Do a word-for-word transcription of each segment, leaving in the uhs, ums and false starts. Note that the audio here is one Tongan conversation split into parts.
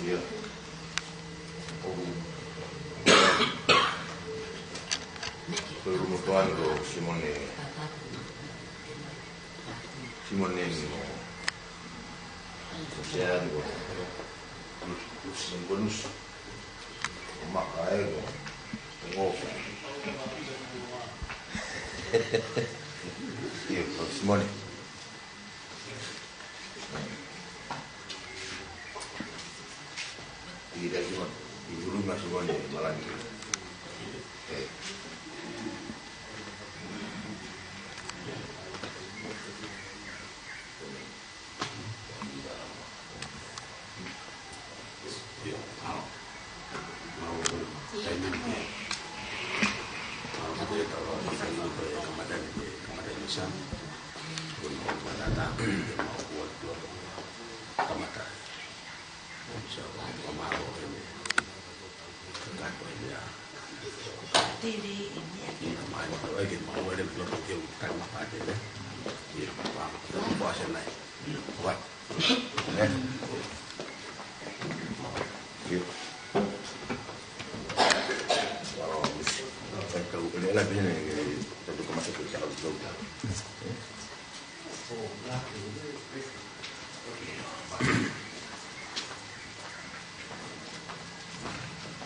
Ia. ʻOku, ko e ʻulumotuʻa ni ko Simone, Simone ni mo, ko Seani ko, Lusi, Lusi, ko Lusi. Ko Maka ē ko, ko Ngofa. Ia, ko Simone. Ira Simone, ʻi Hulu ma Simone, Malani. Eh.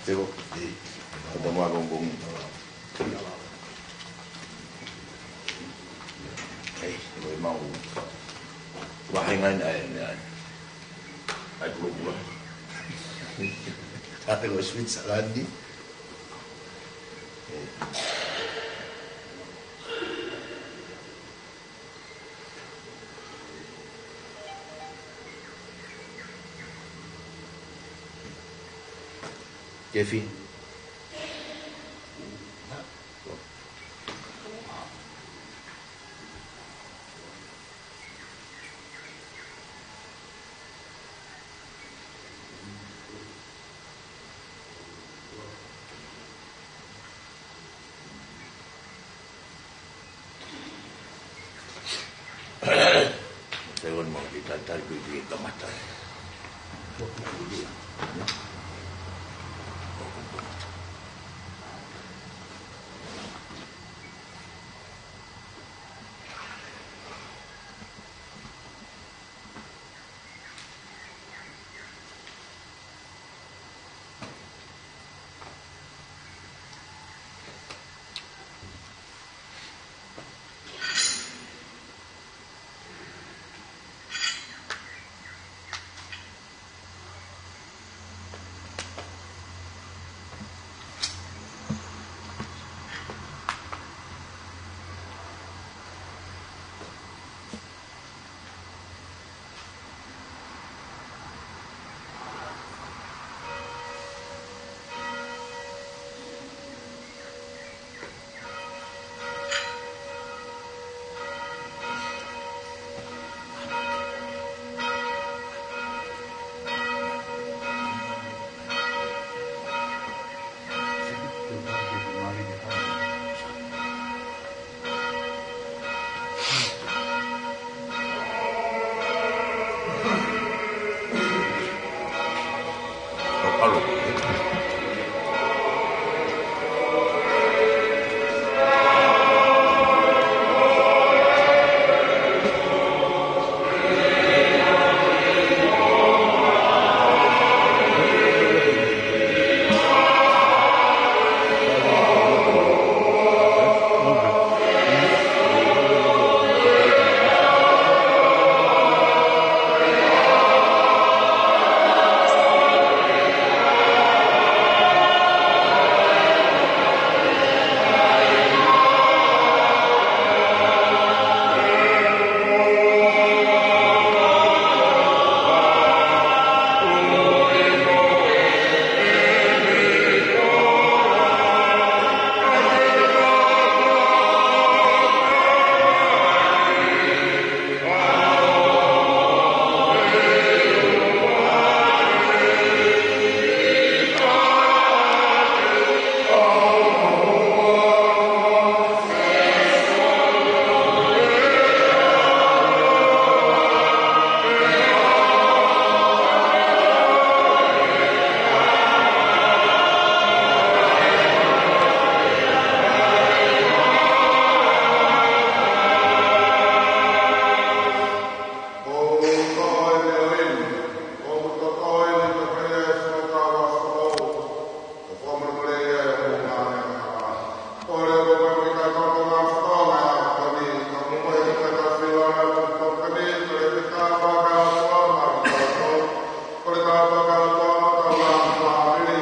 Teo, eh, kata mua kong kong. Eh, lo mau. Wahai ngai ai, ai. Ai, pula, pula. Tate lo Switzerland ni. Eh. Kefi. Taiwan mau di talitali kui kui kamata. Tāpuaki ʻa e ʻOtua maʻa ʻetau ngaahi fāmili.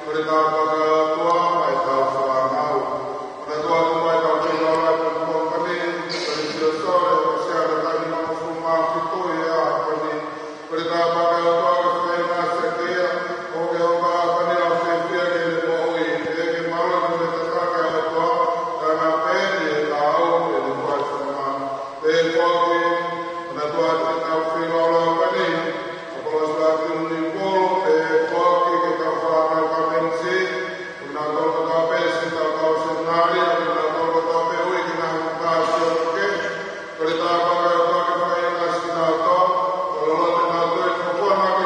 Ko e tāpuaki ʻa e ʻOtua maʻa ʻetau fānau. Ko e tāpuaki maʻa ʻetau kei lau ʻa e pongipongi ni, ko e sio sole, ko e sia na tani mano fuma ki toi ʻa e ʻaho ni. Ko e tāpuaki ʻa e ʻOtua ke fai ʻa e sētia, ʻo ke ʻoka ʻa e pani ʻa e fiefia ki heʻene moʻui, ʻe ke mālō ki he tataki ʻa e ʻOtua, ka na peni e tau, ʻe ne kuai fuma. Pea foki, ko e tāpuaki ʻa e ʻOtua ke tau filo ʻa e pani, ʻa e kolosi ʻa Tinu ni Polo, pea foki ke tau fānau ka penisi, ko kinautolu kotoa pē siʻi tau kau seminali, ko kinautolu kotoa pē ui ki he ngaahi kāsio ke, ko e tāpuaki ʻa e ʻOtua ke fai ʻa e sinato, ko e loloto nautolu ko e kuana ke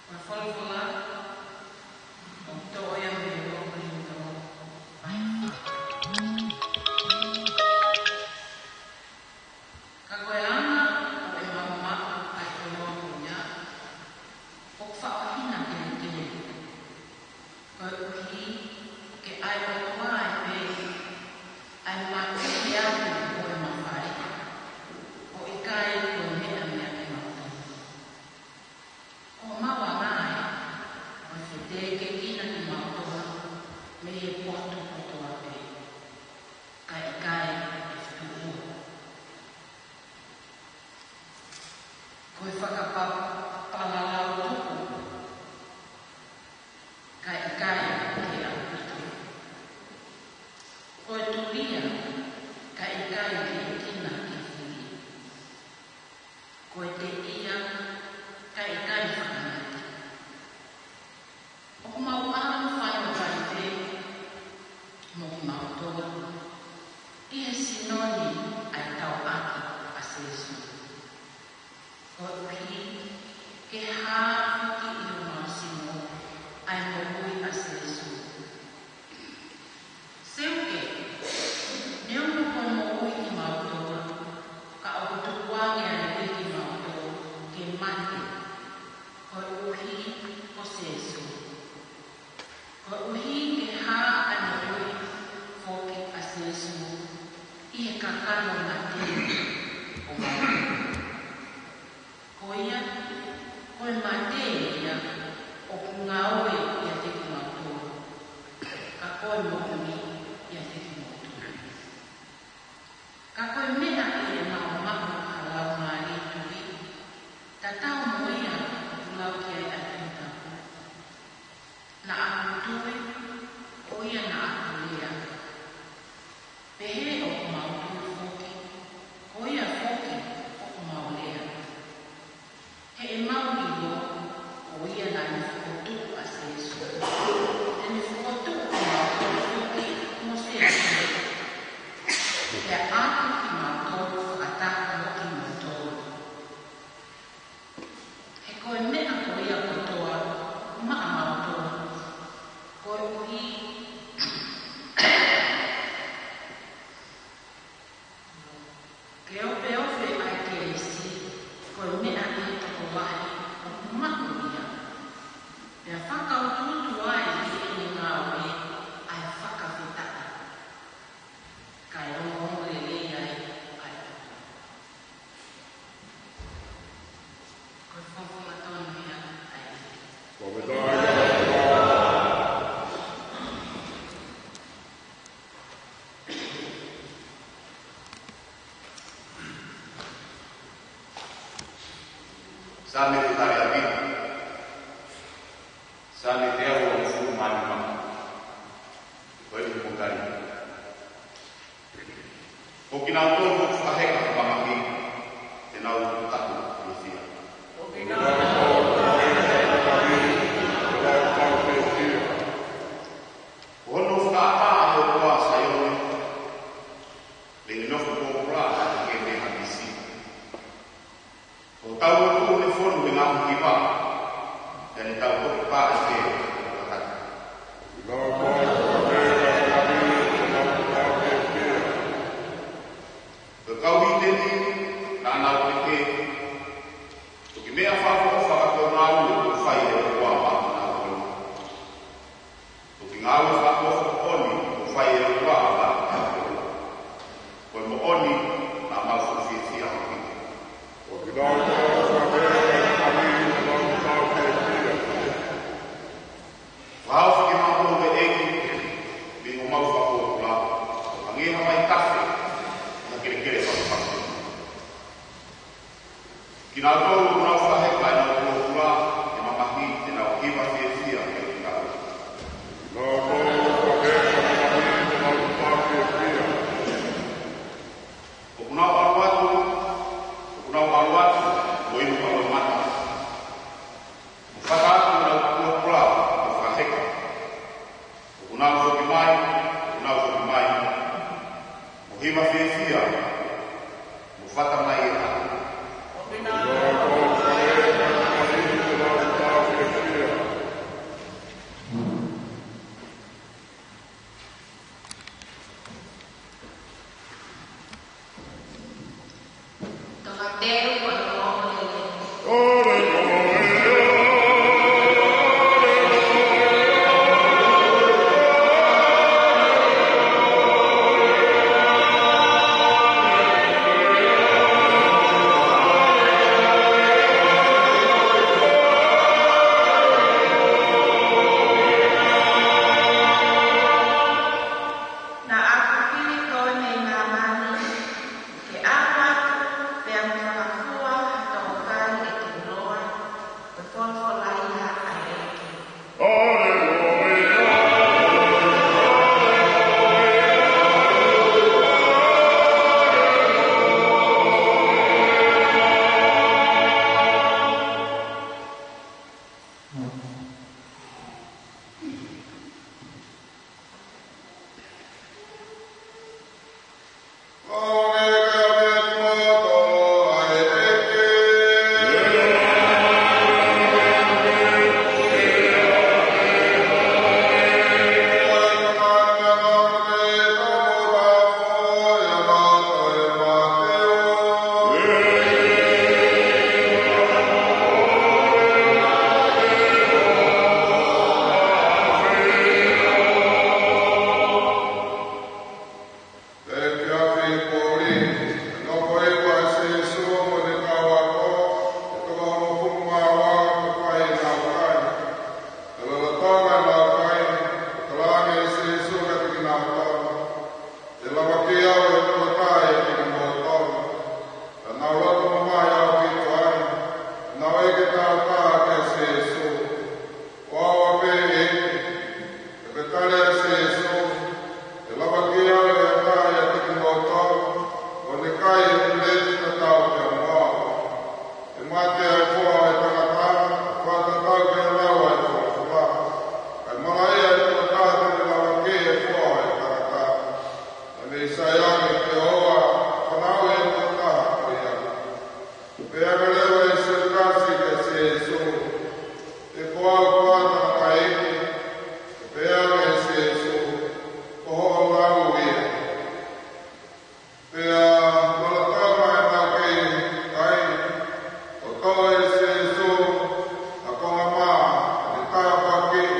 Ko e folofola ʻoku toʻo ia mei he Loko Kolinitō. Ka ko e anga ʻo e maʻumaʻu ʻa e fonua ko ia, ʻoku faʻo hina kelekele. Koeʻuhi ke ʻai ʻOtua ai pē ʻa e makehe atu ʻo e mafai, ʻo ʻikai ko e meʻa meʻa kimautolu. ʻOku mau ʻamanaki ʻoku fetekekina kimautolu mei he potu kotoa pē, kae ʻikai ʻe fetuʻua. Ko e fakapapalautuku, kae ʻikai ke ʻaupito. Ko e tulia, kae ʻikai ke ʻuhinga ke fili. Ko e teʻia, kae ʻikai fakamate. ʻOku mau ʻalu faiva pē mo kimautolu ʻi he sino ni ʻa e tauʻaki ʻa Sīsū. Koeʻuhi ke hā foki ʻi homau sino ʻa e moʻui ʻa Sīsū. Seuke, neongo ko e moʻui kimautolu, ka ʻoku tukuange ai pē kimautolu ke mate, koeʻuhi ko Sīsū. Koeʻuhi ke hā ʻa e moʻui foki ʻa Sīsū ʻi he kakano mate ʻo mautolu. Ko ia, ko e mate ia ʻoku ngāue ʻiate kimautolu, ka ko e moʻui ʻiate kimoutolu. Ka ko e meʻa ʻi he maʻumaʻu ʻa e Laumālie Tuʻi, tatau mo ia ʻoku lau ki ai ʻa e Tohi Tapu. Naʻa ku tui, ko ia naʻa ku lea. Pehē ʻoku mau tui foki, ko ia foki ʻoku mau lea. He ʻemau ʻilo, ko ia naʻa ne fokotuʻu ʻa Sīsū, te ne fokotuʻu kimautolu foki mo Sīsū. Pea ʻoatu kimautolu fakataha mo kimoutolu. He ko e meʻa ko ia kotoa, maʻamautolu. Koeʻuhi ke opeope ʻa e kelesi, ko e meʻa ʻe tokolahi ʻoku maʻu ia. Pea fakautuutu ai ki heʻene ngāue ʻa e fakafetaʻi. Kae ongoongo lelei ai ʻa e ʻOtua. Ko e folofola tonu ia ʻa e ʻEiki. Saame fetaliapi. Saame teau hongofulu mā nima. Ko e ʻuhi mo tali. Ko kinautolu ʻoku fakaheka ha mamahi, te nau taku ʻi he fia. Ko hono fakaʻatā ʻa e ʻOtua ʻa Saione, lenge nofo pōpula ʻa e keme ha pisi. Ko e tau ʻoku ne fonu he ngaahi hiva, pea ne tau toki pā ʻi he ʻoku kakata. Ko e kau hīteni, naʻa nau pehē, ko e kiʻi meʻa fakaʻofoʻofa ka ko e ngāue, ʻE lava ke au ʻe tokotā ʻiate kimoutolu. Pea nau loto mamahi ʻaupito ai, pea nau ʻeke taha kia Sīsū, Ko au ʻa pē ē? Pea tali ʻe Sīsū, ʻE lava ke au ʻe ha taha ʻiate kimoutolu, ʻo ne kai ʻa e ʻū leti tatau pea mo au. ʻE mate ʻa e Foha ʻo e tangata, ʻo fakatatau ki he lau ʻa e folofola. Kae malaʻia ʻa e tangata te ne lava ke ʻi he Foha ʻo e tangata. Pea mei sai ange ʻe Sihova, fanauʻi ʻa e tangata ko ia. Pehē ange leva ʻe Siutasi kia Sīsū, He ko au koā tangataʻeiki? Pea pehē ange ʻe Sīsū, Ko hoʻo lau ia. Pea lolotonga ʻenau kei kai, kuo toʻo ʻe Sīsū ha konga mā, pea ne tāpuakiʻi,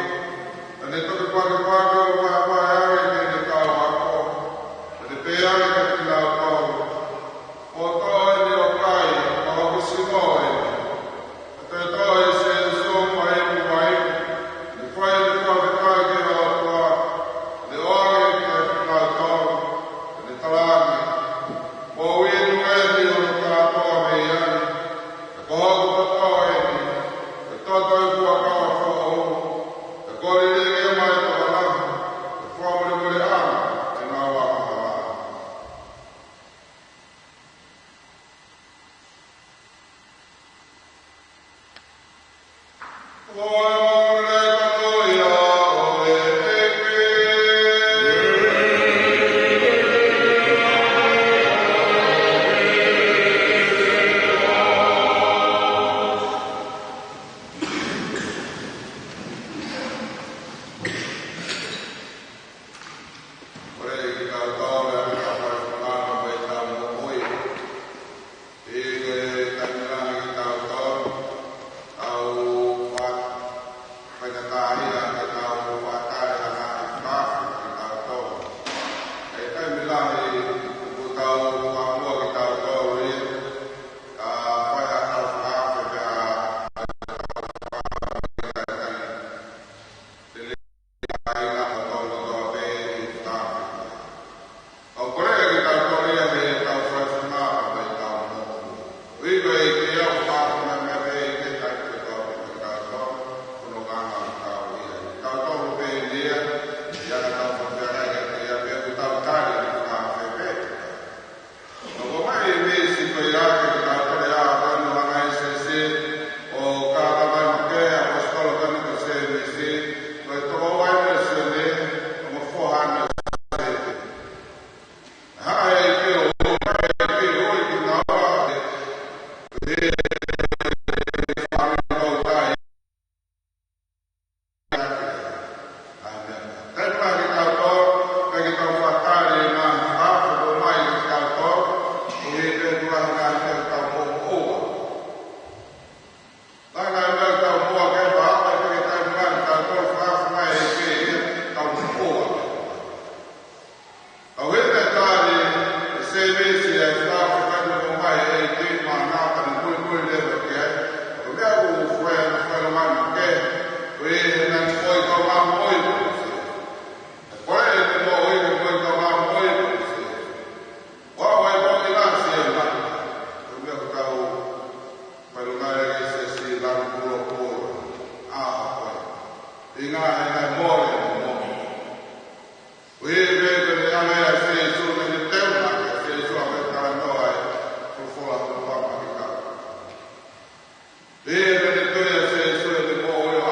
pea ne toki pakipaki ʻo vahevahe ange ki heʻene kau ako, pea ne pehē ange kiate kinautolu, Mou toʻo eni ʻo kai, ko hoku sino eni. Pea toe toʻo ʻe Sīsū mo e ipu vaine, ne fai ʻene fakafetaʻi ki he ʻOtua, ne ʻoange kiate kinautolu, pea ne talaange, Mou inu eni hono kātoa mei ai, he ko hoku toto eni, ko e toto ʻo e fuakava foʻou, kuo lilingi mai ʻa e tokolahi, ke fakamolemoleʻi ʻa e ngaahi angahala. Kole kiate kitautolu ʻa e ʻOtua ʻi heʻetau moʻui. ʻI he taimi lahi kiate kitautolu, tau fa-, faingataʻaʻia ke tau fakatali ʻa e ngaahi fakaafe kiate kitautolu. ʻI he taimi lahi, ʻoku tau fakamua kitautolu ia, ka fai haʻatau fakaafe pea ʻai ʻetau fakaafe. Te lea ai ʻa e ʻOtua kotoa pē ʻi he fakaafe. ʻOku kole kiate kitautolu ia heʻetau fai fakaafe ʻi heʻetau moʻui. ʻOku ʻikai ke ʻi ai ha fakaafe meʻa pē ʻi he taimi kotoa pē kiate kitautolu, ko hono ngaahi fakaafe ia. Kitautolu pē ia, ʻi heʻetau fakaafe kiate ia pē ʻoku tau tali ʻa e fakaafe pē. ʻOku ʻomai ʻe he veesi ko ia ke tau tali ʻa e ʻOtua ʻi he ʻaho ni, ʻo kātaki mai makehe ʻa e ʻaposetolo ko eni ko Sēmisi, ko e toko ua misiona, ʻo mo foha misiona. Haʻu ʻa e ʻEiki ʻo ʻomai ʻa e ʻEiki ʻo ʻi kinaua, ʻe, ʻe, ʻe, ʻe, Tau hiki atu ʻa e Sēmisi ʻa e fakaafe ko eni ʻoku ʻomai ʻe he ʻEiki, maʻana pea ne muimui leva ki ai. Ko e meʻa ʻoku fai, fai ʻo mai makehe, ko e ʻi heʻene moʻui ko e ngaahi moʻui ko ē. Ko e ʻene moʻui ko e moʻui ko e ngaahi moʻui ko ē. Ua ua e moʻui na si e mai. Ko e meʻa ʻoku tau fai ʻo mai ʻa e Sēmisi lanu pulopula. ʻA ko e. ʻI ngā he ngaahi moʻui ko e moʻui. ʻOku ʻi ai pē ʻene ʻalu ʻa Sīsū, ʻene teu na ʻa Sīsū ʻa e talanoa ʻa e folofola ʻa e ʻOtua maʻa kitautolu. ʻOku ʻi ai pē ʻene teu ʻa Sīsū, ʻene moʻui ʻo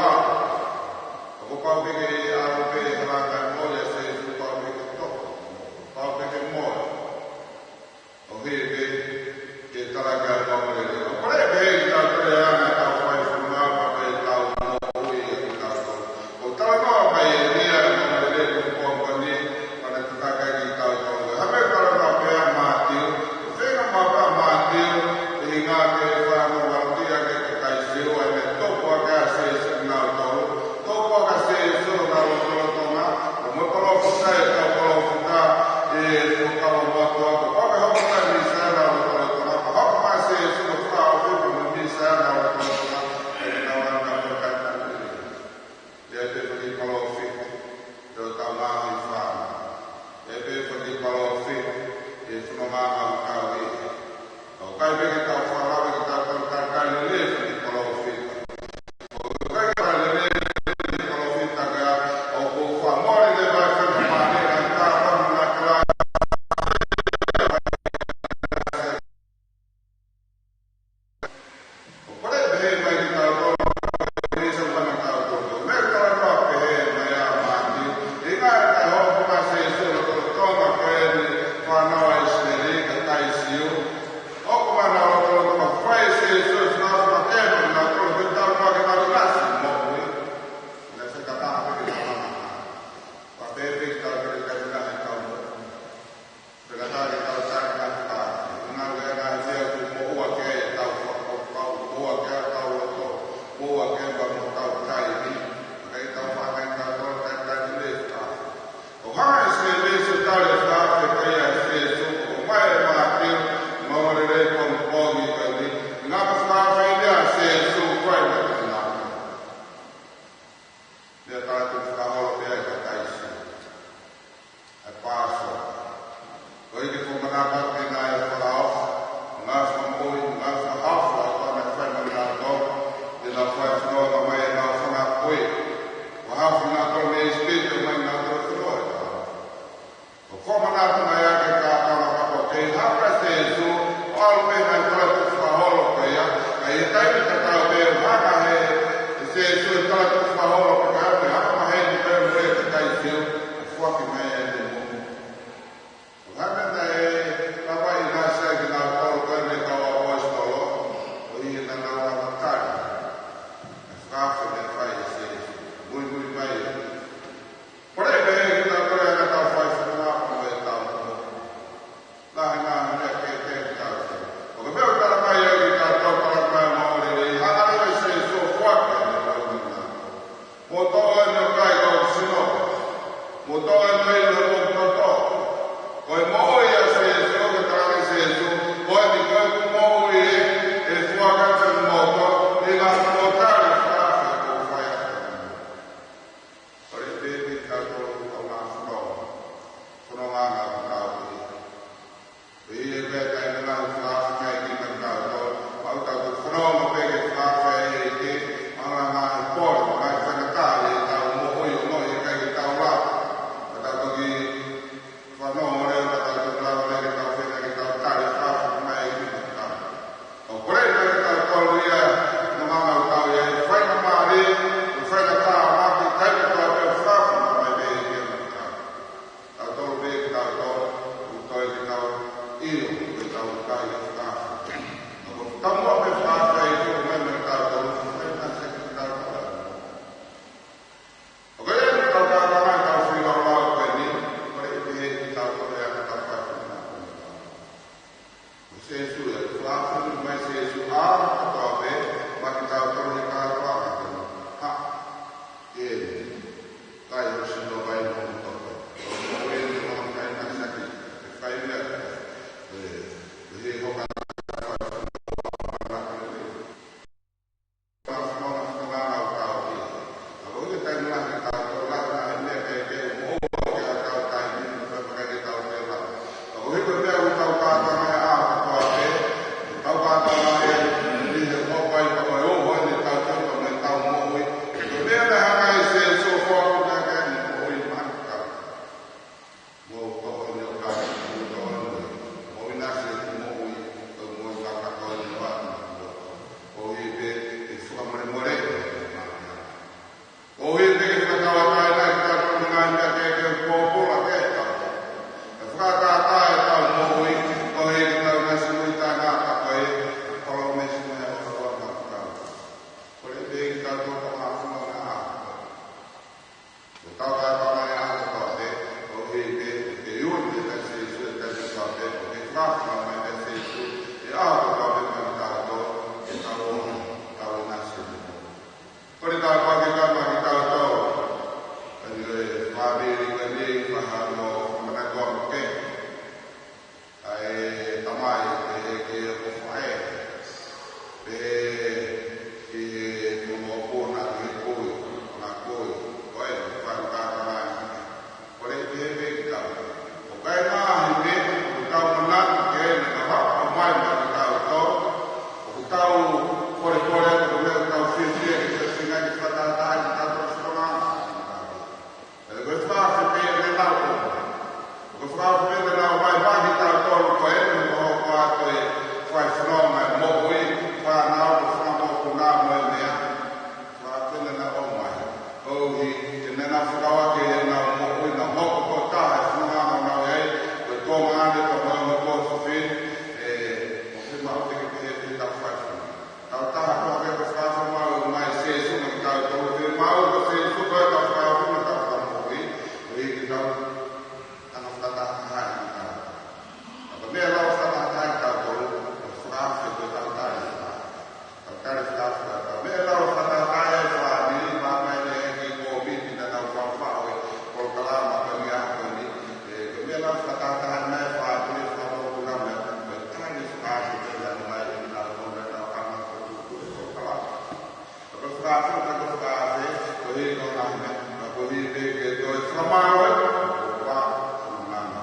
Ka ko e himi ke toe fakamālō e ʻOtua ʻi hono ngaahi.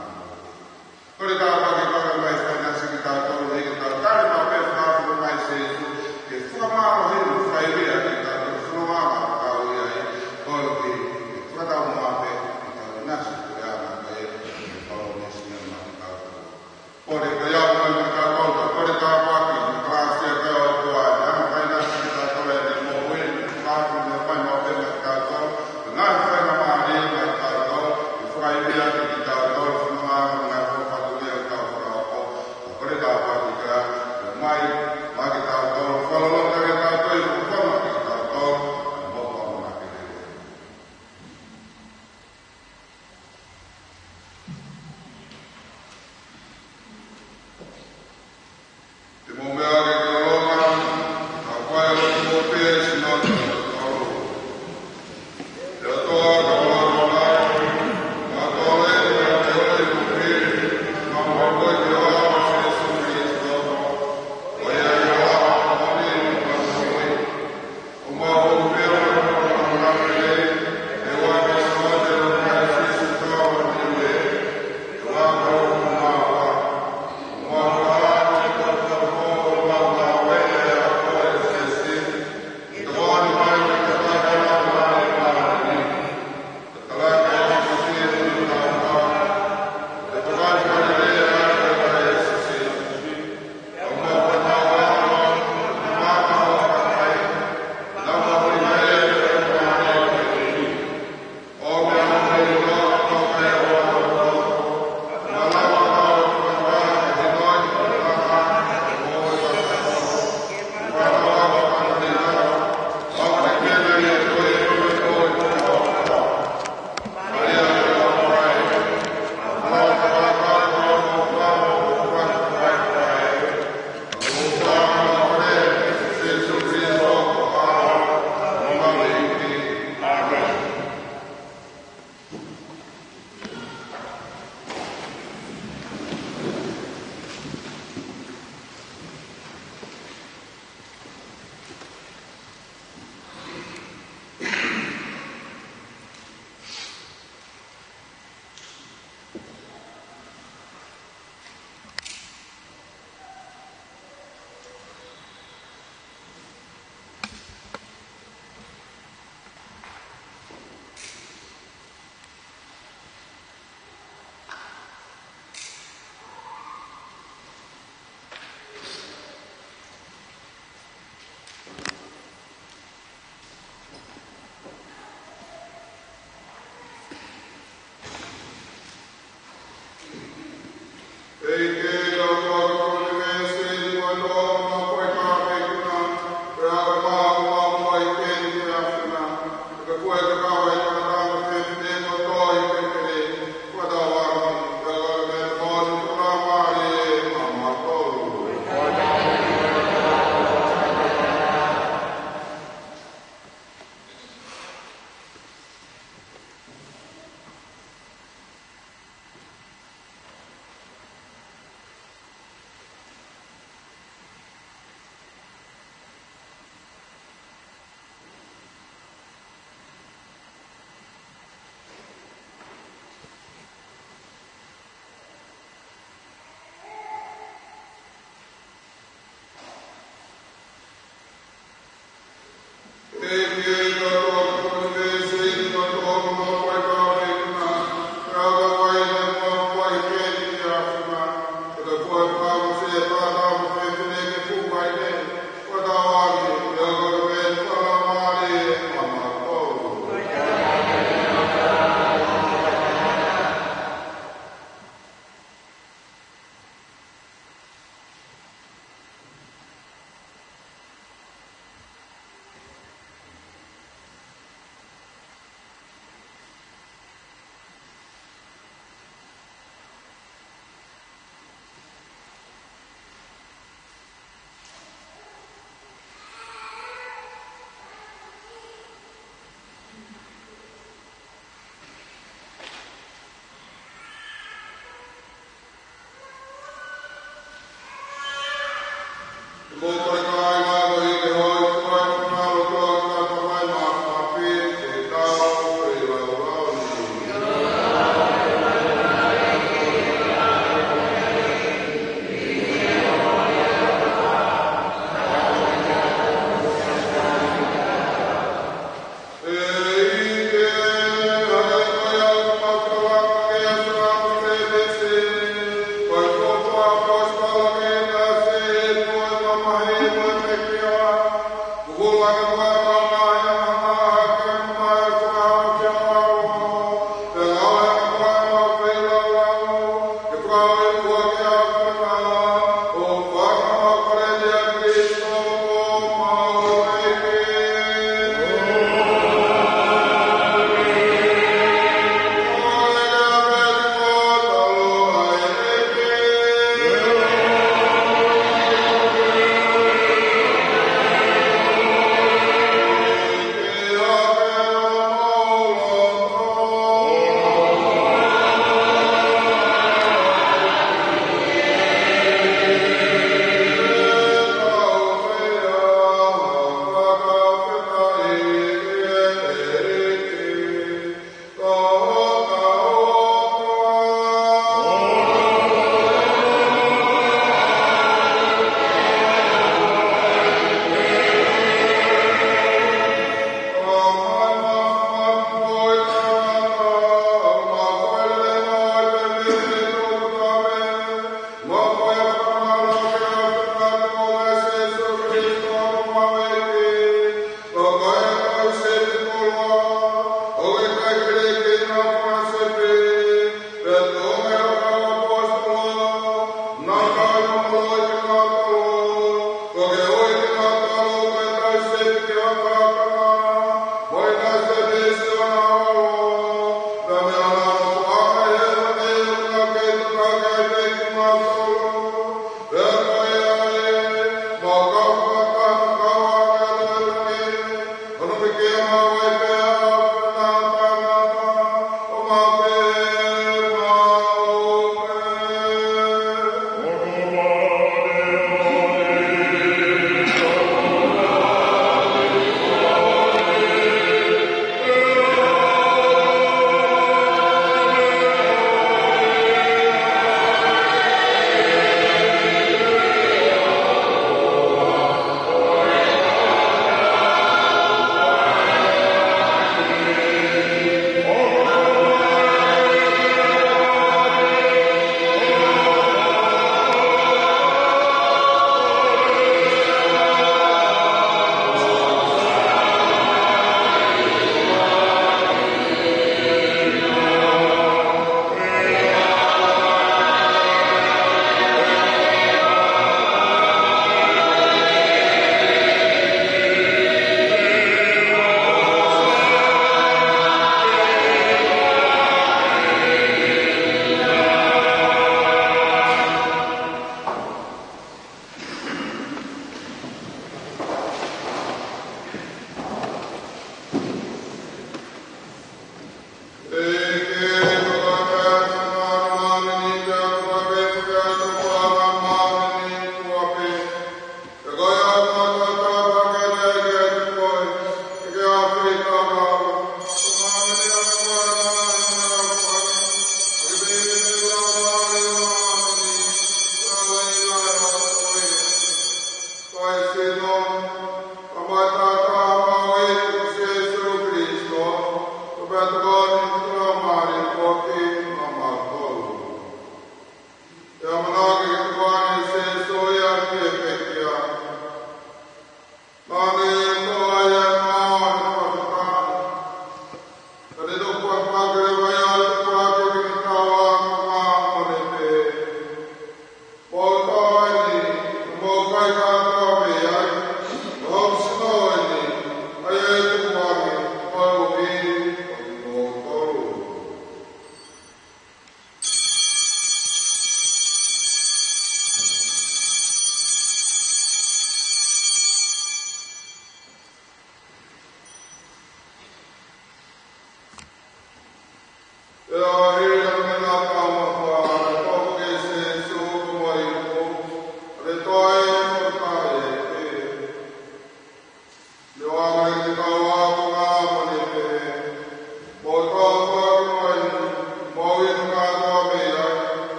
Kole tāpuaki ke fai mai fakaʻinasi kiate kitautolu, ʻEiki, ke tau tali maʻu pē e fakafofonga ʻa Sīsū, ke fakamālohiʻi mo fakaivia kitautolu, fononga ʻoku tau ʻi ai, kole ke fakatau maʻu pē ke tau ʻinasi ko e anga ko e Palōmesi naʻe ʻomai kiate kitautolu. Kole ke ʻi ai mo kitautolu, kole tāpuaki mo kalāsia ʻa e ʻOtua, ʻe ʻomai fakaʻinasi kiate kitautolu ʻi he moʻui, mo e fakafofonga mai maʻu pē kiate kitautolu, ʻi he ngaahi faingamālie kiate kitautolu, ke fakaivia kiate kitautolu, fononga mo e ngaahi fatongia ʻoku tau fakaʻofoʻofa. Kole tāpuaki ke ʻomai maʻa kitautolu, fakaloloto kiate kitautolu, ʻi he fakafofonga kiate kitautolu, ʻi he moʻui ʻamanaki lelei. Te mou meʻa ke tolonga, ka ʻoku ʻi ai ʻa e ʻOtua pē ʻi he sino ʻo kitautolu. ʻE ʻOtua, ka mau ʻofa, ka tole, ka te ole mo pili, ka mau ʻofa ki he ʻOtua ʻo Sīsū Kalaisi, ko ia ʻi he ʻOtua, ʻo ni, ka moʻui.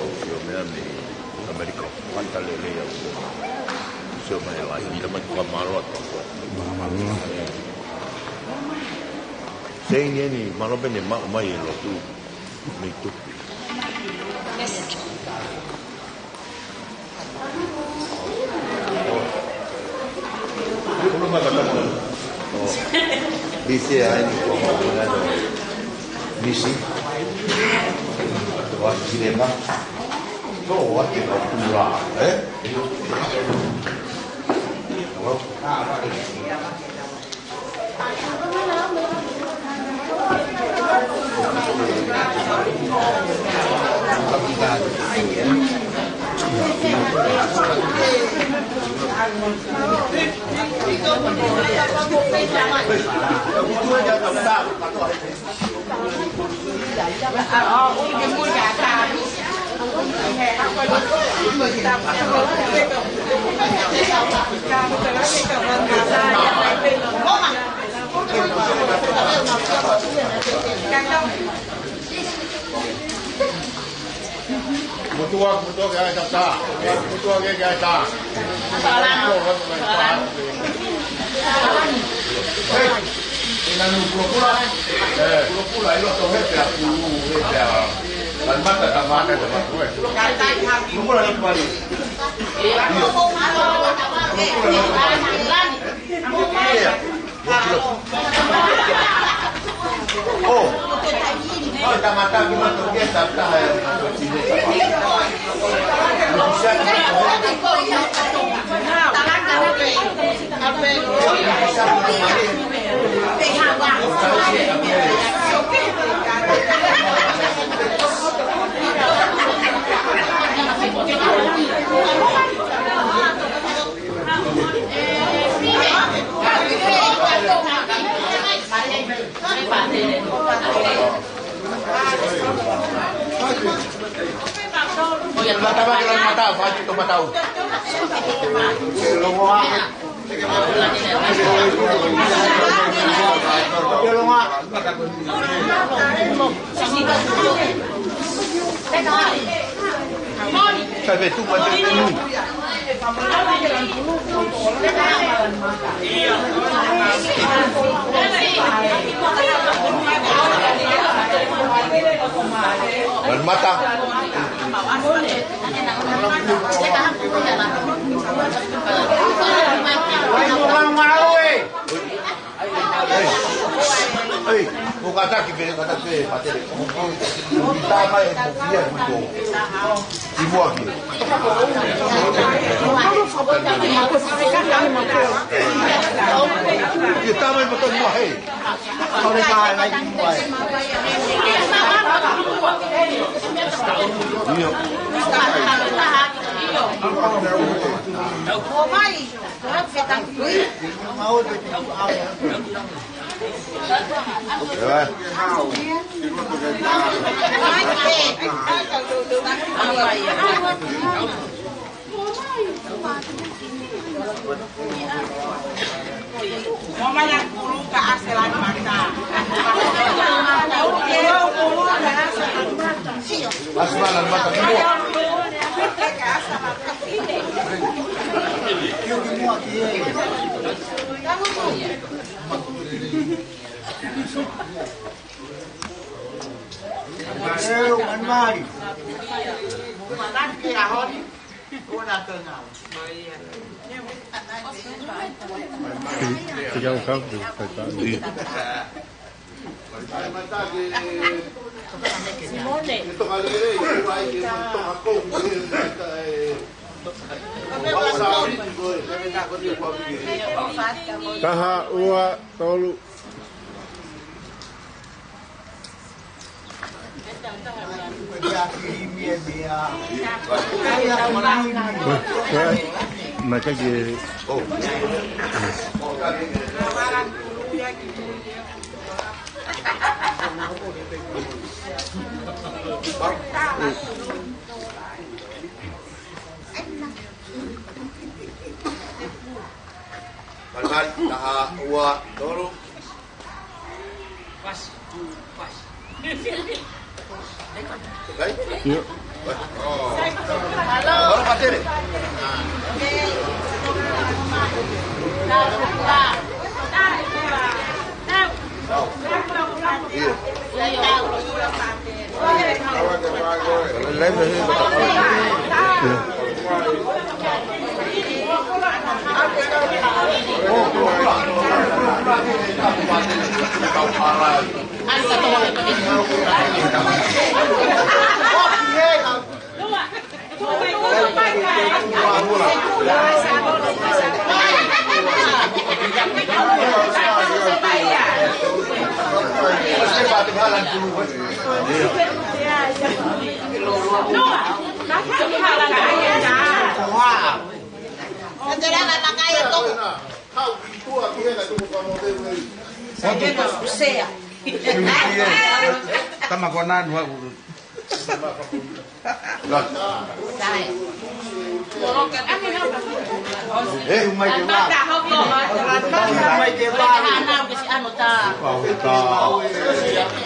Kau sio meʻa mei ʻAmelika, fanta lelei au. Sio mai la, ʻi la mai kua malo atu. Mālō. Sei ni eni, mālō pē ne maʻu mai e lotu. Mei tupu. Misi ai ni ko misi. Wa sirema. Ko wa ke ka kula, eh? Mutua, mutua ke ai tata. Mutua ke ai tata. Ina nu pula pula. Eh, pula pula, ilo to he pea pulu, he pea. Lan mata ta mata ta mata. Pula pula ni pali. Pula pula ni pali. Ia. Oh. Oh, tangata ki mato ke ta ta. Lan mata. Ei, ei, ʻo kātaki pē, kātaki pē, Patele. Tama e mokia mo. Ki mua ki. Ia tama e moto mua hei. Kau le pā nai ki mua. Ia. Taha, ua, tolu. Mai kai ke. Mali, mali, taha, ua, tolu. Pasi, pasi. Kai? Ia. Halo, Patele. Ia. Tama kona nua. Sai. He, umai ke vā. Mata, hoko, mata, mata. Umai ke vā. Hana, ke si ano ta. Pau ta.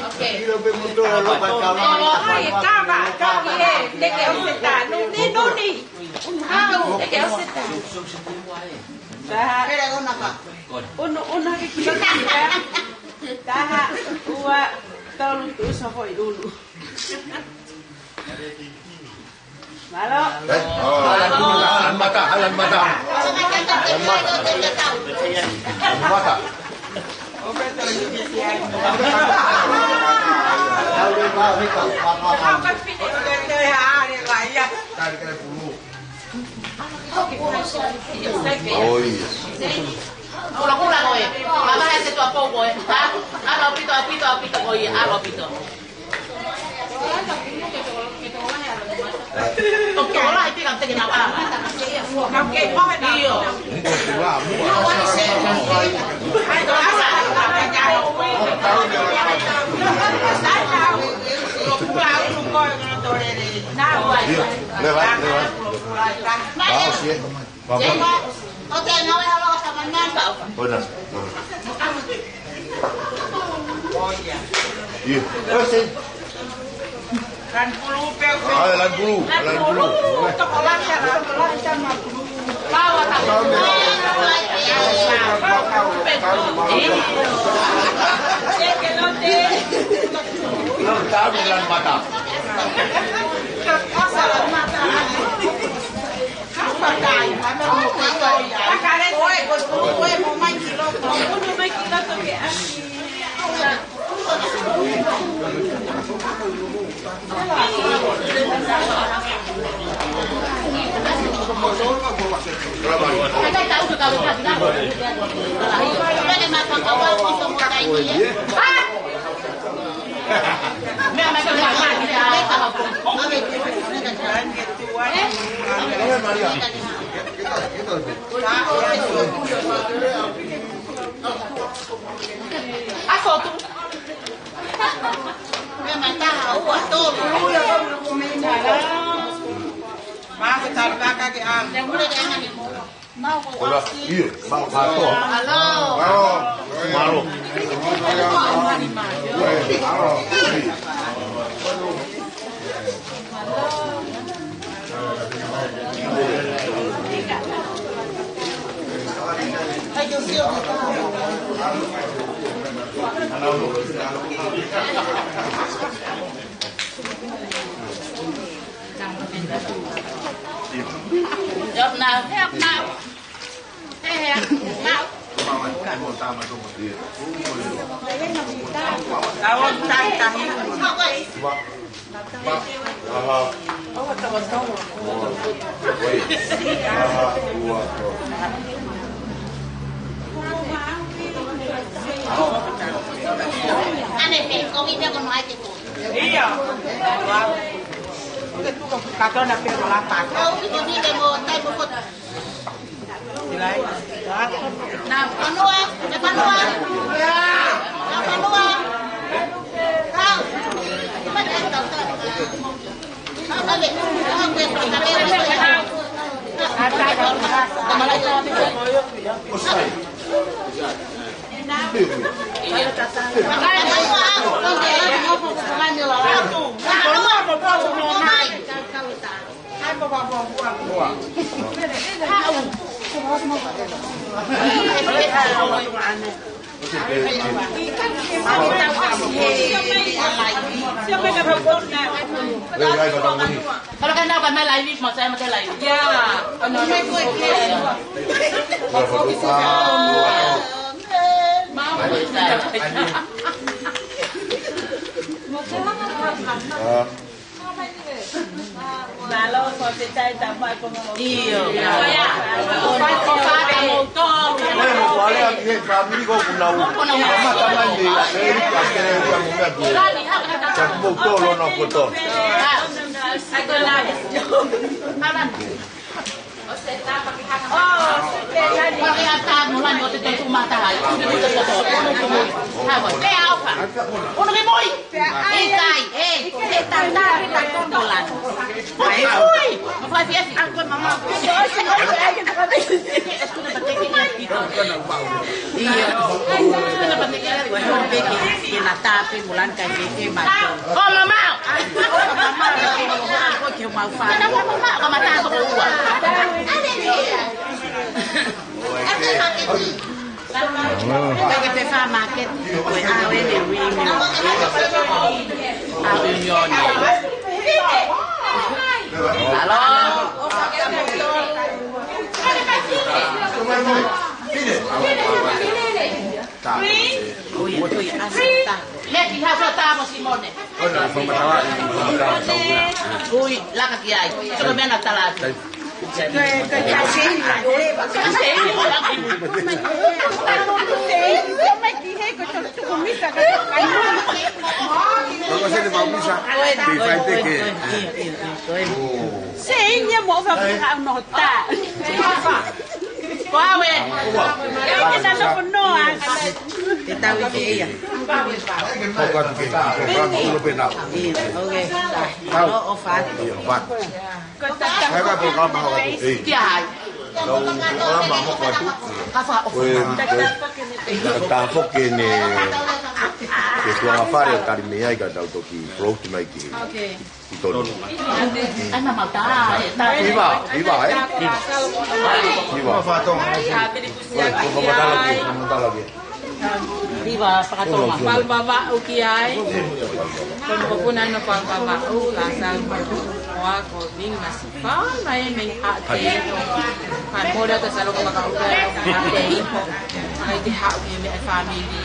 Okay. Ilo pe moto, lo pa ta. Oh, hai, kava, kava, eh, neke o se ta. Nuni, nuni. Hau, neke o se ta. Taha. Unu, unu ke kilo. Taha, ua, tolu, tuʻusi hifo ʻi ʻulu. Mālō. Eh, oh, halan mata, halan mata. Halan mata. Halan mata. Oh, iya. Kula, kula koe. Mama, he se tuʻa pau koe. Ha? ʻAlu ʻaupito, ʻaupito, ʻaupito koe, ʻalu ʻaupito. ʻOku tokolahi pē ka te ke nau ʻā. ʻIo. Leva, leva. Vamos, sí. Vamos. Hola. Iya. Terus, sí. Lan pulu, peu, peu. Ah, lan pulu, lan pulu. Lan pulu, tokolahi, tokolahi, tokolahi. Tahu lan mata. Hola, iya, mau, mau. Halo. Halo. Halo. Help now, help now. Hey, help now. Ane pe, ko mi pe ko no ai te ko. Ia. Katona pe ko la pa. Kau ki ko ni te mo tai mo ko. Nā, fanua, e fanua. Nā, fanua. Kau. Kau, kau, kau. Kalau kan tahu kan main live, mau saya mau live. Ya, kalau main gue, gue. Mālō, ko te tai tapa ko mo. ʻIo. Ko fata mo tolu. Ko e mo ko ale a ki he fāmili ko kuna u. Ko na u. Mata mai ni a e ka kere u ka mo mea tu. Ka mo tolu na ko to. Ai ko la. Alan. Ia. Ko e holo pē ke, ke na tāpe mo lan kai pē ke mato. Ko mamao. Ko mamao ke, ko ke mau fai. Ko mamao, ko mata ko ua. Pea ke pē fā market, ko e ʻaho eni ui mo. ʻAho eni. Alo. Ui, ui, asa ta. Heki ha so ta mo Simone. Ui, laka ki ai. Toko mena tala atu. Seinye mo fa ha no ta. Ko au ē. Ia ke ta nofo noa. Te tau ʻi ke ia. Hoko atu ke, hoko atu ke. Ia, okay. Tau. Alo, ʻofa atu. Ia, ʻofa atu. Ko ta. Hai ka polokalama hoko atu. Ei. Kia hai. Kau polokalama hoko atu. Ka fa ʻofa atu. Ko e, ko e, ka ta foki ne, ke tuʻunga fale ʻo tali mei ai ka tau toki float mai ki. Okay. Ki tonu. Ai, mamau ta, e, ta. Viva, viva, ē? Viva. Viva. Fatonga. Oi, ko Famatala ki, Famatala ki. Viva, Fakatonga. Palu Vavaʻu ki ai. Ko e mokopuna ʻo Palu Vavaʻu, Lasalo Matuʻoa, ko Vini Masifa, mai mei Haʻatei. Kai mole atu Salo ka makaʻuta, Haʻatei. Ai te haʻu ki he meʻa fāmili.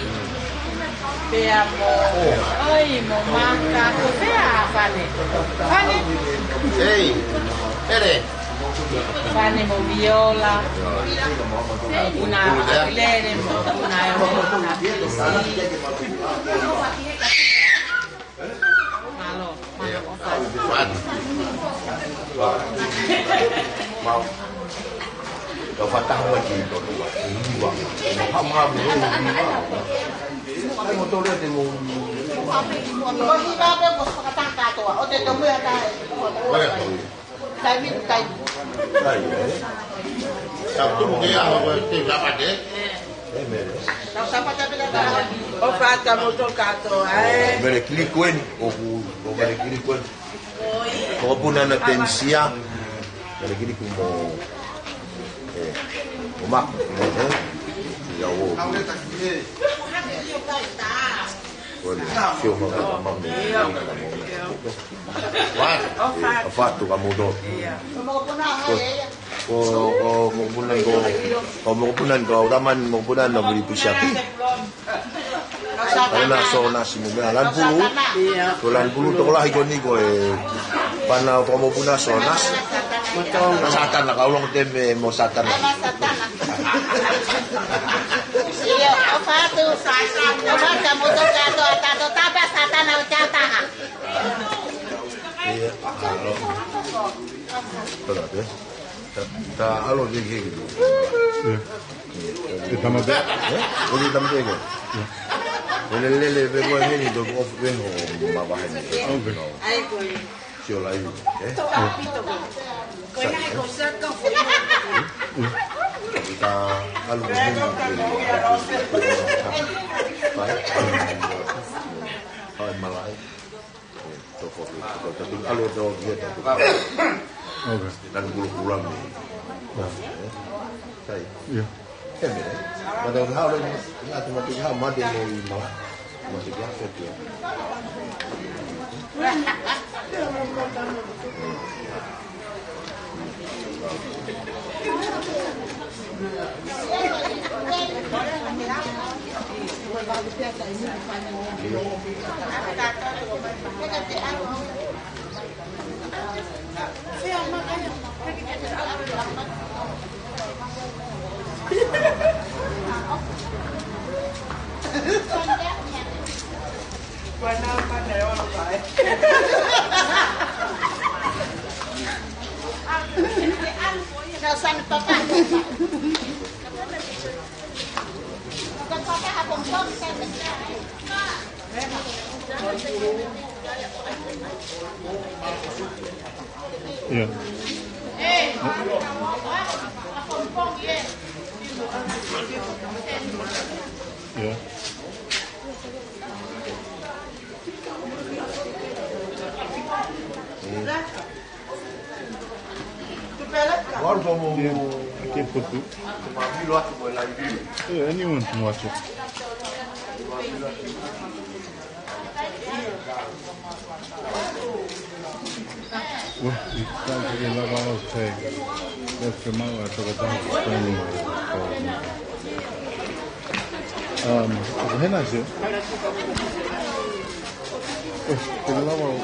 Pea mo, oi, mo Maka, ko fē ʻa Fane? Fane? Ei, ere. Fane mo Viola. Mo Puna Lele, mo Puna, mo Puna Pisi. Mālō, mālō, ʻofa atu. Mau. Kau fakataha mai ki Tonga. Hiva. Hama mo hiva. Ai mo tole te mo. Ko hiva pē mo fakataha kātoa. ʻO te tomuʻa tae. Taimi, taimi. Taimi, ē? Tau tumu ke ʻaho ko e te kapate. ʻĒmeni. ʻOfa atu mo tō kātoa, ē. Mele Kilikweni, ʻoku, ʻo Mele Kilikweni. Ko Puna na Tenisia. Mele Kilikweni mo, ē, mo Maku, ē. Ia o. Ko e sio ma ka ma me. ʻOfa atu ka mo tō. Ko, ko mokopuna ko, ko mokopuna ko au taman mokopuna na vili pusiaki. Ana Sonasi mo meʻa Lanpulu. Ko Lanpulu tokolahi ko eni ko e pana ʻo mokopuna Sonasi. Satana ka ulong teme mo Satana. Ia, ʻofa atu, ʻofa atu mo tō kātoa, tato tapa Satana ʻo te ataha. Ia, alo. Tala te. Ta, ta alo ke ke ke. Ia. E tamate. Ē? Ko e tamate ko. Ia. Ko e lele, lele, pe ko e heni, tō off pe ho, ma vahe ni. Okay. Ai, ko e. Sio lai, ē? Ia. Ko e heni, ko e saka, ko e. Ia. Ta alo ke heni, ke. Pai. Ai, malai. Toko, toko, toko, alo toko, ia toko. Okay. Lanpulu kula me. Ia. Sai. Ia. Ē, me. Mata hao le, na te mata hao mate mo i ma. Mate kia fetia. Ia. Yeah. Yeah, I can't put it. Yeah, anyone can watch it. Well, it's time to get lava out, hey. That's the mouth, I forgot that. Um, ʻoku hena sio. Ui, te lava o.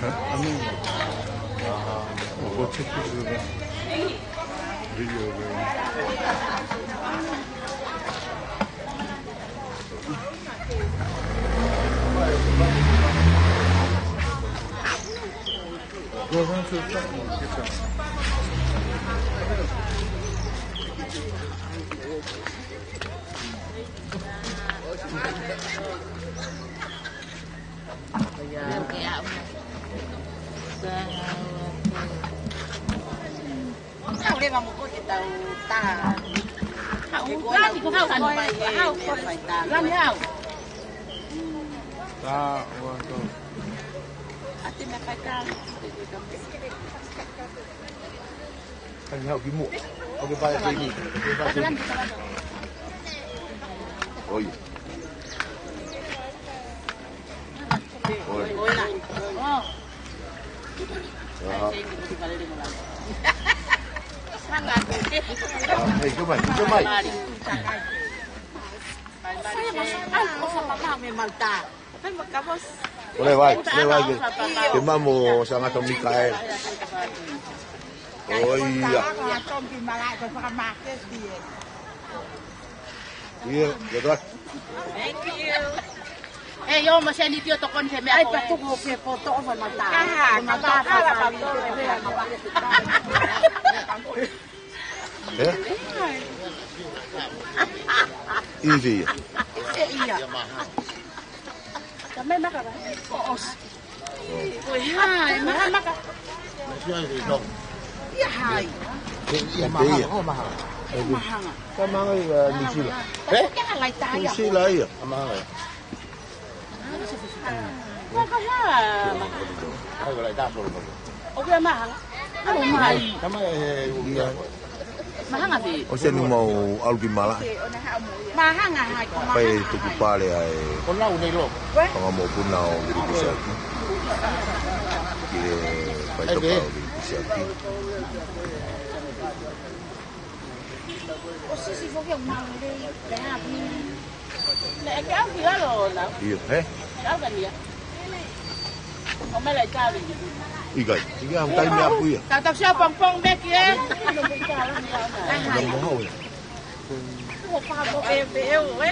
Huh? I mean, uh, we'll take pictures of that. Video of it. Go around to the front and get them. Tau leva mo ko te tau tā. Hau, lani ko hau, hau, hau, hau, hau. Lani hau. Tā, ua, tau. Ate me fai tā. Ai, hau ki muʻa. ʻOku ke pale ki ni. ʻOku ke pale ki ni. ʻOi. ʻOi. ʻOi. ʻOi. ʻOi. Hei, ke mai, ke mai. Sai, mas, ai, ko sa mama me malta. Kole vai, kole vai ke, ke mamo sangata Mikael. ʻOi, ia. Ia, ia, ia. Thank you. Ē, ʻio, mo seni tio tokoni he meʻa ko ē. Ai, patuku ke poto o mata. Aha, mata, mata, mata. Ē? ʻIo ia. ʻIo ia. Ka mai maka ba. ʻOsi. Ko e hai, maka maka. ʻIo hai. ʻIo mahanga, ʻo mahanga. ʻIo mahanga. Ka mahanga ia New Zealand. Ē? Ka laʻi taha ia. New Zealand ia. Mahanga. Ko e hā? ʻOku ʻi ai mahanga? ʻOku ʻi ai mahanga? ʻOku ʻi ai. Mahanga pē. ʻOsi ʻanai mau ʻalu ki malaʻe. Mahanga hai ko mahanga. Fai tuku pale ai. Ko lau nei lo. Fanga mokopuna ʻo Vilipisaki. Ki he faitoka ʻo Vilipisaki. ʻO sisi foki ʻo maʻu lelei, le hapi. Le ʻeke au ki lalo na. ʻIo, ē? Kau ka nia. ʻO mele i kali. ʻIkai, ʻikai, au kai mea pui ia. Tata sia pongpong meki, ē? Ia mo hau, ē? ʻO pā mo e pe eu, ē?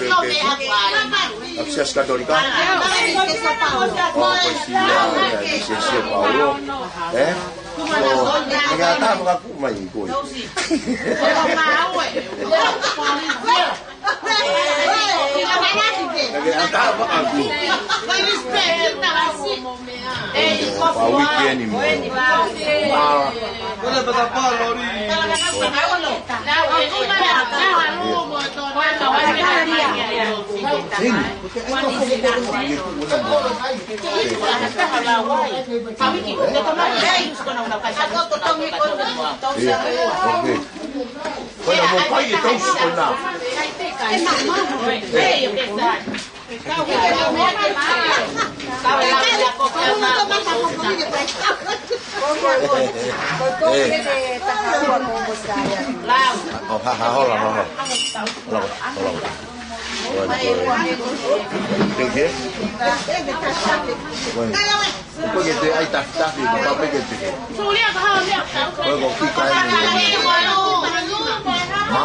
Pepesi. ʻA e Siasi Katolika. ʻO, ko e Siasi, ʻa e Siasi ʻo Paulo. Ē? ʻO, naʻe ʻatā fakaku mai ko ē. Naʻe ʻatā fakaku. Pau i ke ni mo. ʻA. Sini. Ia, oke. Ko ia mo kai e tau sukona. ʻO, ha, ha, hola, hola. Hola, hola. Hola, hola. Thank you. Ko e ke te ai tafitafi, ko pape ke te ke. Ko e ko ki kai ni. Ma.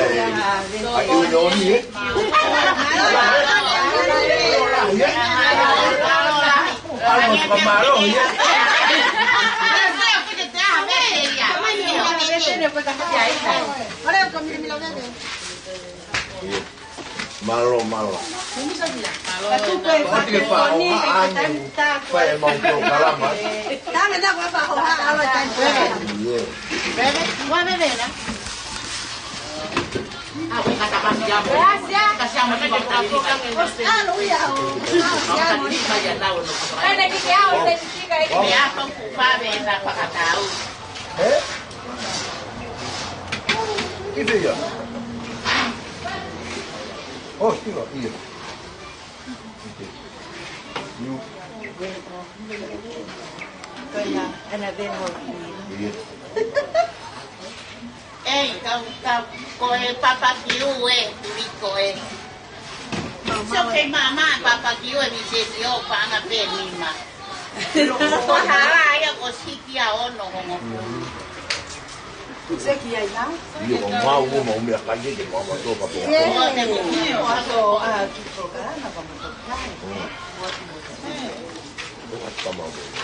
ʻAi, ʻai, ʻai, ʻai, ʻai. Mālō, mālō. Ko e pā, ʻo ha ane, fai e mau polokalama. Tange na ko e pā, ʻo ha alo tai. Ie. Gracias. Ē? Kiʻi fea. ʻO, kiʻi fea, ia. Ia. Ko ia, ana vemo. Ia. Ei, kau, kau, ko e papakiu ē, tuli ko ē. Sio ki he māmā papakiu ē, ni se sio, paʻanga pē nima. Ko hala ia ko sikia ono hongo. Seki ai nā? Ia, ko mau, mau, mau meʻakai ke mau, mau tō ka pō. Ia, ko e ko ā ki ko ka na ka mo ko kai.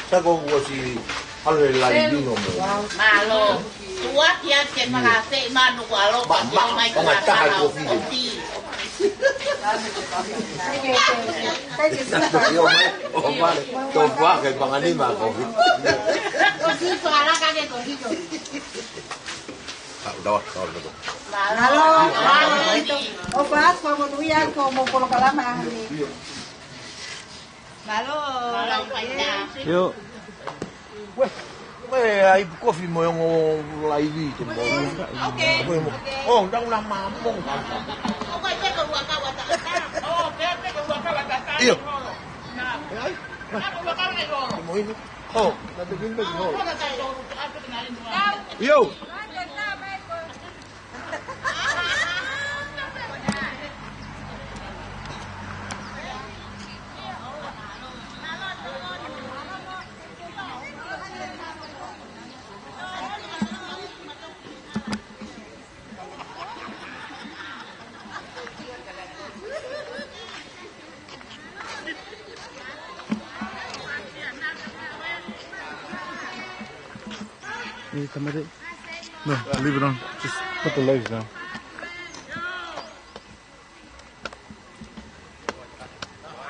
Sa ko ua si alo e lai vino mo. Mālō. Tua kia ke maka se manu ko alo ma, ma, ma, ma, taha ko fili. Io mai, ʻo mai, tō pua ke pangani ma ko fili. Ko si ko ala ka ke ko fili. Ah, udah, udah, udah. Mālō, mālō. ʻOfa atu, fakamonūʻia atu hoʻomou polokalama ni. Mālō, mālō, faitā. Io. Uē, uē, ʻai kofi mo e ongo laivi te mo. Ok. Uē mo. Oh, nda una mamo. Io. Mo ini. Oh, na te vin mo. Io. Ē, tamare. No, leave it on. Just put the legs down.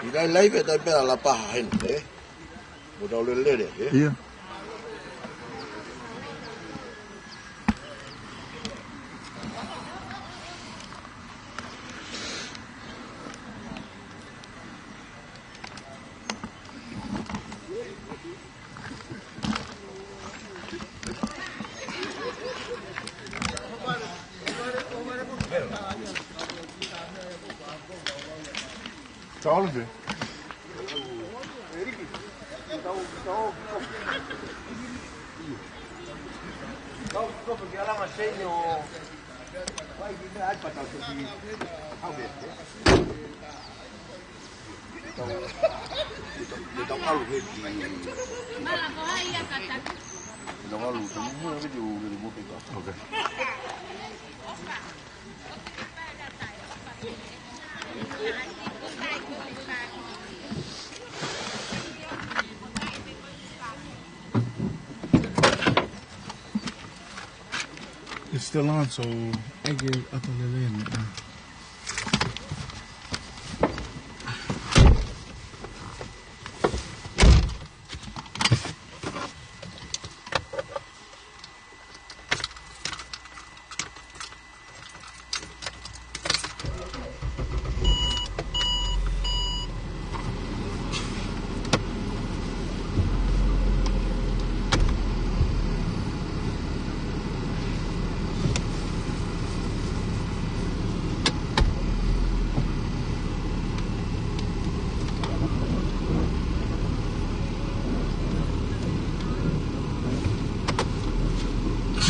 ʻI ai laive, tai pē ʻa Lapaha heni, ē? Mo tau lelele, ē? Ia. Taʻo le. Okay. It's still on, so I give up a little bit.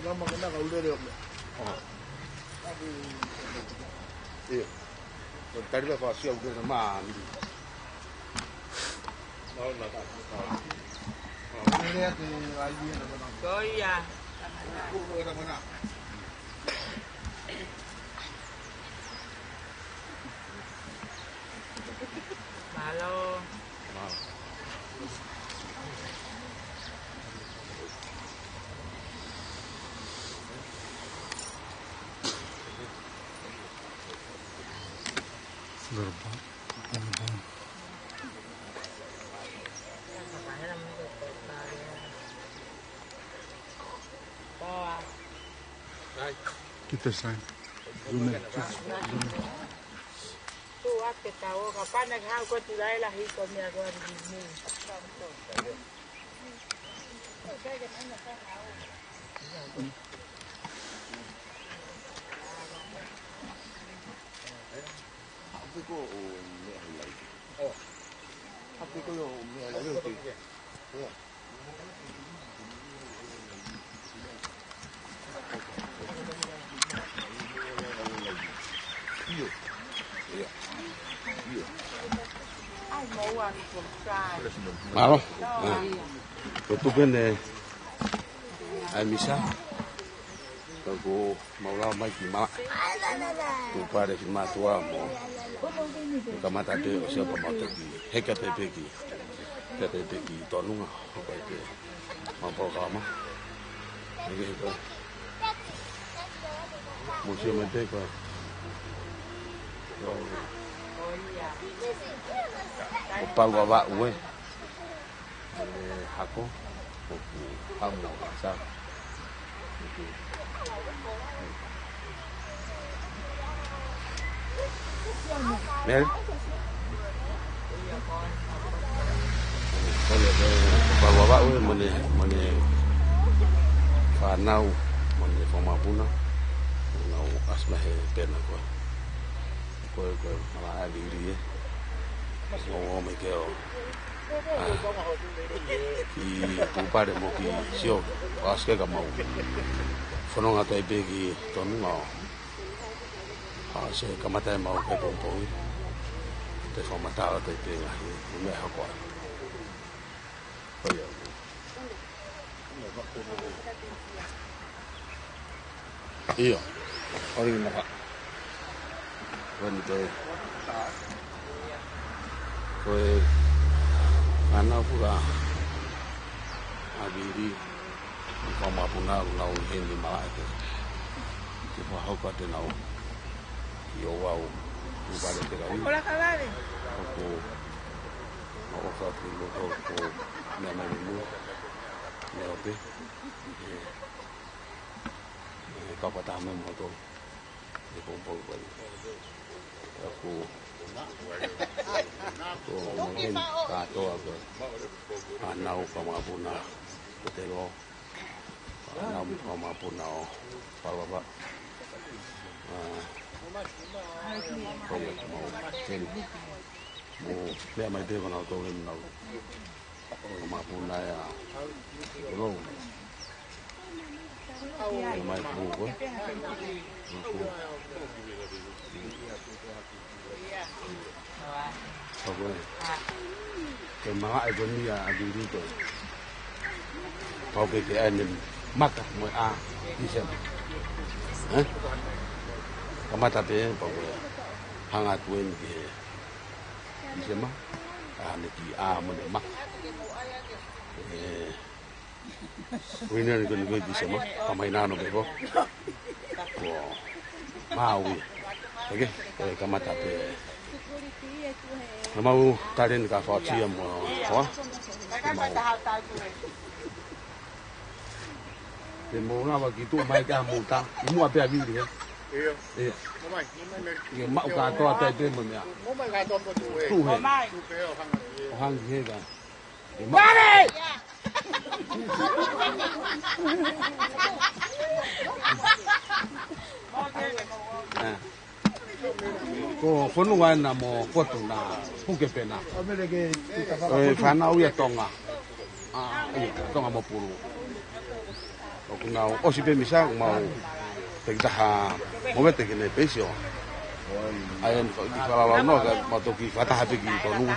Polokalama ko ena ka u lele ʻo meʻa. ʻIo. Ko e tali mai fakasia u lele mai. Ko ia. Mālō. Kita sign. Zoom in. Just zoom in. Tu ake tau, kapana ki hau ko tu lai la hiko mea ko ni. Mālō. Ko tuku eni ʻa e misa. Ka ko mau lava mai ki malaʻe. Tuʻu pale ki mātuʻa mo. Kamata pē ʻo sio ka mau toki heka pē pē ki. Pea pē pē ki Tonga. Ko e pē. Mau polokalama. Heke he koe. Mo sio mai pē koe. Ko Palu Vavaʻu ē. Mo e hako, ʻoku hamu ʻo sa. Mel? Ko e, ko e, Palu Vavaʻu ē, mo e, mo e fānau, mo e fakamāpuna, nau ʻasi mai he pena ko ē. Ko e, ko e, malaʻe Vili ē. Mo, mo mai ke o. ʻA, ki Pupale mo ki Sio, ʻo ʻasi ke ka mau. Fononga tai pē ki Tonga ʻo. ʻA, se kamata ʻemau ke pongipongi. Te fakamatala tai pē ngaahi meʻa hoko ai. Ko ia. ʻIo, ʻoku ʻi ai e maka. Ko eni ko e, ko e fānau pula ʻa Vili, fakamāpuna ʻoku nau ʻi heni malaʻe ke. Ke fakahoko atu ʻenau ʻi ʻo au, ʻi vale te kavi. ʻOku, ʻoku fakafi mo ko, ko, meʻa mai mo, meʻa pē. ʻE, ʻe, kapata mai mo to. ʻE, pongipongi ko eni. Ka ko, ko, mo heni, kātoa ko. ʻA, nau fakamāpuna, ko te lo. ʻA, nau fakamāpuna ʻo Palu Vavaʻu. ʻA, ko ia ko mau. Heni. Mo, meʻa mai pē ko nau tau heni nau. Ko e māpuna ia. Hello. Ia mai ko ko. Ko ko. Ke malaʻe ko eni ʻa Vili ko. Pau ke ke ʻai ʻene maka mo e ʻā Tīsema. Ē? Kamata pē pau ke hanga atu eni ki he Tīsema. ʻA, ne ki ʻā mo ʻene maka. ʻE, ui ni ko eni ko e Tīsema, ka mai nano pē ko. Ko, mau ia. Eke, ko e kamata pē. Ka mau taleni ka fakaʻosi ia mo, hoa. Mau. Te mou lava ki tuʻu mai ka mou tā, ʻi muʻa pē ʻa Vili, ē? ʻIo. ʻIo. Mou mai, mou mai, mou mai. ʻIo, mau kātoa tai pē mo meʻa. Mou mai kātoa mo tuʻu, ē. Tuʻu, ē. Tuʻu pē ʻo hanga ki, ē. ʻO hanga ki he ka. ʻE, mau. Vale! ʻA. Ko fonua ena mo Kotu na puke pē na. Ko e fānau ia Tonga. ʻA, ia, Tonga mo Pulu. ʻOku nau ʻosi pē misa, mau peki taha mo vete ke ne peisio. ʻA ia, ʻi Falalau noa, ka mau toki fakataha pē ki Tonga.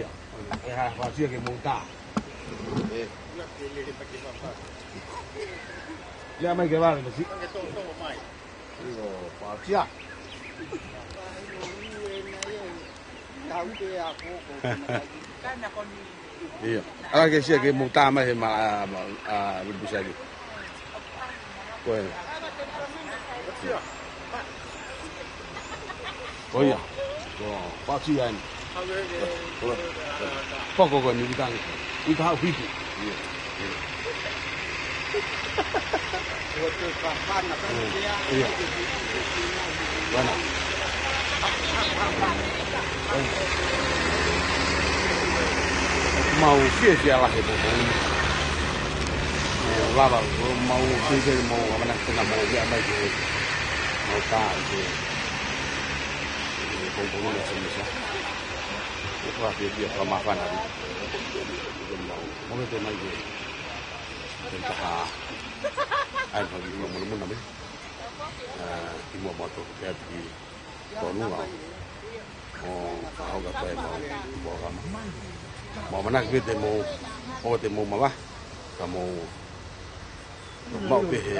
Ia. ʻE ha, fasia ke mou tā. ʻE. Lea mai ke vale, masi. Io, fasia. Ia. ʻAlu ke sia ke mou tā mai he ma, a, ma, a, Lupusaki. Ko e. Ko ia. Ko, fasia eni. Poko ko eni, ʻutangi. ʻUta hau hiki. Ia. Ia. Mana. Mau fiefia lahi he pō ni. Mau lava, mau fiefia, mau ʻamanaki pē naʻa mau meʻa mai ke mau tā ke, ke pongipongi ni ʻa Semesa. ʻOku ou fiefia fakamāfana ʻaupito. Mau, mau mete mai ke, ke taha. ʻAi, fai mo muna muna me. ʻA, kimuʻa moto ke atu ki Tonga. ʻO ka hau ka toe mau, mau kama. Mau ʻamanaki pē te mau, ʻo te mau mava. Ka mau, mau pē he,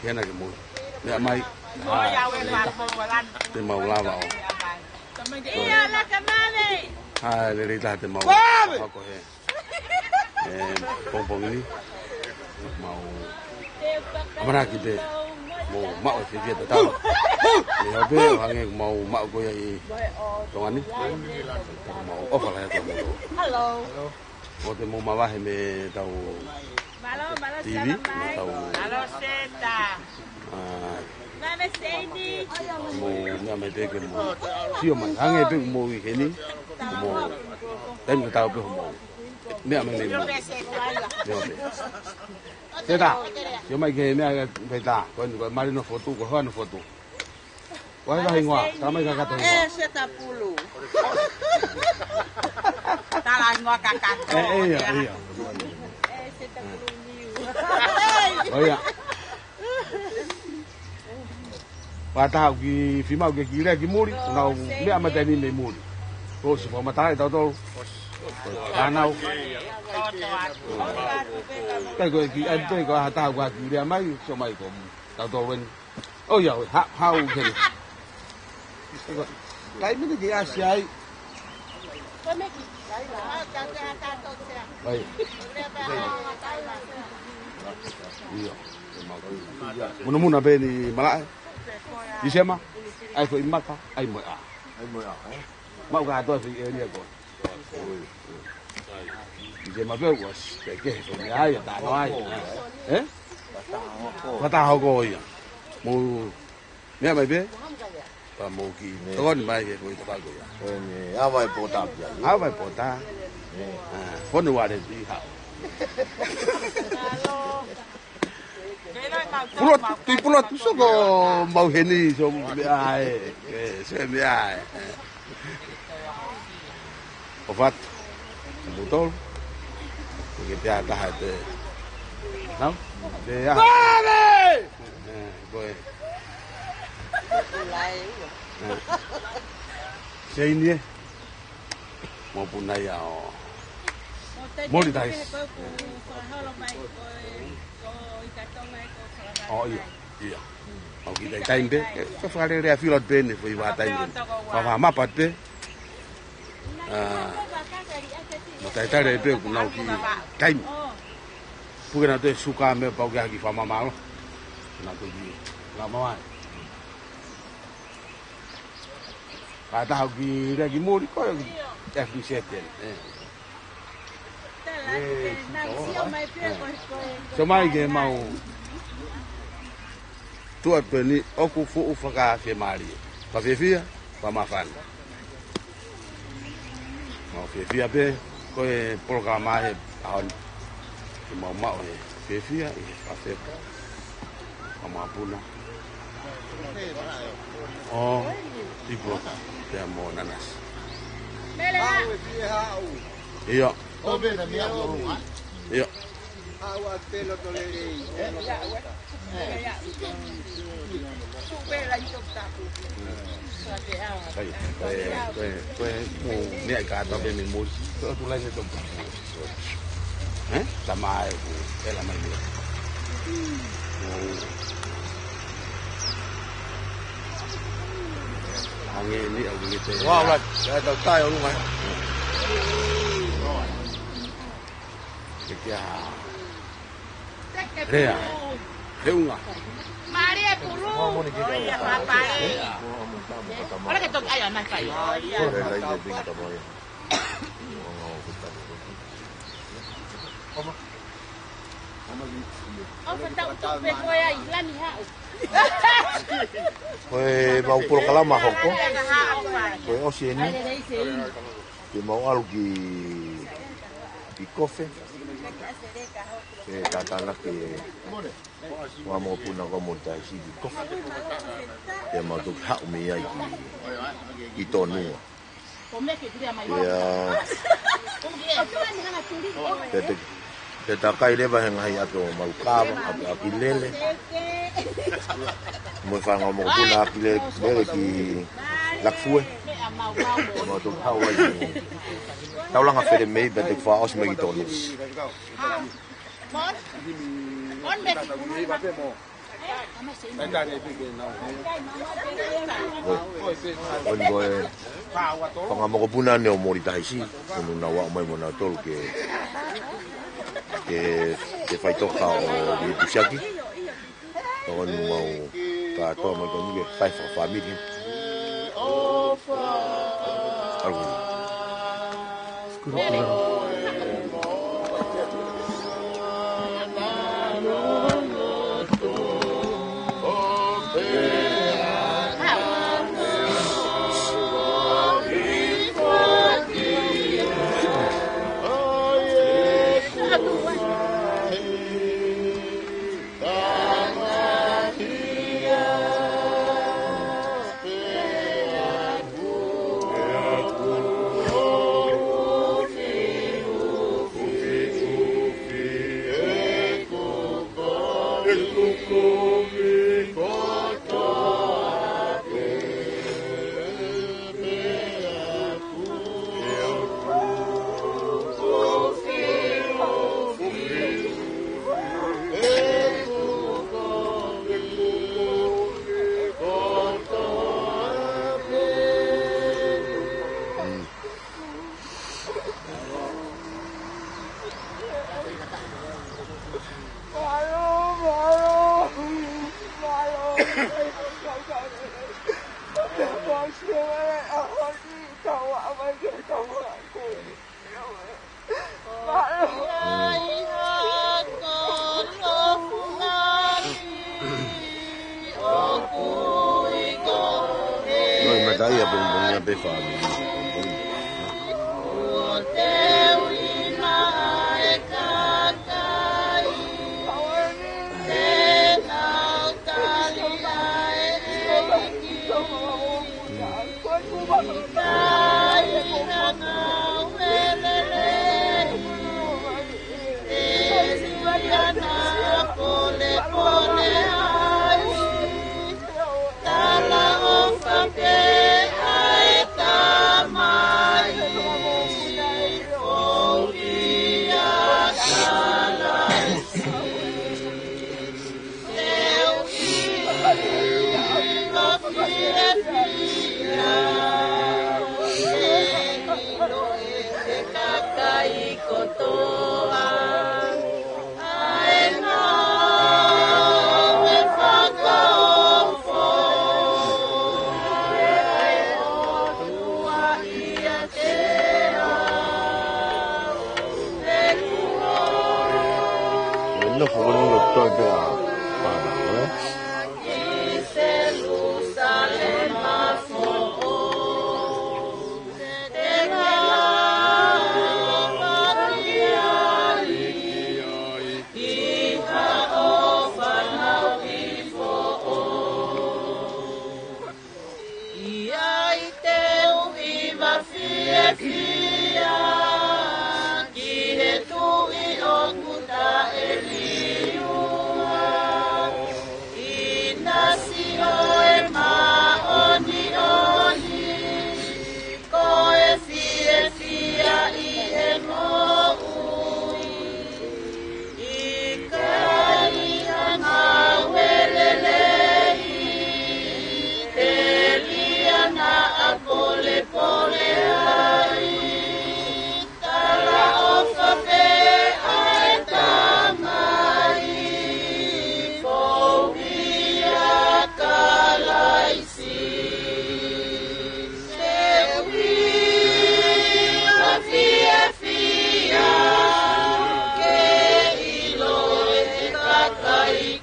he ana ke mau. Meʻa mai, ʻa, te mau lava ʻo. ʻA, lelei taha te mau. Hoko he. ʻE, pongipongi ni. Mau. ʻAmanaki pē. Mau maʻu e fiefia tatau. ʻE, ʻo pē, ʻo hangē mau maʻu ko ia ʻi Tonga ni. Mau ʻofa lahi atu mo. Hello. ʻO te mau mavahe mei tau T V, mei tau. Hello, Seta. ʻA, mau meʻa mai pē ke mau. Sio mai, hangē pē mo i heni. Mau. Taimi tatau pē mo. Meʻa mai mei mo. Meʻa mai. Seta, sio mai ke meʻa pē tā. Ko eni ko e mali no fotu, ko hoa no fotu. Ko e hingoa, tā mai kakato hingoa. ʻE, Seta Pulu. Tala hingoa kakato. ʻE, ʻe, ia, ia. ʻE, Seta Pulu niu. ʻO ia. Fakataha ki fimau ke ki lea ki muli, nau meʻa mai taimi mei muli. Ko si fakamatalaʻi tautolu. Ka nau. Kai ko e ki, ai pē ko ha taha ua ki lea mai, sio mai ko tautolu eni. ʻO ia, ha, hau ke. Kai mene ki ʻAsia ai. Ai. Ia. Muna muna pē ni malaʻe. Tisema. ʻAi foʻi maka, ʻai mo e ʻā. ʻAi mo e ʻā, ē? Mau ka atoa foʻi ʻēlia ko. Tisema pē ua, ke, ke, foʻi meʻa ai, tā no ai. Ē? Fakataha hoko ia. Mou meʻa mai pē. Pea mou ki. Tokoni mai ke foʻi tapa ko ia. Ko eni, ʻava e pōtā pia. ʻAva e pōtā. ʻE. ʻA, fonu wale pi hao. Pulo, tui pulo tu soko mau heni, so meʻa ē, ē, so meʻa ē. ʻOfa atu. Mutolu. Ke te ʻa taha te. Nau? Te ʻa. Vale! ʻE, ko e. ʻE. Seini ē. Mo puna ia ʻo. Moli tai. ʻO ia, ia. ʻO ki tai taimi pē, ke fakalele a filot pē ne, foʻi vā taimi pē. Fa, fa mapa pē. ʻA, mo tai tale pē, ku nau ki taimi. Puke na te suka me pau ke haki fa mamalo. Na te ki, la mawai. Ka taha ki lea ki muli, ko e F D C ten, ē. Ē, sio mai ke mau tuʻa pē ni ʻoku fuʻu fakafiemālie. Fakafiefia, fakamāfana. Mau fiefia pē, ko e polokalama he ʻaho ni. Ke mau maʻu e fiefia ʻi he fafe. Ka mau puna. ʻO, Tiko, pea mo Nanasi. ʻIo. ʻIo. Kai, ko e, ko e, ko e, mou meʻa kātoa pē mei muli. Ko e ʻotu laine tō. Ē? Tama e ku, ela mai mei. Mou. Ange ni au ki te. Wow, right. Ya tau tai o lunga. Ke kia. Lea. Leunga. Maria Pulu. Ia, papa. Ora ke toki ai ana kai. ʻO ka tau tupe ko e ai, lani haʻu. Ko e mau polokalama hoko. Ko e ʻosi eni. Ke mau ʻalu ki, ki Kofe. Ke tātānaki e ʻUluaki Mokopuna ko Molitaisi ki Kofe. Ke mau toki haʻu mei ai ki, ki Tonua. Ia. Pea te, pea te kai leva he ngaahi ʻato Maukava, ʻato ʻAkilele. Mo e fanga mokopuna ʻAkilele, lele ki Lakifue. Mo toki haʻu ai ki Taulanga Felemei, pea te fakaʻosi mai ki Tonisi. Ko e, ko e fanga mokopuna ʻeni ʻo Molitaisi, ʻoku nau aʻu mai mo nautolu ke, ke, ke faitoka ʻo Vilipusiaki. Ko ʻeni mau kātoa mai ko eni ke fai fakafāmili. ʻAlu. Noi mataia pongipongia pē fāmili.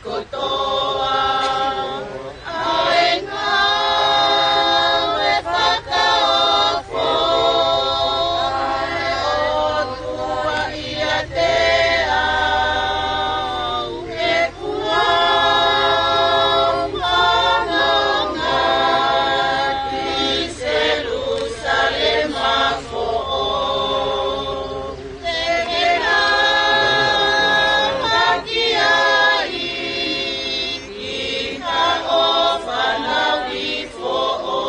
kotoa ʻa e ngāue fakaofo ʻa e ʻOtua ʻiate au, he kuo u fononga ki Selusalema foʻou. Te ke lava ki ai, ki haʻo fanauʻi foʻou.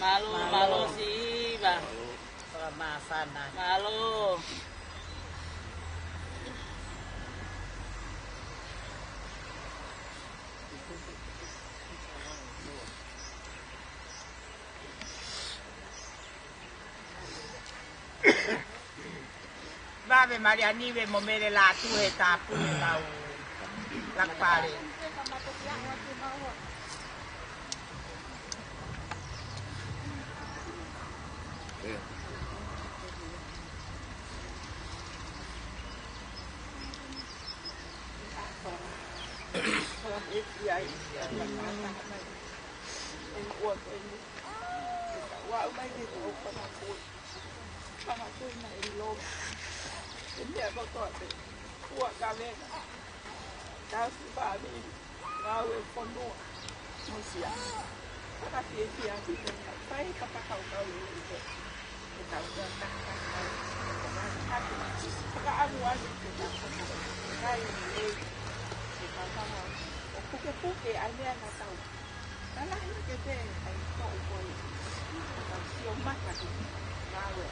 Mālō, mālō Siva. Fakamāfana. Mālō. Vave Maliani, Vemo Mele Lātū he tāpuni mau lakpale. Ua mai ke tau fanga kui. Fanga kui na e lo. E meʻa kotoa pē. Ua kavena. Tau si pāmi. Ngāue fonua. Musia. Fakafiefia ki te fai fakakaukau e te. E tau tau tau tau. Fakaʻamu atu ke tau tau. Kai lei. E tau tau. ʻO pukepuke ai meʻa na tau. Ka lahi ke te ai ko u koi. Ka sio mata ki ngāue.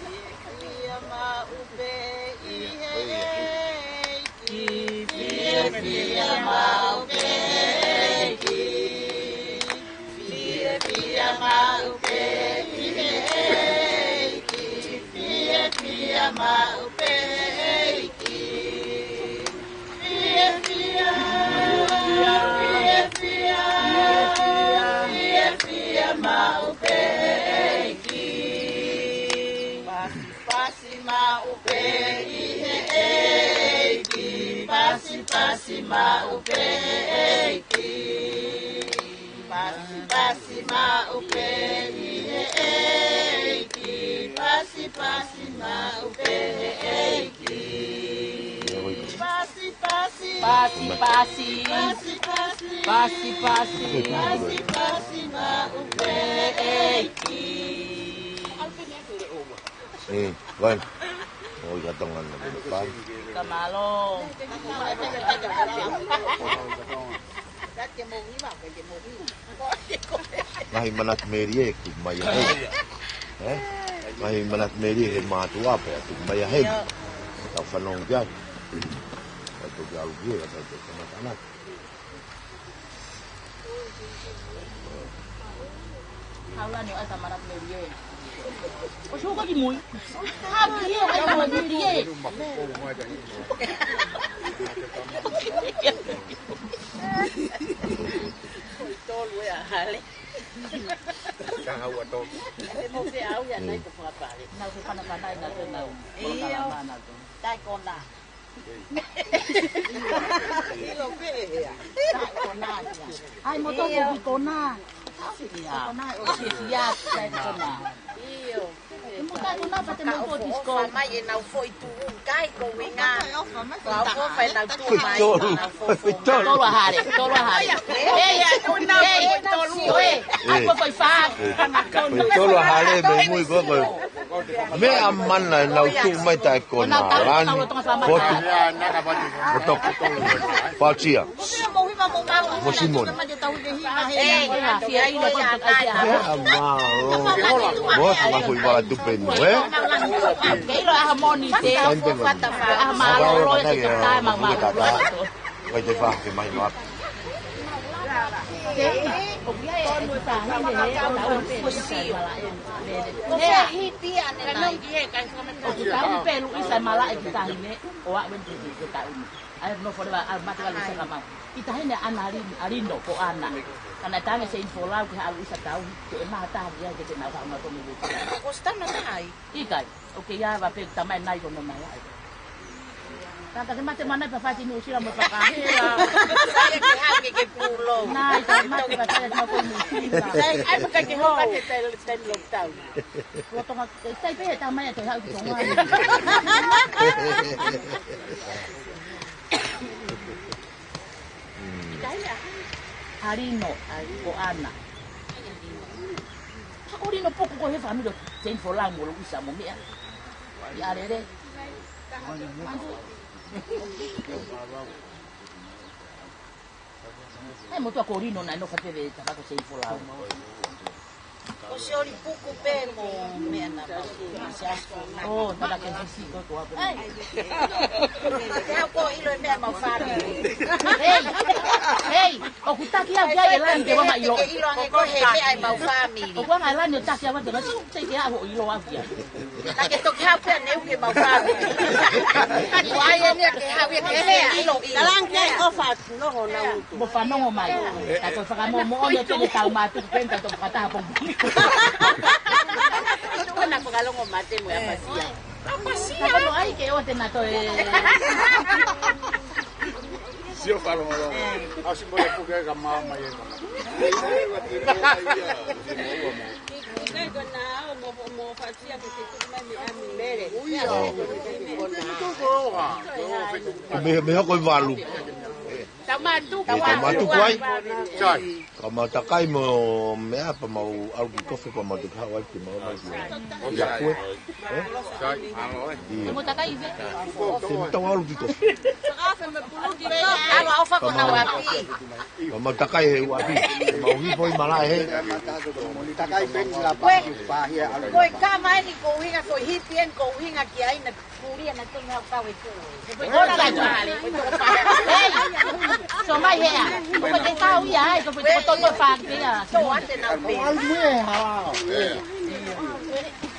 Fiefia maʻu pē ʻi he ʻEiki. Fiefia maʻu pē ʻEiki. Fiefia maʻu pē ʻi he ʻEiki. Fiefia maʻu pē ʻEiki. Fiefia, fiefia, fiefia maʻu pē ʻEiki. Pasipasi maʻu pē ʻi he ʻEiki. Pasipasi maʻu pē ʻEiki. Pasipasi maʻu pē ʻi he ʻEiki. Pasipasi maʻu pē ʻEiki. Pasipasi. Pasipasi. Pasipasi. Pasipasi. Pasipasi maʻu pē ʻEiki. Eh, bueno. Hoy ka tonga na pele pai. Ka mālō. Ngaahi manatu melie ʻoku tuku mai ʻa heni. Ē? Ngaahi manatu melie he mātuʻa pea tuku mai ʻa heni. Tau fanongo ki ai. Tau toki ʻalu ki ai, tau toki kamata ʻana. Haulani ʻo ʻata manatu melie. ʻO suka ki mui. Hau ki he ʻata manatu melie. Tolu ʻe ʻa Hale. Ka haua tolu. E mo ke au ia nai ko fakapale. Nau ke panapana i nau ke nau. Io. Tai kona. Ilo pē ʻe hea. Tai kona ia. Ai, mo toko ki kona. Ia. Kona ʻo si ia, tai kona. Io. Mo tai kona pate mo ko disko. Mai e nau foʻi tuʻu kai ko winga. Ko au ko fai nau tuʻu mai. Tolu. Tolu ʻa Hale, tolu ʻa Hale. Ei, ei, tolu, ei. Ai, ko fai fa. Tolu ʻa Hale, mei mui ko ko. Meʻa mana ʻenau tuʻu mai tai kona lani. Fotu. Fotu. Fatia. Mo Simon. Meʻa mālō. Mo ʻa e foʻi vā tupe nu, ē? Kei lo aha moni te. Taimi te moni. Aha mālō, lo e te tai ma ma. Vai te fa ke mai loa. Ko e hipi ʻa ʻene nai. ʻOku tau pelu ʻisa malaʻe ki tahi ne, ʻo aʻu eni ki he taʻu ni. ʻAi, no fole wa, ʻa mate wa lusa ka mau. Ki tahi ne ʻa ʻAna Lino, ʻa Lino, ko ʻAna. Ka naʻe tangi Seini Folau ke haʻu ʻisa tau, ke ʻe maha taha ki ai ke te nau haʻu na tonu lusa. Ko Stana taha ai? ʻIkai, ʻoku ʻi ai wa pē tamai nai ko no malaʻe. Ka ka ke mate mana pa fati Nuʻu Sila mo fakahela. Sai ke hau ke ke pulou. Nai, ka mate pa fati Nuʻu Sila. Sai, ai, ka ke hau mate tai, tai lockdown. Ko Tonga, sai pē he tamai ʻe toe hau ki Tonga. ʻA Lino, ko ʻAna. Ka ko Lino poko ko he fāmili ʻo Seini Folau mo Luisa mo meʻa. ʻI ʻAlele. He motuʻa ko Lino naʻe nofo pē ʻi he tafaʻaki ʻo Seini Folau. Ko Sioli Puku pē mo meʻa na pau. Siasko na. ʻO, tala ke sisi ko ko apu. Ke hau ko ʻilo e meʻa mau fāmili. Hei, hei, ʻoku taki au ki ai ʻe Lani ke wanga ʻilo. Ke ʻilo ange ko he meʻa ʻemau fāmili. ʻOku anga ʻe Lani ʻo taki au ʻo te ke aʻu ʻo ʻilo au ki ai. Ka ke toki hau pea neu ke mau fāmili. Ko ai eni ke hau ia ke he ʻilo ʻilo. Kalang ke ʻofa atu noho na utu. Mo fanongo mai. Ka ko fakamoʻoni ʻo te ne tau mātuku pē ka to fakataha pongi. Ko na fakalongo mate mo e ʻapasia. ʻApasia. Ka ko ai ke o te na toe. Sio fakalongo longo. Asi mo e puke ka mama ia ka. Ko e meʻa, meʻa ko e valu. Tau mātuku. Tau mātuku ai. Sai. Ka mau takai mo meʻa pea mau ʻalu ki kofe pea mau te kahaʻu ai ke mau mai ki. Ia kue. Ē? Sai, mālō ē. Ia. Mo takai ʻi fē? Te mau tau ʻalu ki kofe. Ala o fako na wapi. Ka mau takai he uapi. Mau hifo ʻi malaʻe he. Takai peni la pa pa hia ala. Ko e kama eni ko e ʻuhinga, ko e hipi eni ko e ʻuhinga ki ai na kulia na tonu hau kau e kua. Ora la jua. Hei. So mai hea. Ko te kau ia ai, ko te koto ko fang ke ia. So ate na pe. Ai mue ha.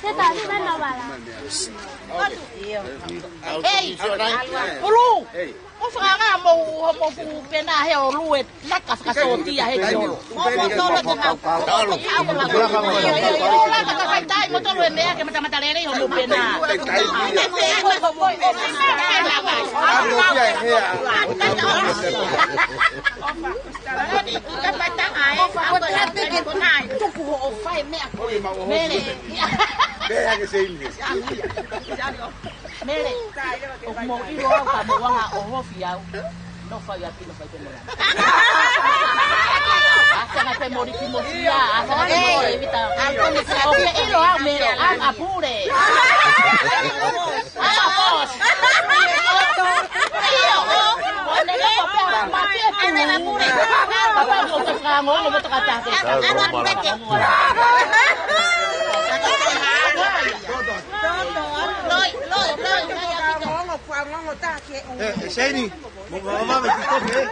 Se ta ni na na wala. Hei. Ulu. Mo fanga mo mo fu pena he ʻo lue na ka fakasotia he ki olo. Mo mo tolo te mau. Tolo. Tolo ka ka tai mo tolo e meʻa ke mata mata lele ʻo mo pena. Ka mata ai. Tuku hoʻo fai meʻa ko e. Mele. Pea ke se ini. Mele, ʻoku mou ʻilo au ka mou anga ʻo hofi au. Nofo ia pino fai pē mo la. ʻAsa na pē moli ki mo fia, ʻasa na pē moli ki mo fia. ʻOku ke ʻilo au Mele, au a pule. Au a boss. ʻIo, ʻo. Eh, eh, Seini, mo ka mama ki kofi, eh?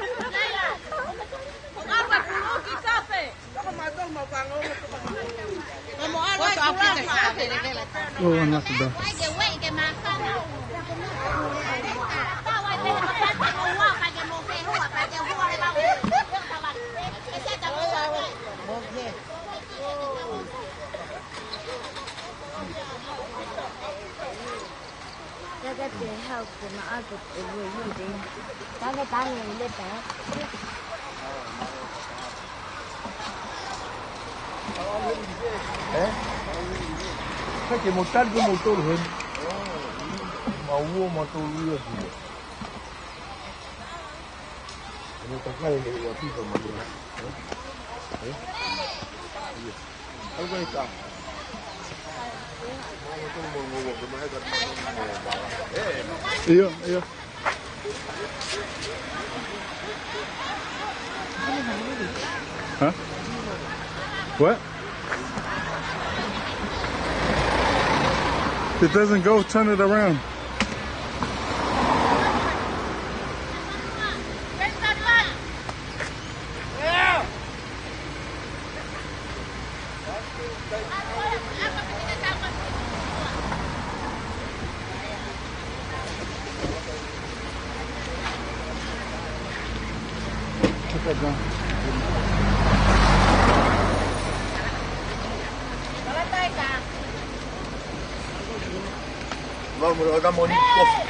Oh, enough of that. Taga te hau ke ma ako e ue ue de. Taga tane le ta. Eh? Ka ke mo tali ke mo tolu hen. Ma uo ma tolu ia sila. Mo takai he ua pipa ma ua. Eh? Eh? Ia. Ia, ia. Huh? What? It doesn't go, turn it around. Vamos, lo damos un coffee.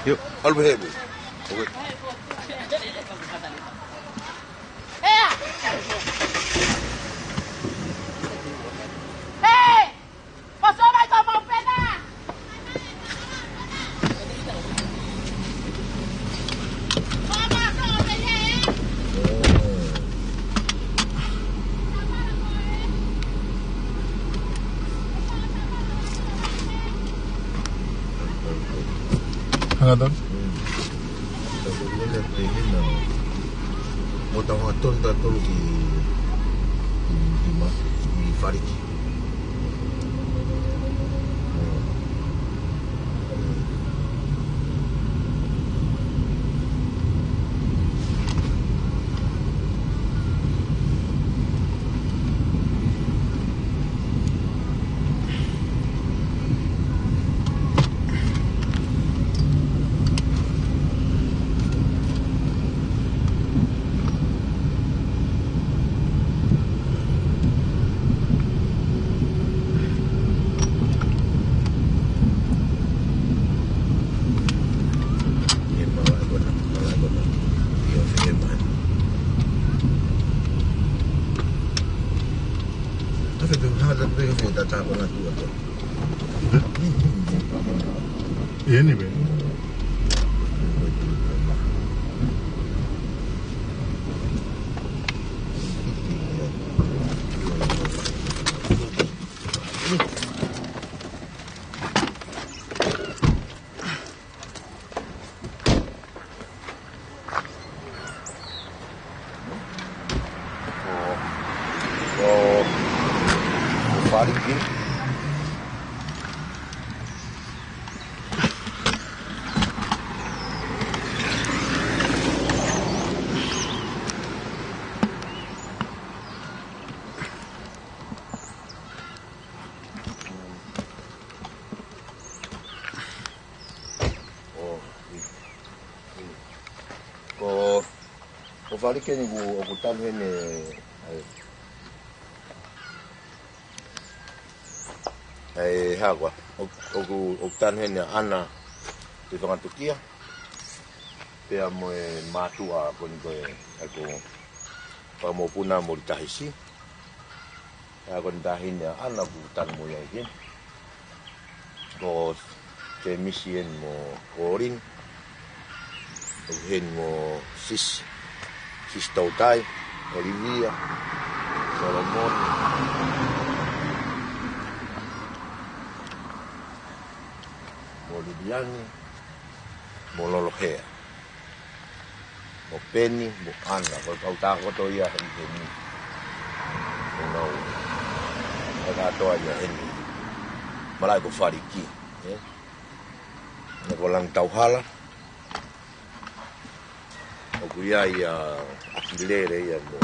Yo, algo heavy. Okay. Hanga tonu? Mo tau hanga tonu tautolu ki, ki, ki ma, ki Faliki. Anyway. ʻO, ʻo, ʻo Faliki. ʻO, ʻi, ʻi. Ko, ko Faliki eni ʻoku, ʻoku tanu heni, ʻai, ʻai, hā koā, ʻo, ʻoku, ʻoku tanu heni ʻa ʻAna, Te Fangatukia, pea mo e mātuʻa ko eni ko e, ʻa ko Fakamopuna Molitahisi, ʻa ko eni taʻahine ʻa ʻAna ʻoku tanu mo ia ʻi heni. Ko Temisi eni mo Kolini, ʻoku ʻi heni mo Sisi, Sisi Toutai, ʻOlivia, Solomone, mo Liliani, mo Lolohea, mo Peni, mo ʻAna, ko e kau tākoto ia ʻi heni. Ko e ngāue ʻa e kātoa ia heni. Malaʻe ko Faliki, ē? Naʻe ko Langitauhala. ʻOku ʻi ai ʻa ʻAkilele ia mo,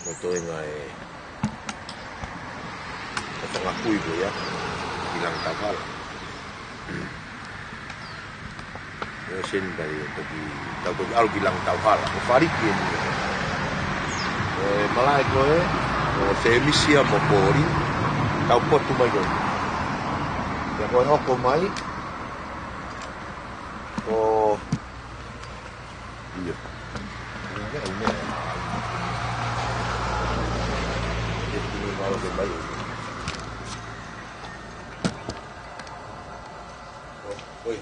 mo toenga e, e fanga kui ko ia ʻi Langitauhala. ʻO seni kai ʻo toki, tau toki ʻalu ki Langitauhala. Ko Faliki eni. Ko e malaʻe ko ē, ko Temisi ia mo Kolini, tau potu mai ko ē. Pea ko e hoko mai, ko ia. Oi.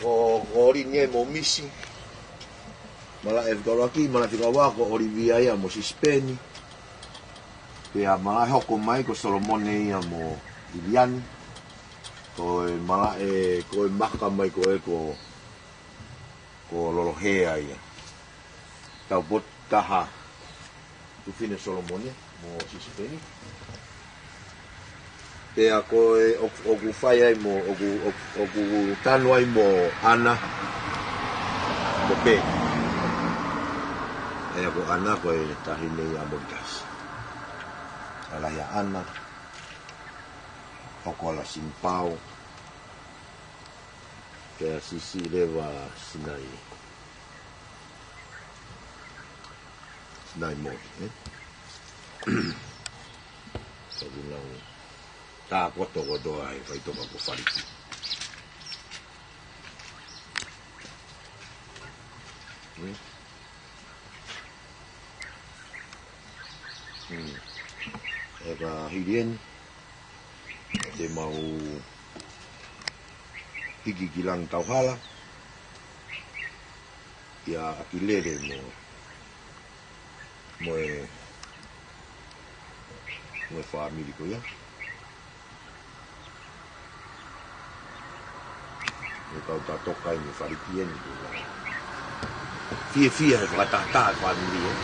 Ko, ko Kolini ia mo Misi. Malaʻe fika ʻuluaki, malaʻe fika ua ko ʻOlivia ia mo Sisi Peni. Pea malaʻe hoko mai ko Solomone ia mo Liliani. Ko e malaʻe, ko e maka mai ko ē ko, ko Lolohea ia. Tau potu taha Tufine Solomone mo Sisi Peni. Pea ko e ʻoku, ʻoku fai ai mo, ʻoku, ʻoku, ʻoku tanu ai mo ʻAna mo Peni. ʻA ia ko ʻAna ko e taʻahine ia ʻa Molitahisi. Ala ia ʻAna, hoko ala Sinipao, pea Sisi leva Sinai, Sinai Moli, ē? Ka ʻoku nau tākoto kotoa ʻi he faʻitoka ko Faliki. Hmm. Hmm. ʻE ka hili eni, te mau hiki ki Langitauhala, ʻia ʻAkilele mo, mo e, mo e fāmili ko ia. Mo e kau tatoka eni Faliki eni ko ia. Fiefia he fakatahataha e fāmili ē.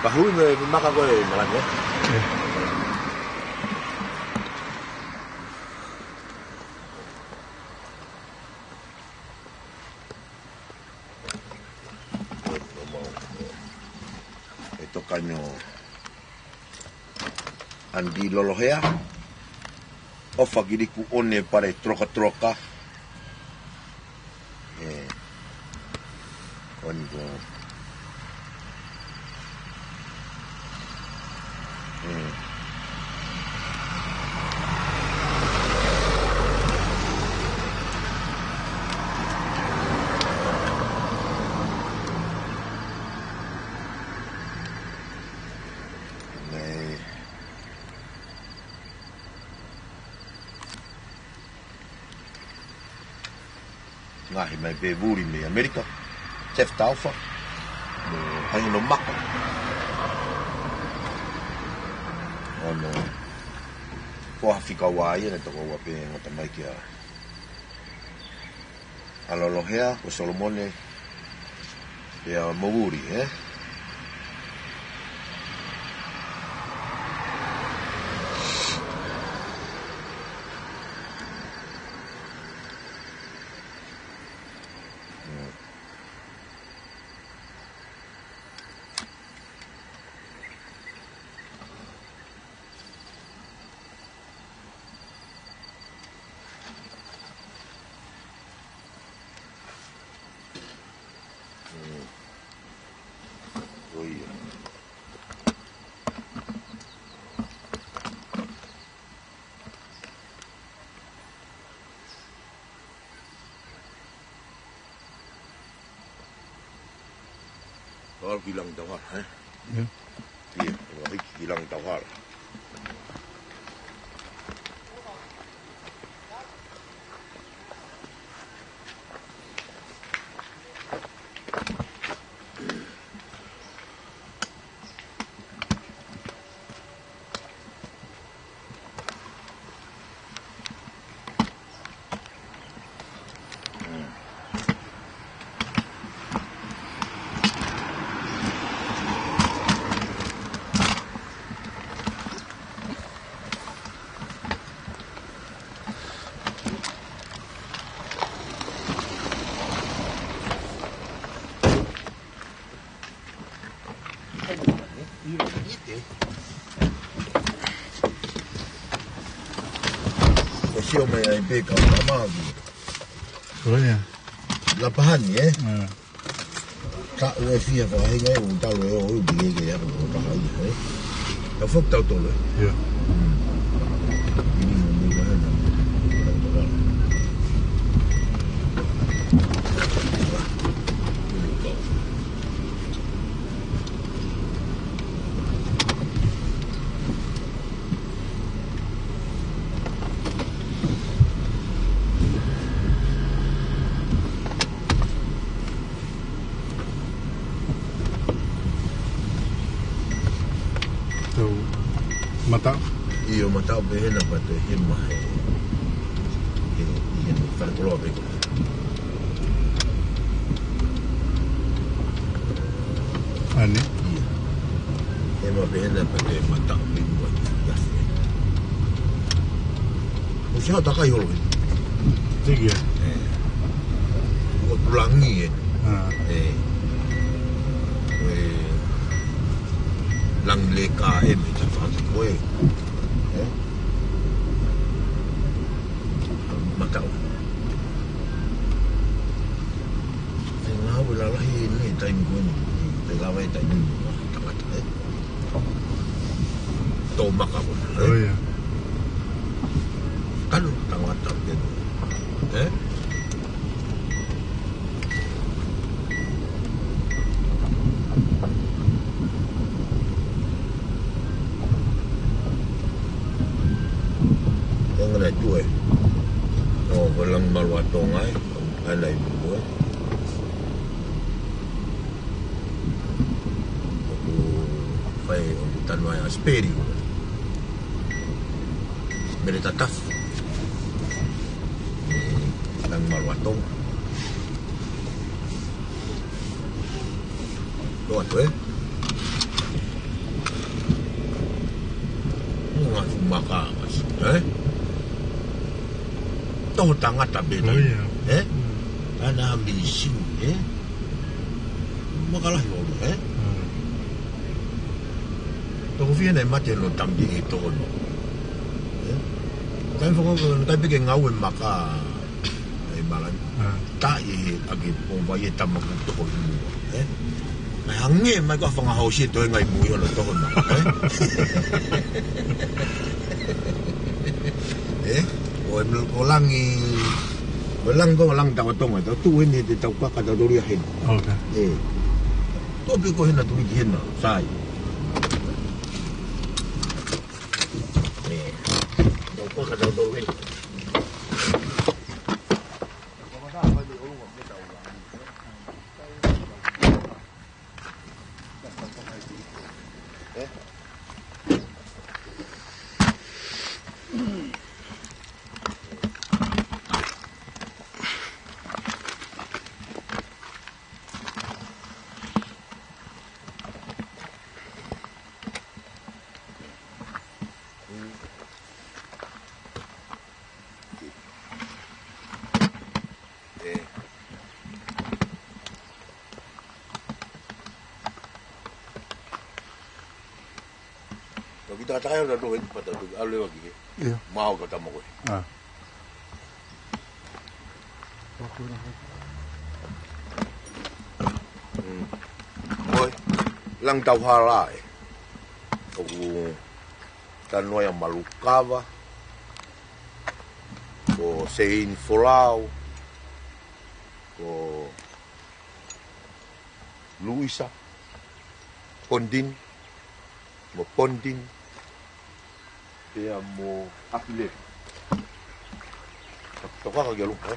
Ka hui me maka ko e malani ē. ʻE toka eni ʻo ʻAna Lolohea, ʻofa ki Liku ʻOne pale troka troka. ʻE, ko eni ko. ʻE. Mei Ngaahi mai pē vuli mei ʻAmelika, Jeff Taufa, mo Haino Maka. ʻOno foha fika ua ia, ne toko ua pē ngata mai kia ʻAna Lolohea, ko Solomone, pea mo Vuli, ē? ʻIo. Au ki Langitauhala, ē? Ia. Ia, ua hiki ki Langitauhala. Ko sio mai ai pē ka mamavi. Ko ia. Lapahani, ē? Ā. Ka ue fia fakahinga e u talo e o u ki ke ke ako ko taha ia, ē? Ka fok tau tolo, ē? Ia. Hmm. Ini mo ni ka hana. Tau mataʻu? ʻIo, mataʻu pē hena pea toe hema he, he, he falekoloa pē ko. Ane? ʻIo. Hema pē hena pea toe mataʻu pē mua ia. ʻOsi hao takai holo ē. Tiki ē? Ē. Ko Tulangi ē. Ā. Ē. Ē. Langi leka ē me ta fatu ko ē. Ē. Mataʻu. Te ngāue lalahi eni taimi ko eni. Te lava e taimi ni. Tangata ē. Tō maka ko ē. ʻO ia. Kanu tangata ke. Ē? Engana tu ē. ʻO ko Langi Malu ʻa Tonga ē. ʻAna i mua ē. ʻOku fai ʻoku tanu ai ʻa Sipeli. Mele tatafu. Langi Malu ʻa Tonga. Loa tu ē. Ngaahi maka, ē? Toho tangata pē. ʻO ia. Ē? Mm. ʻAna misi, ē? Maka lahi ʻo, ē? Mm. Toko fiha naʻe mate ʻo tambi e toho no. Ē? Taimi faka-, taimi pē ke ngāue maka, ʻe malani. Ā. Taʻi ʻe he ʻaki pō vai e tama ko toko i mua, ē? Naʻe hangē mai ko e fanga hoosi ʻe toe ngai mui ono toho na, ē? Ē? ʻO e mil ko Langi, ko Langi ko Langi tau tonga, tau tu heni te tau kaka tau toria heni. Ok. Ē. Tō pē ko hena tuli ki hena, sai. Ē. Tau kaka tau toria heni. Ē. Ko kita kata kaya udah dua ini pada tu alu lagi ke. Iya. Mau kata mau gue. Ah. Hmm. Oi, Langitauhala ē. Ko Tanoa ia Malukava. Ko Seini Folau, ko Luisa, Pondin, mo Pondin, pea mo Apile. Tokanga ki ʻolunga, ē?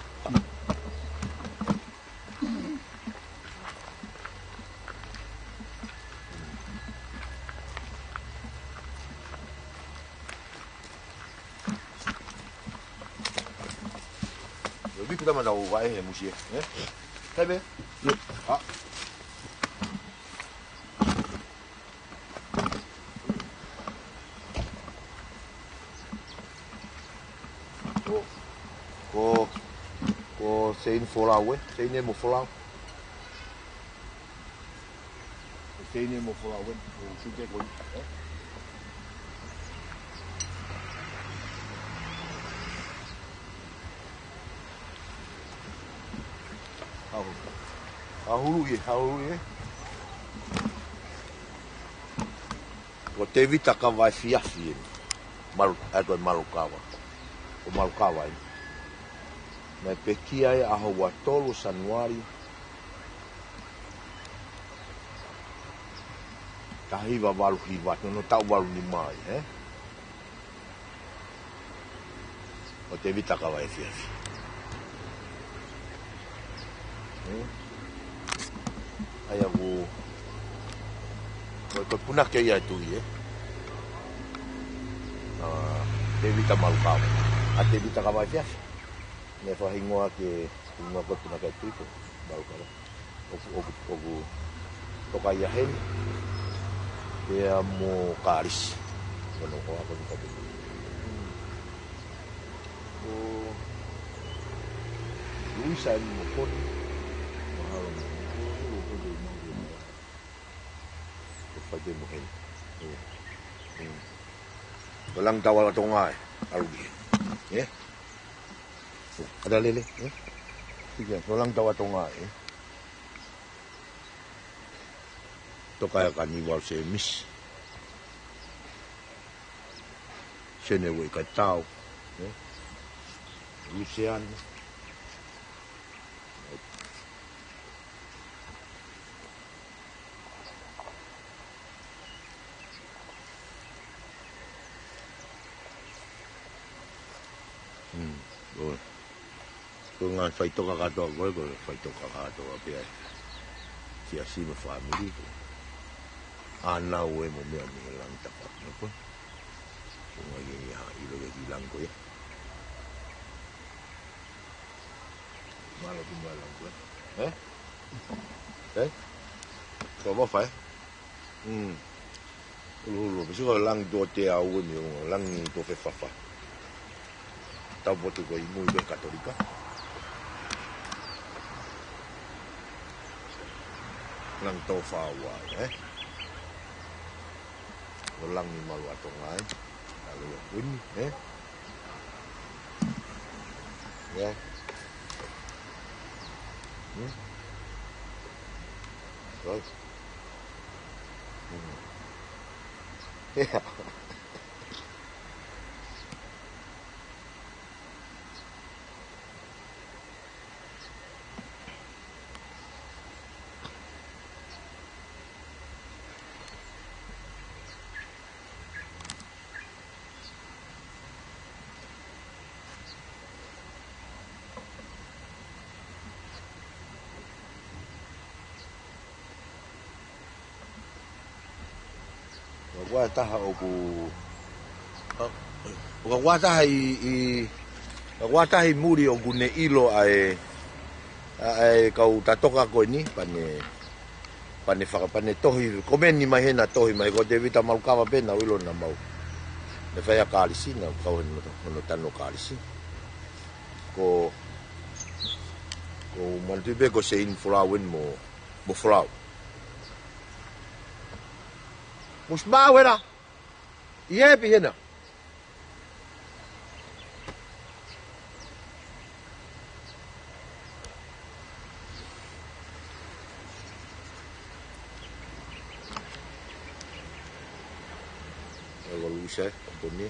Yo vi que está mandando uva, eh, musie, eh? Está bien. Ah. Ko, ko, ko Seini Folau, ē? Seini mo Folau. Ko Seini mo Folau, ē? Ko Sute ko, ē? Haʻu. Haʻu ē, haʻu ē. Ko Tevita Kavaefiafi ē. Malu, ē, ko Malukava. Ko Malukava ē. Naʻe pekia ʻi he ʻaho ua tolu Sānuali. Taha hiva valu hiva, hono taʻu valu nima ai, ē? Ko Tevita Kavaefiafi. Hmm? ʻA ia ko, ko, ko e punake ia ʻa e tuʻi, ē? ʻA Tevita Malukava. ʻA Tevita Kavaefiafi. Naʻe fakahingoa ke, hingoa ko e punake ʻa e tuʻi ko Malukava. ʻOku, ʻoku, ʻoku toka ia heni. Pea mo Kalisi. Ko hono hoa, ko hono kapinga. Ko Luisa eni mo Koni. Mahalo mo Koni, mo Koni, mo Koni. Ko Fate mo heni. Ko Langitauʻatonga ē, ʻalu ki heni. Ē? ʻAta lele, ē? Ko Langitauʻatonga ē. Toka ē ka Niualu Semisi. Sene Ueikaitau, ē? Luseane. Hmm, ʻo. Ko e ngaahi faʻitoka kātoa ko ē, ko e faʻitoka kātoa pē ʻa e siasi mo e fāmili ko ē. ʻĀnau ē mo meʻa mei he langi tapu atu ko ē. Ko e ngaahi ia ʻilo ke ki langi ko ia. Mālō ki mālō ko ē. Ē? Ē? Ko e mofa ē? Mm. Hulu hulu, pesi ko e langi tō te au ni, ʻo langi tō fefafa. Tau potu ko i mui ko e Katolika. Langi tō fāua, ē? Ko e langi malu ʻa Tonga, ē? ʻAlu ia ko eni, ē? Yeah. Hmm? Right. Hmm. Yeah. ʻOku ʻi ai e taha ʻoku, ʻoku ʻi ai e taha ʻi, ʻi, ʻoku ʻi ai e taha ʻi muli ʻoku ne ʻilo ʻa e, ʻa e kau tatoka ko eni, pea ne, pea ne faka-, pea ne tohi, komeni mai hena tohi mai, ko Tevita Malukava pē naʻa ku ʻilo naʻa mau. Ne fai ʻa Kalisi, naʻa ku kau heni mo hono tanu Kalisi. Ko, ko Manatuʻi pē ko Seini Folau eni mo, mo Folau. Musi mau era. ʻI he pē hena. ʻE, ko Luisa, Antonia.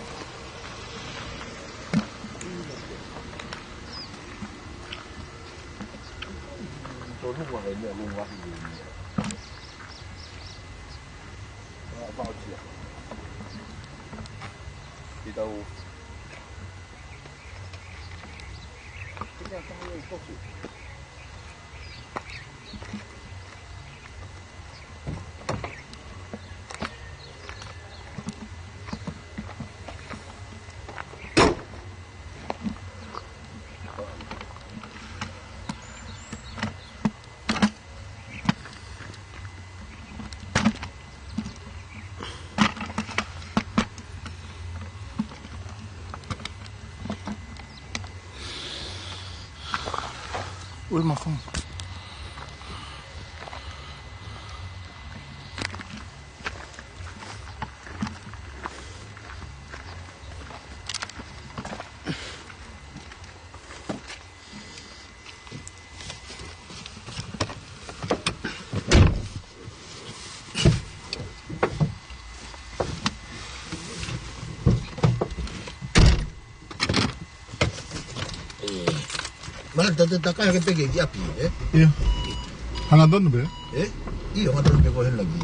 Tonu mai ne lunga i. Ua pau tia. Kita u. Kita tahu itu. Ui, mafong. Mana tata taka ke peke ki api, eh? Ia. Hangatonu pē. Eh? Ia, hangatonu pē ko hena ki.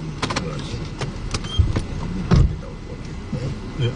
Ia.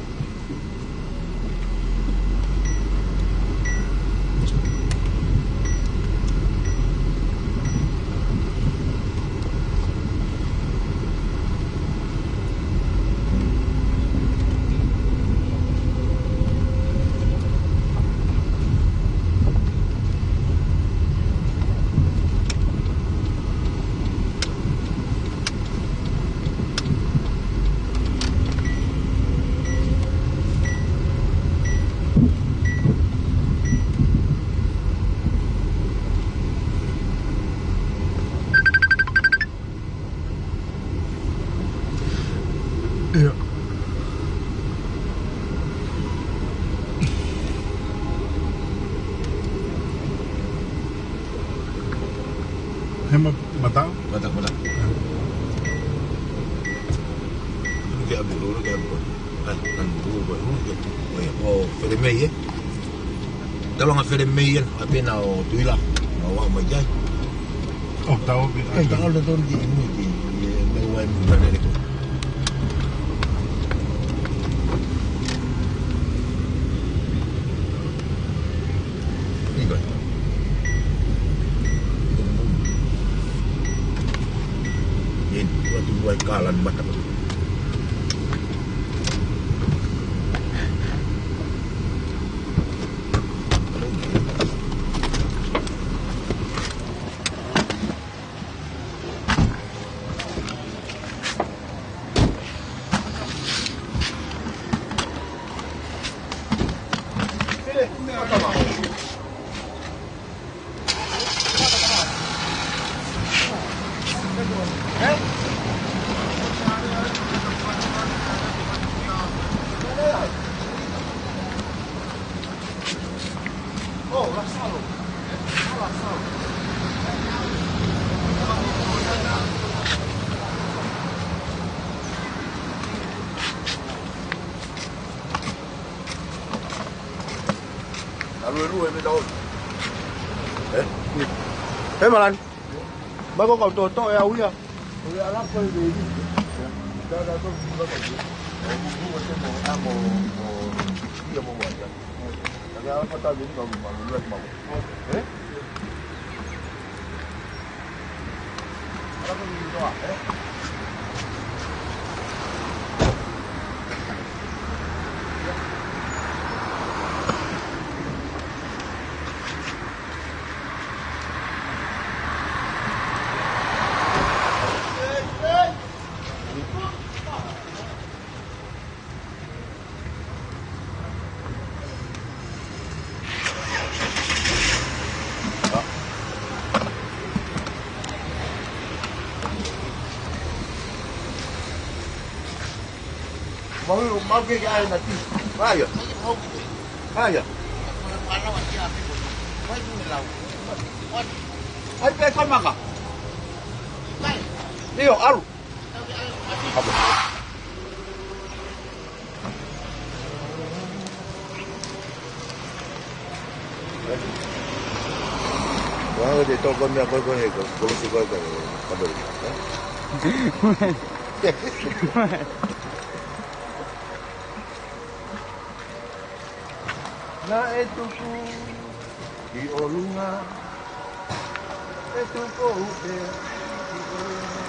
Ia. He ma-, matau? Matau, matau. Ulu ke abu, ulu ke abu. Ai, kan ulu ke, ulu ke. Oh, ya. Oh, fere mei, eh? Tau anga fere mei, eh? Ape na o tuila. Na wa mai jai. Oh, tau ke. Ai, tau le ton ki inu ki. Ia, me wa mu na le ko. Ikai. Ien, waktu dua kalan mata. Alu e lue me tau. Eh? Eh, Malani. Mai ko kau toto e au ia. Ko ia ala ko e veli. Tau tau tau tau tau. O, o, o, o, o, ia mo wa ia. Tau tau tau tau tau tau. Eh? Mau, mau ke ai na ti. Aia. Aia. Ai pe ko maka. Io, alu. Ape. Wau te toko mea koe koe he ko, ko si koe koe, ko si koe. Naʻe tuku ʻi ʻolunga, e tuku ʻi ʻolunga.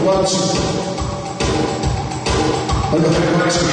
Atu. Oi, oi, oi, atu.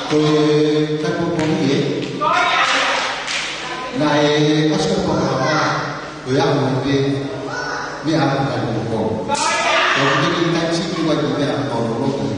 Ko e tapu poni e. Naʻe ʻasi ka pona ma. Ko ia mo te. Meʻa ʻa ka ni ko. Ko te ki tai siki wa te meʻa ko lo lo.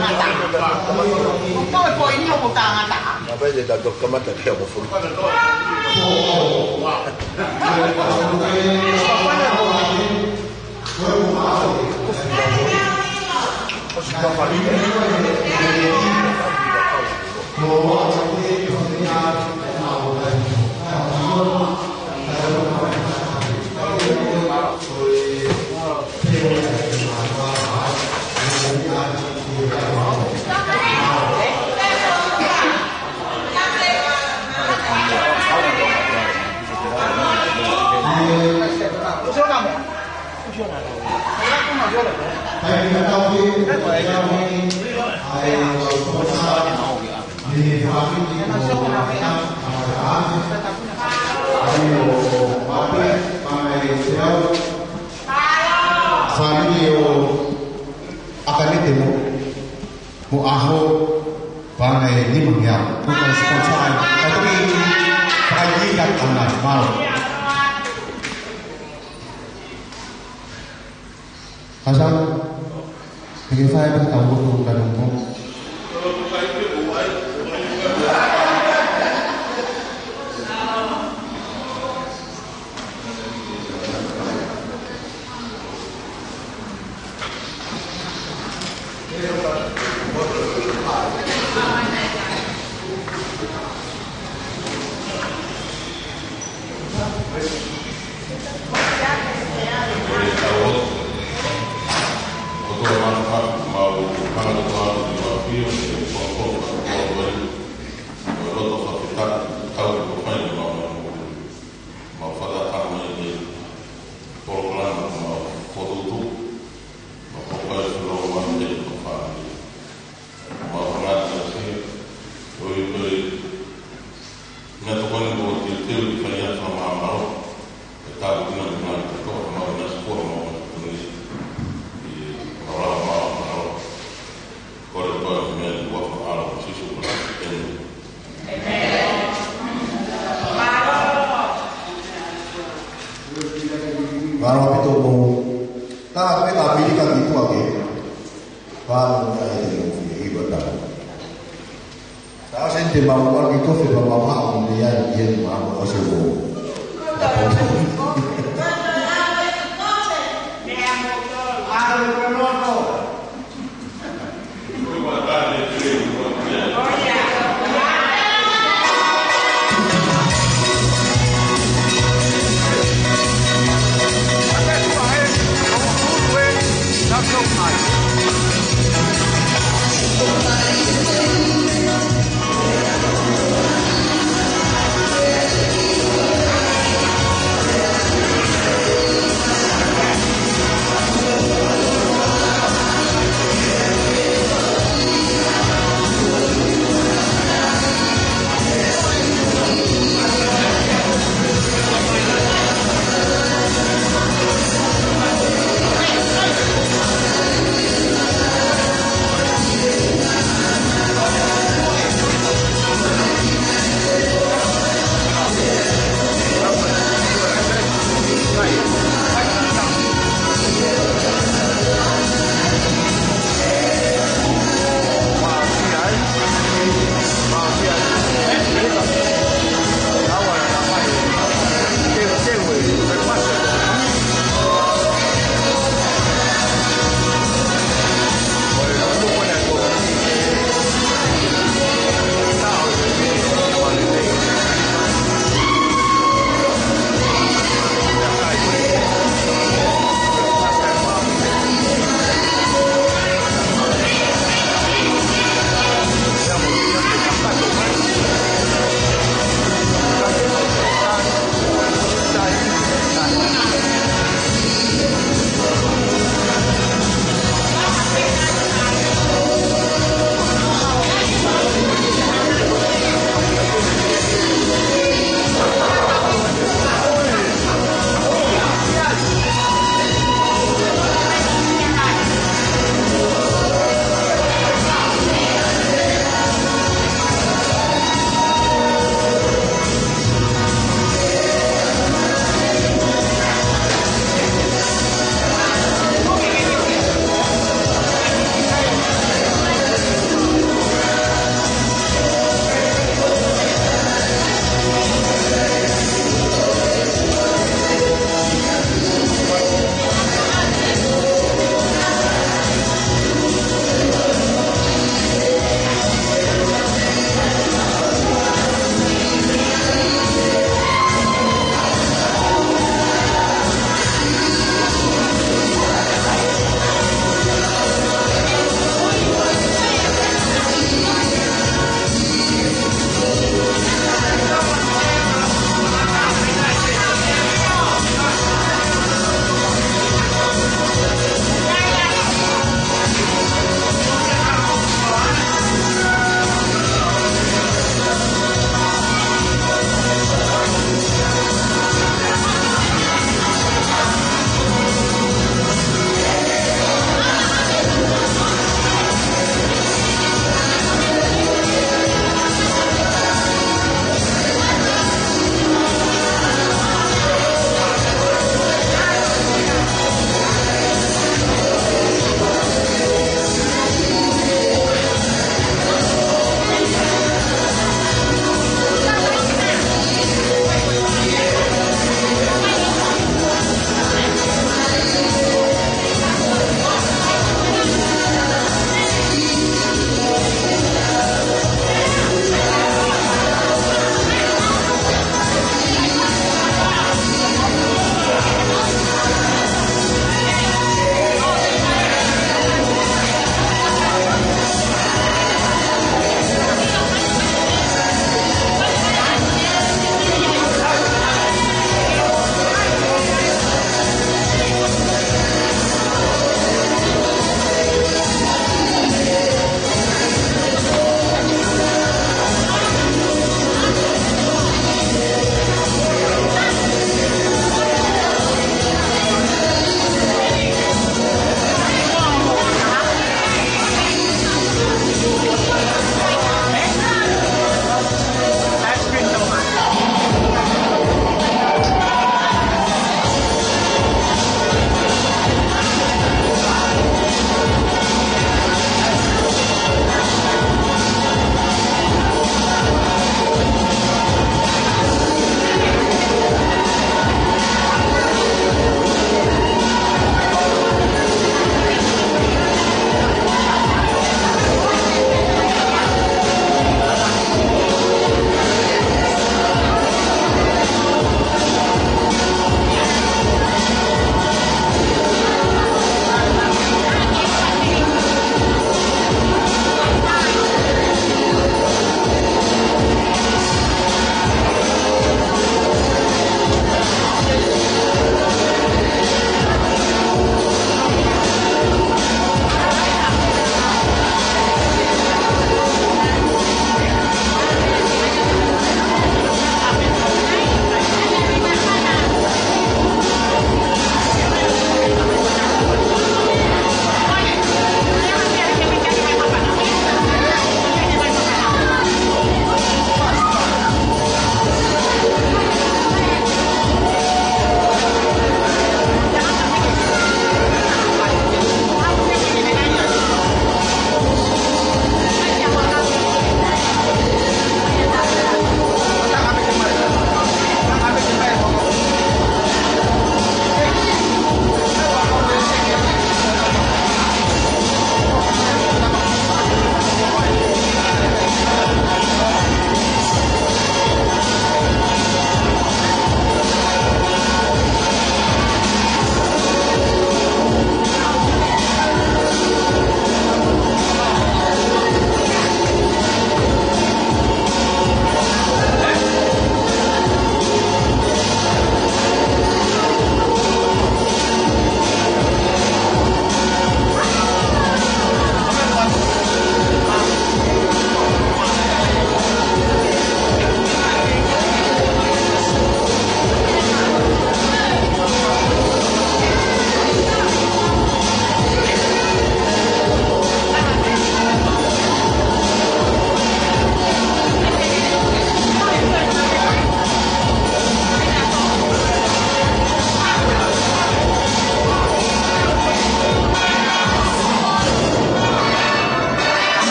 Ko e poini ʻoku tangata. Naʻe pehē ʻe he taha, kamata ke mo fulu. Fāmili ʻo ʻAkanite mo, mo ʻAho, paʻanga ʻe nima ngeau. Kuo ka sponsor ai. Ka toki, ka i ka ana, mālō. Hasau, te ke fai pē tau lotu ka nongo. Mau fangata ʻo se, ʻo i, ʻo i, meʻa tokoni mo teuteu ki fai atu ʻa māmalo. ʻE tāpuekina mo ngali kotoa, mau na sikoa, mau na sikoa ni. ʻI, mau la, mau na lo. Kole koe meʻa ni ua fa alo, Sīsū Kalaisi. ʻĒmeni. Mālō ʻaupito mo. Tā pē ka pili ka ki tuʻa ke. Pāmu na e te mo fie hiva tau. Ka ʻosi te mau ʻalu ki kofe pa mau haʻu mei ai ki he mau ʻosi mo.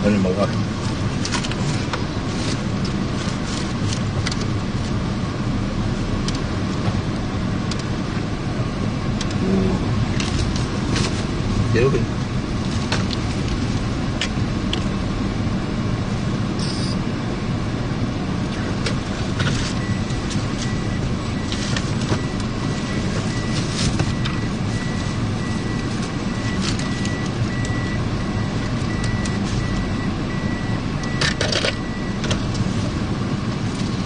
Ko eni mau ʻalu. Ū. Te oke.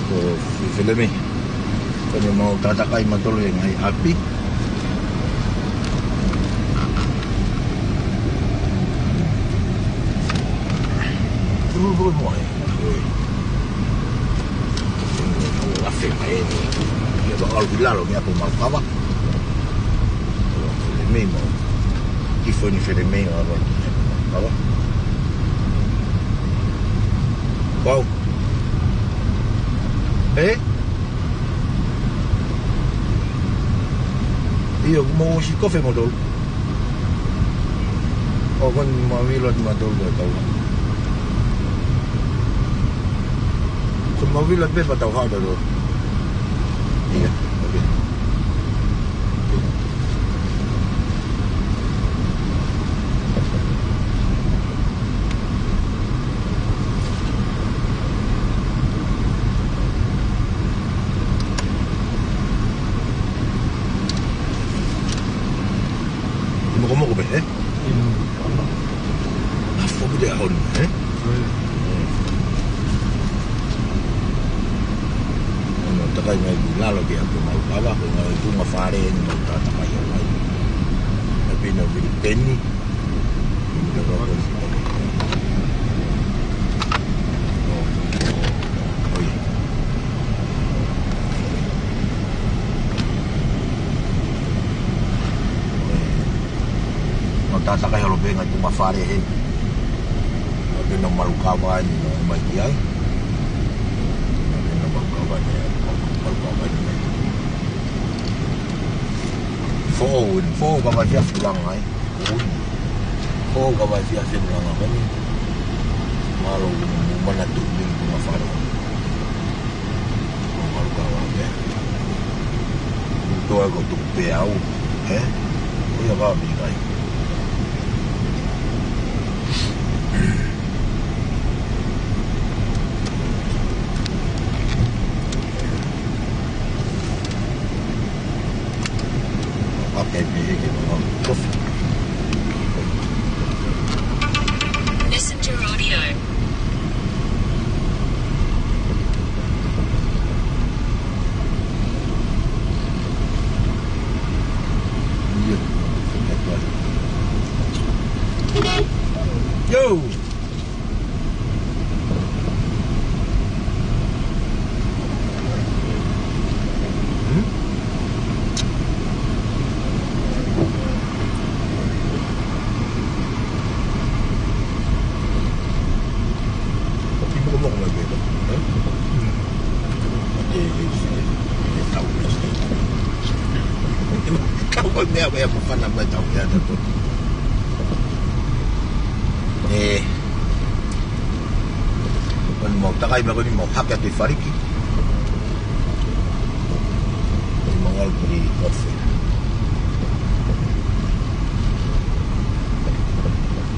Ko e fefele mei. Ko eni mau tātakaʻi mautolu he ngaahi ʻapi. Ū, ū, ū, ū. Ua fē mai eni. Ia ʻalu ki lalo mei ʻapi Malukava. Fefele mei mau. Ki fo ni fefele mei ʻalu ki ʻapi Malukava. Pau. Ē? ʻIo, ʻoku mau ʻosi kofe mautolu. ʻO, ko eni mau ʻilo atu mautolu ko e tau. Ko mau ʻilo atu pē pea tau haʻu tautolu. ʻIo, oke. Mokomoko pē, ē? ʻIo. ʻA, foki te ʻaho ni, ē? ʻIo. ʻO mau takai mai ki lalo ki ʻapi Malukava, ko e ngaahi tuʻunga fale eni mau tātakaʻi ai. ʻApi na Vilipeni. Mau tātakaʻi holo pē ngaahi tuʻunga fale he. ʻApi na Malukava eni, ʻomai ki ai. ʻApi na Malukava eni, Malukava eni. Foʻou, foʻou ka mai fia fulanga ai. Foʻou ka mai fia fulanga mai. Mālō, manatu mei tuʻunga fale. Ko Malukava pē. Ko e toa ko Tukupeau, ē? Ko ia ka mi kai. Listen to audio. Yo! Kau ko e meʻa, meʻa, meʻa, meʻa, meʻa, meʻa. Ē, ko eni mau takai mai ko eni mau hake atu ʻi Faliki. Ko eni mau ʻalu ki Ofe.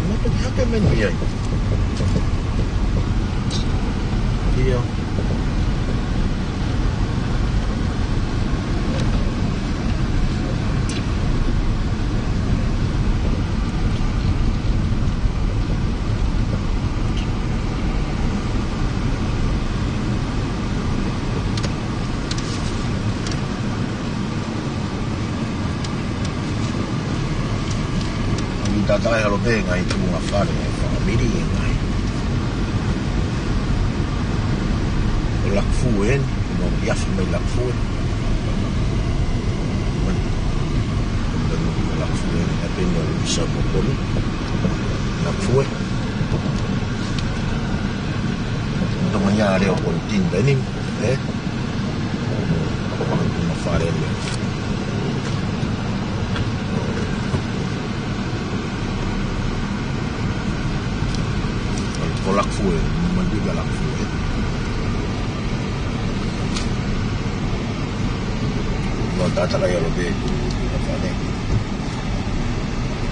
Mau toki hake mai ni ai. ʻIo. ʻOku tātakaʻi holo pē ngaahi tuʻunga fale, fāmili ē ngaahi. Ko Lakafue eni, ʻoku mau ʻi he afi mei Lakafue. Lakafue eni, ʻapi na Lisa Mokoni. Lakafue. Tō mai ia leo ko e tin dining, ē? Ko e tuʻunga fale eni. Fue, mandu ka Lakafue. Ua tatala ia lo be tu, tu ka fale.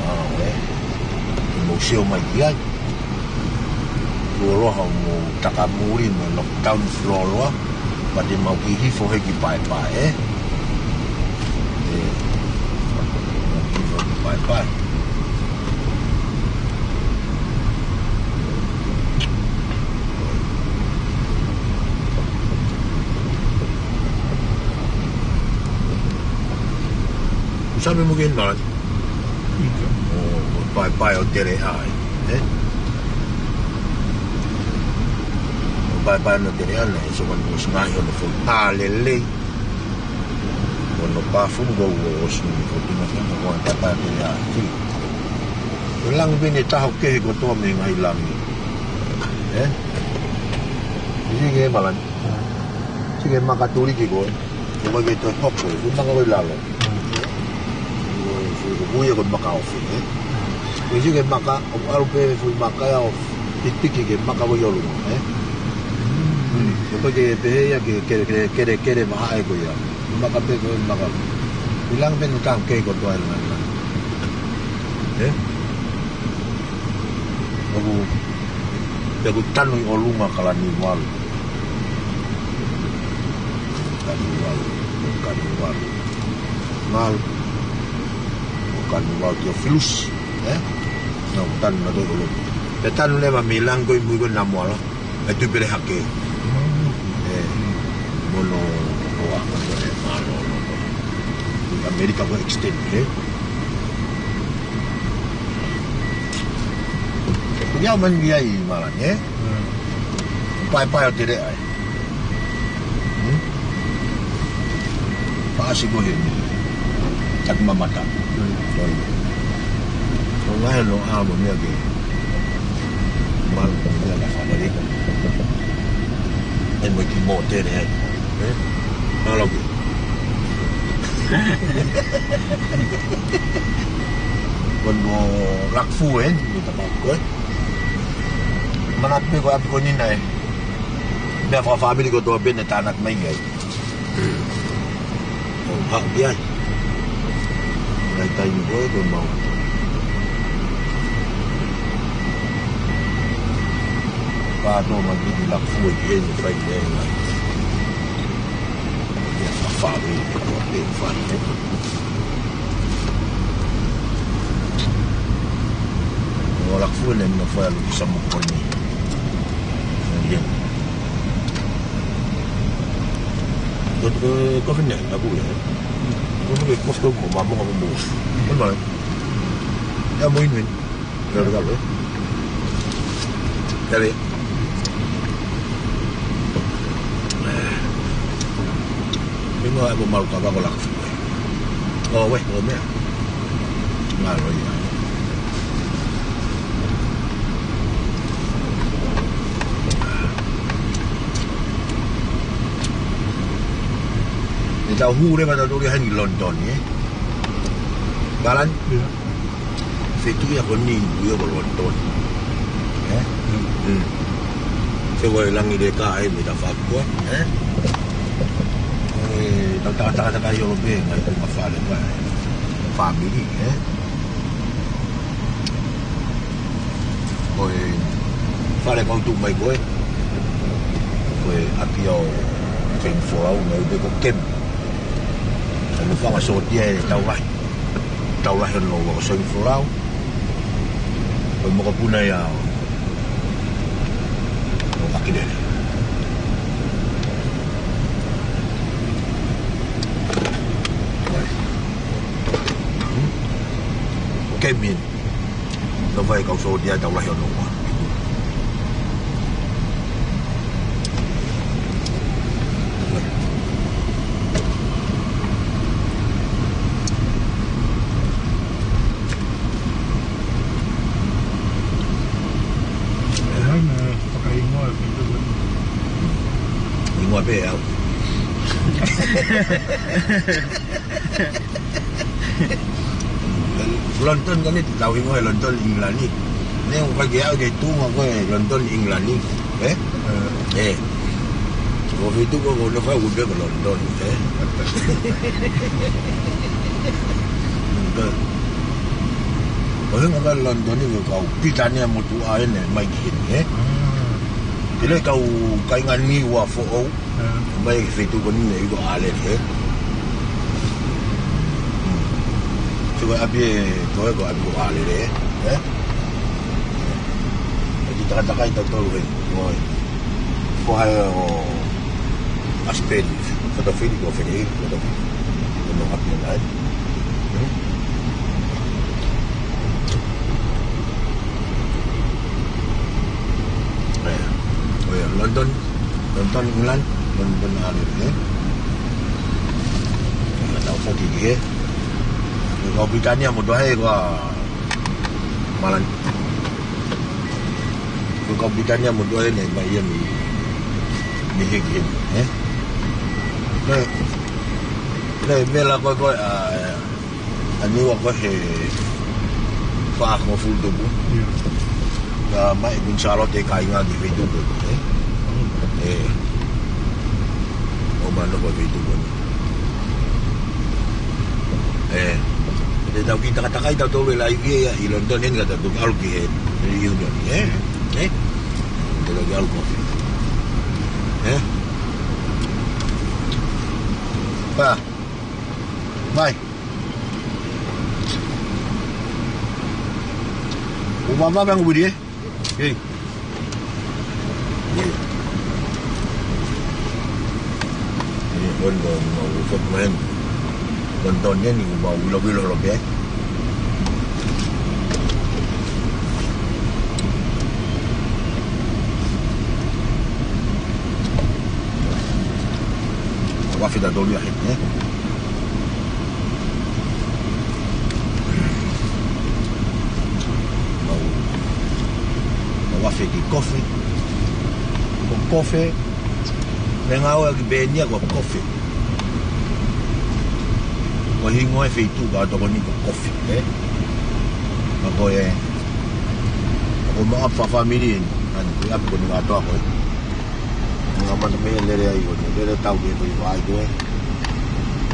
Ah, we. Mo sio mai ki ai. Tuʻuloa mo Takamuli mo Knockdown Floloa. Pea te mau kiʻi hifo he ki Paepae, ē? Ē. Hifo ki Paepae. Kuo same mo ke nala. ʻO, ʻo Paepae ʻo Teleʻa, ē? ʻO Paepae ʻo Teleʻa, naʻe ʻosi ko eni ʻosi ngaahi ʻo no fo palelei. ʻO no pafumu ko ʻosi ni ko tina kina ko Paepae ʻo Teleʻa, ki. Ko e langi pē ʻene taho kehe kotoa mei he ngaahi langi. Ē? Sio ki he malanga. Sio ki he maka tuliki ko ē. Ko e ke toe hoko ē. Ko e maka ko ē ʻi lalo. Ko e, ko e, ko e ia ko e maka ofi, ē? Ko e sio ki he maka, ʻoku ʻalu pē foʻi maka ia ʻo pikipiki ki he maka ko ē ʻi ʻolunga, ē? Ko e ke pehē ia ke, ke, ke, kele, kele mahaʻe ko ia. Ko e maka pē ko e maka. Ko e langi pē ʻene taho kehe kotoa e langi. Ē? ʻOku, pea ʻoku tanu ʻi ʻolunga Kalaniuvalu. Kalaniuvalu, Kalaniuvalu. Ngalu, Kalaniuvalu Teofilusi, ē? Naʻa ʻoku tanu nautolu ʻi ʻolunga. Pea tanu leva mei langi ko ē ʻi mui ko ē Namoala. ʻE tui pele hake. Ē, mo no ʻoa, mo no ʻe mālōlō. ʻAmelika ko e extend, ē? Ko ia mani ia ʻi malanga, ē? Paepae ʻo Teleʻa, ē? Hmm? Paasi ko heni. Taki mamata. Toi. Ko e ngaahi ʻo no ʻa mo nia ke. Malu ko nia ka fana le. ʻE mo ki mo te le. Ē? Alo ke. Ko no Lakafue, ni tapa ko ē. Mana pe ko ʻapi ko eni naʻe. Meʻa fakafāmili kotoa pē ne tānaki mai ai. ʻO haʻu ki ai. Ngai taimi ko ē ko e mau. Pātō mai ki Lakafue ki heni fai ki heni. Ia fafau e kotoa pē fai. ʻO Lakafue naʻe nofo ai ʻalu ki Samukoni. Ia. Ko, ko, ko fine, naku ia. Ko fine, ko fine, ko mamonga mo mo. Ko mai. Ia mo inu. Ia, ia, ia. Ia, ia. Mingo ai mo malu ka ko Lakafue. ʻO, we, ʻo meʻa. Ngalo ia. ʻE tau hū leva tautolu ia heni London, ē? Balan? Ia. Feituʻu ia ko eni, ia ko London. Ē? Mm. Te ua e langi le ka ai me ta fakua, ē? Ē, tau taka, taka, taka ʻi ʻolunga pē, ngai ko ma fale ko ē. Family, ē? Ko e fale kau tuʻu mai ko ē. Ko e ʻapi ʻo King Folau, ngai pe ko Kem. Ko e fanga sōtia ʻe tau lahi. Tau lahi ʻo ua ko King Folau. Ko e mokopuna ia ʻo Kakilele. Ko Kem. Nofo ai kau sōtia ʻe tau lahi ʻo noa. ʻE hai na fakaingoa e fenua. Ingoa pē au. London kan ʻi he tau ingoa London, England. Ne u kai ke aʻu ki he tuʻunga ko ē London, England, ē? Ē. Ko e feituʻu ko ē ʻoku ou nofo ai ʻoku pehē ko London, ē? Ko e hingoa ko ē London ʻi he kau Pilitānia motuʻa ʻeni mai ki heni, ē? Ke le kau kāinga Niua foʻou. Mai ki he feituʻu ko eni ʻi ko ʻAlele, ē? Sio ko e ʻapi ē, ko e, ko e ʻapi ko ʻAlele, ē? ʻE kiʻi takatakai tautolu ē, ko e. Ko hai ʻo ʻAsipeli, Fatafili, ko Fenei, Fatafili. Ko no ʻapi ʻana ē. Ē, ko ia, London, London, England, London ʻAlele, ē? Ē, tau foki ki hē. Ko Pilitānia motuʻa ē, ko Malani. Ko Pilitānia motuʻa ē, ne mai ia mei, mei hē ki heni, ē? Nē, nē, meʻa la ko ē, ko ē, ʻa, ʻa Niua ko ē he fāngofulu tupu. Ka mai Kuini Sālote e kāinga ki he feituʻu ko ē, ē? Ē. ʻO mano ko e feituʻu ko ē. Ē. Te tau kiʻi takatakai tautolu e laivi ia ʻi London ʻeni ka tau toki ʻalu ki he, he reunion, ē? Ē? Te tau kiʻi ʻalu kofi. Ē? Pā. Mai. ʻO vavā pē angu wiri, ē? Hei. Hei. Hei, ʻoku ou, ʻoku ou fot maen. London ʻeni, ʻoku mau ʻilo, ʻilo, ʻilo pē. Ua fita tolu ia he, ē? Mau, mau afe ki kofe. Ko kofe, meʻa ngāue ʻaki pē ʻeni ia ko kofe. Ko e hingoa e feituʻu ka tokoni ko kofe, ē? Ka ko e, ka ko e mau ʻapi fakafāmili ʻeni, ʻani, ko e ʻapi ko eni kātoa ko ē. Ngā mata mei lele ai ko ē, lele tau ke ko i vai ko ē.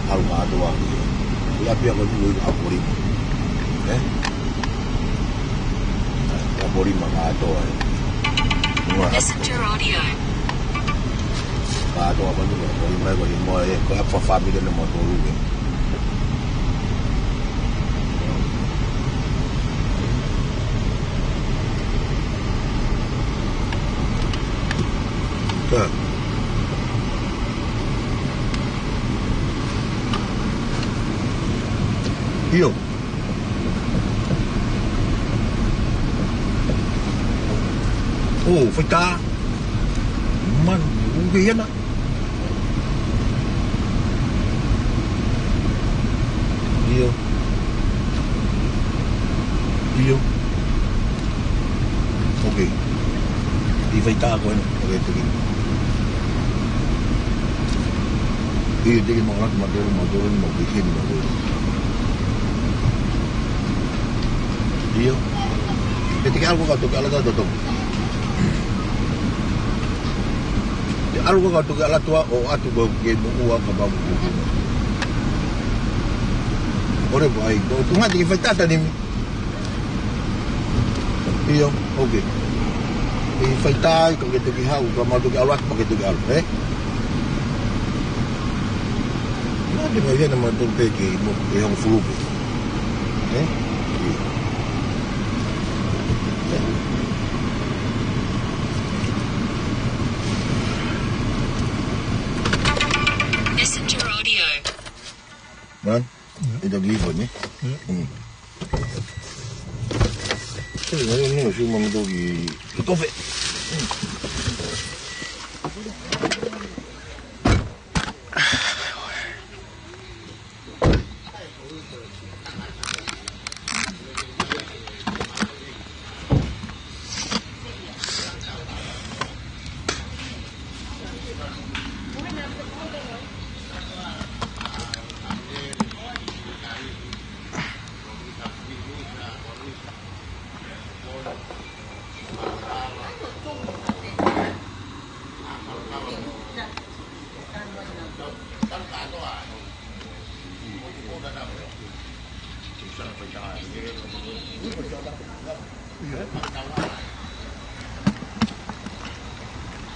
ʻAlu kātoa ki ē. Ko e ʻapi ko eni ko ʻApōlima. Ē? ʻApōlima kātoa ē. Ngā Messenger audio. Kātoa ko eni ko ʻApōlima ko eni mo e ko e ʻapi fakafāmili ʻeni mo tolu ē. Ka. ʻIo. ʻO, faitā. Man, ʻoku ke hena. ʻIo. ʻIo. Ok. ʻI faitā ko ena. Ok, teki. ʻIo, teki mau laki, mau tolu, mau tolu, mau kei heni, mau tolu. ʻIo. Pea te ke ʻalu ko ē ka toki ʻalu atu ʻo toki. Te ʻalu ko ē ka toki ʻalu atu ʻo ʻatu ko ē ke moʻua ka mau moʻua. ʻOre ko ai, ko, ko ngati ke faitā tanimi. ʻIo, ok. ʻI faitā ai ka ke toki haʻu, ka mau toki ʻalu atu, ka ke toki ʻalu, ē? Nā te mai hena mau toki pē ke mo, e hongofulu pē. Ē? ʻIo. Messenger audio. Man? ʻE toki hifo ni? Mm. Ē, nā, nā, sio mau toki, ki kofe.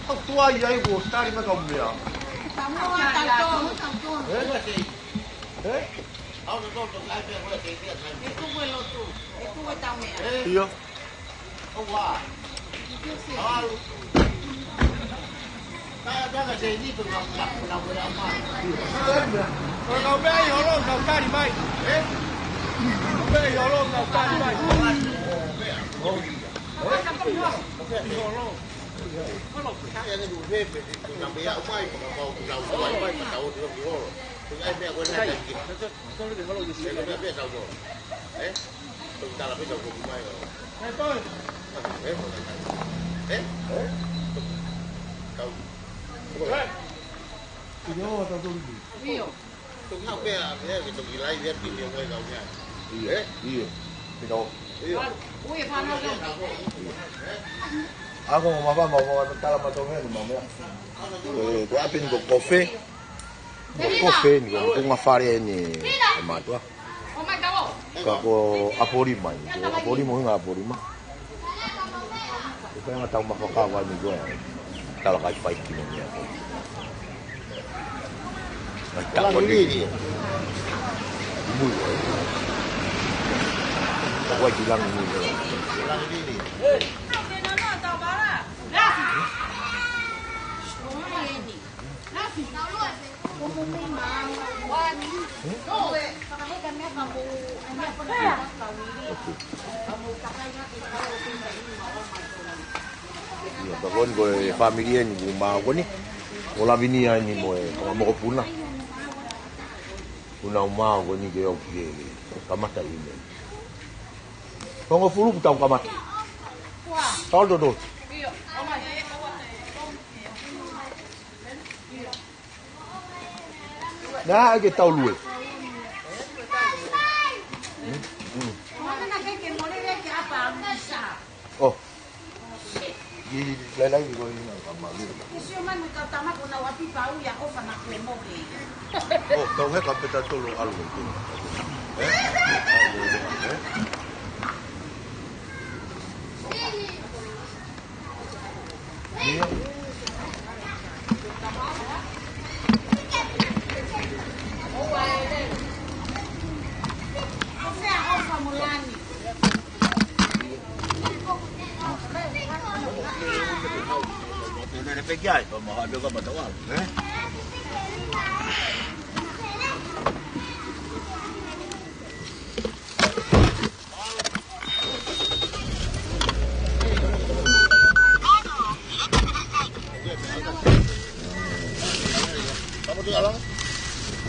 Au tuai ai kuo tali mai kau meʻa. Ē? Ē? ʻIo. Ko e kau meʻa ʻi holo, kau tali mai. Ē? Kau meʻa ʻi holo, kau tali mai. ʻI holo. ʻIo. ʻIo. Ako mava, mava, tala mato mea ni mea. Ko e, ko e ʻapi ni ko Kofe. Ko Kofe ni, ko Tuʻungafale ni, e mātuʻa. Ka ko ʻApolima ni, ko ʻApolima, hinga ʻApolima. Ko e ngaahi tau mafakava ni ko e tala kai fai kino ni ako. Ngaahi tau ni. Mui. Tau kai ki langi mui. ʻIo, ka ko eni ko e fāmili eni, kuo mau ko eni. ʻO Lavinia eni mo e, kama mokopuna. Kuo nau mau ko eni ke ʻoku ke kamata ʻi he. Hongofulu kuo tau kamata. Tau toto. Naʻa ke tau lue. Mm, mm. Oh. Di, di, di, lai, lai, di, ko ina, ka ma, di. Oh, tau heka pē tautolu ʻalu. Eh? Eh?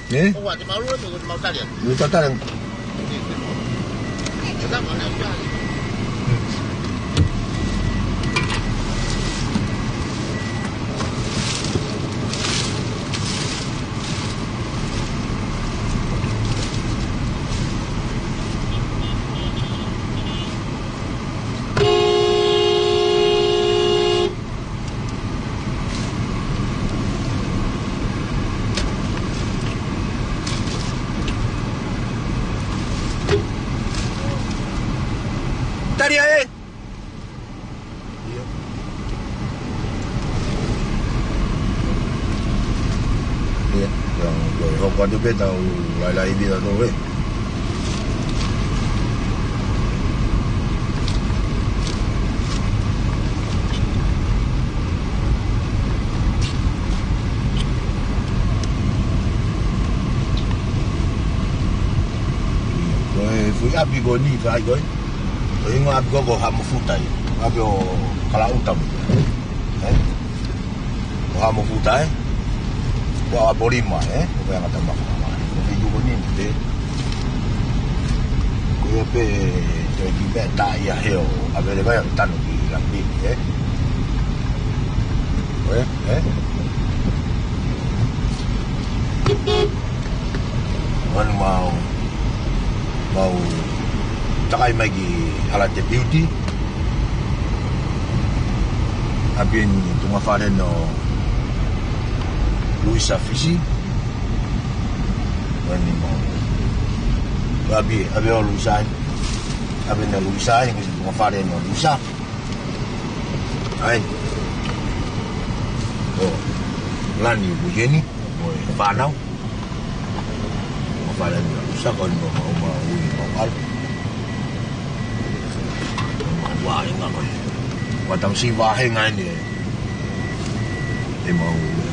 Eh? Ni tatalian. Tali ē! ʻIo. ʻIo, ko e hoko atu pē tau lailai pē tautolu ē. Ko e fuʻu ʻapi ko eni, fai ko e. Ko e hingoa ʻapi ko, ko Haʻa Mafuta ia. ʻApi ʻo Kalaʻuta mo. Eh? Ko Haʻa Mafuta, eh? Ko ʻApolima, eh? Ko e ngata maka. Ko e tuko ni, te. Ko ia pē, te ki pē tā ia heo, ʻa vele vai ʻo tanu ki Lambi, eh? Ko e, eh? Manu mau, mau takai mai ki Halate Beauty. ʻApi eni Tuʻungafale no Luisa Fisi. Manu mau. ʻAve, ʻave ʻo Luisa ai. ʻAve ʻa Luisa ai, ko e siʻi tuʻunga fale ʻo Luisa. ʻAi. ʻO Lani mo Jeni, mo e fānau. Tuʻunga fale ʻo Luisa, ko eni ʻoku mau, mau ui, mau ʻalu. Mau vāhenga ko ē. Ko e taha siʻi vāhenga eni ē. ʻE mau ui.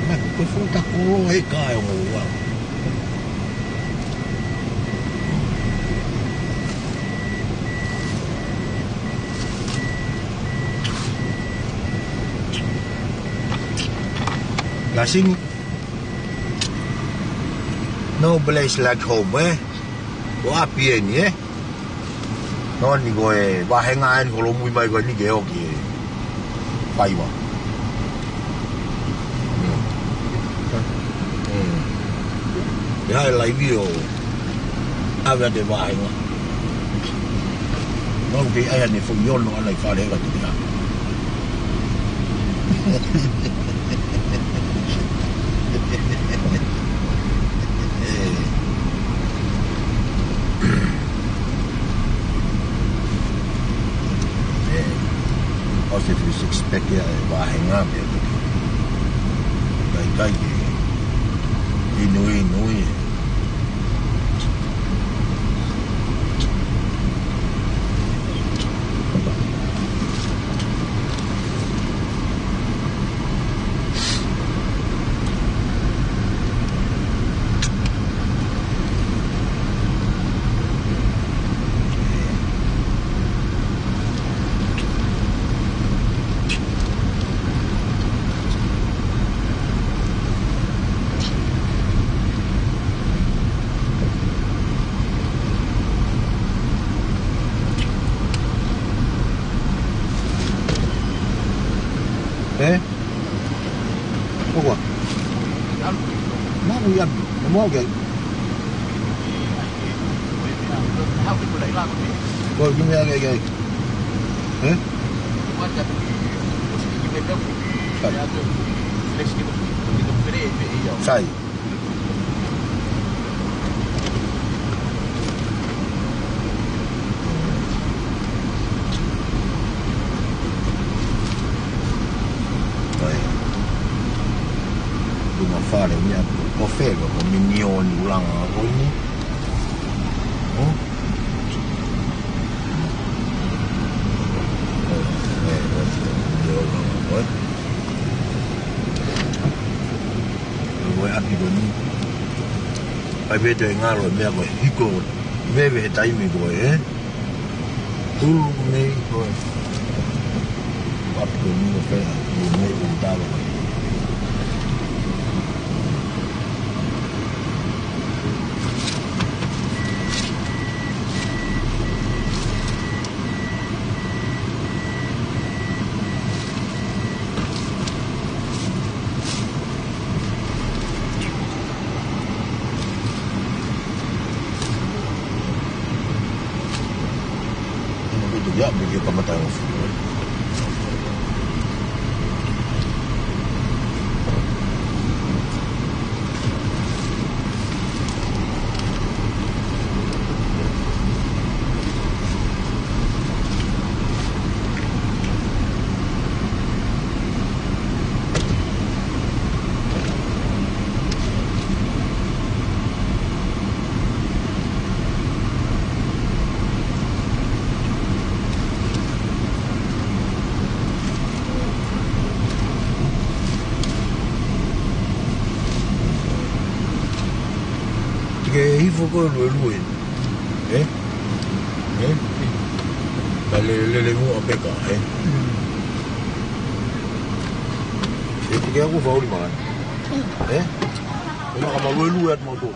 Mai, ko e fuʻu taha kolo ē ka ʻe mau ua. Lasini. No place like home, ē? Ko ʻapi eni, ē? Ko eni ko e vāhenga eni holomui mai ko eni ke ʻoki e faiva. Mm. Mm. ʻE ʻi ai e laivi ʻo ʻave ʻa e vāhenga. Mau ke ʻai ʻa e foʻi ono ʻana ʻi fale ʻe ka te ʻa. ʻOsi e fuʻu six pack ia ʻa e vāhenga pē. Kai kai ke inu inu ia. Ē? ʻOku ʻa? Namu i ʻapi. Namu au ke. Ko e kiʻi meʻa ke, ke. Ē? Sai. Sai. Ko e tuʻunga fale ni ʻa ko fē ko minioni ʻulungaanga ko eni. Hmm? Ko e ʻapi ko eni. ʻAi pē te ngalo e meʻa ko e hiko veve he taimi ko ē, ē? Ulu nei ko e ʻapi ko eni ko fē, ulu nei ʻulu talo. Ina ko tu ia, me ke kamata e ofi. Ke hifo ko e luelue. Ē? Ē? Ka le, lele muʻa pē ka, ē? ʻE tike aku fauli mana. Ē? ʻE maka maluelue atu moto.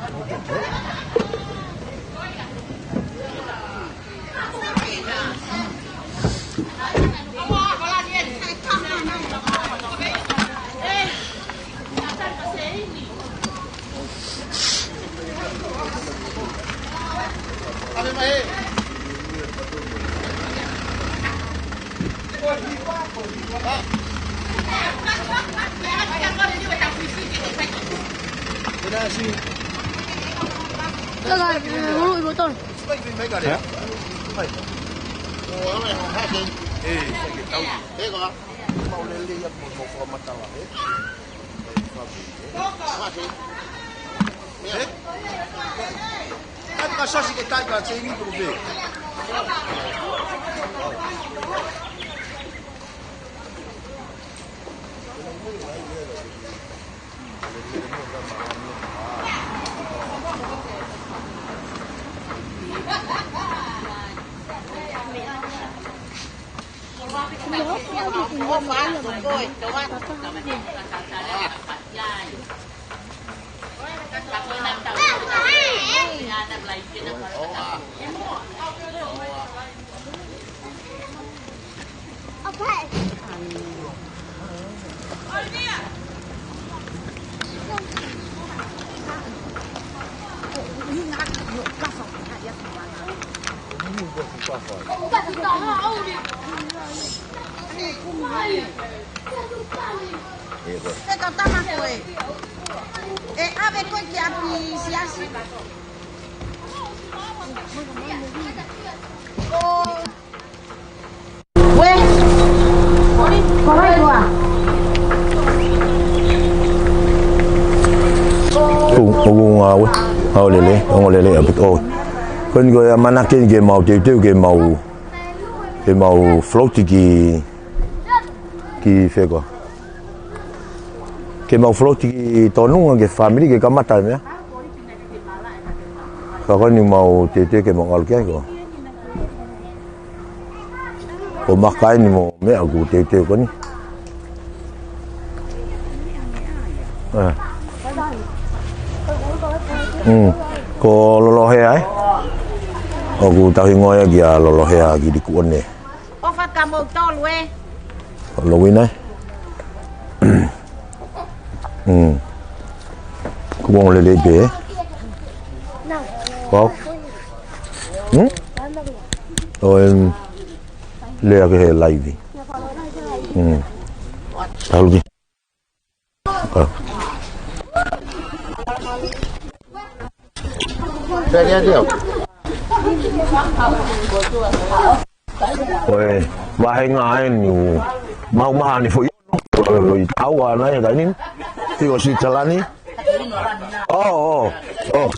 Gracias. Te tau tama koe. ʻE ʻave koe ki ʻapi siasi. Ko, ko ngā ue, ngā lele, ngā lele, a bit, oh. Ko eni ko e ʻamanaki eni ke mau teuteu, ke mau, ke mau float ki, ki fē koā. Ke mau float ki Tonga, ke family, ke kamata e meʻa. Ka ko eni mau teuteu ke mau ʻalu ki ai ko. Ko maka eni mo meʻa ʻoku teuteu ko eni. Eh. Mm. Ko Lolohea, eh? ʻOku tau hingoa ia kia Lolohea ki Likuʻone. ʻOfa kia moutolu, eh? Ko Lowina, eh? Mm. Kuo ongo lelei pē, eh? Wow. Hmm? ʻO, em, lea ki he laivi. Hmm. Talu ki. Ah. Ko e vahenga eni ʻoku mahuʻinga ʻeni foʻi. ʻOi, ʻoku ʻi ai ʻa e ʻaho ni, ʻi ʻo Sitalani. Oh, oh, oh.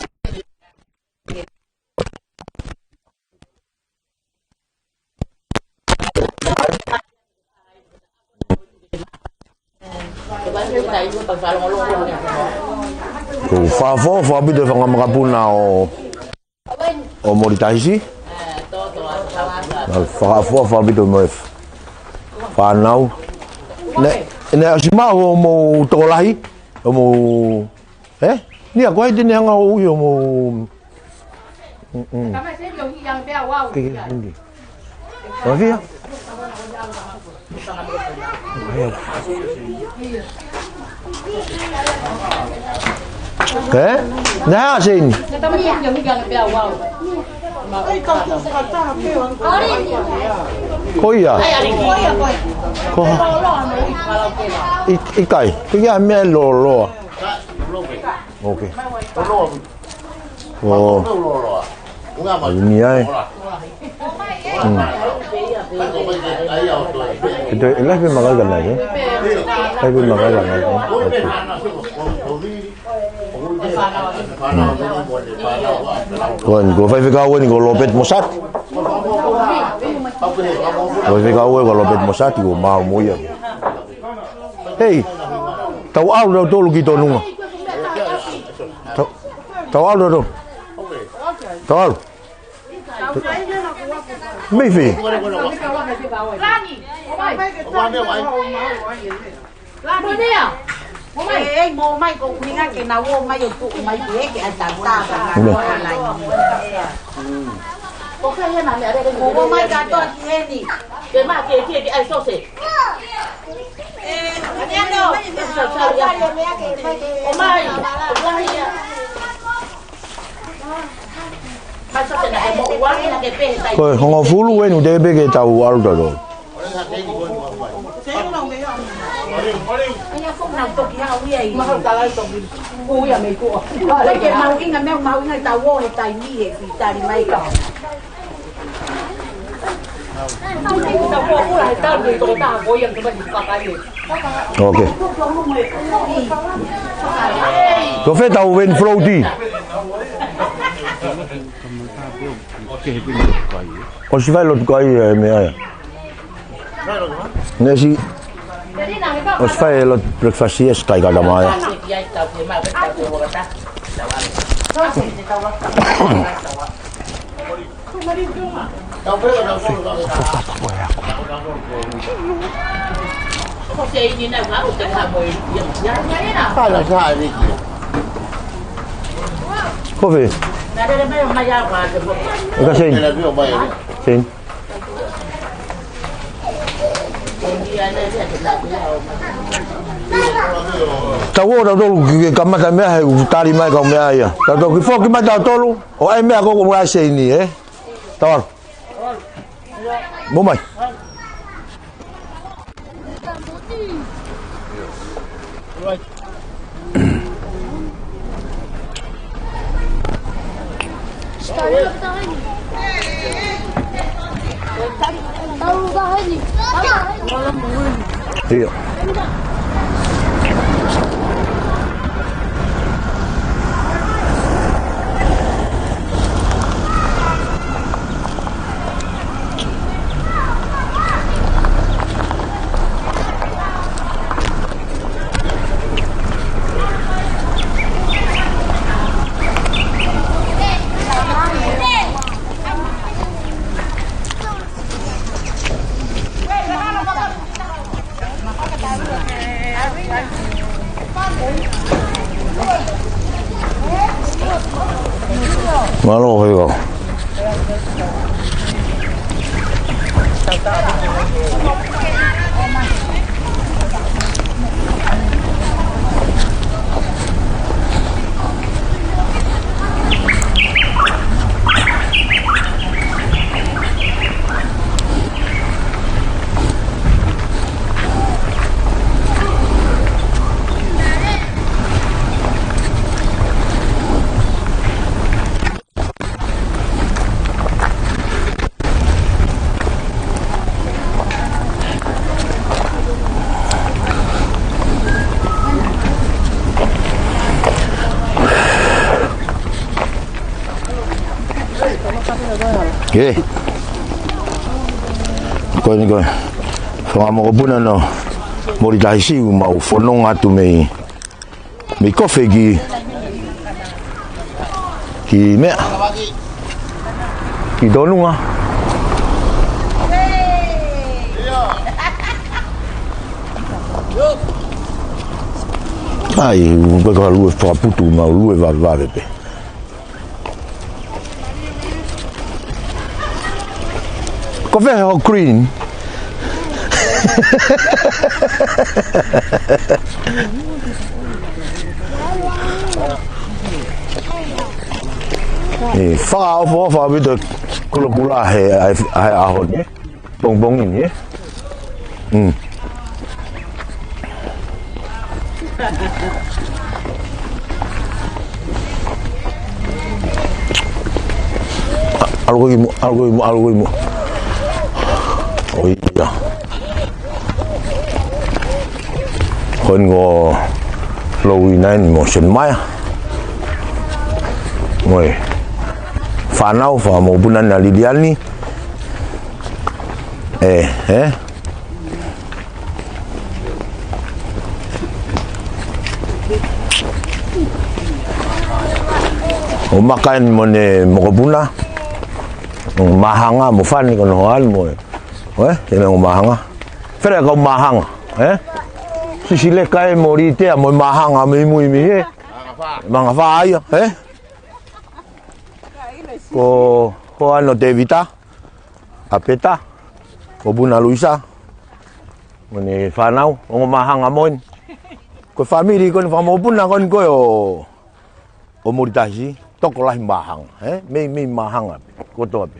Ko e fakaʻofoʻofa ʻaupito e fanga makapuna ʻo ʻo Molitahisi. Naʻe fakaʻofoʻofa ʻaupito mo e fānau. Naʻe, naʻe ʻosi maʻu hoʻomou tokolahi, hoʻomou, eh? Nia, ko hai te ne hanga ʻo ui hoʻomou. Mm, mm. Ke, ke, ke. Ē? Naʻe ʻasi eni. Ko ia. Ko, ʻi-, ʻikai. Ko e hā e meʻa e lōloa? Ok. ʻO. ʻAlu ni ai. Hmm. Ito, e lahi pē makai ka nai, eh? Lahi pē makai ka nai, eh? Ok. Hmm. Ko eni, ko e faifekau eni ko Lopeti Mosati. Ko e faifekau eni ko Lopeti Mosati, kuo maʻu mo ia. Hei, tau ʻalu tautolu ki Tonga. Tau, tau ʻalu tautolu. Tau ʻalu. Mei fē? Monia. Ei, mo mai ko kuinga ke na o mai o tu mai ke ke ata ta. Ko ke ia na me are ko mai ka to ki heni. Ke ma ke ke ke ai sose. Ko e hongofulu eni ʻoku teʻeki pē ke tau ʻalu tautolu. Nau toki haʻu ia ʻi. Mahalo ka lai toki. Ko ia mei kuo. Ko ia mahuʻinga, meʻa mahuʻinga ʻetau ō he taimi ʻe fitali mai ka. Tau kuo kula he talu mei tokotaha ko ia ke mai fakaʻi. Ok. Ko fē ʻetau win floaty? ʻOsi fai lotu kai e meʻa ia. Nesi, ʻosi fai e lotu breakfast ia, sikai ka tama ia. Ko fē? ʻIkai, Sein. Sein. Tau ō tautolu ki he kamata meʻa he ʻoku tali mai kau meʻa ia. Tautolu kiʻi foki mai tautolu. ʻO e meʻa ko ko ua Seini, ē? Tau ō. Mou mai. ʻIo. Mālō, hei kau. Ke. Ko eni ko e fanga mokopuna ʻo Molitahisi ʻoku mau fononga atu mei, mei Kofe ki, ki meʻa, ki Tonga. ʻAi, ko e ka lue fakaputu, mau lue vavevave pē. Ko fē hoʻo green? ʻE, fakaʻofoʻofa ʻaupito kulokula he, he, he ʻaho ni. Pongipongi ni, ē? Mm. ʻAlu koe ki muʻa, ʻalu koe ki muʻa, ʻalu koe ki muʻa. ʻOi, ia. Ko eni ko Louina eni mo Senemaia. Mo e fānau, fanga mokopuna ʻa Liliani. ʻE, ē? ʻO maka eni mo ʻene mokopuna. ʻO Mahanga mo Fani ko hono hoa eni mo e. ʻOe, te me ʻo Mahanga. Fele kau Mahanga, ē? Sisi Leka ē mo Litea mo Mahanga mo Imuimi, ē? Mangafā ia, ē? Ko, ko ʻAno Tevita. ʻApeta, ko Puna Luisa, mo ʻene fānau, ongo Mahanga moʻoni. Ko e fāmili ko eni fanga mokopuna ko eni ko ē ʻo, ʻo Molitahisi, tokolahi Mahanga, ē? Mei, mei Mahanga, kotoa pē.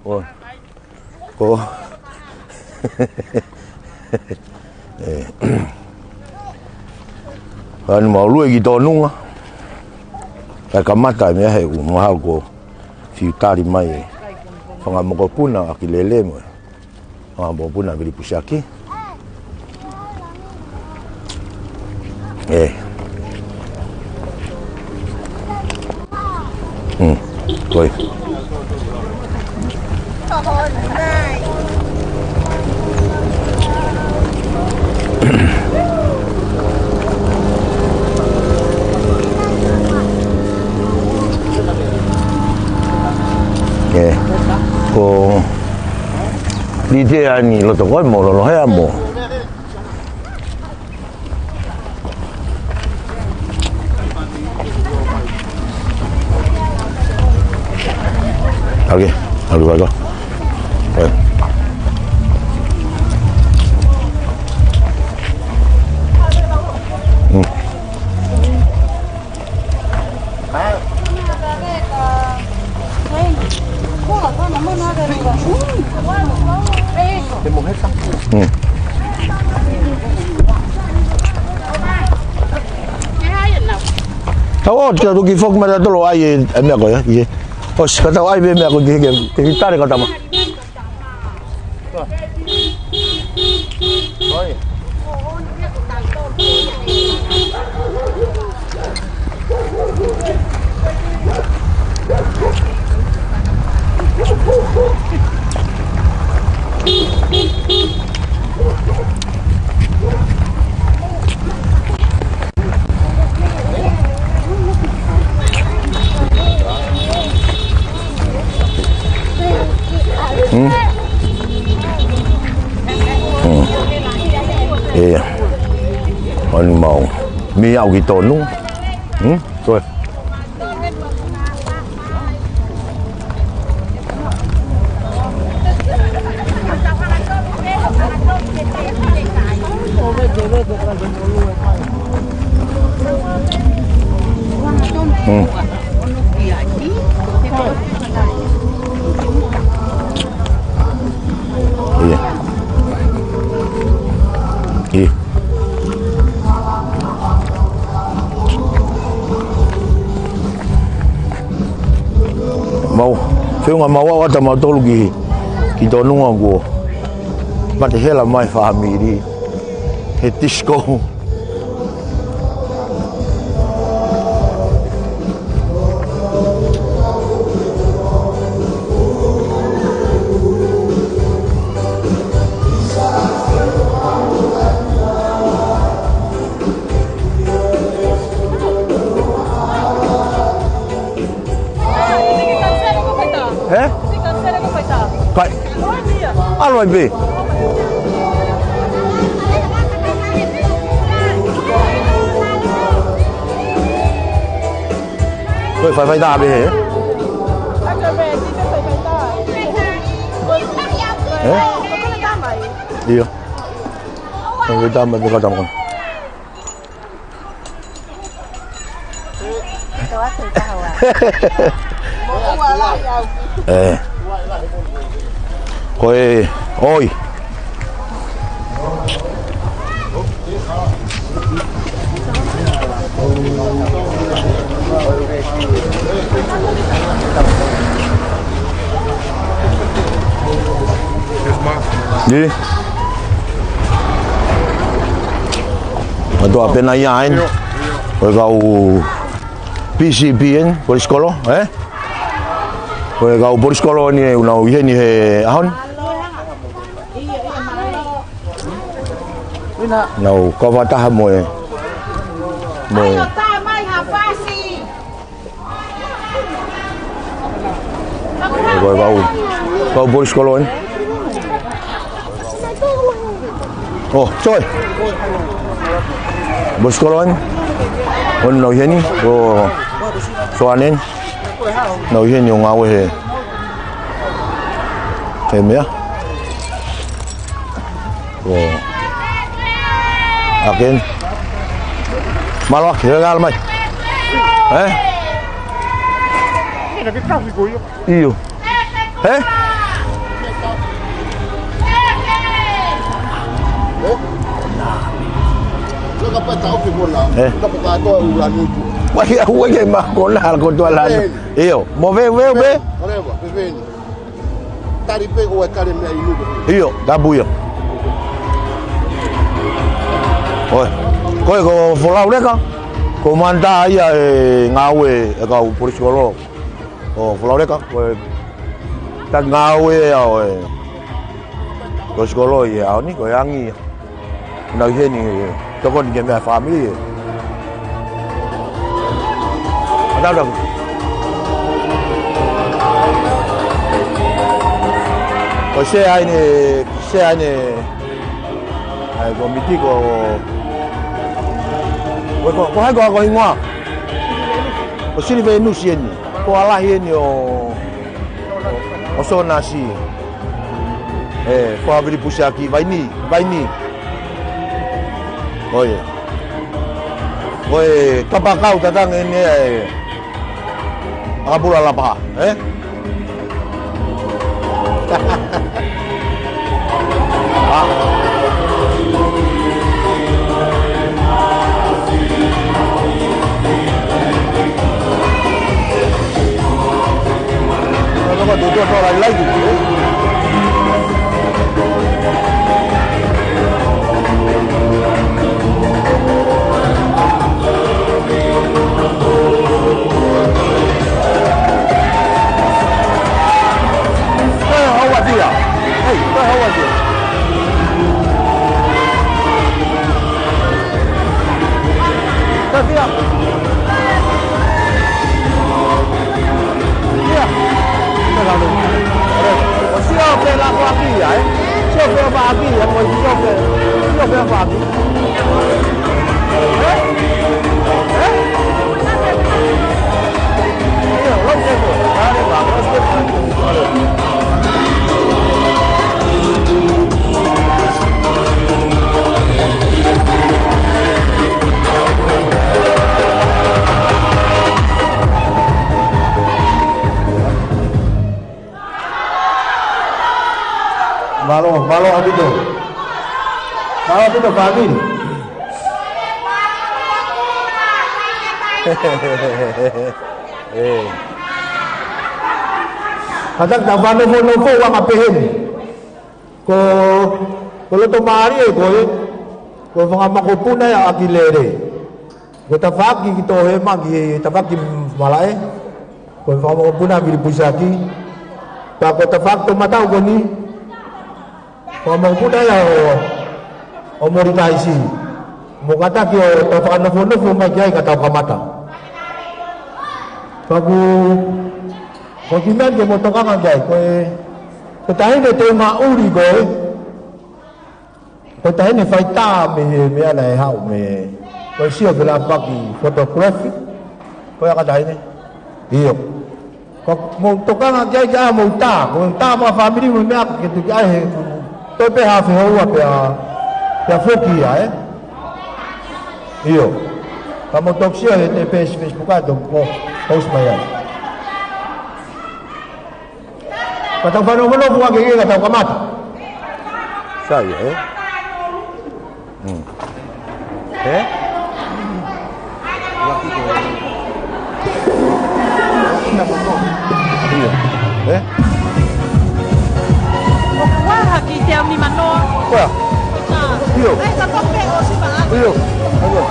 Ko, ko, ē. Anu mau lue ki Tonunga. Kae kamata e meʻa he ʻoku mahalo kuo fiu tali mai e fanga mokopuna ʻaki lele mo e fanga mokopuna Vili Pusiaki. ʻE. Hmm. Ko e. ʻE. Ko Lite ani loto koe mo lolo hea mo. Oke, alu lagi. Oke. Hmm. Hmm. Tau ʻosi, tau tuki foki mai ʻa tolo ai e, e meʻa ko ia, ʻi he. ʻOsi, ka tau ʻai pē meʻa ko ē ki he, ki he tale ka tama. Hmm? Hmm. ʻIa. Ani mau. Mei au ki Tonunga. Hmm? Ko e. Hmm. ʻIa. ʻIa. Mau, feʻunga mau ʻo ʻata mautolu ki, ki Tonunga kuo mate hela mai fāmili he disco. Ē? Kai. ʻAlu ai pē. Ko e faifai tā pē, ē? Ē? ʻIo. Faifai tā mai pē ka tama. ʻE. Ko e, ʻoi. Ni. Mātuʻa pē nai ai. Ko e kau P C P eni, police kolo, ē? Ko e kau police kolo ni ʻoku nau ʻi heni he ʻaho ni. Nau kau fakataha mo e, mo e. Ko e kau, kau police kolo eni. ʻO, soi. Police kolo eni. ʻO nau ʻi heni, ʻo Soane eni. Nau ʻi heni ʻo ngāue he, he meʻa. ʻO. Aken. Mālō ʻEiki, he ngalo mai. Ē? ʻIo. Hē? Kapau te tau ofi kona, ē, kapau kātoa ʻoku lanu tu. Wai, ʻa, ʻoku ʻikai ke ma kona, hala kotoa lanu. Ē. ʻIo, mo ve, ve, ve. Whatever, ve, ve. Tali pē ko e tali meʻa inu. ʻIo, tapu ia. ʻOi. Ko e ko Folauleka, ko e manta ia e ngāue e kau polisi kolo ʻo Folauleka, ko e taki ngāue ia ʻo e polisi kolo ʻi he ʻaho ni, ko e angi ia. Naʻe ʻi heni, tokoni ki he meʻa fāmili. ʻA tau tau. Ko e sea ʻeni, sea ʻeni, ʻa e kōmiti ko, ko, ko, ko hai ko, ko e hingoa? Ko Silivenusi ʻeni. Ko e lahi ʻeni ʻo, ʻo Sonasi. Ē, ko Vili Pusiaki, Vaini, Vaini. ʻOi. Ko e kapakau tatangi ʻeni ē, ʻa Pula Lapa, ē? ʻA. Hey, how was it? Hey, how was it? Sofia. Sofia. ʻO sio pē la ko aki ia, ē? Sio pē la ko aki ia, mo sio pē, sio pē la ko aki. Ē? Ē? Ia, long time ago. Vale, vale, long time ago. Mālō, mālō ʻaupito. Mālō ʻaupito, fāmili. Ē. Kātaki tau fanongonongo ʻo anga pehē ni. Ko, ko e loto mālie ko ē, ko e fanga makapuna ia ʻa ʻAkilele. Ko e tafaʻaki ki Tohema ki he tafaʻaki malaʻe. Ko e fanga makapuna Vili Pusiaki. Pea ko e tafaʻaki toʻomataʻu ko eni. Ko e makapuna ia ʻo, ʻo Molitaisi. Mo kātaki ʻo tau fakanofonofo mai ki ai ka tau kamata. Pea ʻoku, ko e kiʻi meʻa ke mou tokanga ki ai, ko e, ko e taʻahine Tonga ʻuli ko ē, ko e taʻahine faitā mei he meʻa naʻe haʻu mei, ko e sio pē la faki photography, ko e ʻa e taʻahine. ʻIo. Ka mou tokanga ki ai ka mou tā, ko e tā mo e fāmili mo e meʻa ke tuki ai he, toe pē haafe houa pea, pea foki ia, ē? ʻIo. Ka mou toki sio he te page Facebook ʻa e toki post mai ai. Ka tau fanongonongo ʻo anga pehē ni ka tau kamata. Sai, ē? Hmm. Ē? ʻIo. Ē? ʻOku ʻaha ki te au ni manoa. Koa. ʻIo. ʻAi, sa tope o si pa. ʻIo. ʻIo.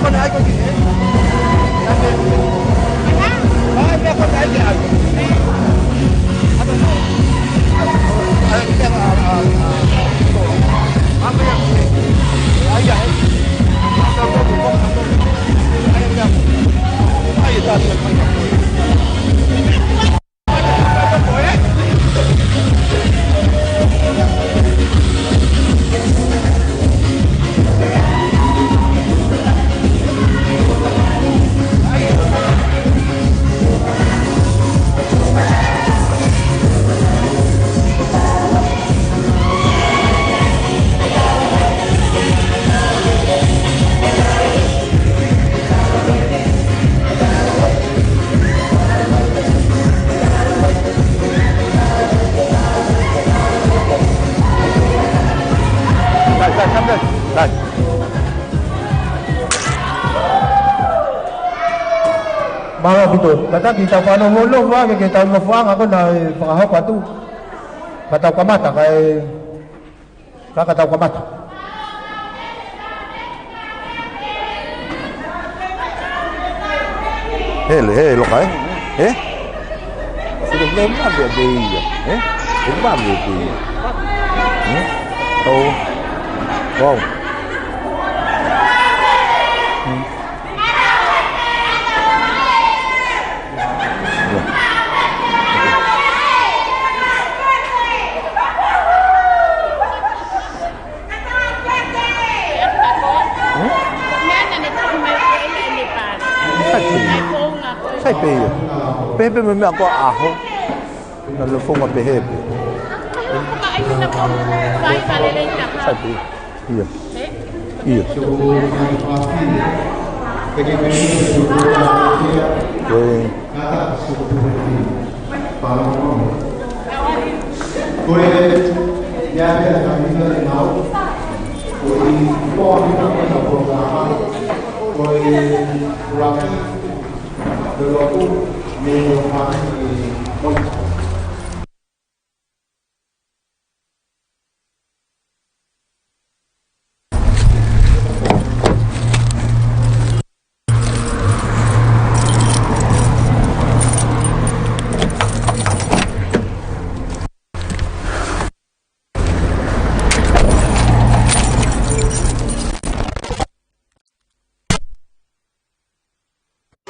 Dai, dai, come on. Dai. Mālō ʻaupito. Kātaki, tau fanongonongo ake ki heʻetau nofoʻanga ko ena ʻe fakahoko atu. Ka tau kamata, kae, ka, ka tau kamata. Hele, he, loka, ē? Ē? Sika, he mavea pē ia, ē? He mavea pē ia. Ē? Oh. Wow. Hmm. Sai pē ia. Sai pē ia. Pehē pē mo e meʻa ko ē ʻaho. Naʻa nau founga pehē pē. Sai pē ia. Ia. Ia. Ko e Ko e, ia, pea ka mita le mau, ko e, ko e, ko e, ko e, ko e, ko e,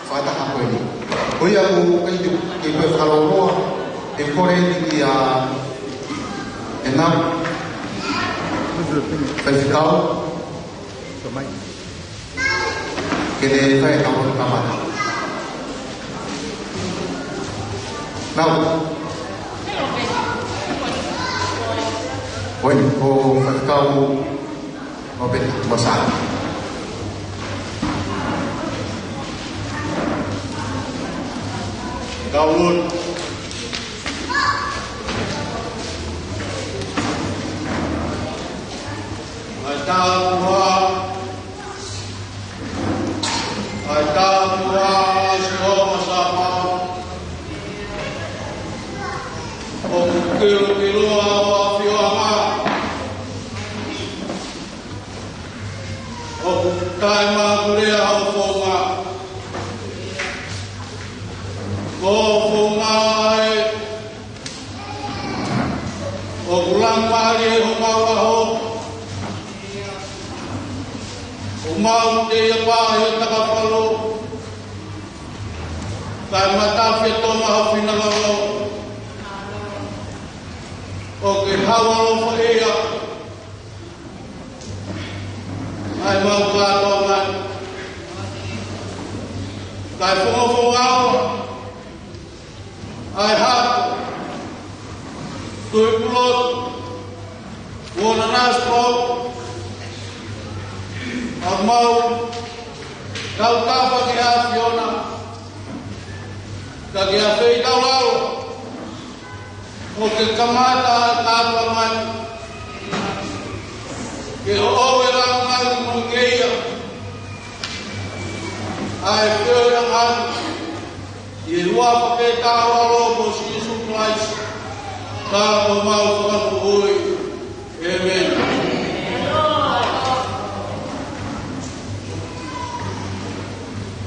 Fakataha ko eni. Ko ia ʻoku ʻikai te u kei pē fakalōloa, ʻe kole eni kia Enau, faifekau, ke ne fai ʻetau kamata. Nau. Ko eni, ko faifekau Robert Masani. Kau Lun. ʻAi tāpuhā, ʻai tāpuhā ʻa Sihova Sāpaoti. ʻOku kilokiloa ho ʻafioʻanga. ʻOku taʻemakulea ho founga. Ko ho founga ē, ʻoku langilangiʻia homau ʻaho. ʻOku mau teʻia pē ʻi ho takafalu. Kae matafi ʻa Tonga ho finangalo. ʻOku ke hau ʻaloʻofaʻia ʻa e mau kātoanga. Kae fongofonga ʻa ʻa e hato, Tuʻi Pulotu, Uona Nasi Pou, ʻoku mau tautafa ki he ʻAfiona, ka ke afeitaulalo, ʻo ke kamata ʻa e kātoanga ni, ke ʻoʻou e langilangi mo e ngeia, ʻa e feohiʻanga ni, ʻi he huafa pē taʻeʻofa ʻo Sīsū Kalaisi, ko homau Fakamoʻui. ʻĒmeni.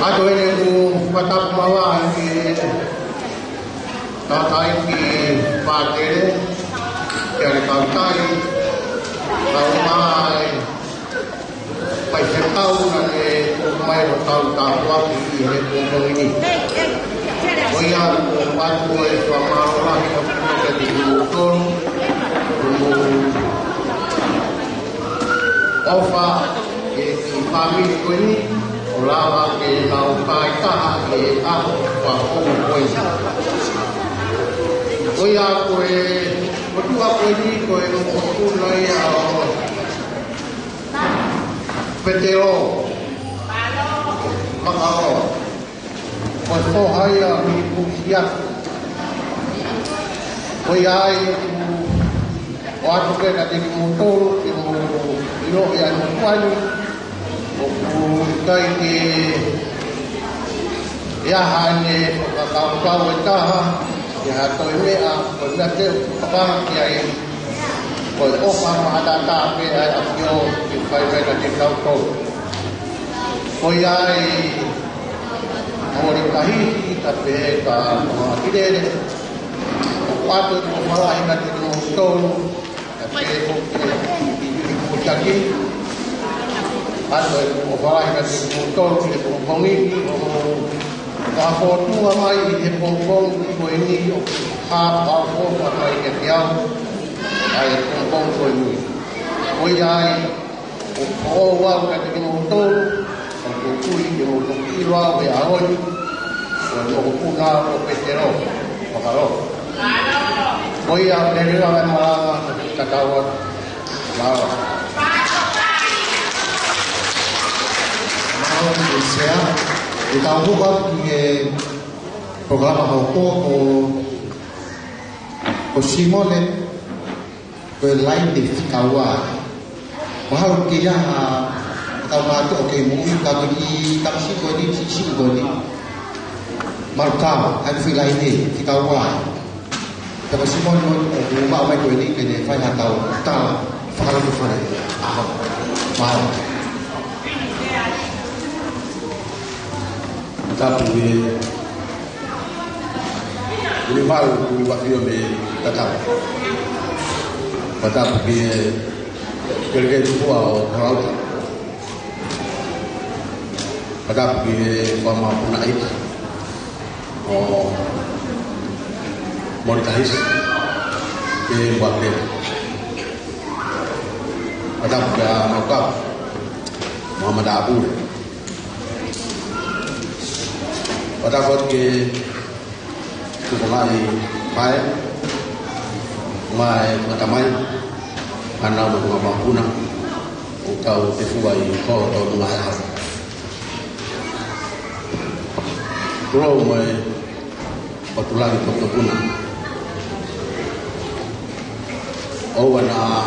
ʻOatu eni ʻeku fakatapu makehe ki he tangataʻeiki pātele, ki he kau tangataʻeiki, kau mai, mai he tau naʻe tuku mai ʻo tau tāpuaki ʻi he pongipongi ni. Ko ia ʻoku ou ʻoatu e fakamālō lahi ʻaupito kiate kimoutolu, hoʻomou ʻofa ki he fāmili ko eni, ʻo lava ke nau kaitaha he ʻaho fakafoʻou ko eni. Ko ia ko e motuʻa ko eni ko e mokopuna ia ʻo Petelo Makaloa. Ko e foha ia ʻo Hilipusia. Ko ia ai ʻoku ʻoatu pē kiate kimoutolu ke mou ʻiloʻi ʻa e motuʻa ni, ʻoku ʻikai ke ʻi ai haʻane fakakaukau ʻe taha ki ha toe meʻa, ko e meʻa pē ʻoku tokanga ki ai ko e ʻofa maʻataʻatā pē ʻa e ʻAfio ke fai mai kiate kitautolu. Ko ia ai Moli Tahisi, kae pehē kia Tohongatilele, ʻoku ʻoatu ʻeku ʻofa lahi kiate kimoutolu, kae pehē foki kia Hilipusia. ʻOatu ʻeku ʻofa lahi kiate kimoutolu he pongipongi ni, ʻo mou fakafōtunga mai he pongipongi ko eni ʻo hā pau fōtunga mai kiate au ʻa e pongipongi ko eni. Ko ia ai, ʻoku ou ʻoatu kiate kimoutolu, ʻoku ou tui te mou toki ʻilo au he ʻaho ni, ko e mokopuna ʻo Petelo Makaloa. Ko ia, lelei lava e malanga, tatau atu. Mālō. Mālō, Sea. ʻE tau hoko atu ki he polokalama hoko ko, ko Simone. Ko e laine fika ua. Mahalo ke ʻi ai ha tau mātuʻa ʻoku kei moʻui, ka ko e kiʻi tamasiʻi ko eni, siʻisiʻi ko eni. Malu kau, ʻai foʻi laine fika ua. Ka ko Simone ʻoku maʻu mai ko eni ke ne fai ha tau tala fakalotofale. ʻAho. Mālō. Tapu ki he ʻUlumalu, ʻUluafio mei Tatau. Tapu ki he Kelekele Tupua ʻo Kolauta. Tapu ki he Fakapuleʻanga ʻo Moli Tahisi, ki he Uakele. Tapu kia Maukau, mo e matāpule. Tapu ki he Tuʻi Faʻē, mo e Matamai, ʻa e ngaahi mokopuna ʻoku tau tefua ʻi hono tau ngaahi ʻaho. Tulou mo e Patulangi Tokotokuna. ʻOua naʻa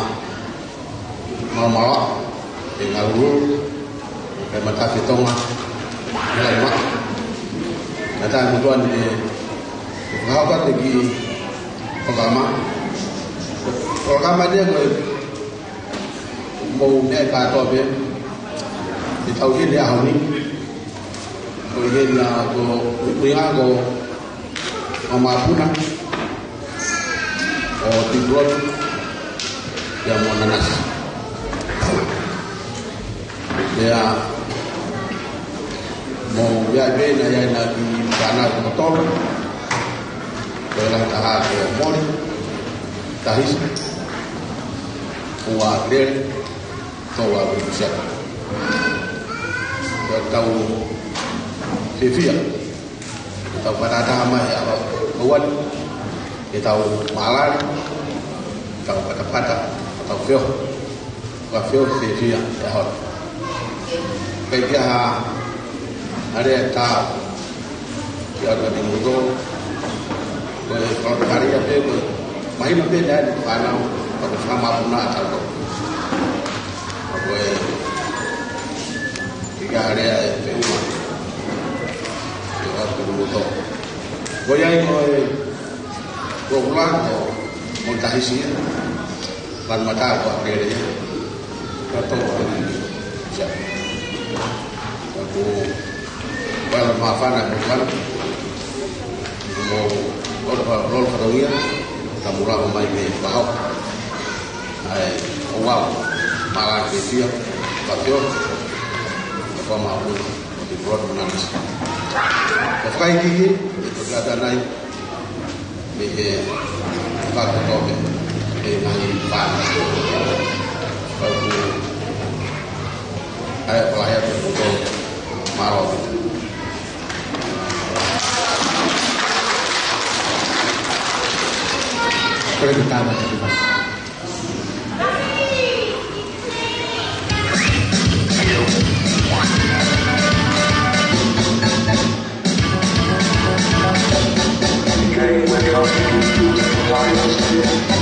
malamala, ʻe ngalulu, ʻe matafi Tonga, ʻe lai ma. Naʻa tau motuʻa ni ʻe fakahoko atu e kiʻi polokalama. Polokalama ni ko e mou meʻa kātoa pē, ʻe tau hili ʻaho ni. Ko e hili ʻa ko, ko e ʻuhinga ko Mamaʻa Puna, ʻo Tipulot, pea mo Nanasi. Pea mou ʻi ai pē naʻa ʻi ai ʻena kiʻi fānau ʻe tolu. Ko e lahi taha ko Moli Tahisi, ua Lele, tolu ʻa Uikuseka. Pea tau fiefia. Tau fakatātā mai ʻa Kauani, ke tau mālali, tau patapata, tau feo, ka feo fiefia ʻi he ʻaho ni. Pea ʻi ai ha ʻalea ʻe taha, ke ʻoatu kiate kimoutolu, ko e fakalotofale ia pē, ko e mahino pē naʻe ʻi ai e fānau, ka ko e fakamāpuna ʻa tautolu. Ka ko e ʻi ai ha ʻalea ʻe feʻunga ke ʻoatu kiate kimoutolu. Ko ia ai ko e polokalama ʻo Moli Tahisi ia, lanu mata ko ʻApeleli ia, ka tau ʻa ia. Ka ko e polokalama māfana ko e polokalama. Mo lolo fa-, lolo fatongia, ka mou lava mai mei he vahaʻa. ʻAi, ʻo vau, mālō ke fia, ka fio, ka fua māpuna, ʻo te polotu mananasi. Ka fakaʻikiʻi, ʻe toki ʻata nai, mei he fakatope, ʻe ngaahi fānau. Ka ku, ʻai, ʻo lahi atu, ʻo Ko e tama te mas.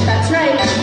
That's right.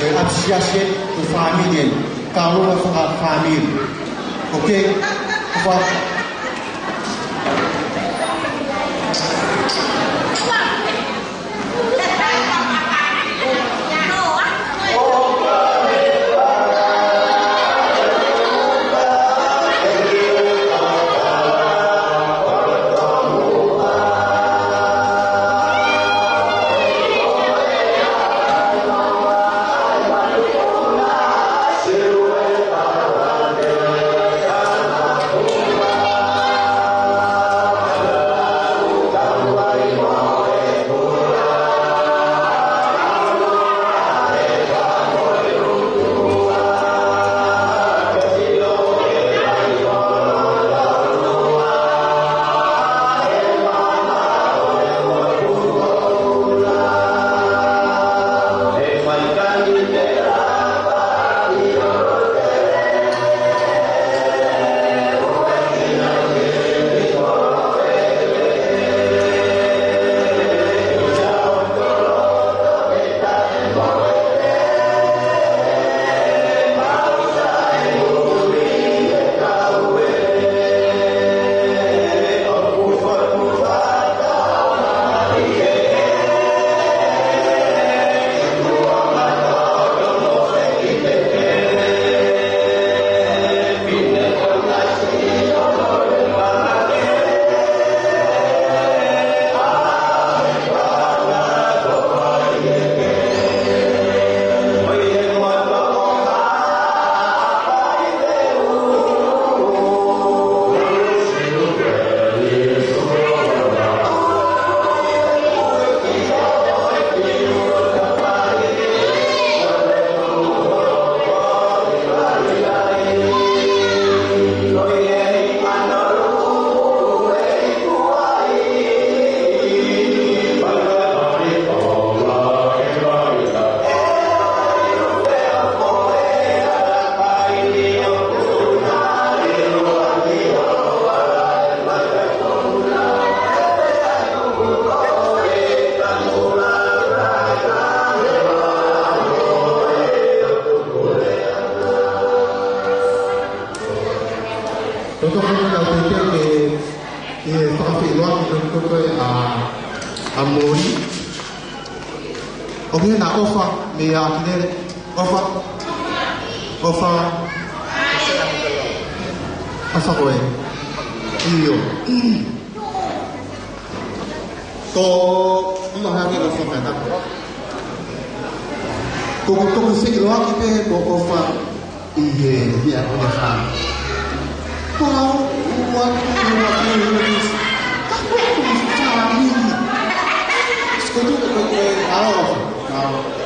Ko e appreciation ko e fāmili eni. Ka ʻoua fakafāmili. Okay? Fa- ʻOku ʻi hena ʻOfa, meʻa ʻa Kinele. ʻOfa. ʻOfa. ʻOfa ko ē. ʻIo. Ko, ʻilo hake ʻOfa mai na. Ko, ko, ko, ko, feʻiloaki pē ko ʻOfa. ʻI he, ʻi he, ʻi he fāmili. Ko au, ua, ua, ua, ua, ka ko e fāmili. Ko tu, ko, ko, ko, ʻaonga.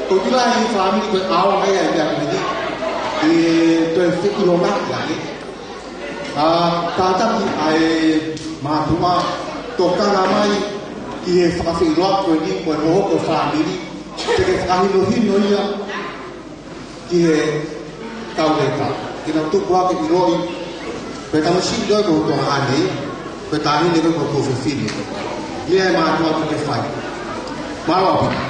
Ko tu lahi fāmili ko e ʻaonga ia ʻi he fāmili. ʻE toe feʻiloaki ange. ʻA, kātaki ʻa e mātuʻa, tokanga mai ʻi he fakafeʻiloaki ko eni, ko e hohoko fāmili. Te ke fakahinohino ia ki he kau leka. Ke nau tupu hake ʻiloʻi, pe tamasiʻi ʻiloʻi ko e tuongaʻane, pe taʻahine ko e tuofefine. Meʻa ʻe mātuʻa ke fai. Mālō ʻaupito.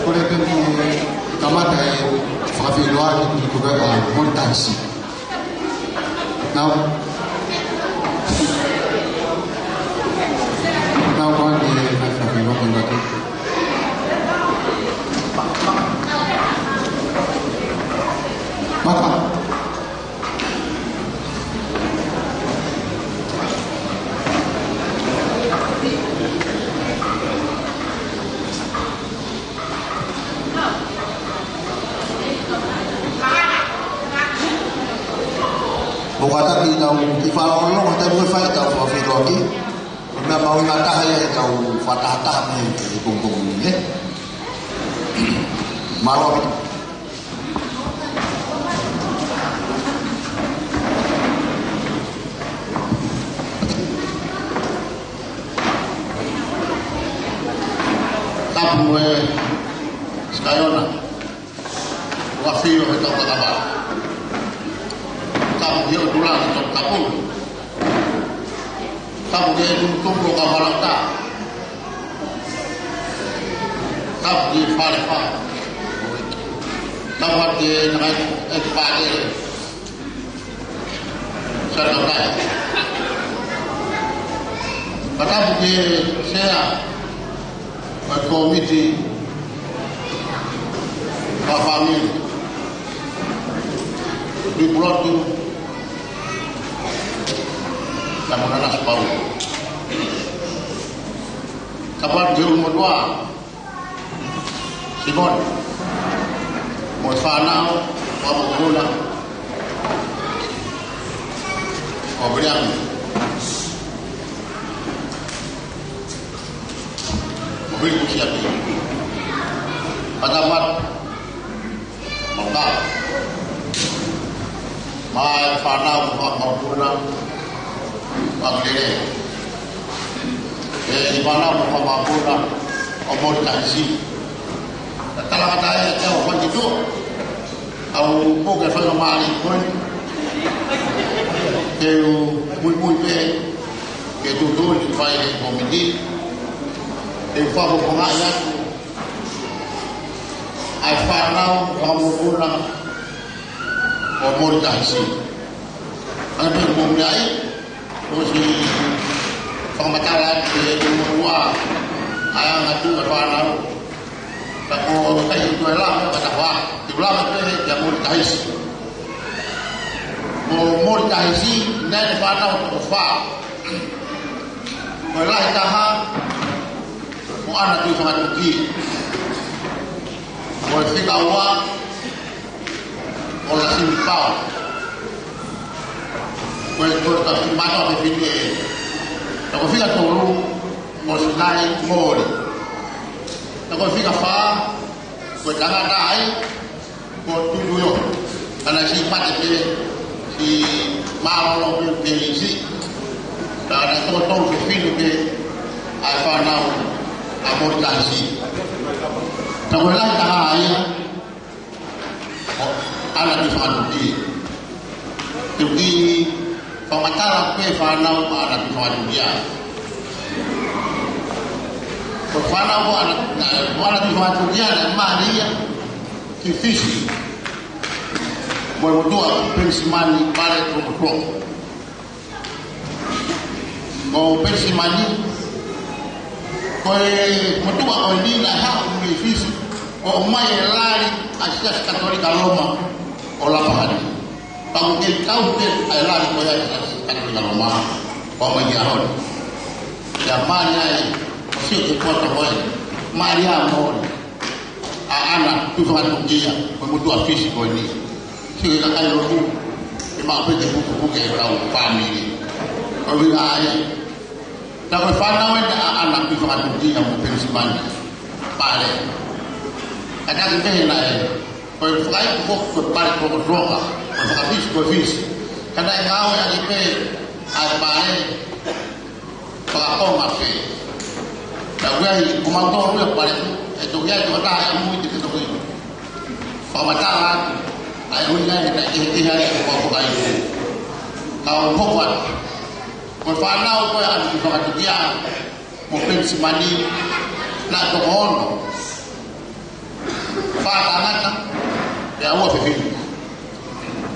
Kole pē ke kamata e fakafeʻiloaki ki he kaveinga ʻa Molitanisi. Nau. Nau ko eni e fakafeʻiloaki. Maka. ʻOku kātaki ʻetau kiʻi fakalongolongo, taimi ʻe fai ʻetau fakafeʻiloaki. Ko e meʻa mahuʻinga taha ia ʻetau fakatahataha mei he pongipongi ni, ē? Mālō. Tapu mo e Sikaiona. ʻOku ʻafio he Tongatapu. Tapu ki he ʻOtua ʻi Tongatapu. Tapu ki he tuʻutuʻuni ʻo Kamalata. Tapu ki he Fale Fā. Tapu ki he ngaahi ʻeiki pātele. Fakatapu ki he sea ʻo e kōmiti fakafāmili, Tuʻipulotu, Tamunana Sipau. Tapu atu ki he ʻulumotuʻa, Simone, mo e fānau, mo e mokopuna, ʻo Viliami, ʻo Vili Kusiapi. Fakatapu atu mo e kau, mo e fānau, mo e mokopuna, mo e lele. ʻE, ʻi he fānau mo e mokopuna ʻo Moli Tahisi. Ka talangata e te o fai ki tuʻa. ʻOku ou puke faingamālie ko eni ke u muimui pē ki he tuʻutuʻuni kuo fai ʻe he kōmiti. Ke u fakafofongaʻi atu ʻa e fānau mo e mokopuna ʻo Moli Tahisi. ʻA ia pē ko e meʻa ia, ʻosi fakamatala atu ki he ʻulumotuʻa, ʻa e angatuʻu e fānau. Ka ko e kai ʻi tuʻa e lava, ka ta hoa, te u lava pē kia Moli Tahisi. Ko Moli Tahisi, naʻe ʻi ai e fānau ʻe toko fā. Ko e lahi taha, ko ʻAna Tuʻifakatuʻukia. Ko e fika ua, ko Lasimi Pau. Ko e, ko e tau ki mata ʻo e fefine. Ka ko e fika tolu, ko Sinai Moli. Ka ko e fika fā, ko e tangata ai, ko Tutuio. Ka naʻe siʻi mate pē, siʻi mālōlō pē, pē isi. Ka naʻe toko tolu fefine pē ʻa e fānau ʻa Moli Tahisi. Ka ko e lahi taha ia, ʻo ʻAna Tuʻifakatuʻukia. Te u kiʻi fakamatala pē fānau ʻa ʻAna Tuʻifakatuʻukia. Ko e fānau ʻo ʻAna, ʻo ʻAna Tuʻifakatuʻukia naʻe mali ia ki Fisi mo e motuʻa Penisimani Pale Tuʻipulotu. Ko Penisimani, ko e motuʻa ko eni naʻe haʻu mei Fisi ʻo ʻomai e lali ʻa e Siasi Katolika Loma ʻo Lapakani. Pea ʻoku kei kau pē ʻa e lali ko ia ʻa e Siasi Katolika Loma ʻo ʻomai ki ʻaho ni. Pea mali ai, ʻo sio ki he poto ko ē, mali ʻa Moli, ʻa ʻAna Tuʻifakatuʻukia, ko e motuʻa Fisi ko eni. Sio ki he kakai lotu, ʻe maʻu pē ke pukepuke e kau fāmili. Ko e ʻuhinga ia. Ka ko e fānau eni ʻa ʻAna Tuʻifakatuʻukia mo Penisimani Pale. Ka taki pē naʻe, ko e fakaiku ko e Pale Tuʻipulotu, ko e faka-Fisi, ko e Fisi. Ka naʻe ngāueʻaki pē ʻa e Pale fakaʻonga pē. Ka ʻoku ʻi ai, ko mautolu ia Pale, ʻe toki ʻi ai, toki taha ʻe mui te ke toki fakamatala atu ʻa e ʻuhinga ʻe taʻe kehekehe ai ko e fakaiku. Ka u hoko atu. Ko e fānau ko ē ʻa ʻAna Tuʻifakatuʻukia mo Penisimani naʻe toko ono. Fā tangata, pea ua fefine.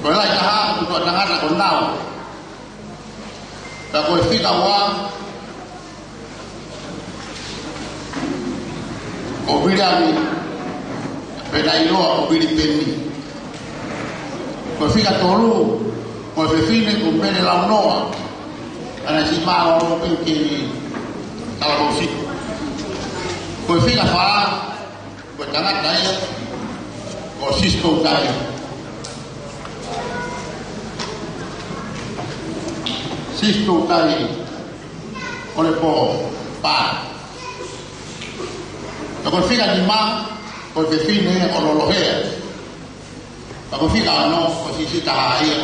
Ko e lahi taha, ko e tangata ko Nau. Ka ko e fika ua, ko Viliami, pea naʻe ʻiloa ko Vili Peni. Ko e fika tolu, ko e fefine ko Mele Launoa, ʻa ia naʻe siʻi mālōlō pē ki Talakousiko. Ko e fika fā, ko e tangata ia, ko Sisi Toutai. Sisi Toutai, ʻo le pō, pā. Ka ko e fika nima, ko e fefine ʻo Lolohea. Ka ko e fika ono, ko e siʻisiʻi taha ia,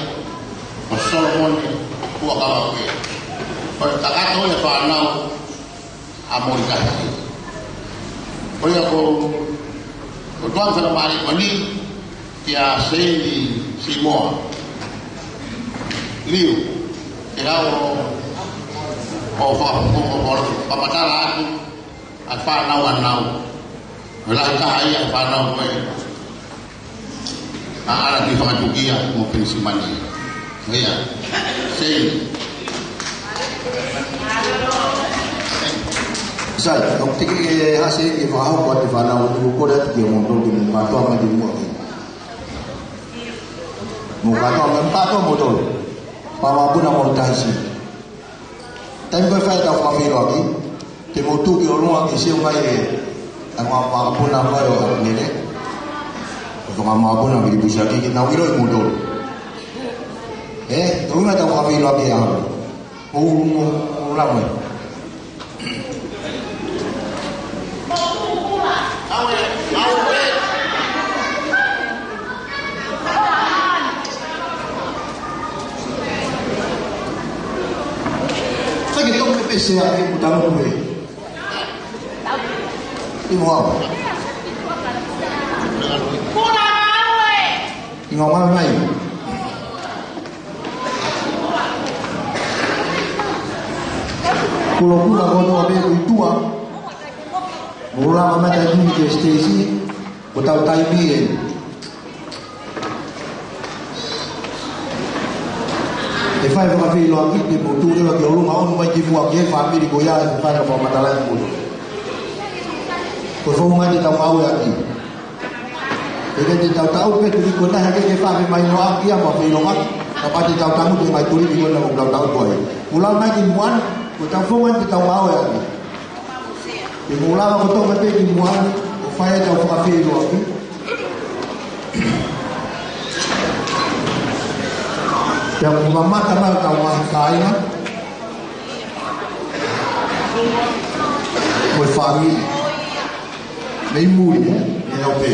ko Solomone Huʻakavaʻu. Ko e kakato ia fānau ʻa Moli Tahisi. Ko ia ko, ko e tuʻunga faingamālie ko eni, kia Seini Simoa Liu, ke lau ʻo, ʻo fa-, ʻo, ʻo, ʻo fakamatala atu ʻa e fānau ʻa Nau. Ko e lahi taha ia ʻa e fānau ko ē ʻa ʻAna Tuʻifakatuʻukia mo Penisimani. Ia. Sai, ʻoku teʻeki ke hasi e fakahoko atu e fānau, ʻoku ou kole atu kiate kimoutolu ke mou kātoa mai ki muʻa ki. Mou kātoa mai, kātoa moutolu. Pea mo e puna mo e taisi. Taimi ko ē ʻe fai ai ʻetau fakafeʻiloaki, te mou tuʻu ki ʻolunga ke sio mai e, e ngaahi makapuna ko ē ʻo Nene. ʻO e ngaahi makapuna Vilipusiaki ke nau ʻiloʻi moutolu. Ē, ʻolunga ʻetau fakafeʻiloaki ʻaho ni. Mou, mou, mou lau mai. Sai ke toki pē sea ē, mo tanu pē. ʻI mo au. ʻI mo au mai. Kulokula kotoa pē ʻi tuʻa. Mou lava mai ki he siteisi, ko ʻetau taimi ē. ʻE fai fakafeʻiloaki, te mou tuʻu leva ki ʻolunga ʻo ʻunu mai ki muʻa ki he fāmili ko ia ʻe fai ʻa e fakamatala ʻe mou. Ko e founga te tau ngāueʻaki. ʻE ke te tau tau pē tuli ko nahe ke ke fai mai noa ki a ma feʻiloaki. Ka pea te tau tangutu mai tuli ki ko na ʻo tau tau ko ai. Mou lava mai ki muʻa ni, ko ʻetau founga te tau ngāueʻaki. Te mou lava kotoa pē ki muʻa ni, ʻo fai ʻetau fakafeʻiloaki. Pea mou mamata mai ʻetau ngaahi kāinga. Ko e fāmili. Mei mui, ē? Mei au pē.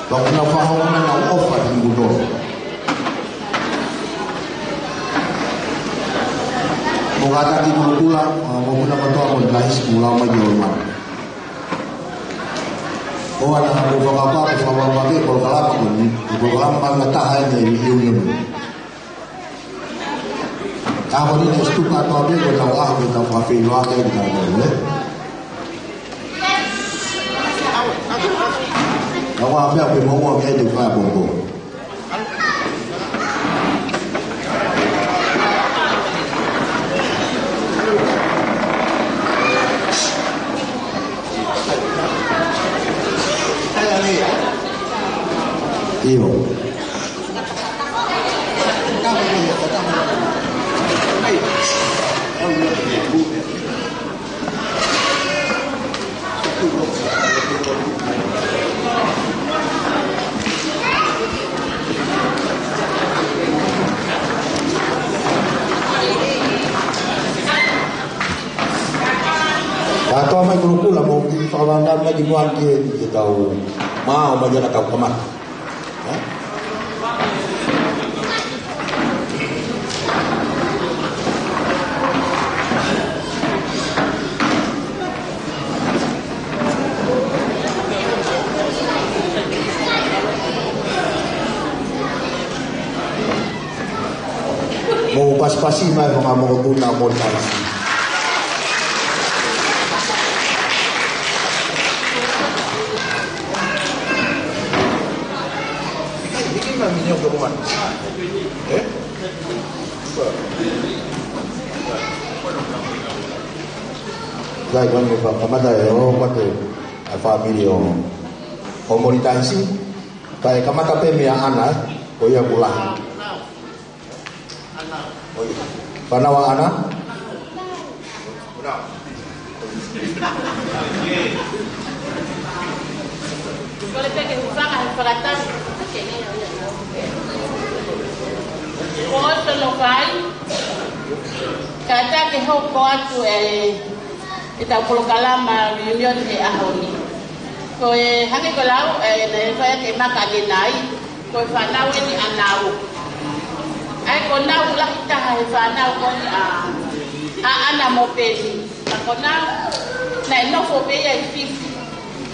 Pea ʻoku nau fakahoko mai ʻenau ʻofa ki muʻa. Mou kātaki kulokula, ʻa, mou puna kotoa mo e taisi mou lava mai ki ʻolunga. ʻO ana mou fakapapau, fakapapau ke polokalama ko eni, ko e polokalama ʻe taha eni ʻi ʻIunioni. Ka ko eni ʻe tuku atu pē ko ʻetau ʻaho, ko ʻetau fakafeʻiloaki ki tautolu, ē? Ka ʻoua pē ʻo pehē mo ʻoua ke te fai pongo. ʻIo. Kātoa mai kulokula, mou kiʻi fakavanda mai ki muʻa ni ke, ke tau maʻu mai ʻa e kau kamata. Ē? Mou pasipasi mai e fanga mokopuna mo e taisi. Hiki mai mini o ke mama. Ē? Sai, ko eni ka, kamata ʻe ʻoho, kamata ʻa e fāmili ʻo, ʻo Molitaisi. Kae kamata pē meia ʻAna, ē? Ko ia ʻoku lahi. Fānau ʻa ʻAna. Kole pē ke hūfanga he fakatapu. Ko hono kai, kātaki ke hoko atu e, ʻetau polokalama reunion he ʻaho ni. Ko e hangē ko e lau, ē, naʻe fai ʻaki e maka ʻanenai, ko e fānau eni ʻa Nau. ʻA ia ko Nau lahi taha he fānau ko eni ʻa, ʻa ʻAna mo Peni. Pea ko Nau, naʻe nofo pē ia ʻi Fisi.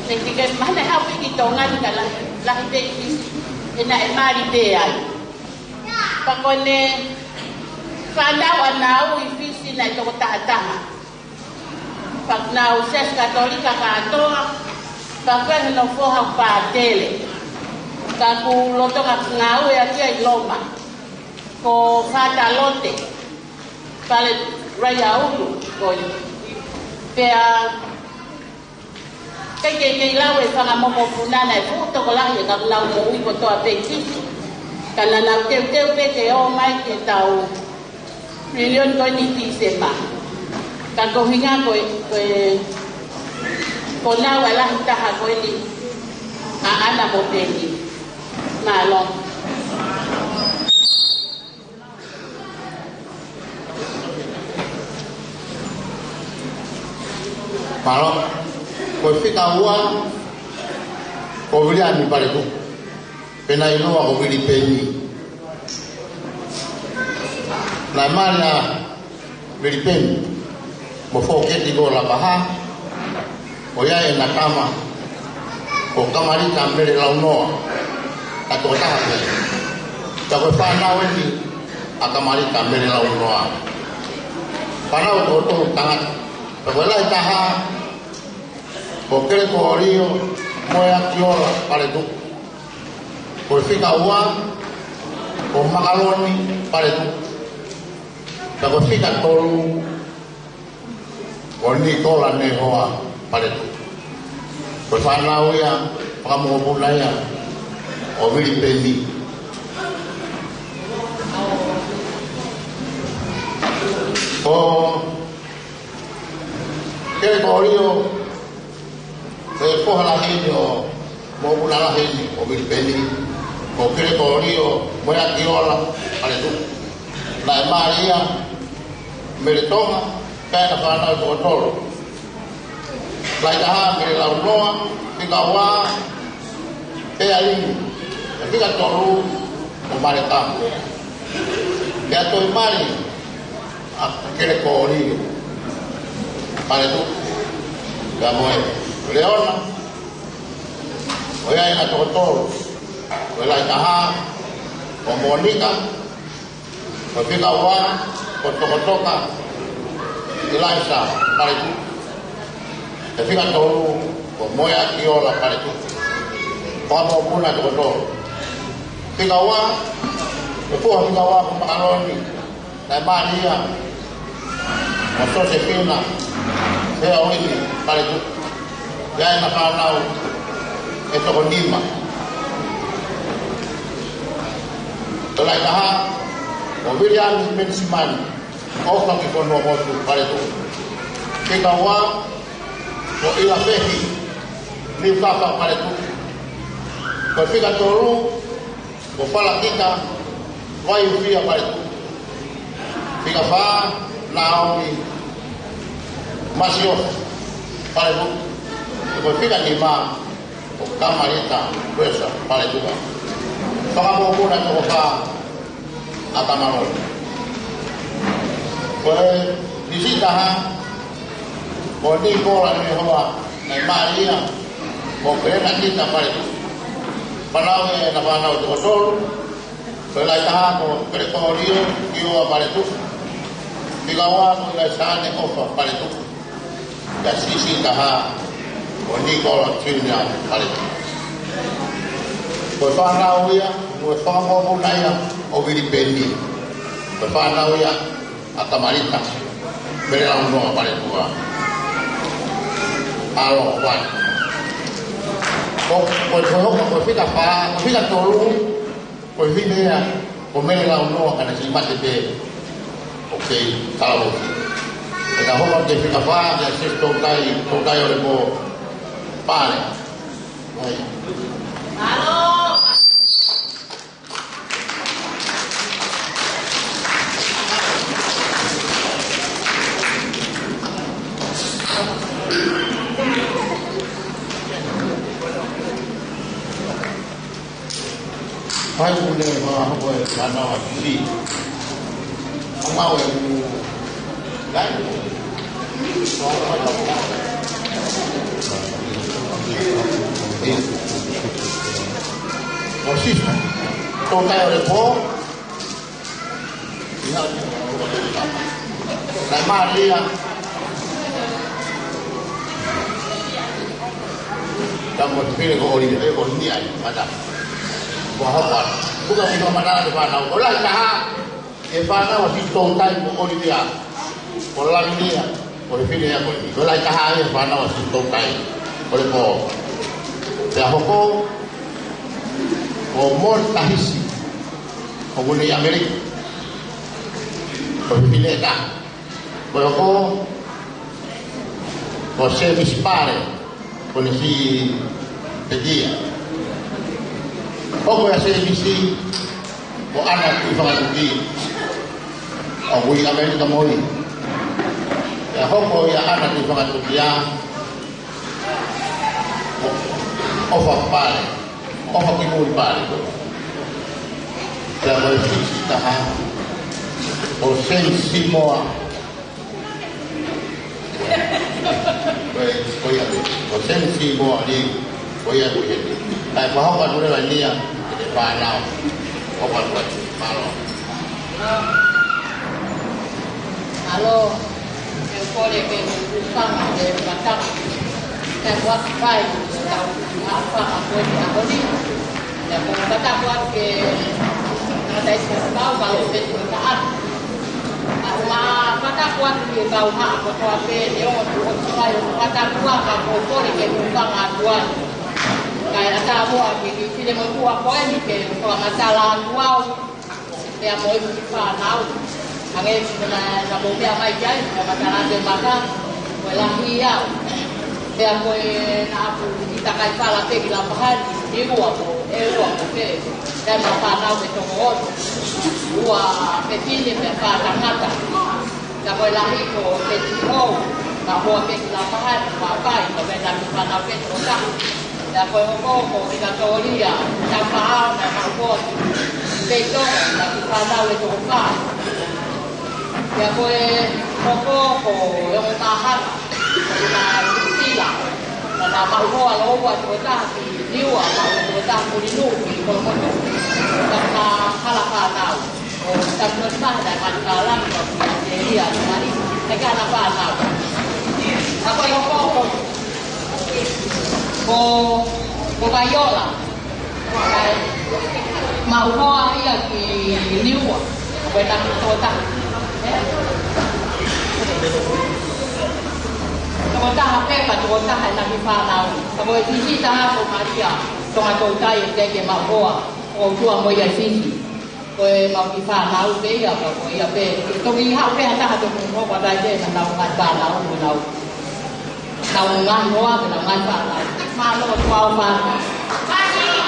Naʻe teʻeki ke mahino haʻu pē ki Tonga ni ka lahi, lahi pē ʻi Fisi. He naʻe mali pē ai. Pea ko ʻene fānau ʻa Nau ʻi Fisi naʻe toko taha taha. Pea ko Nau Siasi Katolika kātoa, pea ko hono foha pātele. Ka ʻoku lolotonga ngāueʻaki ia ʻi Loma. Ko Fatalote Fale Raiaulu ko ia. Pea ʻikai ke kei lau e fanga mokopuna naʻe fuʻu tokolahi e kau lau moʻui kotoa pē ki. Ka naʻa nau teuteu pē ke ō mai ke tau milioni ko eni Tīsema. Ka ko hinga ko e, ko e, ko nau ʻa e lahi taha ko eni ʻa ʻAna mo Peni. Mālō. Mālō. Ko e fika ua, ko Viliami Paletuku. Pea naʻe ʻiloa ko Vili Peni. Naʻe mali ʻa Vili Peni mo Foketi ko Lapaha, ʻo ʻi ai ʻena tama ko Kamalika Mele Launoa, ka tokotaha pē. Ka ko e fānau eni ʻa Kamalika Mele Launoa. Fānau toko tolu tangata. Ka ko e lahi taha, ko Kelekolio Moeakiola Paletuku. Ko e fika ua, ko Makaloni Paletuku. Ka ko e fika tolu, ko Nikola Nehoa Paletuku. Ko e fānau ia, fanga mokopuna ia ʻo Vili Peni. Ko Kelekolio, ko e foha lahi eni ʻo mokopuna lahi eni ʻo Vili Peni, ko Kelekolio Moeakiola Paletuku. Naʻe mali ʻa Mele Tonga, pea ʻena fānau toko tolu. Lahi taha Mele Launoa, fika ua Pealini, pea fika tolu ko Malekamo. Pea toe mali ʻa Kelekolio Paletuku, pea mo e Leona, ʻo ʻi ai ʻena toko tolu, ko e lahi taha ko Monika, ko e fika ua ko Tokotoka ʻIlaisa Paletuku, pea fika tolu ko Moeakiola Paletuku. Fanga mokopuna toko tolu. Fika ua, ko e foha fika ua ko Makaloni, naʻe mali ia mo Sosefina Feoini Paletuku, ʻi ai ʻena fānau ʻe toko nima. Ko e lahi taha ko Viliami Penisimani ʻOfakifonuamotu Paletuku. Fika ua ko ʻIlafehi Niukafa Paletuku. Ko e fika tolu ko Falakika Vaiufia Paletuku. Fika fā, Naomi Masiofo Paletuku. Ko e fika nima ko Kamalika Presa Paletuku. Fanga mokopuna toko fā ʻa Kamaloni. Ko e fisi taha ko Nikola Nehoa, naʻe mali ia mo Pelenatita Paletuku. Fānau ʻena fānau toko tolu, ko e lahi taha ko Kelekolio Kioa Paletuku. Fika ua ko ʻIlaisane ʻOfa Paletuku. Pea siʻisiʻi taha ko Nikola Junior Paletuku. Ko e fānau ia, ko e fanga mokopuna ia ʻo Vili Peni. Ko e fānau ia ʻa Kamalika Mele Launoa Paletuku. ʻAlo, wan. Ko, ko, ko, ko e fika fā, ko e fika tolu, ko e fefine ia ko Mele Launoa, ka naʻe siʻi mate pē ʻo kei talavou. Pea ka hoko atu ki he fika fā, ʻa Sisi Toutai, Toutai ʻo Lepo Pale. ʻAi. Hai, ʻoku ne ma hoko e fānau a Sisi. Anga e mu. Kai. ʻO Sisi Toutai ʻo Lepo. Naʻe mali ia. Ka mo te pele ko ʻoli, e ko ni ai, mata. Ko hapa. Buka ni ko mata te fānau. Ko e lahi taha. ʻE fānau ʻa Siaosi Toutai mo ʻOlivia, ko Lavinia, ko e fefine ia ko eni. Ko e lahi taha ia ʻe fānau ʻa Siaosi Toutai, ko Lepō. Pea hoko ko Molitahisi, ko Muli ʻAmelika, ko e fefine ʻe taha. Ko e hoko ko Semisi Pale, ko ʻene siʻi pekia. Hoko ia Semisi mo ʻAna Tuʻifangatuki, ʻoku ʻi ʻAmelika mo ia. Pea hoko ia ʻAna Tuʻifangatuki ia mo ʻOfa Pale, ʻOfa Kimui Pale. Pea ko e siʻi taha ko Semisi Moa. Ko e, ko ia pē. Ko Semisi Moa Liu. Ko ia, ko ia pē. Kae fakahoko atu leva ʻeni ia ki he fānau. Hoko atu atu. Mālō. Mālō. ʻE kole ke u tama ke u mataku. Kae ʻoua ʻe fai. Tau ʻafa a koni a koni. Ia, ko e mataku atu ke tangataʻeiki Sipau, ka lo peti o taʻa. ʻA, ʻoua, mataku atu ki he kau haʻa kotoa pē, neongo ʻoku ʻosi fai ʻo mataku atu, ka ko e kole ke u tama atu ai. Kae ʻatā muʻa ki he kiʻi finemotuʻa ko eni ke fakamatala atu au. Pea mo e kiʻi fānau. Hangē ko ʻena, naʻa mou meʻa mai ki ai, ko e matala te maka, ko e lahi ia. Pea ko e naʻa ku ʻi Takaifala pē ki Lapahani, ʻi ua ko, ʻe ua ko pē. Pea mo e fānau ʻe toko ono. Ua fefine pea fā tangata. Pea ko e lahi ko Peti Hou, ka hoa pē ki Lapahani, Papai, ko e naʻa ku fānau pē toko taha. Pea ko e hoko ko Vikatolia, Tapaʻau, naʻe maʻu hoa ki Peitonga, naʻa ku fānau ʻe toko fā. Pea ko e hoko ko Ongo Mahana, ko Sila, naʻa na maʻu hoa lōua toko taha ki Niua, maʻu hoa toko taha Mulinuʻu, ki Kolomotuʻa, naʻa na hala fānau. ʻO Tapuakimahe, naʻe mali kālani, ko Australia, naʻe mali, naʻe ʻikai ha fānau. Ka ko e hoko ko Ko, ko Vaiola. Maʻu hoa ia ki Niua. Ko e naʻa ku toko taha. Toko taha pē ka toko taha e naʻa ku fānau. Ka ko e siʻi taha ko Malia Tongatoutai ʻoku teʻeki ke maʻu hoa. ʻOtua mo ia ʻi Fisi. Ko e mau kiʻi fānau pē ia, ka ko ia pē. Toki haʻu pē ha taha te u hoko atu ai pē, naʻa nau ngaahi fānau, mo nau, nau ngaahi hoa, mo nau ngaahi fānau. Mālō, tuʻa ʻofa atu.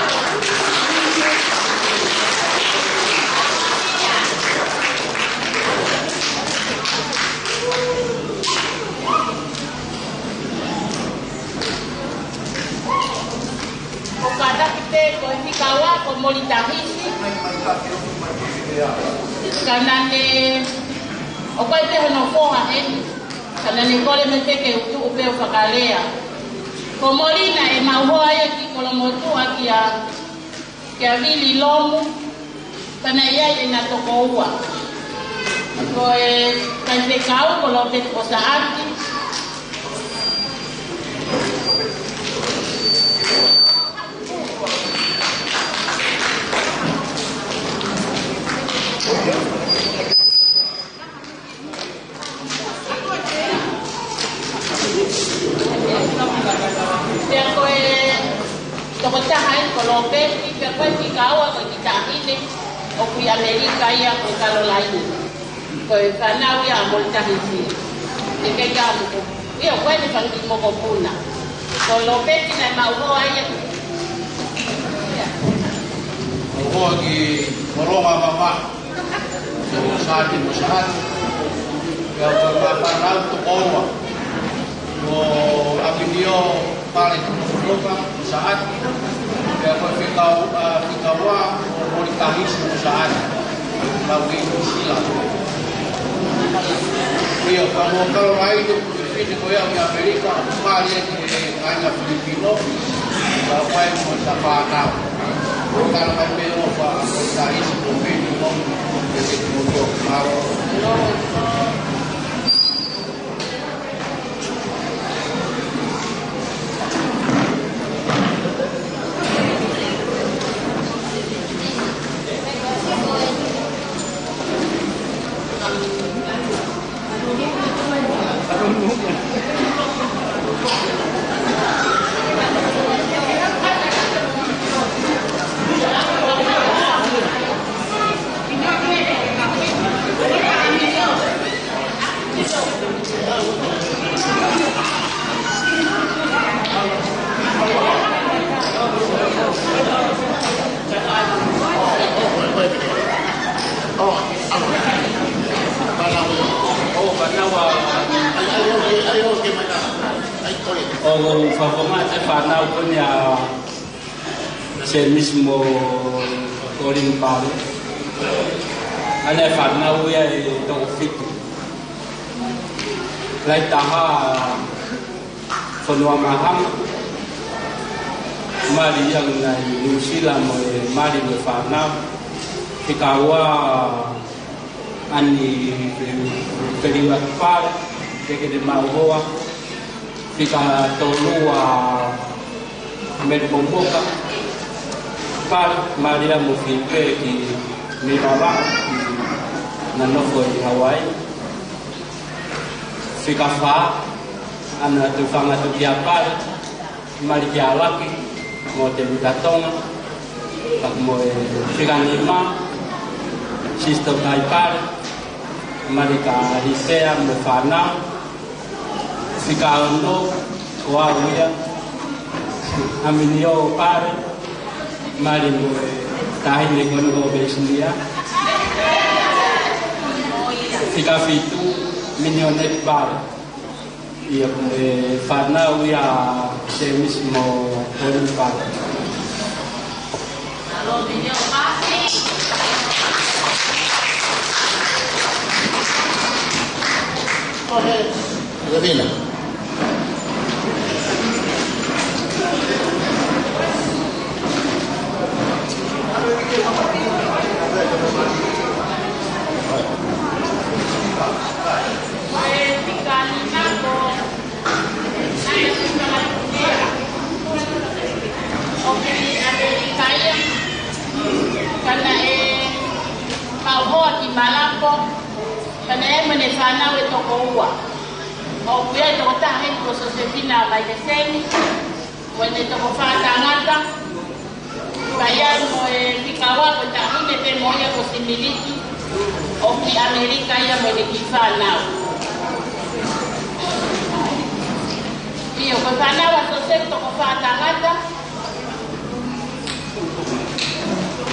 ʻOku kātaki pē ko e fika ua ko Molitahisi. Ka naʻa ne, ʻoku ʻi ai pē hono foha eni. Ka naʻa ne kole mai pē ke u tuʻu pē ʻo fakalea. Ko Moli naʻe maʻu hoa ia ki Kolomotuʻa kia, kia Vili Lomu. Ka naʻe ʻi ai ʻena toko ua. Ko e kakai fekau ko Lopeti ʻOsaʻaki. Pea ko e tokotaha ia ko Lopeti, pea ko e fika ua ko e kiʻi taʻahine ʻoku ʻi ʻAmelika ia ko Kalolaine. Ko e fānau ia ʻa Molitahisi. Ke ke ka moko. Ia, ko eni fanga kiʻi mokopuna. Ko Lopeti naʻe maʻu hoa ia. Maʻu hoa ki Moronga Mama. Ko Sāti mo Sāti. Pea ko e fānau toko ua. Ko ʻApinio Pale Tuʻuloka mo Sāti. Pea ko e fika, ʻa, fika ua, ko Molitahisi mo Sāti. Lau ki Nuʻusila. Ia, ka mo Kalolaine, ko e fefine ko ia ʻi ʻAmelika, pale ki he kāinga Filipino, ka ʻoku ʻi ai mo ʻena fānau. Ka ʻoku ʻi ai pē ʻofa, ʻoku ʻi ai ʻa Molitahisi mo Peti mo, ʻe te mo to, mālō. ʻOku ou fakafofonga atu e fānau ko eni ʻa Semisi mo Kolini Pale. ʻA ena e fānau ia ʻe toko fitu. Lahi taha Fonua Māhanga, mali ia ʻi Nuʻusila mo e mali mo e fānau. Fika ua Ani Peliua Pale, Tekene Mauhoa. Fika tolu ʻa Meli Momoka Pale, mali ia mo Filipe ki Mivava, naʻa na nofo ʻi Hawaii. Fika fā, ʻa Tufanga Tukia Pale, mali kia Laki mo Tevita Tonga. Pea mo e fika nima, Sisto Kai Pale, mali kia Lisea mo e fānau. Fika ono, ko au ia, ʻAminio Pale, mali mo e taʻahine ko eni ko Vesinia. Fika fitu, Minioneti Pale. Ia ko e fānau ia ʻa Semisi mo Kolini Pale. Go ahead. Lavina. ʻOku ʻi ʻAmelika ia, ka naʻe mauhoa ki Malapo, ka naʻe ʻi ai mo ʻene fānau ʻe toko ua. ʻOku ʻi ai e toko taha heni ko Sosefina Maileseni, mo ʻene toko fā tangata, ka ʻi ai mo e fika ua ko e taʻahine pē mo ia ko Similiki, ʻoku ʻi ʻAmelika ia mo ʻene kiʻi fānau. ʻIo, ko e fānau ʻa Sosefu toko fā tangata,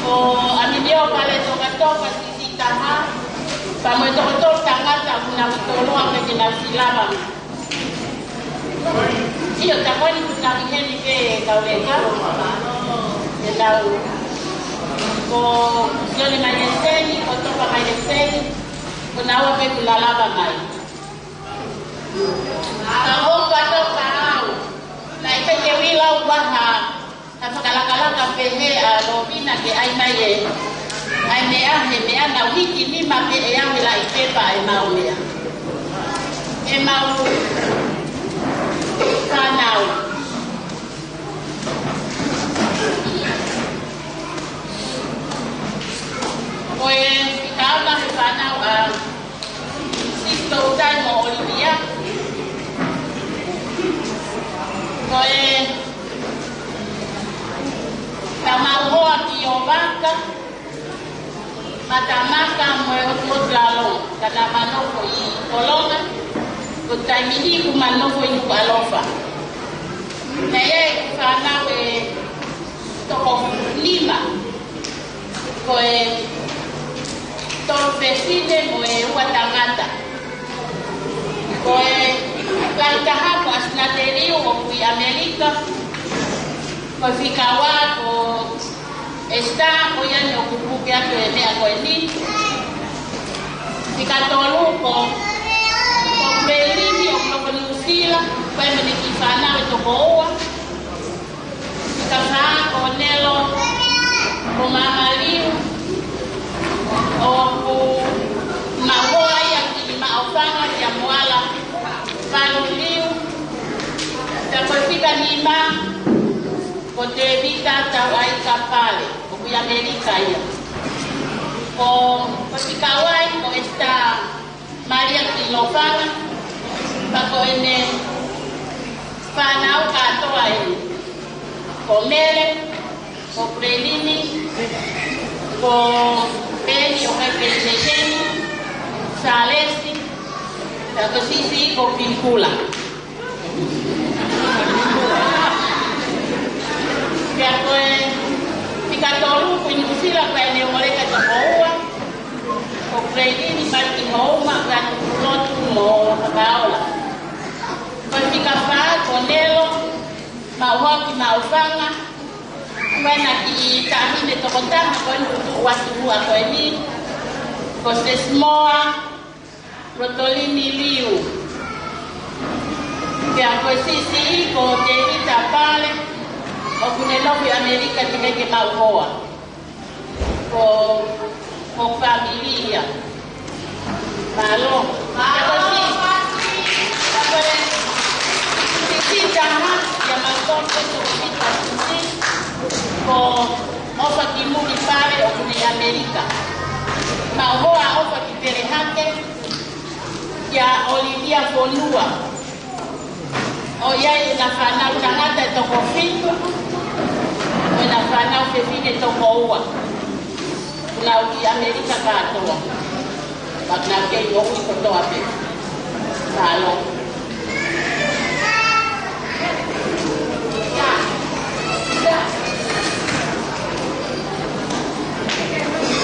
ko ʻAminio Pale Tokatoka siʻisiʻi taha, pea mo e toko tolu tangata ʻoku nau ʻi Toloa pea ke nau siʻi lava. ʻIo, tā ko eni ʻoku nau ʻi heni pē kau leka. ʻE nau ko Sione Maileseni, ko Topa Maileseni, ko naua pē ʻoku lalava mai. Ka ʻoku ʻa Topa au, naʻe ʻikai ke u ʻilo au ha fakalakalaka pehē ʻa Lovina ke ʻai mai e, ʻai meʻa, he meʻa naʻa ku hiki nima pē ʻe au he laʻi pepa ʻemau meʻa. ʻEmau fānau. Ko e fika ono he fānau ʻa Sisto Utai mo ʻOlivia. Ko e tamau hoa ki ʻOvaka, Matamaka mo e ʻOtuʻotu Lalo, ka naʻa ma nofo ʻi Kolonga, ko e taimi ni ʻoku ma nofo ʻi Nukuʻalofa. Naʻe ʻi ai e fānau ʻe toko nima. Ko e tolu fefine mo e ua tangata. Ko e lahi taha ko ʻAsinateliu ʻoku ʻi ʻAmelika. Ko e fika ua ko ʻEsitā, ko ia eni ʻoku puke atu e meʻa ko eni. Fika tolu ko, ko Melini ʻoku nofo Nuʻusila, ko e mene ki fānau ʻe toko ua. Fika fā ko Nelo, ko Mama Liu, ʻoku maʻu hoa ia ki Maʻufanga, kia Moala Fanu Liu. Pea ko e fika nima, ko Tevita Tauʻaika Pale, ʻoku ʻi ʻAmelika ia. Ko, ko e fika ua ko ʻEsitā Malia ki Lofanga, pea ko ʻene fānau kātoa eni. Ko Mele, ko Grelini, ko Peni, ʻo kai Peni Sekeni, Salesi, pea ko Sisi, ko Pilikula. Pea ko e fika tolu, ko Nuʻusila, ko ʻene ongo leka toko ua, ko Grelini, Pati Houma, Grelini Lotu mo Fakaola. Ko e fika fā, ko Nelo, Maʻuhoa ki Maʻufanga, ko ʻena kiʻi taʻahine tokotaha ko eni kuo tuʻu atu ua ko eni, ko Sesimoa Rotolini Liu. Pea ko e siʻisiʻi ko Tēvita Pale, ʻoku ne nofo ʻi ʻAmelika, teʻeki ke mau hoa. Ko, ko fāmili ia. Mālō. Mālō. Ko e siʻisiʻi taha ia mau tō ko Tēvita Susi, ko ʻOfakimuli Pale, ʻoku ne ʻi ʻAmelika. Mau hoa ʻOfaki Pelehake, kia Olivia Fonua. ʻOku ʻi ai ʻena fānau tangata ʻe toko fitu, mo ʻena fānau fefine toko ua. Kuo nau ʻi ʻAmelika kātoa. Pea nau kei moʻui kotoa pē. Mālō.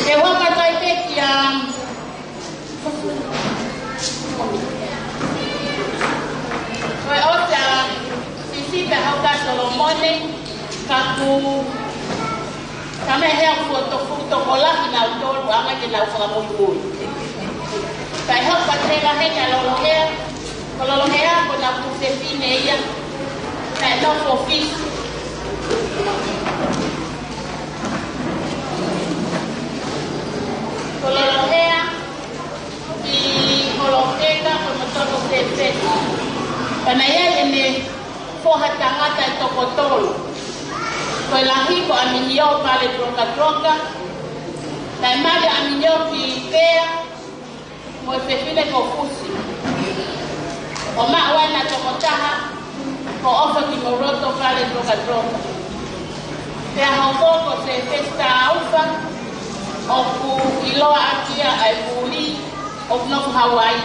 Te u hoko atu ai pē kia Ko e ʻofa, Sisi pea hoko atu Solomone, ka ku, ka me hea kuo to-, kuo tokolahi nautolu, ʻa mai ke nau fakamuimui. Kae hoko atu he vahe kia Lolohea, ko Lolohea ko ʻena tuofefine ia, kae nofo Fisi. Ko Lolohea, ʻi Holofeka, ko e motuʻa ko Sēpesi. Pea naʻe ʻi ai ʻene foha tangata ʻe toko tolu. Ko e lahi ko ʻAminio Pale Drokadroka. Naʻe mali ʻa ʻAminio ki Pea, mo e fefine ko Fusi. ʻO maʻu ai ʻena tokotaha, ko ʻOfakimoloto Pale Drokadroka. Pea hoko ko Sēpesi Taufa, ʻoku ʻiloa ʻaki ia ʻa e puli, ʻoku nofo Hauaiʻi,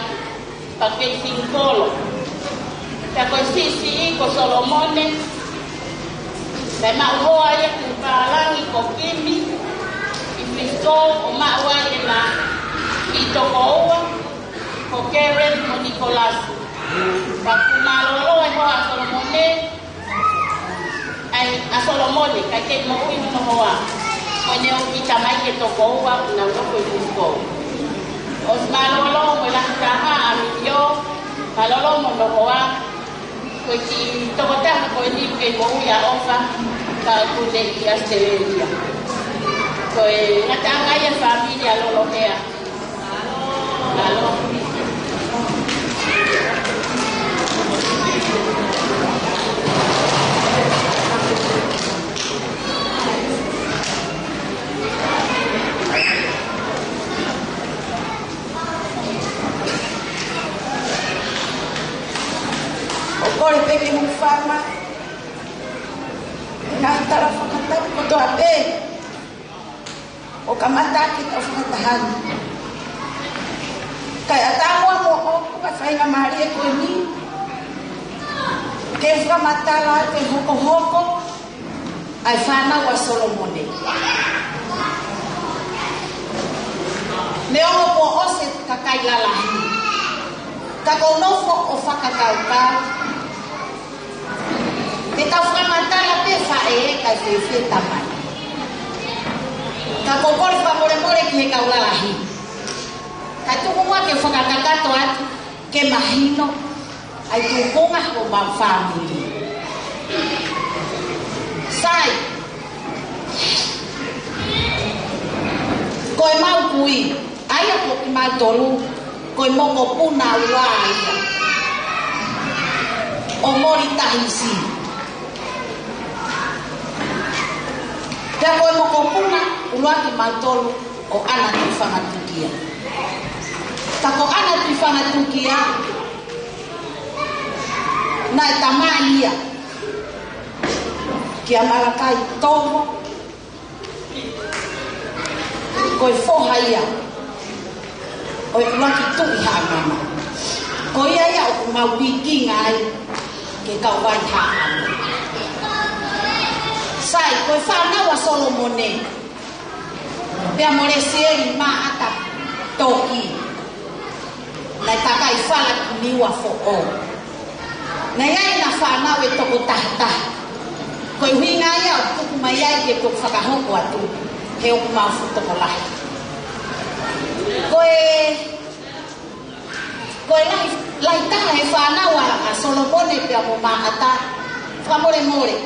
pea kei singikolo. Pea ko e siʻisiʻi ko Solomone, naʻe maʻu hoa ia ki Pālangi ko Kimi, ʻi Frisco, ʻo maʻu ai ʻena kiʻi tokoua, ko Karen mo Nikolasi. Pea kuo mālōlō e hoa ʻa Solomone, ʻai, ʻa Solomone, kae kei moʻui hono hoa. Ko ʻene ʻū kiʻi tamaiki ʻe toko ua, ʻoku nau nofo ʻi Frisco. ʻOsi mālōlō mo e lahi taha ʻa ʻAminio, mālōlō mo hono hoa. Ko e kiʻi tokotaha ko eni ʻoku kei moʻui ʻa ʻOfa, ka ʻoku ne ʻi ʻAositelēlia. Ko e ngataʻanga ia e fāmili ʻa Lolohea. Mālō. ʻOku ou kole pē ke mou fama, ngaahi tala fakatapu kotoa pē. ʻO kamata ki he tau fakataha ni. Kae ʻatā muʻa moʻoku ʻa e faingamālie ko eni ke fakamatala atu e hokohoko ʻa e fānau ʻa Solomone. Neongo kuo ʻosi e kakai lalahi, ka ʻoku ou nofo ʻo fakakaukau ke tau fakamatala pē faʻē kae fēfē tamai. Ka ʻoku ou kole fakamolemole ki he kau lalahi. Kae tuku muʻa ke fakakakato atu ke mahino ʻa e tuʻunga ʻo homau fāmili. Sai, ko ʻemau kui, ʻa ia ko kimautolu, ko e mokopuna ua ia ʻo Moli Tahisi. Pea ko e mokopuna ʻuluaki kimautolu ko ʻAna Tuʻifanga Tukia. Ka ko ʻAna Tuʻi Fanga Tukia, naʻe tamai ia kia Malakai Toho, ko e foha ia ʻo e ʻuluaki Tuʻi Haʻamana. Ko ia ia ʻoku mau pikinga ai ke kau vai Haʻamana. Sai, ko e fānau ʻa Solomone pea mo Lesieli Maʻata Toki, naʻe takai fala ki Niuafoʻou. Naʻe ʻi ai ʻena fānau ʻe toko taha taha. Ko e ʻuhinga ia ʻoku tuku mai ai ke u fakahoko atu, he ʻoku mau fuʻu tokolahi. Ko e, ko e lahi, lahi taha he fānau ʻa, ʻa Solomone pea mo Maʻata, fakamolemole,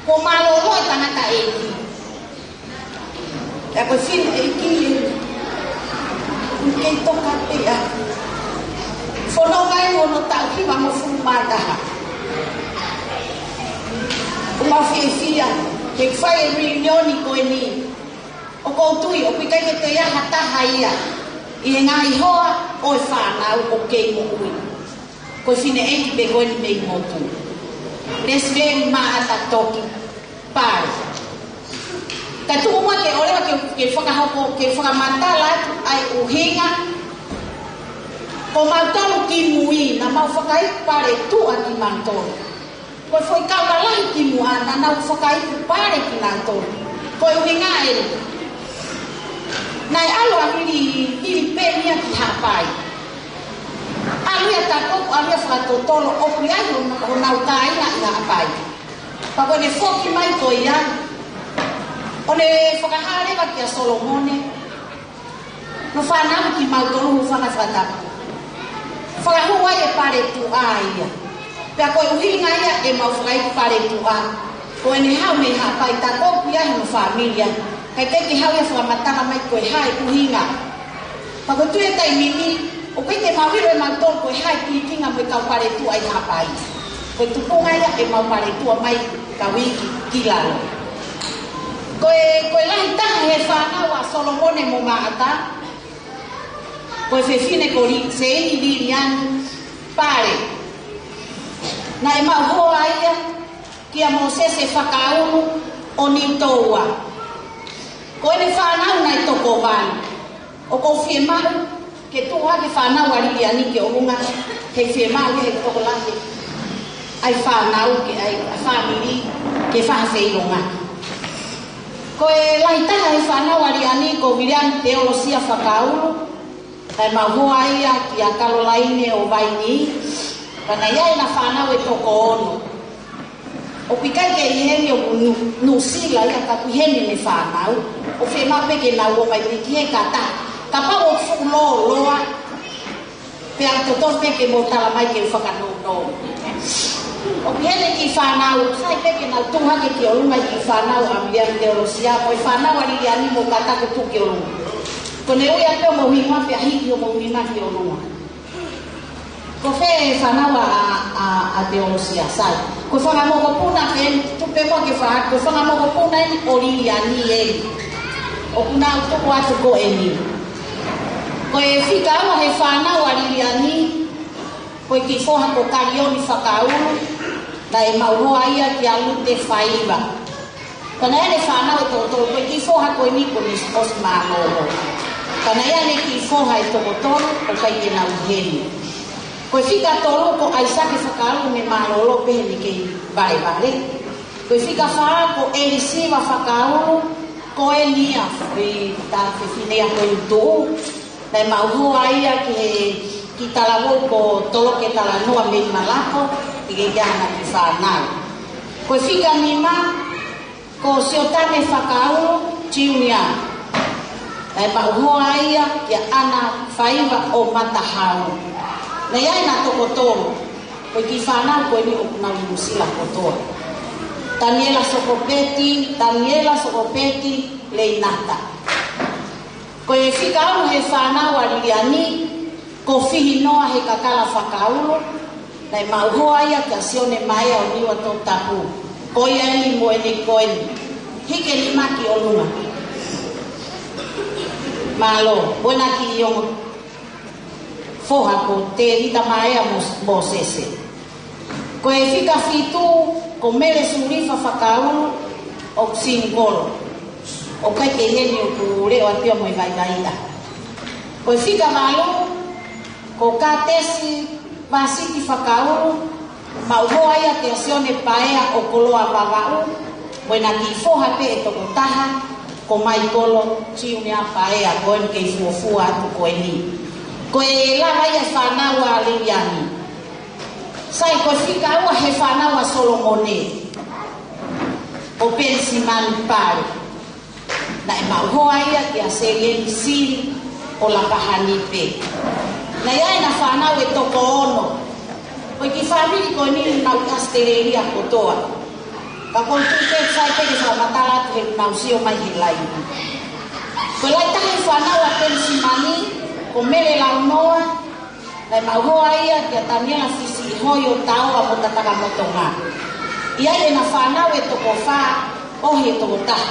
ko mālōlō e tangata ʻeni. Pea ko e fineʻeiki ʻeni, ʻoku kei toka pē ʻa. Fononga ʻeni ʻi hono taʻu hiva mo fulu mā taha. ʻOku mau fiefia ke fai e reunion ko eni. ʻOku ou tui ʻoku ʻikai ke toe ʻi ai ha taha ia ʻi he ngaahi hoa ʻo e fānau ʻoku kei moʻui. Ko e fineʻeiki pē ko eni mei motu. Lesieli Maʻata Toki Pale. Ka tuku muʻa ke ʻoleva ke, ke fakahoko, ke fakamatala atu ʻa e ʻuhinga. Ko mautolu kimui, naʻa mau fakaiku pale tuʻa kimautolu. Ko e foʻi kau lalahi kimuʻa, naʻa nau fakaiku pale kinautolu. Ko e ʻuhinga ē, naʻe ʻalu ʻa Vili, Vili Peni ia ki Haʻapai. ʻAlu ia Takoku, ʻalu ia Fakatotolo, ʻoku ʻi ai honau, honau kāinga ʻi Haʻapai. Pea ko ʻene foki mai ko ia, ʻo ne fakahā leva kia Solomone, hono fānau kimautolu, hoʻo fānau fakatapu. Fakahū ai e pale tuʻa ia. Pea ko e ʻuhinga ia ʻemau fakaiku pale tuʻa, ko ʻene haʻu mei Haʻapai, Takoku ia hono fāmili ia. Kae ʻikai ke haʻu ia fakamatala mai ko e hā e ʻuhinga. Pea ko e tui e taimi ni, ʻoku ʻikai te mau ʻilo ʻe mautolu ko e hā e pikinga mo e kau pale tuʻa ʻi Haʻapai. Ko e tupunga ia ʻemau pale tuʻa mai ka uiki ki lalo. Ko e, ko e lahi taha he fānau ʻa Solomone mo Maʻata, ko e fefine ko Li-, Seini Liliani Pale. Naʻe maʻu hoa ia kia Mōsese Fakaulu ʻo Niutoua. Ko ʻene fānau naʻe toko valu. ʻOku ou fiemaʻu ke tuʻu hake fānau ʻa Liliani ki ʻolunga, he fiemaʻu ia he tokolahi ʻa e fānau ke, ʻa e fāmili ke fai ha feʻiloaki. Ko e lahi taha he fānau ʻa Liliani ko Viliami Teolosia Fakaulu, naʻe maʻu hoa ia kia Kalolaine ʻo Vaini, pea naʻe ʻi ai ʻena fānau ʻe toko ono. ʻOku ʻikai ke ʻi heni, ʻoku Nu-, Nuʻusila ia, ka ʻoku ʻi heni ʻene fānau. ʻOku fiemaʻu pē ke nau ō mai pē ki he kata. Kapau ʻoku fuʻu lōloa, pea totonu pē ke mou tala mai ke u fakanounou. ʻOku ʻi heni e kiʻi fānau, sai pē ke nau tuʻu hake ki ʻolunga e kiʻi fānau ʻa Viliami Teolosia, mo e fānau ʻa Liliani mo Kata, ko e tuʻu ki ʻolunga. Ko ʻene ui atu hoʻomou hingoa pea hiki hoʻomou nima ki ʻolunga. Ko fē e fānau ʻa, ʻa, ʻa Teolosia, sai? Ko e fanga mokopuna eni, tupe mo ke fā, ko e fanga mokopuna eni ʻo Liliani eni. ʻOku nau tuku atu ko eni. Ko e fika ua he fānau ʻa Liliani, ko e kiʻi foha ko Kalioni Fakaulu, naʻe maʻu hoa ia kia Lute Faiva. Ka naʻe ʻi ai ʻene fānau ʻe toko tolu, ko e kiʻi foha ko eni kuo ne ʻosi mālōlō. Ka naʻe ʻi ai ʻene kiʻi foha ʻe toko tolu, ʻoku ʻikai ke nau ʻi heni. Ko e fika tolu ko ʻAisake Fakaulu, ne mālōlō pē heʻene kei valevale. Ko e fika fā ko ʻElisiva Fakaulu, ko eni ia, ko e tā fefine ia ko e utu. Naʻe maʻu hoa ia ki he kiʻi talavou ko Toloke Talanoa mei Malapo, ʻikai ke ʻi ai haʻana kiʻi fānau. Ko e fika nima, ko Siotane Fakaulu Junior. Naʻe maʻu hoa ia kia ʻAna Faiva ʻo Matahau. Naʻe ʻi ai ʻena toko tolu. Ko e kiʻi fānau ko eni ʻoku nau ʻi Nuʻusila kotoa. Taniela Sokopeti, Taniela Sokopeti Leinata. Ko e fika ono he fānau ʻa Liliani, ko Fihinoa Hekakala Fakaulu, naʻe maʻu hoa ia kia Sione Maea ʻo Niuatoputapu. Ko ia eni mo ʻene ko eni. Hiki e nima ki ʻolunga. Mālō, mo ʻena kiʻi ongo. foha ko Tēvita Maea Mo-, Mōsese. Ko e fika fitu, ko Mele Sulifa Fakaulu ʻoku singikolo. ʻOku ʻikai ke ʻi heni, ʻoku leʻo atu ia mo e vaivaiʻa. Ko e fika valu, ko Katesi Vasiti Fakaulu, maʻu hoa ia kia Sione Paea ʻo Koloa Vavaʻu, mo ʻena kiʻi foha pē ʻe toko taha, ko Maikolo Junior Paea, ko eni kei fuofua atu ko eni. Ko e lava ia e fānau ʻa Liliani. Sai, ko e fika ua he fānau ʻa Solomone, ko Penisimani Pale. Naʻe maʻu hoa ia kia Selieni Sili ʻo Lapahani pē. Naʻe ʻi ai ʻena fānau ʻe toko ono. Ko e kiʻi fāmili ko eni naʻa nau ʻi ʻAositelēlia kotoa. Ka ʻoku ou tui pē sai pē ke fakamatala atu he nau sio mai he laivi. Ko e lahi taha he fānau ʻa Penisimani, ko Mele Launoa, naʻe maʻu hoa ia kia Taniela Fisiʻihoi ʻo Taoa mo Tatakamotonga. ʻI ai ʻena fānau ʻe toko fā, ʻohi ʻe toko taha.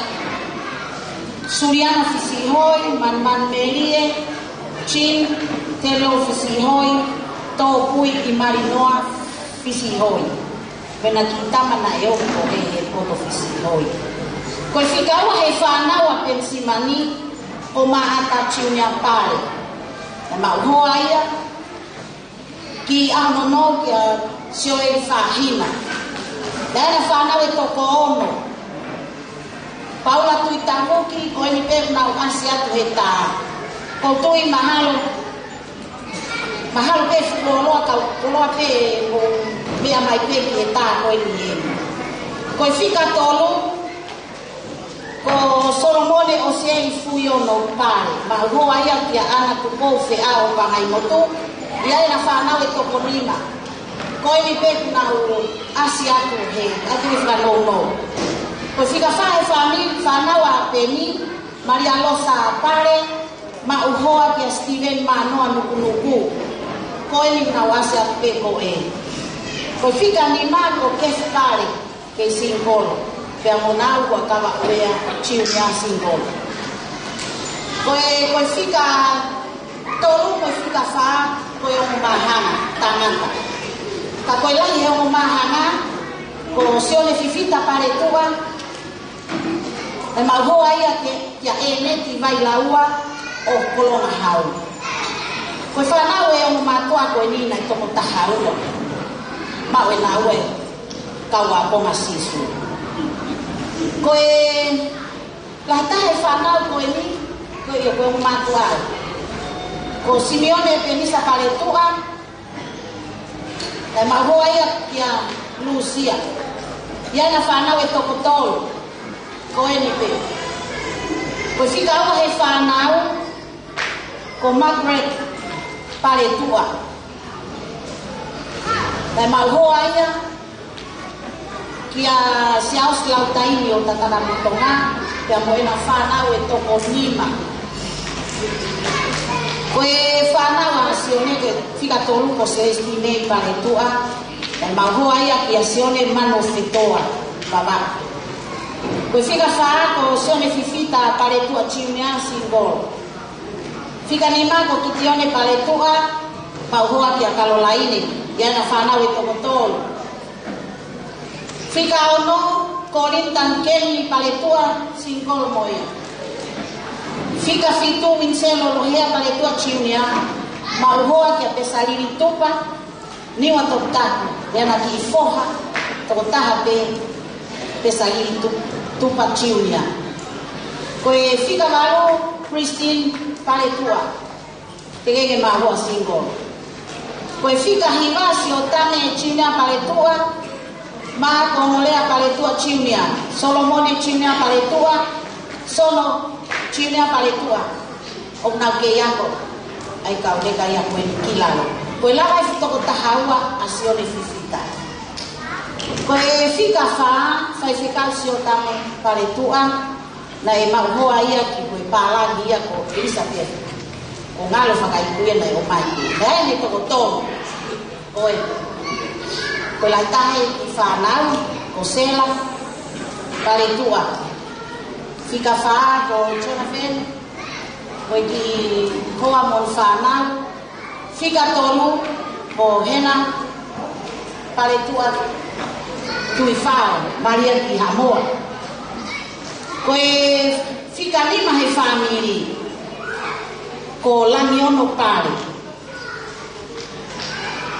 Suliana Fisiʻihoi, Manumanu Melie, Jean, Telo Fisiʻihoi, Tōpui ʻi Malinoa Fisiʻihoi. Pea ʻena kiʻi tama naʻe ʻomi ko e he poto Fisiʻihoi. Ko e fika ua he fānau ʻa Penisimani, ko Maʻata Junior Pale. Naʻe maʻu hoa ia ki ʻAonono kia Sioeli Fahina. Naʻe ʻi ai ʻena fānau ʻe toko ono. Paula Tuʻitavuki, ko eni pē naʻa nau ʻasi atu he tā. ʻOku ou tui mahalo, mahalo pē fuoloa kau, fuoloa pē ʻo meʻa mai pē ki he tā ko eni eni. Ko e fika tolu, ko Solomone ʻOsieli Fuiono Pale, maʻu hoa ia kia ʻAna Tupou Feʻao Pangaimotu, ʻi ai ʻena fānau ʻe toko nima. Ko eni pē kuo nau ʻasi atu he, atu he fakanounou. Ko e fika fā he fāmili, fānau ʻa Peni, Malia Losa Pale, maʻu hoa kia Steven Manoa Nukunuku. Ko eni kuo nau ʻasi atu pē ko ē. Ko e fika nima ko Kefi Pale, kei singikolo. Pea mo Nau ko Kava Uea Junior singikolo. Ko e, ko e fika tolu mo e fika fā, ko e ongo māhanga, tangata. Ka ko e lahi he ongo māhanga, ko Sione Fifita Paletuʻa, naʻe maʻu hoa ia ke, kia ʻEneti Vailaua ʻo Kolongahau. Ko e fānau ʻe ongo mātuʻa ko eni naʻe toko taha ua. Maʻu ʻe naua e kau ʻaponga Sīsū. Ko e lahi taha he fānau ko eni, ko ia ko e ongo mātuʻa. Ko Simione Penisa Paletuʻa, naʻe maʻu hoa ia kia Lusia. ʻI ai ʻena fānau ʻe toko tolu. Ko eni pē. Ko e fika ua he fānau, ko Margaret Paletuʻa. Naʻe maʻu hoa ia kia Siaosi Lautaimi ʻo Tatakamotonga, pea mo ʻena fānau ʻe toko nima. Ko e fānau ʻa Sione ko e fika tolu ko Selesitine Paletuʻa, naʻe maʻu hoa ia kia Sione Manofetoa Vavaʻu. Ko e fika fā ko Sione Fifita Paletuʻa Junior singikolo. Fika nima ko Kitione Paletuʻa, maʻu hoa kia Kalolaine, ʻi ai ʻena fānau ʻe toko tolu. Fika ono ko Lintan Kemi Paletuʻa, singikolo mo ia. Fika fitu Winselo Lohea Paletuʻa Junior, maʻu hoa kia Pesalili Tupa, Niua Toputapu, ʻi ai ʻena kiʻi foha toko taha pē, Pesalili Tu-, Tupa Junior. Ko e fika valu, Christine Paletuʻa, teʻeki ke maʻu hoa, singikolo. Ko e fika hiva, Siotane Junior Paletuʻa, Maʻa ko Holea Paletuʻa Junior, Solomone Junior Paletuʻa, Sono Junior Paletuʻa. ʻOku nau kei ako ʻa e kau leka ia ko eni ki lalo. Ko e lava e fika toko taha ua ʻa Sione Fifita. Ko e fika fā, Faifekau Siotane Paletuʻa, naʻe maʻu hoa ia ki, ko e pālangi ia ko Elizabeth. ʻO Ngalo Fakaiku ia naʻe ʻomai. Naʻe ʻi ai ʻene toko tolu. Ko e, ko e lahi taha he kiʻi fānau, ko Sela Paletuʻa. Fika fā ko Jonathan, ko e kiʻi hoa mo e fānau, Fika tolu, ko Hena Paletuʻa Tuifao Malia ki Haʻamoa. Ko e fika nima he fāmili, ko Langiono Pale.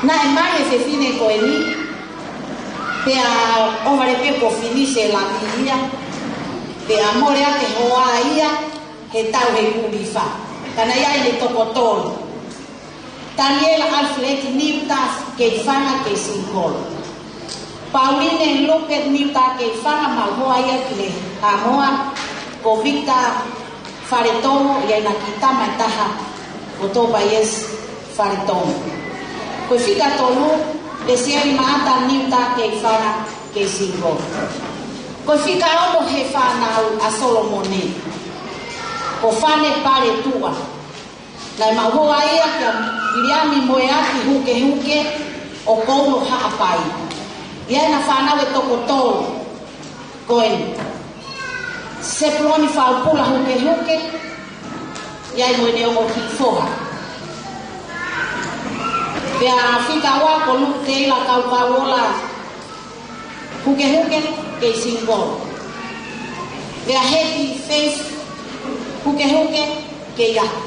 Naʻe mali e fefine ko eni, pea ʻohovale pē ko Finise Lamia, pea mole ake hoa ia he tau he kulifā. Ka naʻe ʻi ai ʻene toko tolu. Taniela Alfred Niuta Keifanga kei singikolo. Pauline Lupet Niuta Keifanga, maʻu hoa ia ki Haʻamoa, ko Victor Faletomo, ʻi ai ʻena kiʻi tama ʻe taha, ko Tobias Faletomo. Ko e fika tolu, Lesieli Maata Niuta Keifanga kei singikolo. Ko e fika ono he fānau ʻa Solomone, ko Fane Paletuʻa. Naʻe maʻu hoa ia kia Viliami Moeaki Hukehuke ʻo Koulo Haʻapai. ʻI ai ʻena fānau ʻe toko tolu, ko eni: Sepuloni Faupula Hukehuke, ʻi ai mo ʻene ongo kiʻi foha. Pea fika ua ko Luteila Kaukauola Hukehuke kei singikolo. Pea Heti Faith Hukehuke kei ʻaho.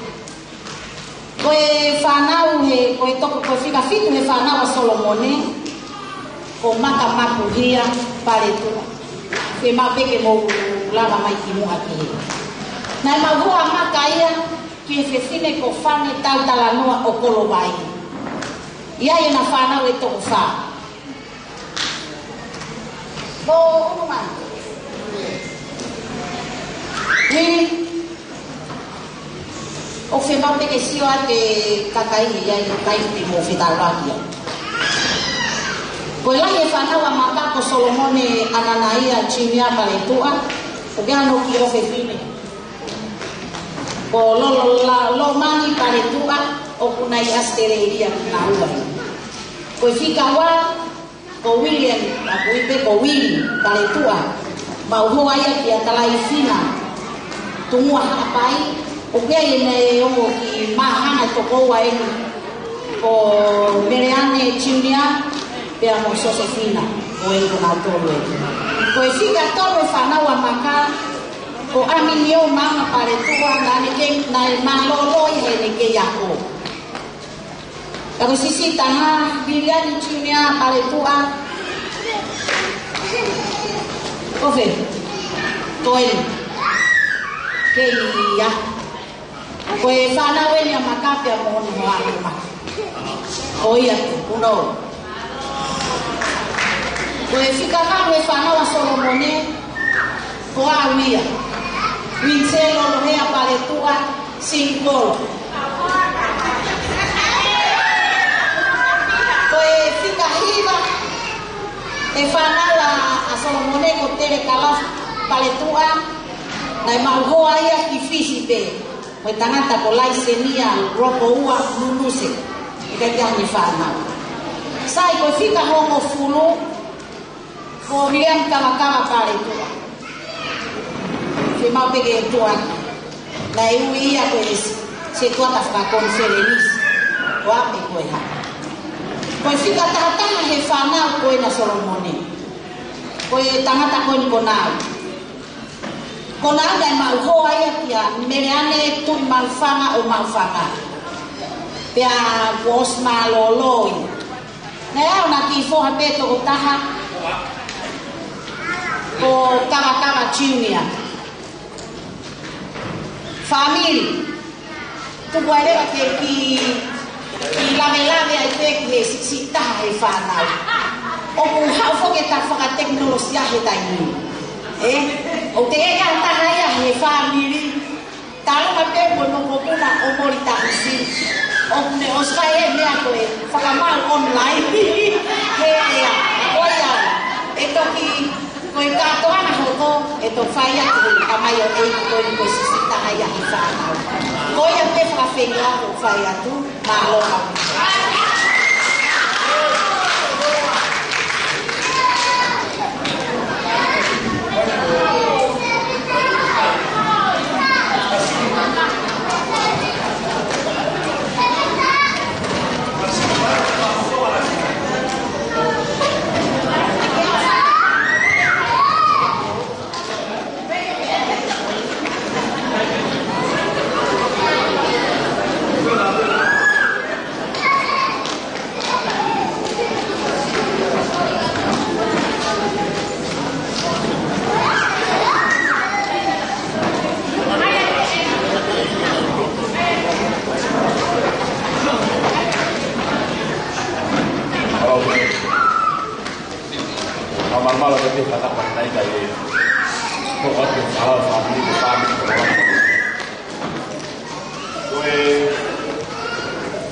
Ko e fānau he, ko e toko, ko e fika fitu he fānau ʻa Solomone, ko Maka Mapuhia Paletuʻa. Fiemaʻu pē ke mou lava mai ki muʻa ki hē. Naʻe maʻu hoa ʻa Maka ia ki he fefine ko Fane Tautalanoa ʻo Kolovai. ʻI ai ʻena fānau ʻe toko fā. Ko unu mai. Ni, ʻoku fiemaʻu pē ke sio atu e kakai ia, ʻi ai e kakai te mou fetaulaki ai. Ko e lahi e fānau ʻa Maka ko Solomone Ananaia Junior Paletuʻa, ʻoku ʻi ai hono kiʻi ʻofefine ko Lolo, la, Lomani Paletuʻa, ʻoku nau ʻi ʻAositelēlia kinaua ia. Ko e fika ua, ko William, ʻoku ui pē ko Willie Paletuʻa, maʻu hoa ia kia Talaifina Tumua Haʻapai, ʻoku ʻi ai ʻene ongo kiʻi māhanga ʻe toko ua eni, ko Meleane Junior, pea mo Sosefina, ko eni ko nautolu eni. Ko e fika tolu e fānau ʻa Maka, ko ʻAminio Maunga Paletuʻa, naʻe kei, naʻe mālōlō ia heʻene kei ako. Ka ko e sisitā ʻa Viliami Junior Paletuʻa. Ko fē? Ko eni. Kei ʻaho. Ko e fānau eni ʻa Maka pea mo hono hoa ʻa Maka. Ko ia pē, kuno. Ko e fika valu e fānau ʻa Solomone, ko au ia. Uite Lolohea Paletuʻa, singikolo. Ko e fika hiva e fānau ʻa, ʻa Solomone, ko Telekalafi Paletuʻa, naʻe maʻu hoa ia ki Fisi pē. Ko e tangata ko Laisenia Rokoua Nunuse, ʻikai ke ʻi ai haʻane fānau. Sai, ko e fika hongofulu, ko Viliami Kavakava Paletuʻa. Fiemaʻu pē ke tuʻu atu. Naʻe ui ia ko e se-, setuata fakakonifelenisi. Ko ʻapi ko e hā. Ko e fika taha taha he fānau ko ena ʻa Solomone. Ko e tangata ko eni ko Nau. Ko Nau naʻe maʻu hoa ia kia Meleane Tuʻimaufanga ʻo Maufanga. Pea kuo ʻosi mālōlō ia. Naʻe ʻi ai hona kiʻi foha pē toko taha, ko Kavakava Junior. Fāmili. Tuku ai leva ke kiʻi, kiʻi lavelave ai pē ki he siʻisiʻi taha he fānau. ʻOku haʻu foki e tafa fakatekinolosia he taimi ni. Ē? ʻOku teʻeki ai ha taha ia he fāmili. Talu mai pē mo e mokopuna ʻo Moli Tahusi. ʻOku ne ʻosi fai e meʻa ko e fakamaau online. He ʻea, ko ia, ʻe toki, ko e kātoanga hoko, ʻe toki fai atu, ka mai ʻo e ko e ko e siʻisiʻi taha ia he fānau. Ko ia pē fakafeʻiloaki ʻoku fai atu, mālō. Ke fakapatanaʻi ka e. Ko atu e falau fāmili ko fāmili ko fāmili. Ko e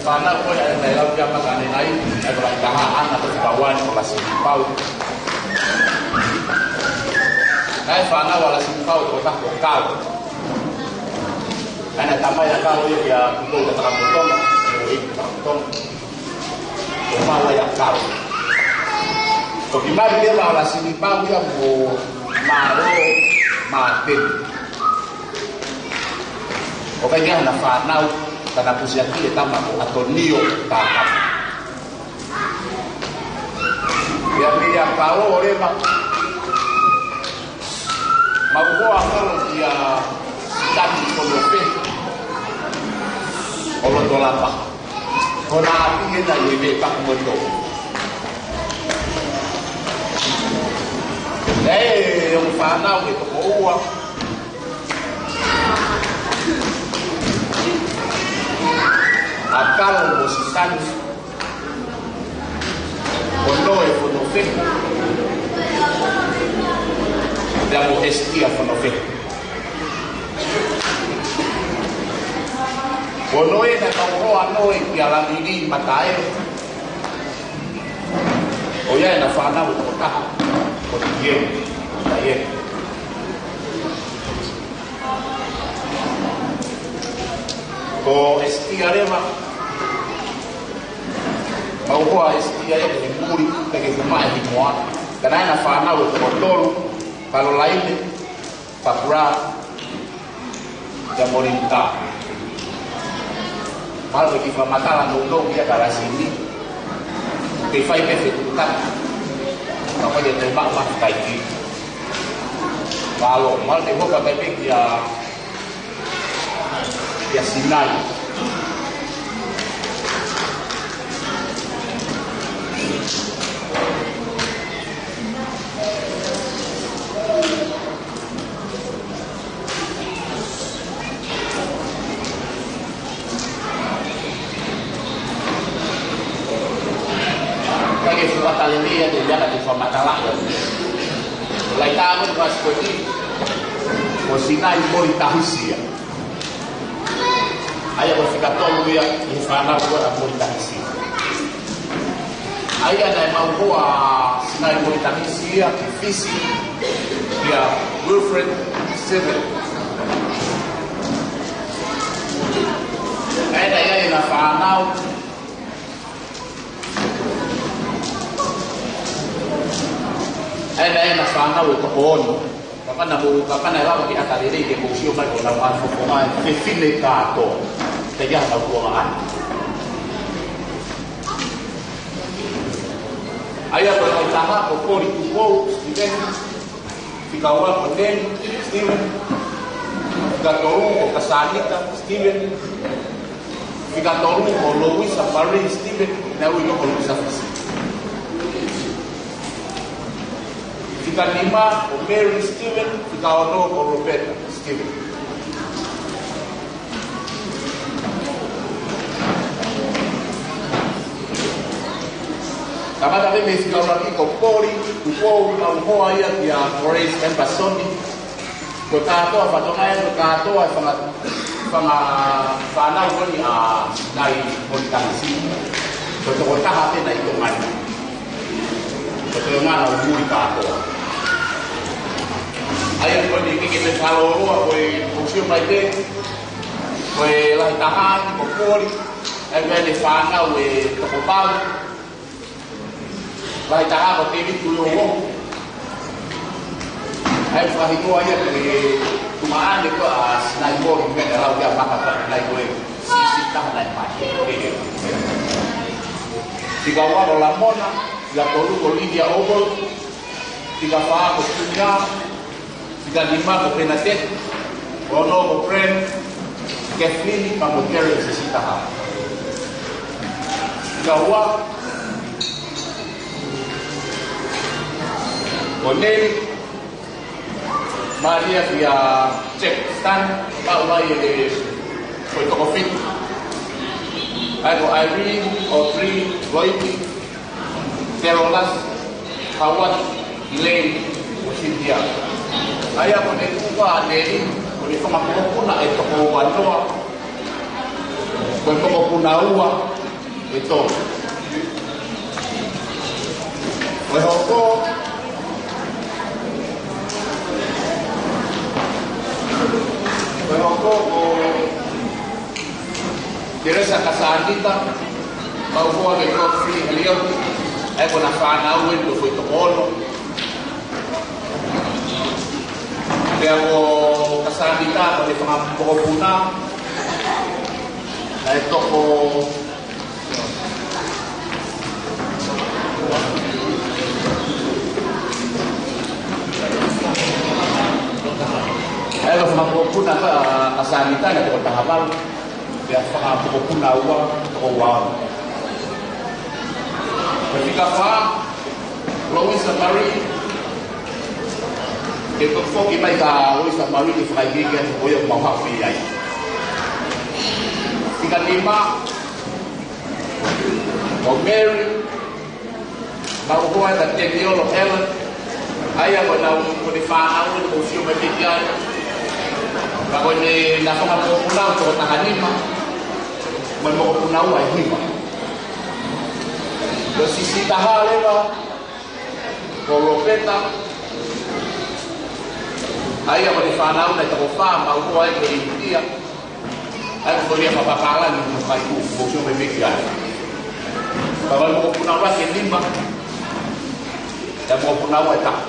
fānau ko ē naʻe lau kia Maka ʻanenai, ʻa e kolaʻi kaha ʻana ko Kauani ko Lasinipau. Naʻe fānau ʻa Lasinipau ko Tako Kau. ʻAna tamai ʻa Kau ia kia Kukou Tatakamotonga, ko Iku Takamotonga. Ko Maua ia Kau. Toki mali leva ʻa Lasinipau ia mo Mālō Māteni. ʻO ʻikai ke ʻi ai hana fānau, ka na pusiaki e tama ko ʻAtonio Takapu. Ia mei a Kau ʻo leva, mau hoa kolo kia Tani Konope ʻo Lotolapa. Ko na ʻapi ena ʻi he Pakumoto. ʻE, ʻo fānau ke toko ua. ʻA Kalo mo Sisani. Ko Noe Fonofehi. Pea mo Esitia Fonofehi. Ko Noe naʻe kau hoa Noe kia Lalili Matae. ʻO ia ʻena fānau ko Taha, ko Tieu, Tieu. Ko Esitia leva, mau hoa Esitia ia ke muli, ke ke kuma e himoa. Ka naʻe ʻi ai hana fānau ʻe toko tolu, Kalolaine, Papura, ia Molinita. Mahalo ke fakamatala nounou ia ka Lasini. Ke fai pē fetuʻutaki. Ka ko e te maʻu maʻu kai ki. Mahalo, mahalo te hoka kai pē kia, kia Sinai. Ka ke fuatalele ia te ia ka te fakamatala ia. Lai tā mo te pasipoti. Ko Sinai Moli Tahisia. ʻA ia ko e fika tolu ia ʻi he fānau ko ē ʻa Moli Tahisia. ʻA ia naʻe mau hoa Sinai Moli Tahisia, ki Fisi, kia Wilfred Seven. ʻA ia naʻe ʻi ai hana fānau. ʻA ia naʻe ʻi ai hana fānau ʻe toko ono. Kapau naʻa mou, kapau naʻe lava ke ʻata lelei ke mou sio mai ko ʻenau ngaahi fofonga ʻe fefine kātoa. Te ia nau kuonga ai. ʻA ia ko e laʻi taha ko Poli Tupou Steven. Fika ua ko Neni Steven. Fika tolu ko Kasanita Steven. Fika tolu ko Louisa Marie Steven, naʻe ui ko Louisa Fisi. Fika nima ko Mary Steven, fika ono ko Roberta Steven. Kamata pē mei he fika ʻuluaki ko Poli Tupou, ʻa e hoa ia kia Horace Emberson. Ko e kātoa fatongia, ko e kātoa e fanga, fanga fānau ko eni ʻa Sinai Moli Tahisia. Ko e tokotaha pē naʻe ʻi Tonga ni. Ko e toenga naʻa nau muli kātoa. ʻA ia ko eni ke ke te fālōloa ko e ʻoku sio mai pē. Ko e laʻi taha ko Poli, ʻa ia ko ʻene fānau ʻe toko valu. Laʻi taha ko Tēvita Tuʻiloulou. ʻA ia fakahingoa ia ko e tuongaʻane ko ē ʻa Sinai Moli, meʻa naʻe lau ia Maka ko ē, naʻe ko e siʻisiʻi taha naʻe mate. Fika ua ko Lamona, fika tolu ko Lydia Ogle, fika fā ko Tunia, fika nima ko Bernadette, ono ko Prem, Kathleen, pea mo Terence Sitaha. Fika ua ko Neli, Maria kia Jack Stan, pea ʻomai e ko e toko fitu. ʻA ia ko Irene, Audrey, Roiti, Terolas, Howard, Elaine, Ia. ʻA ia ko ʻene tuʻu ʻa Neli, ko ʻene fanga mokopuna ʻe toko uanoa, ko e mokopuna ua ʻe tolu. Ko e hoko, ko e hoko ko Teresa Kasanita, Mauhoa Lekofi Elio, ʻa ia ko ʻena fānau ʻeni ko e foʻi toko ono. Pea ko Kasanita ko ʻene fanga mokopuna, ʻa e toko, ʻa e fanga mokopuna ko Kasanita ʻa e toko taha valu. Pea fanga mokopuna ua, toko ua ono. Ko e fika fā, Louisa Marie. Ke toki foki mai ka Louisa Marie ke fakaikiiki atu ko ia ʻoku mau haʻu mei ai. Fika nima, ko Mary Mauhoa ʻa Teniolo Ellen, ʻa ia ko ʻena, ko ʻene fānau ʻeni ʻoku ou sio mai pē ki ai. Ka ko ʻena fanga mokopuna ʻoku toko taha nima, mo e mokopuna ua ʻe hiva. Ko e siʻisiʻi taha leva, ko Lopeta, ʻa ia ko ʻene fānau ʻeni ʻe toko fā, Mauhoa ʻa ia ko ʻInitia. ʻA ia ko Kolia Papapālangi mo Kaiku, ʻoku ou sio mai pē ki ai. Pea ko e mokopuna ʻuluaki ʻe nima, pea mokopuna ua ʻe taha.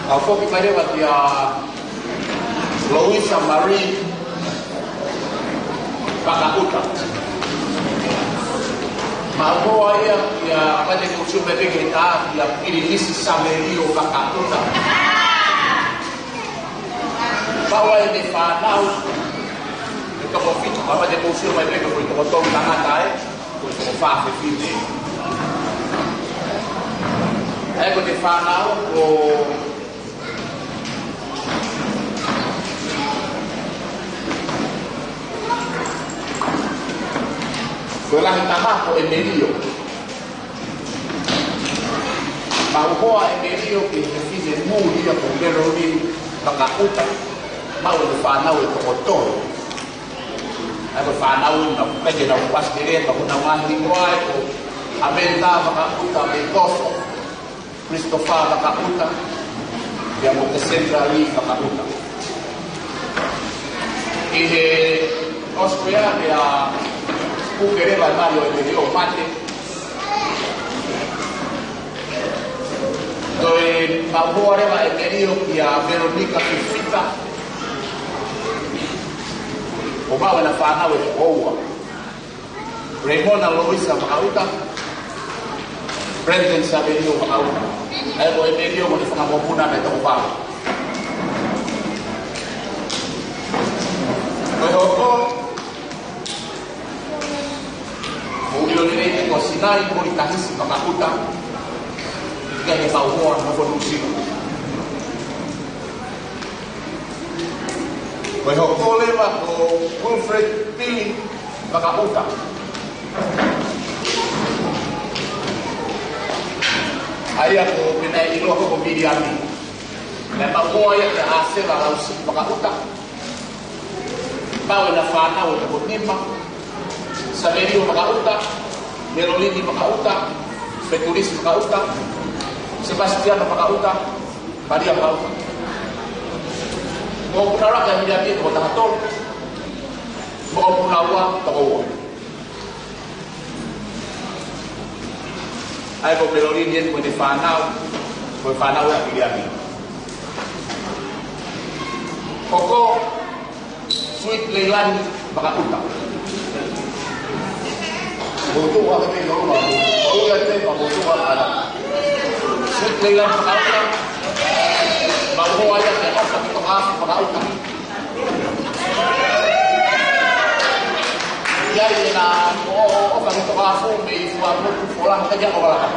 Ka foki mai leva kia Louisa Marie Vakaʻuta. Mauhoa ia, ia, ʻa ia ʻoku ou sio mai pē ki ai, kia Pilinisi Samelio Vakaʻuta. Pea ko ʻene fānau ʻe toko fitu, ʻa ia ʻoku ou sio mai pē ko e toko tolu tangata ē, ko e toko fā fefine. ʻA ia ko ʻene fānau ko, ko e lahi taha ko ʻEmelio. Mauhoa ʻEmelio ki he fefine muli ia ko Meloni Vakaʻuta, maʻu ʻene fānau ʻe toko tolu. ʻA ia ko e fānau naʻe ʻikai ke nau ʻosi lelei, ka ko honau ngaahi hingoa ē ko ʻAmelita Vakaʻuta, Meikoso, Christopher Vakaʻuta, pea mo Cassandra Lee Vakaʻuta. ʻI he ʻosi ko ia, pea puke leva ʻe Mario ʻEmelio ʻo mate. Toe mauhoa leva ʻEmelio kia Veronica Fifita, ʻo maʻu ʻena fānau ʻe toko ua. Raymond Louisa Vakaʻuta, Brandon Savelio Vakaʻuta. ʻA ia ko ʻEmelio mo ʻene fanga mokopuna ʻe toko fā. Ko e hoko, ʻoku ou ʻilo lelei ko Sinai Moritahisi Vakaʻuta, ʻikai ke mauhoa, nofo Nuʻusila. Ko e hoko leva ko Wilfred Pili Vakaʻuta. ʻA ia ko pē naʻe ʻiloa ko Miliami. Naʻe mauhoa ia kia ʻAsela Lausi Vakaʻuta. Maʻu ʻena fānau ʻe toko nima. Savelio Vakaʻuta, Melolini Vakaʻuta, Fetulisi Vakaʻuta, Sepasitiano Vakaʻuta, Malia Vakaʻuta. Mokopuna ʻuluaki ʻa Miliami ʻe toko taha tolu. Mokopuna ua, toko ua. ʻA ia ko Melolini ʻeni ko ʻene fānau, ko e fānau ʻa Miliami. Hoko, Sweet Leilani Vakaʻuta. Motuʻa ke te ʻilo ma, ʻo ia te ma motuʻa ana. Sweet Leilani Vakaʻuta. Mauhoa ia kia ʻOfa Kitokaafu Vakaʻuta. ʻI ai ʻena ʻo, ʻo, ʻOfa Kitokaafu mei Fuaʻamotu, Fola, ʻikai ke ʻofa laka.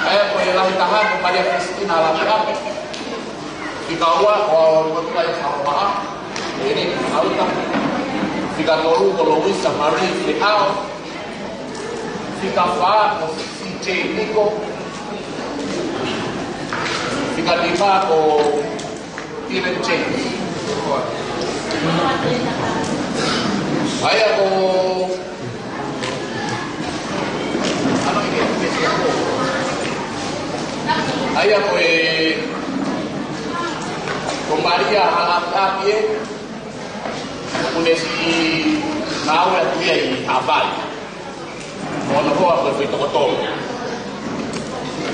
ʻA ia ko e lahi taha ko Maria Kristina Lameʻape. Fika ua ko Motuʻa ʻi Fakaʻovaʻa, ʻEleni Vakaʻuta. Fika tolu ko Louisa Marie Feʻao. Fika fā ko C J Niko. Ka lima ko Steven James. ʻA ia ko, ʻa ia ko e, ko Malia Halaʻapiʻapi ē, ʻoku ne siʻi ngāue atu ia ʻi Haʻapai. Mo hono hoa ko e foʻi toko tolu.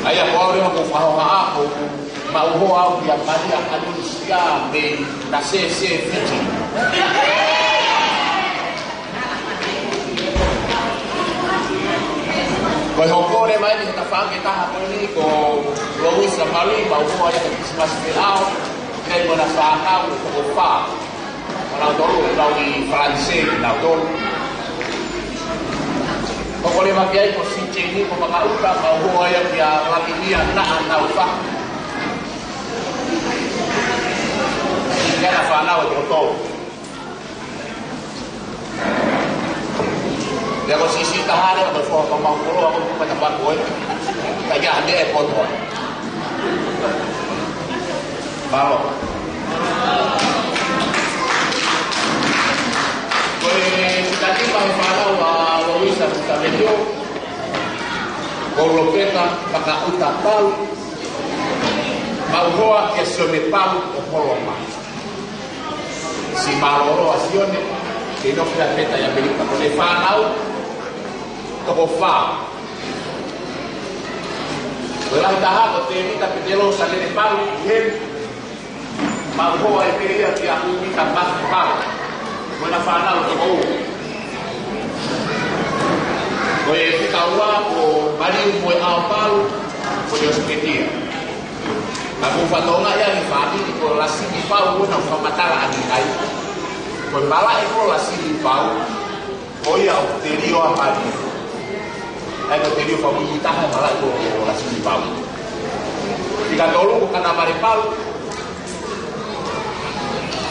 ʻA ia ko au leva ʻoku ou fakahohaʻa ʻoku maʻu hoa au kia Malia Kalunisia mei Nasese, Fiti. Ko e hoko leva eni he tafaʻaki ʻe taha ko eni ko Louisa Marie, maʻu hoa ia he Kilisimasi Feleʻao, ʻi ai mo ʻena fānau ʻe toko fā. Ko nautolu ʻoku nau ʻi Falanisē kinautolu. Hoko leva ki ai ko Siteni ko Makaʻuta, maʻu hoa ia kia Lavinia Naʻa Naufa. ʻI ai ʻena fānau ʻe toko tolu. Pea ko e siʻisiʻi taha leva ko e foha ka mau koloa ko e kupa na pako ē. Ka ia ane e kotoa. Mālō. Ko e fika nima he fānau ʻa Louisa Kutamelio, ko Lopeta Makaʻuta Palu, maʻu hoa kia Sione Palu ʻo Holomai. Siʻi mālōlō ʻa Sione, ke nofo ʻi Lopeta ʻi ʻAmelika. Ko ʻene fānau toko fā. Ko e lahi taha ko Tēvita Petelo Sanele Palu, ʻi heni, maʻu hoa ʻe pē ia kia Uvita Mafi Palu. Ko ʻena fānau toko ua. Ko e fika ua ko Maliu Moeʻao Palu, ko e ʻOsipētia. Ka ko e fatongia ia ʻi he fāmili ko Lasili Pau, ʻoku nau fakamatala ʻaki ai. Ko e malaʻe ko Lasili Pau, ko ia ʻoku telio ʻa Maliu. ʻA ia ko e telio fakamuimui taha e malaʻe ko Lasili Pau. Fika tolu ko Kanamale Pau.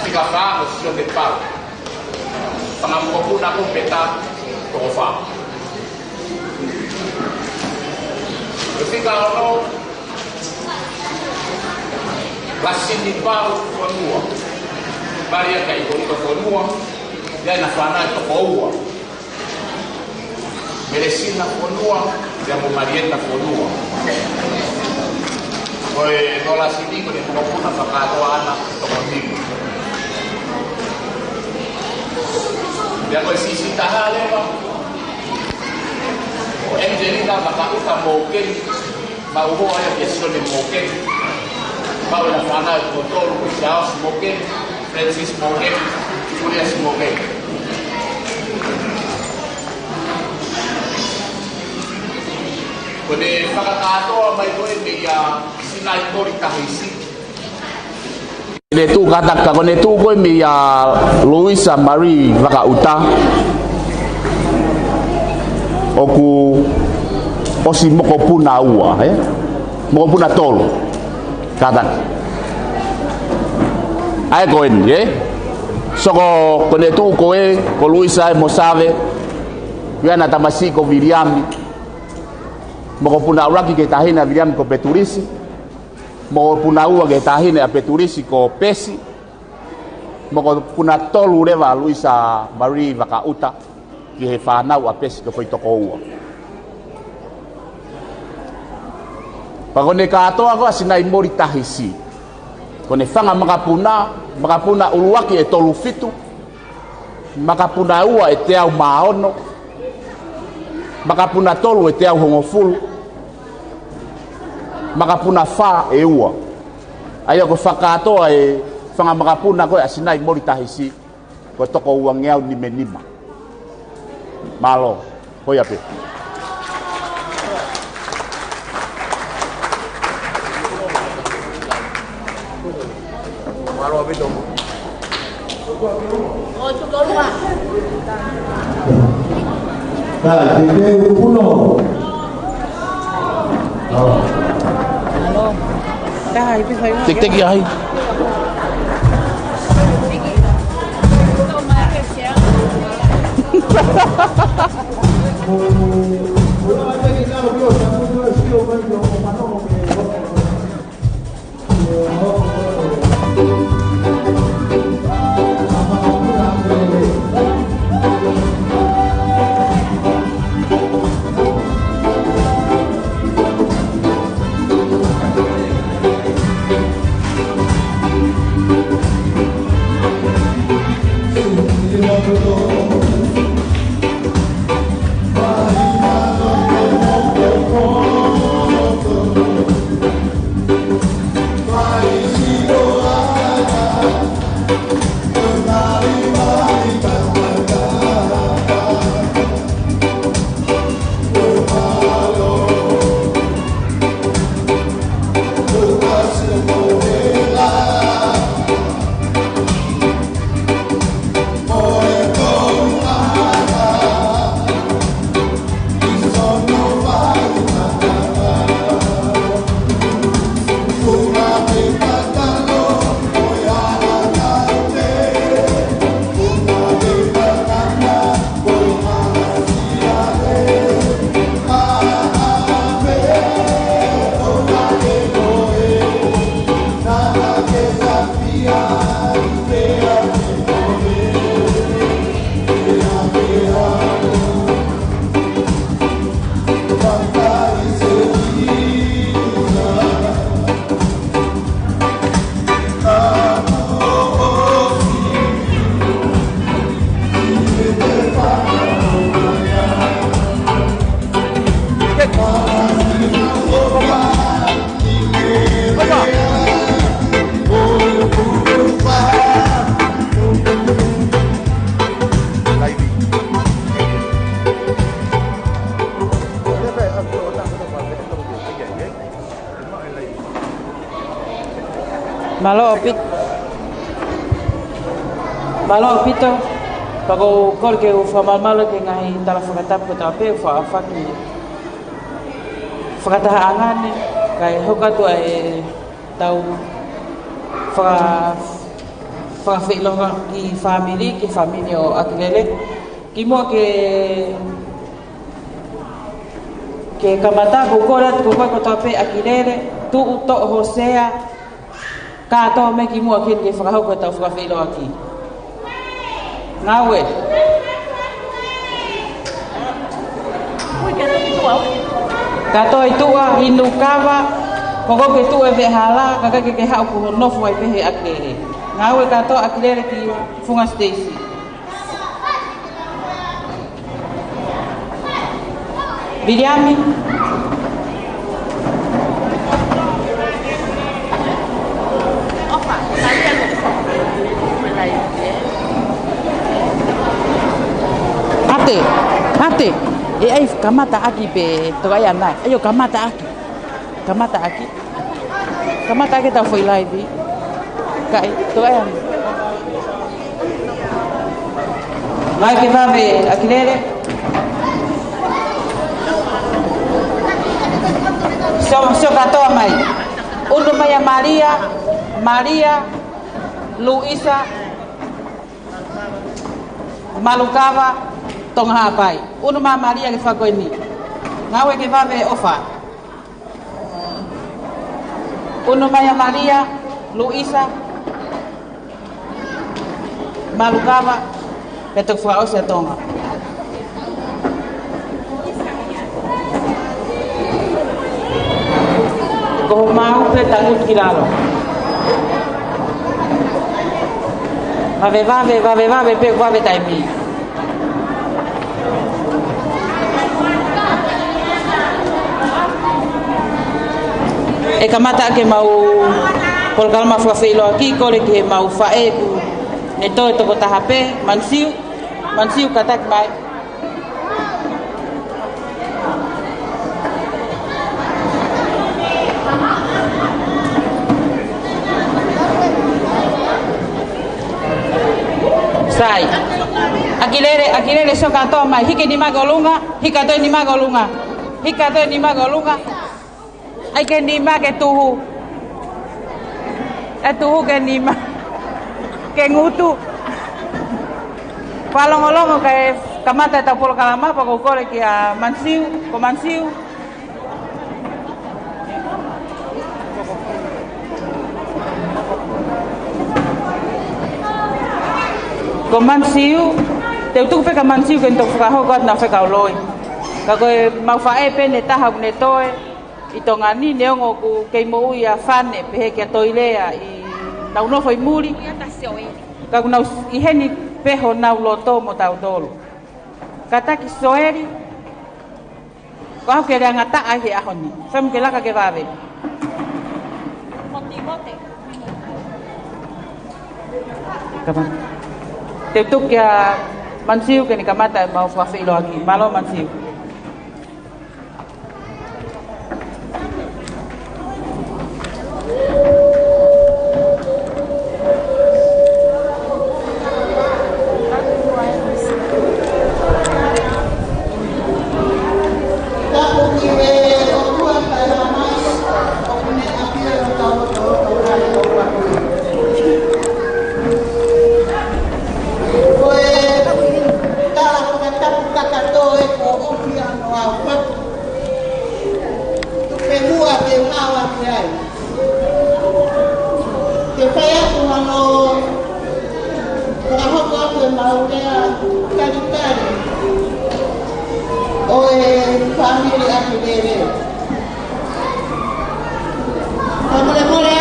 Fika fā ko Sione Pau. Fanga mokopuna ko Peta toko fā. Ko e fika ono, Lasili Pau Fonua. Malia Kaikoika Fonua, ʻi ai ʻena fānau ʻe toko ua. Melesina Fonua, pea mo Malieta Fonua. Ko e, ko Lasili ko ʻene mokopuna fakakātoa ʻana toko nima. Pea ko e siʻisiʻi taha leva, ko Angelina Makaʻuta Mokeni, maʻu hoa ia kia Sione Mokeni. Maʻu ʻena fānau ʻe toko tolu ko Charles Mokeni, Francis Mokeni, Julius Mokeni. Ko ʻene fakakātoa mai ko ē meia Sinai Moli Tahisi. Ko ʻene tuʻu kātaki, ko ʻene tuʻu ko ē meia Louisa Marie Vakaʻuta. ʻOku ʻosi mokopuna ua, ē? Mokopuna tolu. Kātaki. ʻA ia ko eni, ē? So ko, ko ʻene tuʻu ko ē, ko Louisa ē mo Save. Ko ʻena tamasiʻi ko Viliami. Mokopuna ʻuluaki ki he taʻahine ʻa Viliami ko Petulisi. Mokopuna ua ki he taʻahine ʻa Petulisi ko Pesi. Mokopuna tolu leva ʻa Louisa Marie Vakaʻuta ki he fānau ʻa Pesi ko e foʻi toko ua. Pea ko ʻene kātoa ko ē ʻa Sinai Moli Tahisi. Ko ʻene fanga makapuna, makapuna ʻuluaki ʻe tolu fitu, makapuna ua ʻe teau mā ono, makapuna tolu ʻe teau hongofulu, makapuna fā ʻe ua. ʻA ia ko e fakakātoa e fanga makapuna ko ē ʻa Sinai Moli Tahisi, ko e toko uangeau nima nima. Mālō. Ko ia pē. Mālō ʻaupito. Ka, te te upuno. Mālō. Teketeki ai. Mālō ʻaupito. Mālō ʻaupito. Pea ʻoku ou kole ke u fakamalumalu ki he ngaahi tala fakatapu kotoa pē, ʻoku ou fakaʻaufaki fakatahaʻanga ni, kae hoko atu ʻa e tau faka-, fakafeʻiloaki fāmili, ki he fāmili ʻo ʻAkilele. Kimuʻa ke, ke kamata, ʻoku ou kole atu ki he kau kotoa pē ʻAkilele, tuʻu toʻo ho sea, kātoa mai kimuʻa ke, ke fakahoko ʻetau fakafeʻiloaki. Ngāue. Kātoa ʻi tuʻa, inu kava, ko ʻoku ke tuʻu ʻi he veʻehala, ka ʻikai ke ke haʻu, ko hoʻo nofo ai pē he ʻAkilele. Ngāue kātoa ʻAkilele ki funga siteisi. Viliami. ʻAte, ʻate. ʻE ʻai kamata ʻaki pē toka ia nai. ʻAi ʻo kamata ʻaki. Kamata ʻaki. Kamata ʻaki ʻetau foʻi laivi. Kae, toʻo ē. Ngāue ke vave ʻAkilele. Sio, sio kātoa mai. Unu mai ʻa Malia, Malia, Luisa, Malukava, Tonga Haʻapai. Unu mai ʻa Malia ki he fale ko eni. Ngāue ke vave ʻOfa. Unu mai ʻa Malia, Luisa, Malukava, pea toki fakaʻosi ʻa Tonga. Ko homau pē tangutu ki lalo. Vave, vave, vave, vave, pē vave taimi. ʻE kamata ʻaki ʻemau polokalama fakafeʻiloaki, kole ki heʻemau faʻē ʻoku ne toe toko taha pē, Mansiu, Mansiu kātaki mai. Sai. ʻAkilele, ʻAkilele sio kātoa mai. Hiki e nima ki ʻolunga, hiki kātoa e nima ki ʻolunga. Hiki kātoa e nima ki ʻolunga. ʻAi ke nima ke tuhu. ʻE tuhu ke nima. Ke ngutu. Fakalongolongo kae kamata ʻetau polokalama pea ʻoku ou kole kia Mansiu, ko Mansiu. Ko Mansiu, te u tuku pē kia Mansiu ke ne toki fakahoko atu ʻena fekau loi. Ka ko ʻemau faʻē pē ʻe taha ʻoku ne toe ʻi Tonga ni, neongo ʻoku kei moʻui ʻa Fane pehē kia Toilea ʻi heʻenau nofo ʻi muli. Ka ʻoku nau ʻi heni Pē honau loto mo tautolu. Kātaki Soeli, ko au ke leangataʻa he ʻaho ni. Femu ke laka ke vave. Kama. Te u tuku kia Mansiu ke ne kamata ʻemau fakafeʻiloaki. Mālō Mansiu. Ko e tala fakatapu kakato e ko ofi ano au matu. Tupe mua ke hawa ke ai. Ke fai atu hano fakahoko atu e mau lea talitali ʻo e fāmili ʻAkilele. Fakamolemole,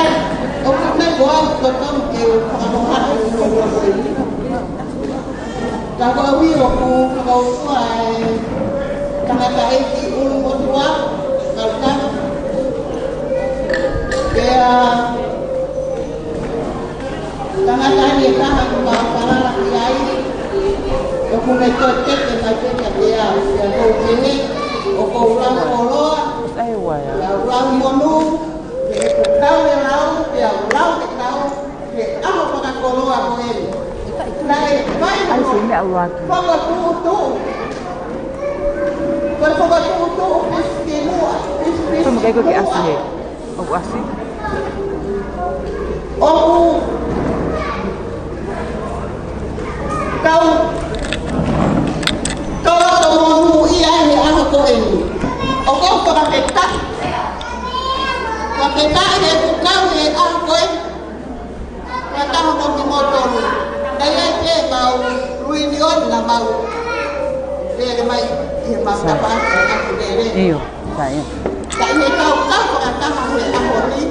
ʻoku ne ko au totonu ke u fakahohaʻa e ʻuluaki. Ka ko au ʻoku fakaʻotua e tangataʻeiki ʻulumotuʻa, Kalukana. Pea tangata ni e taha ʻoku mau falala ki ai, ʻoku ne toe teke mai pē kiate au, pea ʻoku ou pehē, ʻoku ou lau koloa, ʻoku ou lau monū, he ʻoku kau e lau, pea ʻoku lau e kau, he ʻaho fakakoloa ko eni. Naʻe fai ai hono se meʻa ʻuluaki. Fakatuʻutuʻu. Ko e fakatuʻutuʻu pisi ki muʻa, pisi, pisi. Tō makai ko ke muʻa. ʻAsi he. ʻOku ʻasi. ʻOku kau. Kau tō monūʻia he ʻaho ko eni. ʻOku ou fakafetaʻi. Fakafetaʻi he ʻoku kau he ʻaho ko eni. Ka taha mo kimoutolu. Ka ʻi ai pē mau luinioni na mau. Pele mai ʻi he mau tapaʻaki ʻAkilele. ʻIo, ka ʻio. Ka ʻi he kau kau fakataha he ʻaho ni.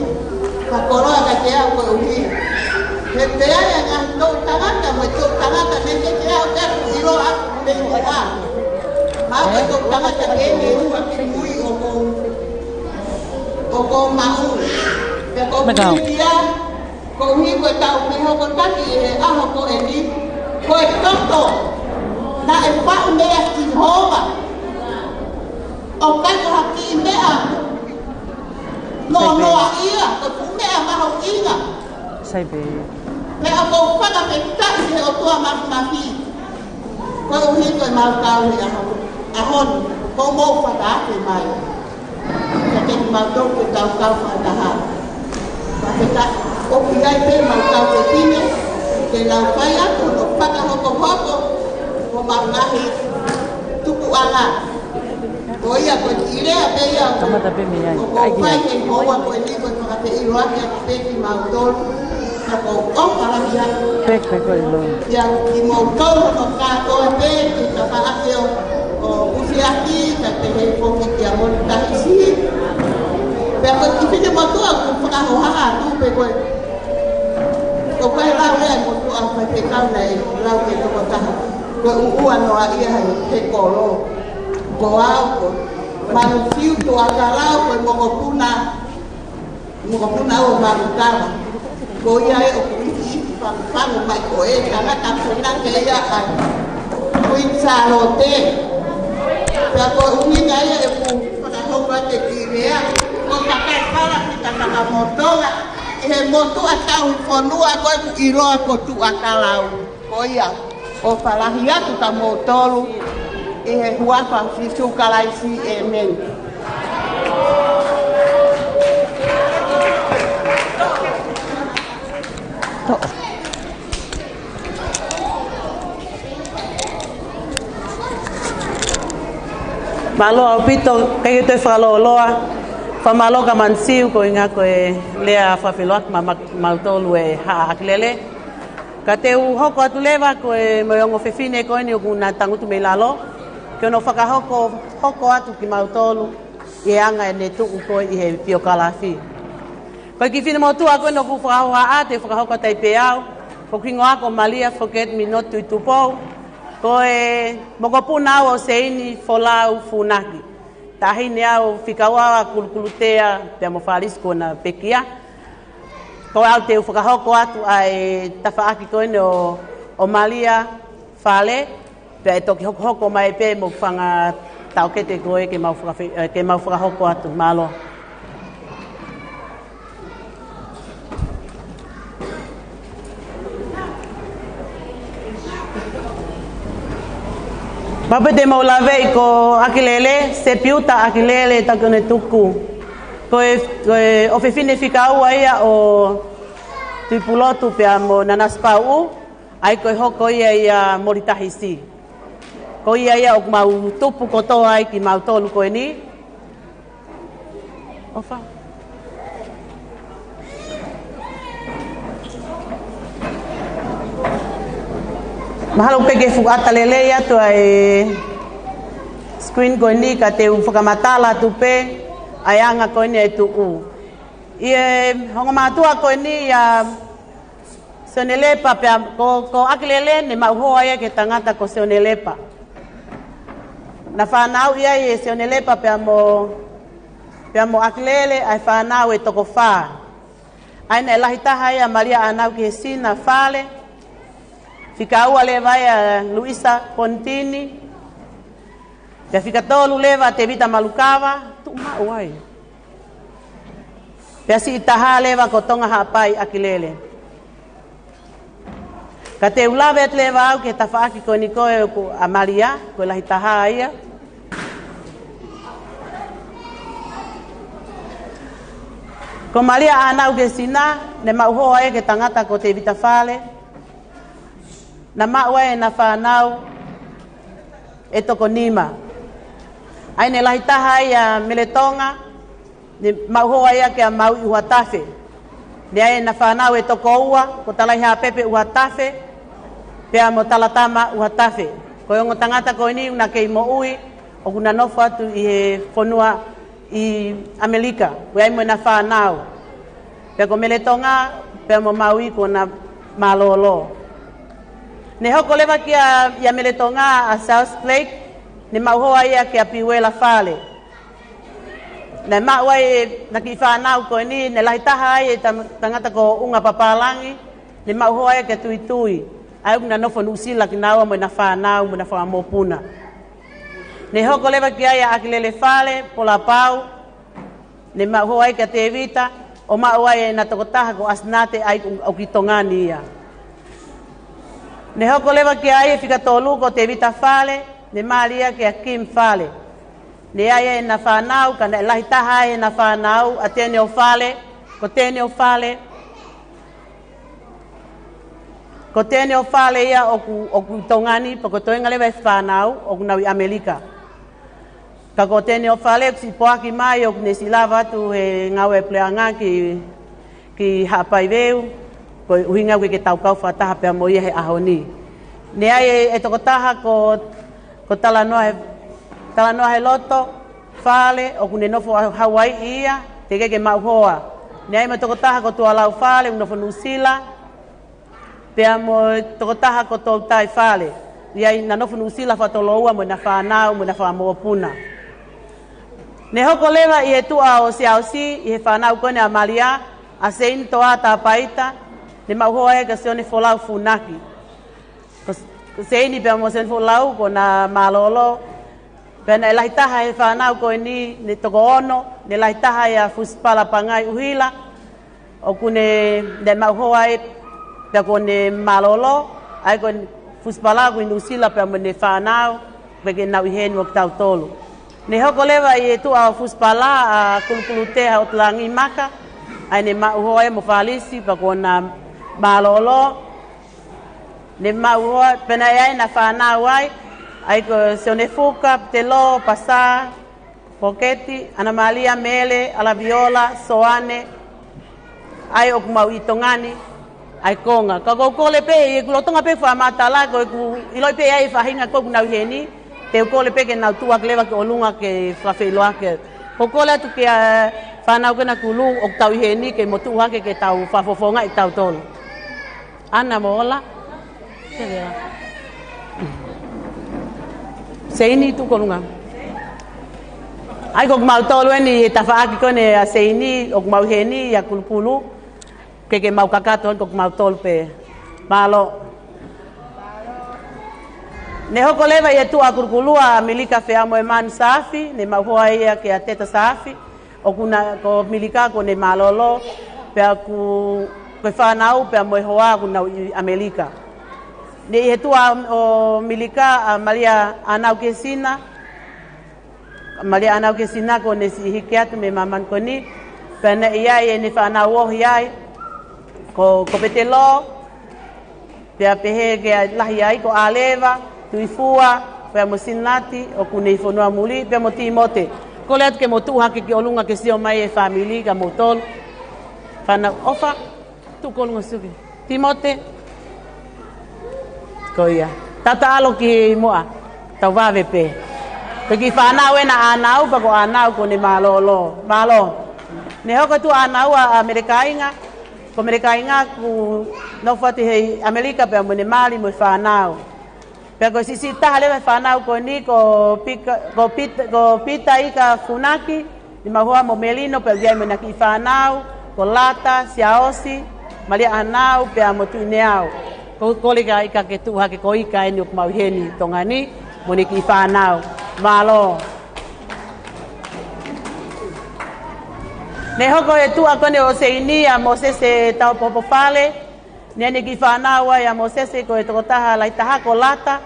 Ka koloa ka te au koeʻuhi. He pea ia ngaahi toʻu tangata mo e toʻu tangata ne te te au te aku ʻiloa aku me ʻoa. Mau ka toʻu tangata ke ne ua ki mui ʻoku ou. ʻOku ou maʻu. Pea ko Mekau. Pilikia. Koeʻuhi ko e tau mei hoko taki ʻi he ʻaho ko eni, ko e toto naʻe faʻu mei a Sihova. ʻOku ʻikai ko ha kiʻi meʻa noa noa ia, ko e fuʻu meʻa mahuʻinga. Sai pē. Meʻa ʻoku ou fakafetaʻi he ʻOtua Mafimafi. Koeʻuhi ko e mau kau he ʻaho, ʻaho ni, ko mou fakaafe mai. Ka te mau tō ke tau kau fakataha. Ka te ka, ʻoku ʻi ai pē mau kau fefine, ke nau fai atu, ʻo fakahokohoko, ʻo mau ngaahi tupuʻanga. Ko ia ko e kiʻi lea pē ia. Kamata pē mei ai. ʻOku ou fai he houa ko eni ko e fakafeʻiloaki atu pē kimautolu. Ka ʻoku ou ʻofa lahi atu. Pek, pek, ko e ʻilo. Ia kimoutolu hono kātoa pē, ki he tapaʻaki ʻo, ʻo Usiaki, ka te he foki kia Moni Tahisi. Pea ko e kiʻi fefine motuʻa ʻoku fakahohaʻa atu pē ko e. ʻOku ʻikai lau lea motuʻa faifekau naʻe lau ke tokotaha. Ko e ʻuʻua noa ia he, he kolo. Ko au ko Manufiu Tuʻakalau ko e mokopuna. Mokopuna ʻo Malutava. Ko ia ē ʻoku ʻikiʻiki fangufangu mai ko e tangata konake ia ʻa Kuini Sālote. Pea ko e ʻuhinga ia ʻeku fakahoko atu e kiʻi lea. Ko e kakai hala ki he tangata motonga. ʻI he motuʻa tauhi fonua ko ē ʻoku ʻiloa ko Tuʻakalau. Ko ia, ʻofa lahi atu kia moutolu, ʻi he huafa ʻo Sīsū Kalaisi, ʻēmeni. Mālō ʻaupito, ʻikai ke toe fakalōloa. Fakamālō kia Manisiu, ko e ʻuhinga ko e lea fakafeʻiloaki maʻa, maʻa, mautolu e Haʻa ʻAkilele. Ka te u hoko atu leva ko e mo e ongo fefine ko eni ʻoku na tangutu mei lalo, ke hono fakahoko, hoko atu kimautolu ʻi he anga ʻene tuʻu ko ē ʻi he fiokālafi. Ko e kiʻi fefine motuʻa ko eni ʻoku fakahohaʻa, te u fakahoko atu ai pē au. Ko hoku hingoa ko Malia Forget Me Not Tuʻitupou. Ko e mokopuna au ʻo Seini Folau Funaki. Taʻahine au fika ua ʻa Kulukulutea pea mo Falisi kuo na pekia. Ko au te u fakahoko atu ʻa e tafaʻaki ko eni ʻo, ʻo Malia Fale. Pea ʻe toki hokohoko mai pē mo e fanga taʻokete ko ē ke mau fakafe-, ē, ke mau fakahoko atu. Mālō. Pea pē te mau laveʻi ko ʻAkilele, Sepiuta ʻAkilele Takunetuku. Ko e, ko e ʻofefine fika ua ia ʻo Tuʻipulotu pea mo Nanasipauʻu. ʻA ia ko e hoko ia ʻia Molitahisi. Ko ia ia ʻoku mau tupu kotoa ai kimautolu ko eni. ʻOfa. Mahalo pē ke fuʻu ʻata lelei atu ʻa e screen ko eni ka te u fakamatala atu pē ʻa e anga ko eni ʻa e tuʻu. ʻI he ongo mātuʻa ko eni ʻa Sione Lepa pea ko, ko ʻAkilele ne maʻu hoa ia ki he tangata ko Sione Lepa. Na fānau ia ʻe Sione Lepa pea mo, pea mo ʻAkilele ʻa e fānau ʻe toko fā. ʻA ia naʻe lahi taha ia Malia ʻAnau ki he Sina Fale. Fika ua leva ia Luisa Ponitini. Pea fika tolu leva Tevita Malukava, tuʻu maʻu ai. Pea siʻi taha leva ko Tonga Haʻapai ʻAkilele. Ka te u lave atu leva au ki he tafaʻaki ko eni ko ē ʻoku ʻa Malia, ko e lahi taha ia. Ko Malia ʻAnau ki he Sina, ne maʻu hoa ia ki he tangata ko Tevita Fale. Na maʻu ai ʻena fānau ʻe toko nima. ʻA ia ne lahi taha ia Mele Tonga, ne maʻu hoa ia kia Maui ʻUhatafe. Ne ʻi ai ʻena fānau ʻe toko ua, ko Talaihaʻapepe ʻUhatafe, pea mo Talatama ʻUhatafe. Ko e ongo tangata ko eni ʻoku na kei moʻui, ʻoku na nofo atu ʻi he fonua ʻi ʻAmelika, ʻoku ʻi ai mo ʻena fānau. Pea ko Mele Tonga, pea mo Maui kuo na mālōlō. Ne hoko leva kia, ʻia Mele Tonga ʻa Charles Blake, ne maʻu hoa ia kia Piuela Fale. Naʻe maʻu ai ʻena kiʻi fānau ko eni, ne lahi taha ai e tam-, tangata ko ʻUnga Papālangi, ne maʻu hoa ia kia Tuitui. ʻA ia ʻoku na nofo Nuʻusila kinaua mo ʻena fānau, mo ʻena fanga mokopuna. Ne hoko leva ki ai ʻa ʻAkilele Fale, Polapau, ne maʻu hoa ai kia Tevita, ʻo maʻu ai ʻena tokotaha ko ʻAsinate ʻa ia ʻoku ʻi Tonga ni ia. Ne hoko leva ki ai e fika tolu ko Tevita Fale, ne mali ia kia Kim Fale. Ne ʻi ai ʻena fānau, ka naʻe lahi taha ai ʻena fānau, ʻa Tenio Fale, ko Tenio Fale, Ko Tenio Fale ia ʻoku, ʻoku ʻi Tonga ni, pea ko e toenga leva e fānau, ʻoku nau ʻi ʻAmelika. Ka ko Tenio Fale, ʻoku siʻi poaki mai, ʻoku ne siʻi lava atu he ngāue puleʻanga ki, ki Haʻapai Veu, ko e ʻuhinga ʻoku ʻikai ke tau kau fakataha pea mo ia he ʻaho ni. Ne ʻi ai e, e tokotaha ko Ko Talanoa he, Talanoa he Loto Fale, ʻoku ne nofo ʻa Hauaiʻi ia, teʻeki ke maʻu hoa. Ne ʻi ai mo e tokotaha ko Tualau Fale, ʻoku nofo Nuʻusila, pea mo e tokotaha ko Toutai Fale. ʻI ai na nofo Nuʻusila fakatoloua mo ʻena fānau, mo ʻena fanga mokopuna. Ne hoko leva ʻi he tuʻa ʻo Siaosi, ʻi he fānau ko eni ʻa Malia, ʻa Seini Toa Tapaita, ne maʻu hoa ia kia Sione Folau Funaki. Ko, ko Seini pea mo Sione Folau, kuo na mālōlō. Pea naʻe lahi taha he fānau ko eni, ne toko ono, ne lahi taha ia Fusipala Pangai ʻUhila, ʻoku ne, ne maʻu hoa ai, pea kuo ne mālōlō, ʻa ia ko Fusipala ʻoku ʻi Nuʻusila pea mo ʻene fānau, pea ke nau ʻi heni mo kitautolu. Ne hoko leva ʻi he tuʻa ʻo Fusipala ʻa Kulukulutea ʻOtulangi Maka, ʻa ia ne maʻu hoa ia mo Falisi, pea kuo na mālōlō. Ne maʻu hoa, pea naʻe ʻi ai ʻena fānau ai, ʻa ia ko Sione Fuka, Petelo, Pasa, Poketi, ʻAna Malia, Mele, ʻAlaviola, Soane, ʻa ia ʻoku mau ʻi Tonga ni, ʻa ia konga. Ka ʻoku ou kole pē, ʻi heʻeku lolotonga pē fakamatala, ko ʻeku ʻiloʻi pē ʻa e faʻahinga ko ē ʻoku nau ʻi heni, te u kole pē ke nau tuʻu hake leva ki ʻolunga ke fakafeʻiloaki. ʻOku ou kole atu kia fānau ko ena ʻoku ʻi Kulu, ʻoku tau ʻi heni, ke mou tuʻu hake ke tau fakafofongaʻi kitautolu. Ana Mola. Seini, tuʻu ki ʻolunga. ʻAi, ko kimautolu eni he tafaʻaki ko eni ʻa Seini, ʻoku mau ʻi heni ʻi Akulukulu. Ke ke mau kakato ko kimautolu pē. Mālō. Ne hoko leva ʻi he tuʻa Akulukulu ʻa Milika Feamoemanu Saafi, ne mau hoa ia kia Teta Saafi, ʻoku na, ko Milika kuo ne mālōlō, pea ʻoku, ko e fānau, pea mo e hoa ʻoku nau ʻi ʻAmelika. Ne ʻi he tuʻa ʻo Milika ʻa Malia ʻAnau Kesina, Malia ʻAnau Kesina kuo ne siʻi hiki atu mei māmani ko eni, pea naʻe ʻi ai ʻene fānau ohi ai, ko, ko Petelo, pea pehē ke lahi ai ko ʻAleva, Tuifua, pea mo Sinati, ʻoku ne ʻi fonua muli, pea mo Timote. Kole atu ke mo tuʻu hake ki ʻolunga ke sio mai e fāmili kia moutolu. Fānau ʻofa, tuʻu ki ʻolunga Suki. Timote. Ko ia. Tata ʻalu ki muʻa. Tau vave pē. Ko e kiʻi fānau ena ʻa ʻAnau, pea ko ʻAnau kuo ne mālōlō. Mālō. Ne hoko atu ʻa ʻAnau ʻa, ʻa Melekainga. Ko Melekainga kuo nofo atu ʻi ʻAmelika pea mo ʻene mali mo e fānau. Pea ko e siʻisiʻi taha leva e fānau ko eni ko Pika, ko Pita, ko Pita Ika Funaki, ne mau hoa mo Melino, pea ʻi ai mo ʻena kiʻi fānau, ko Lata, Siaosi, Malia ʻAnau, pea mo Tuʻineau. Ko, kole kia Ika ke tuʻu hake, ko Ika eni ʻoku mau ʻi heni ʻi Tonga ni, mo ʻene kiʻi fānau. Mālō. Ne hoko e tuʻa ko eni ʻo Seini ʻa Mosese Taupoupou Fale, ne ʻi ai ʻene kiʻi fānau ai ʻa Mosese, ko e tokotaha lahi taha ko Lata,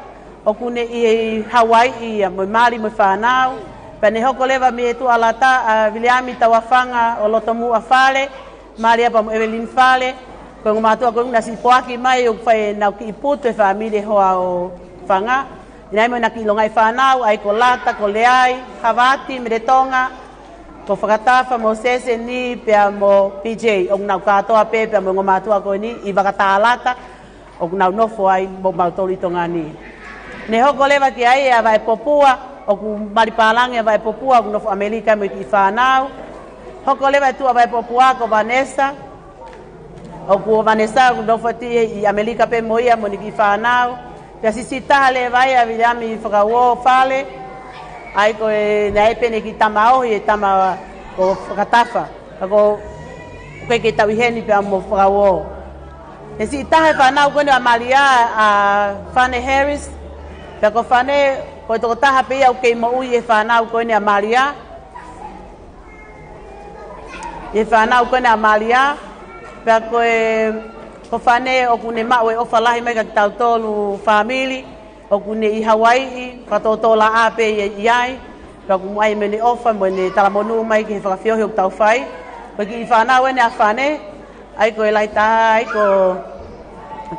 ʻoku ne ʻi Hauaiʻi ia mo e mali mo e fānau. Pea ne hoko leva mei he tuʻa Lata ʻa Viliami Tauafanga ʻo Lotomuʻa Fale, Malia pea mo Evelyn Fale, ko e ongo mātuʻa ko ē naʻe siʻi poaki mai ʻo fai ʻenau kiʻi putu e fāmili hoa ʻo Fanga. ʻI ai mo ʻena kiʻi longaʻi fānau, ʻa ia ko Lata, ko Leai, Havati, Meletonga, ko Fakatafa, Mosese ni, pea mo P J, ʻoku nau kātoa pē, pea mo e ongo mātuʻa ko eni ʻi Vakatālata, ʻoku nau nofo ai mo mautolu ʻi Tonga ni. Ne hoko leva ki ai ʻa Vaʻepopua, ʻoku mali pālangi ʻa Vaʻepopua, ʻoku nofo ʻAmelika mo e kiʻi fānau. Hoko leva e tuʻa Vaʻepopua ko Vanessa, ʻoku ʻo Vanessa ʻoku nofo atu ʻi ʻAmelika pē mo ia mo ʻene kiʻi fānau. Pea siʻisiʻi taha leva ia ʻa Viliami Fakauō Fale, ʻa ia ko e, naʻe ʻi ai pē ʻene kiʻi tama ohi, e tama ko Fakatafa. Ka ko, ko e kei tau ʻi heni pea mo Fakauō. He siʻi taha e fānau ko eni ʻa Malia, ʻa Fane Harris. Pea ko Fane, ko e tokotaha pē ia ʻoku kei moʻui he fānau ko eni ʻa Malia. ʻI he fānau ko eni ʻa Malia, pea ko e, ko Fane ʻoku ne maʻu e ʻofa lahi mai kia kitautolu fāmili, ʻoku ne ʻi Hauaiʻi, fakatōtōlaʻā pē ia ʻi ai, pea ʻoku ʻi ai mo ʻene ʻofa mo ʻene talamonū mai ki he fakafeohi ʻoku tau fai. Ko e kiʻi fānau eni ʻa Fane, ʻa ia ko e lahi taha, ʻa ia ko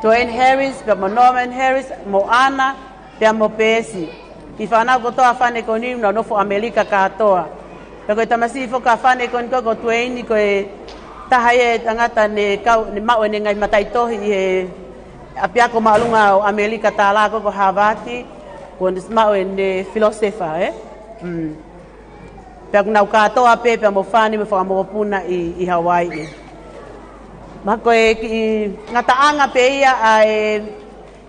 Dwayne Harris, pea mo Norman Harris, mo Ana, pea mo Pesi. Kiʻi fānau kotoa ʻa Fane ko eni, nau nofo ʻAmelika kātoa. Pea ko e tamasiʻi foki ʻa Fane ko eni ko, ko Tueini, ko e taha ia e tangata ne kau, ne maʻu ʻene ngaahi mataʻitohi ʻi he ʻapiako māʻolunga ʻo ʻAmelika tālā ko, ko Havati, kuo ne maʻu ʻene filōsefa, ē? Mm. Pea ʻoku nau kātoa pē, pea mo Fane mo e fanga mokopuna ʻi, ʻi Hauaiʻi. Ma ko e kiʻi ngataʻanga pē ia ʻa e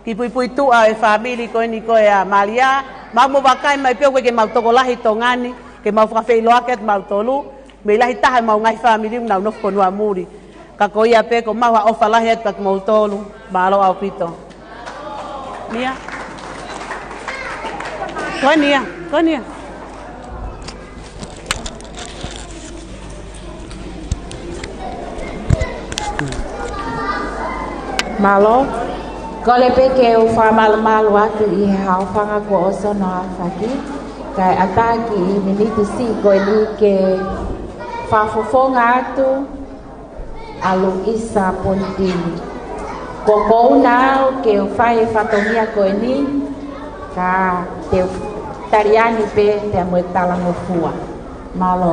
kiʻi puipuituʻa e fāmili ko eni ko ē ʻa Malia. Mau mo vakai mai pē ʻoku ʻikai ke mau tokolahi ʻi Tonga ni, ke mau fakafeʻiloaki atu mautolu. Mei lahi taha ʻemau ngaahi fāmili ʻoku nau nofo fonua muli. Ka ko ia pē ko mau ha ʻofa lahi atu kia kimoutolu. Mālō ʻaupito. Nia. Ko Nia, ko Nia. Mālō. Kole pē ke u fakamalumalu atu ʻi he haofanga kuo ʻosi hono aofaki. Kae ʻatā kiʻi miniti siʻi ko eni ke fakafofonga atu ʻa Luisa Ponitini. Ko kouna au ke u fai e fatongia ko eni, ka te u taliangi pē pea mo e talangofua. Mālō.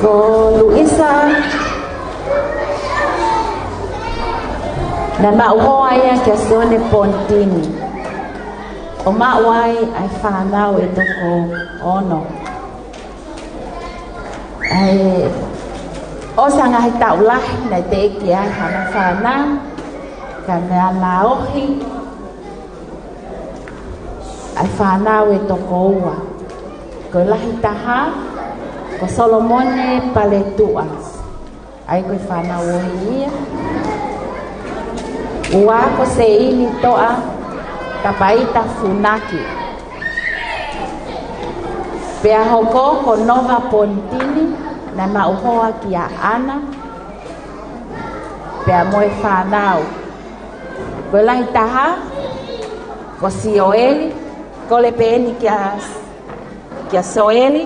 Ko Luisa, naʻe maʻu hoa ia kia Sione Ponitini. ʻO maʻu ai ʻa e fānau ʻe toko ono. ʻA e ʻOsi e ngaahi taʻu lahi naʻe teʻeki ai hano fānau, ka naʻe mālohi ʻa e fānau ʻe toko ua. Ko e lahi taha, ko Solomone Paletuʻa. ʻA ia ko e fānau ʻo ia. Ua ko Seini Toa Tapaita Funaki. Pea hoko ko Nova Pontini, naʻe maʻu hoa kia ʻAna. Pea mo e fānau. Ko e lahi taha, ko Sioeli, kole pē eni kia, kia Sioeli,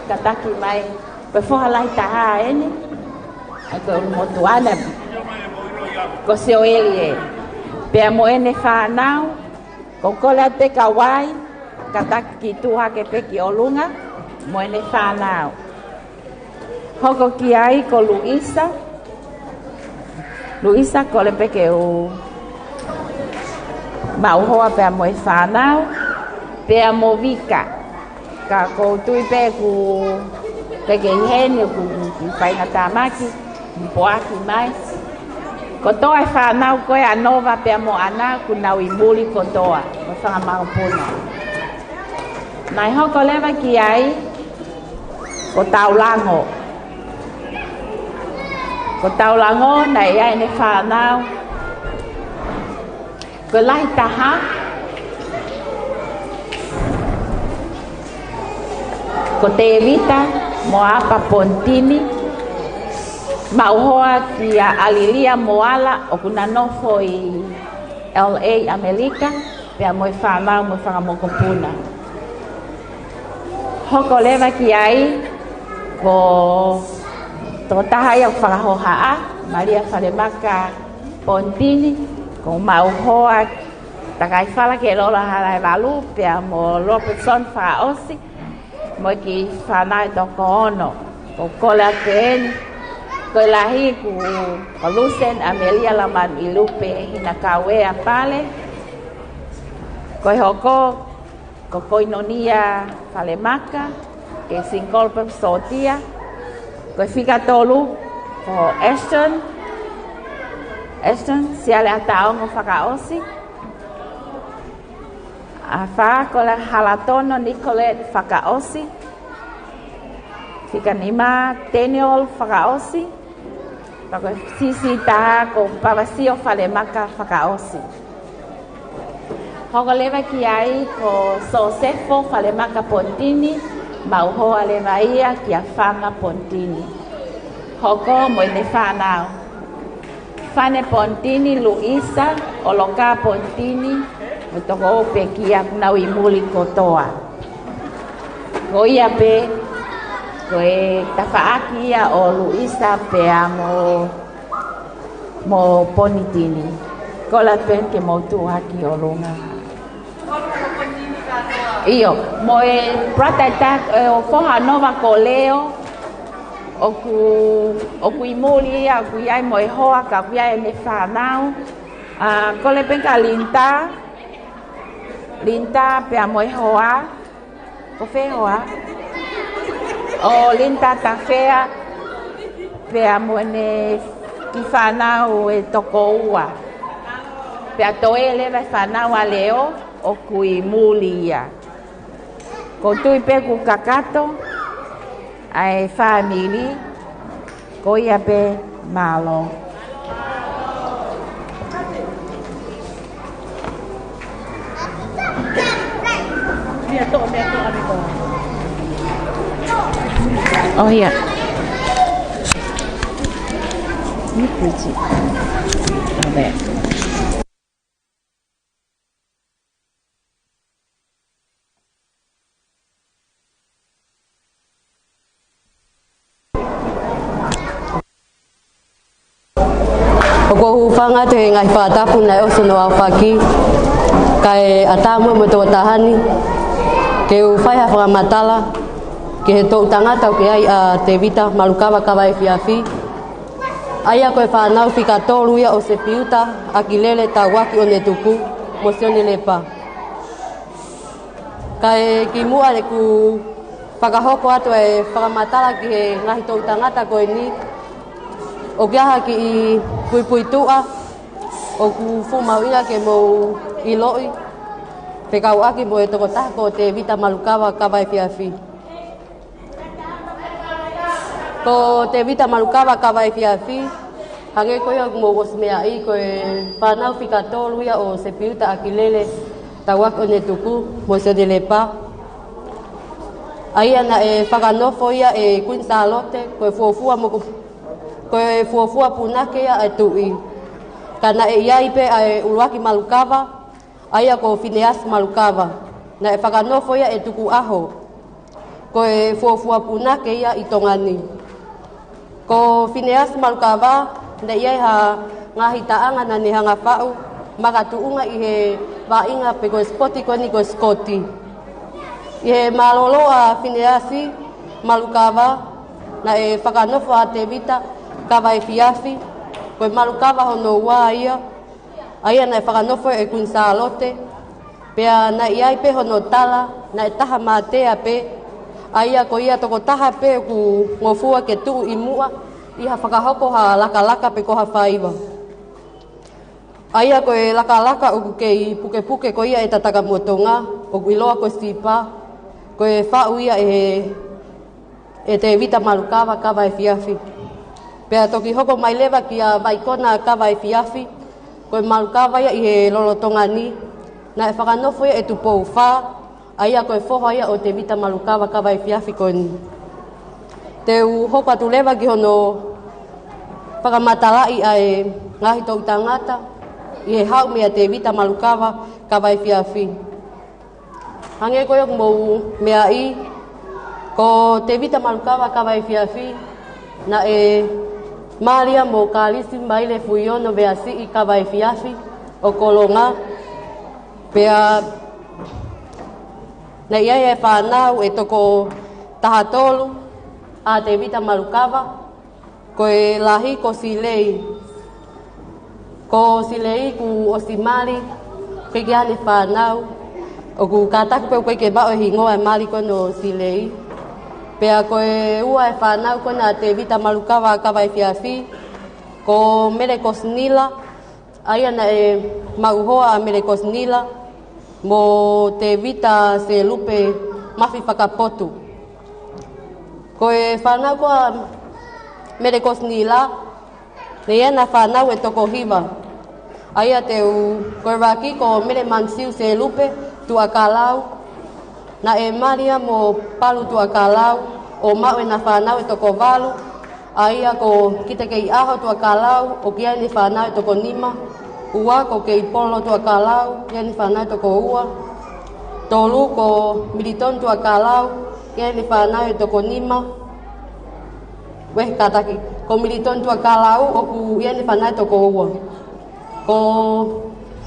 kātaki mai. Ko e foha lahi taha eni, ʻa ia ko e ʻulumotuʻa ʻana, ko Sioeli ē. Pea mo ʻene fānau, ko e kole atu pē ka ʻai, kātaki tuʻu hake pē ki ʻolunga, mo ʻene fānau. Hoko ki ai ko Luisa. Luisa kole pē ke u maʻu hoa pea mo e fānau, pea mo Vika. Ka ʻoku ou tui pē ʻoku pē ke ʻi heni ʻoku ki faingatāmaki, poaki mai. Kotoa e fānau ko ē ʻa Nova pea mo ʻAna ʻoku nau ʻi muli kotoa, mo e fanga mokopuna. Naʻe hoko leva ki ai, ko Taulango. Ko Taulango, naʻe ʻi ai ʻene fānau. Ko e lahi taha, ko Tēvita mo ʻApa Pontini, maʻu hoa kia ʻAlilia mo ʻAla ʻoku na nofo ʻi L A ʻAmelika, pea mo e fānau mo e fanga mokopuna. Hoko leva ki ai, ko e tokotaha ia ʻoku fakahohaʻa, Malia Falemaka Pontini, ko e maʻu hoa Takaifala ke Lola Halaevalu, pea mo Robertson Fakaʻosi, mo e kiʻi fānau ʻe toko ono. Ko e kole atu eni, ko e lahi ko, ko Lusen ʻAmelia Lamani Lupe, Hinakauea Pale. Ko e hoko, ko Koinonia Falemaka, ke single pē sōtia. Ko e fika tolu, ko Ashton, Ashton Siale ʻAtaongo Fakaʻosi. ʻA fā, ko Halatono Nicolette Fakaʻosi. Fika nima, Daniel Fakaʻosi. Pea ko e siʻisiʻi taha ko Pavasio Falemaka Fakaʻosi. Hoko leva ki ai ko Sosefo Falemaka Pontini, maʻu hoa leva ia kia Fanga Pontini. Hoko mo ʻene fānau. Fane Pontini, Luisa, ʻOloka Pontini, mo e toko ua pē kia ʻoku nau ʻi muli kotoa. Ko ia pē, ko e tafaʻaki ia ʻo Luisa pea mo, mo Pontini. Kole atu pē ke mou tuʻu hake ʻi ʻolunga. ʻIo, mo e brother ʻe taha, ʻe, ʻo e foha ʻo Nova ko Leo, ʻoku, ʻoku ʻi muli ia, ʻoku ʻi ai mo e hoa, ka ʻoku ʻi ai ʻene fānau. ʻA, kole pē kia Linda, Linda pea mo e hoa, ko fē hoa? ʻO Linda Tafea, pea mo ʻene kiʻi fānau ʻe toko ua. Pea toe leva e fānau ʻa Leo, ʻoku ʻi muli ia. ʻOku ou tui pē ʻoku kakato ʻa e fāmili, ko ia pē, mālō. Oh, yeah. You preach it. Amen. ʻOku ou hūfanga atu he ngaahi fakatapu naʻe ʻosi hono aofaki, kae ʻatā muʻa mo e tokotaha ni ke u fai ha fakamatala ki he toʻu tangata ʻoku ʻi ai ʻa Tevita Malukava Kavaefiafi. ʻA ia ko e fānau fika tolu ia ʻo Sefiuta ʻAkilele Tauaki ʻOnetuku mo Sione Lepa. Kae kimuʻa ʻeku fakahoko atu e fakamatala ki he ngaahi toʻu tangata ko eni, ʻOku ʻi ai ha kiʻi puipuituʻa ʻoku fuʻu mahuʻinga ke mou ʻiloʻi, fekauʻaki mo e tokotaha ko Tevita Malukava Kavaefiafi. Ko Tevita Malukava Kavaefiafi, hangē ko ia ʻoku mou ʻosi meaʻi, ko e fānau fika tolu ia ʻo Sepiuta ʻAkilele Tauaki ʻOnetuku mo Sione Lepa. ʻA ia naʻe fakanofo ia ʻe Kuini Sālote, ko e fuofua mo ko ko e fuofua punake ia ʻa e tuʻi. Ka naʻe ʻi ai pē ʻa e ʻuluaki Malukava, ʻa ia ko Fineasi Malukava. Naʻe fakanofo ia ʻe Tukuʻaho, ko e fuofua punake ia ʻi Tonga ni. Ko Fineasi Malukava, naʻe ʻi ai ha ngaahi taʻanga naʻa ne hanga faʻu, makatuʻunga ʻi he vaʻinga pe ko e sipoti ko eni ko e sikoti. ʻI he mālōlō ʻa Fineasi Malukava, naʻe fakanofo ʻa Tevita Kavaefiafi, ko e Malukava hono ua ia, ʻa ia naʻe fakanofo ʻe Kuini Sālote, pea naʻe ʻi ai pē hono tala, naʻe taha mātea pē, ʻa ia ko ia tokotaha pē ʻoku ngofua ke tuʻu ʻi muʻa ʻi ha fakahoko ha lakalaka pe ko ha faiva. ʻA ia ko e lakalaka ʻoku kei pukepuke ko ia ʻe Tatakamotonga, ʻoku ʻiloa ko e sipa, ko e faʻu ia ʻe, ʻe Tevita Malukava Kavaefiafi. Pea toki hoko mai leva kia Vaikona Kavaefiafi, ko e Malukava ia ʻi he lolotonga ni, naʻe fakanofo ia ʻe Tupou Fā, ʻa ia ko e foha ia ʻo Tevita Malukava Kavaefiafi ko eni. Te u hoko atu leva ki hono fakamatalaʻi ʻa e ngaahi toʻutangata ʻi he haʻu meia Tevita Malukava Kavaefiafi. Hangē ko ia ʻoku mou meaʻi, ko Tevita Malukava Kavaefiafi, naʻe mali ia mo Kalisi Maile Fuiono Veasiʻi Kavaefiafi ʻo Kolonga. Pea naʻe ʻi ai e fānau ʻe toko taha tolu ʻa Tevita Malukava, ko e lahi ko Silei. Ko Silei kuo ʻosi mali, ʻikai ke ʻi ai haʻane fānau. ʻOku kātaki pē ʻoku ʻikai ke maʻu e hingoa e mali ko eni ʻo Silei. Pea ko e ua e fānau ko ena ʻa Tevita Malukava Kavaefiafi, ko Mele Kosinila, ʻa ia naʻe maʻu hoa ʻa Mele Kosinila mo Tevita Selupe Mafi Fakapotu. Ko e fānau ko ē ʻa Mele Kosinila, naʻe ʻi ai ʻena fānau ʻe toko hiva. ʻA ia te u, ko e ʻuluaki ko Mele Manisiu Selupe Tuʻakalau, naʻe mali ia mo Palu Tuʻakalau, ʻo maʻu ʻena fānau ʻe toko valu, ʻa ia ko Kitekeiʻaho Tuʻakalau, ʻoku ʻi ai ʻene fānau ʻe toko nima. Ua ko Keipolo Tuʻakalau, ʻi ai ʻene fānau ʻe toko ua. Tolu ko Militoni Tuʻakalau, ʻi ai ʻene fānau ʻe toko nima. Uehe, kātaki, ko Militoni Tuʻakalau, ʻoku ʻi ai ʻene fānau ʻe toko ua. Ko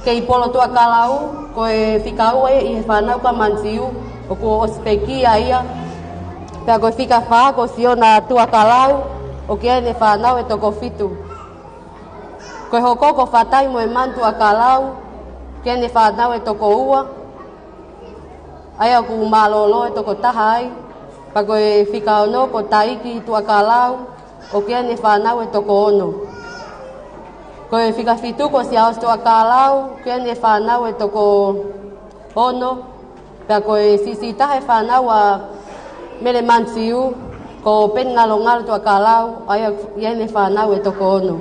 Keipolo Tuʻakalau, ko e fika ua ia ʻi he fānau ko ē ʻa Manisiu, ʻoku ʻosi pekia ia. Pea ko e fika fā ko Siona Tuʻakalau, ʻoku ʻi ai ʻene fānau ʻe toko fitu. Ko e hoko ko Fatai Moemanu Tuʻakalau, ʻoku ʻi ai ʻene fānau ʻe toko ua, ʻa ia ʻoku mālōlō e toko taha ai. Pea ko e fika ono ko Taiki Tuʻakalau, ʻoku ʻi ai ʻene fānau ʻe toko ono. Ko e fika fitu ko Siaosi Tuʻakalau, ʻoku ʻi ai ʻene fānau ʻe toko ono. Pea ko e siʻisiʻi taha e fānau ʻa Mele Manisiu, ko Peni Ngalongalo Tuʻakalau, ʻa ia ʻoku ʻi ai ʻene fānau ʻe toko ono.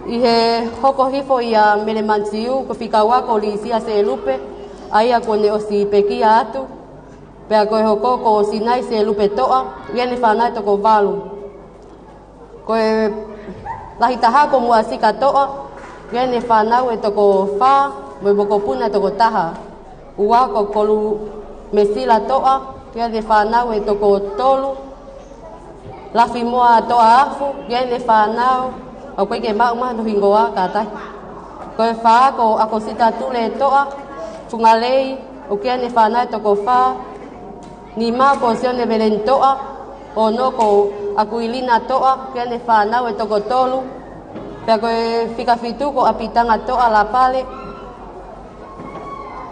ʻI he hoko hifo ʻia Mele Manisiu, ko e fika ua ko Lisia Selupe, ʻa ia kuo ne ʻosi pekia atu. Pea ko e hoko ko Sinai Selupe Toʻa, ʻoku ʻi ai ʻene fānau ʻe toko valu. Ko e lahi taha ko Muʻasika Toʻa, ʻoku ʻi ai ʻene fānau ʻe toko fā, mo e mokopuna ʻe toko taha. Ua ko Kolumesila Toʻa, ʻoku ʻi ai ʻene fānau ʻe toko tolu. Lafimoa Toʻa Afu, ʻoku ʻi ai ʻene fānau, ʻoku ʻikai ke maʻu mai hono hingoa, kātaki. Ko e fā ko ʻAkosita Tule Toʻa Fungalei, ʻoku ʻi ai ʻene fānau ʻe toko fā. Nima ko Sione Veleni Toʻa, ono ko ʻAkuilina Toʻa, ʻoku ʻi ai ʻene fānau ʻe toko tolu. Pea ko e fika fitu ko ʻApitanga Toʻa Lapale,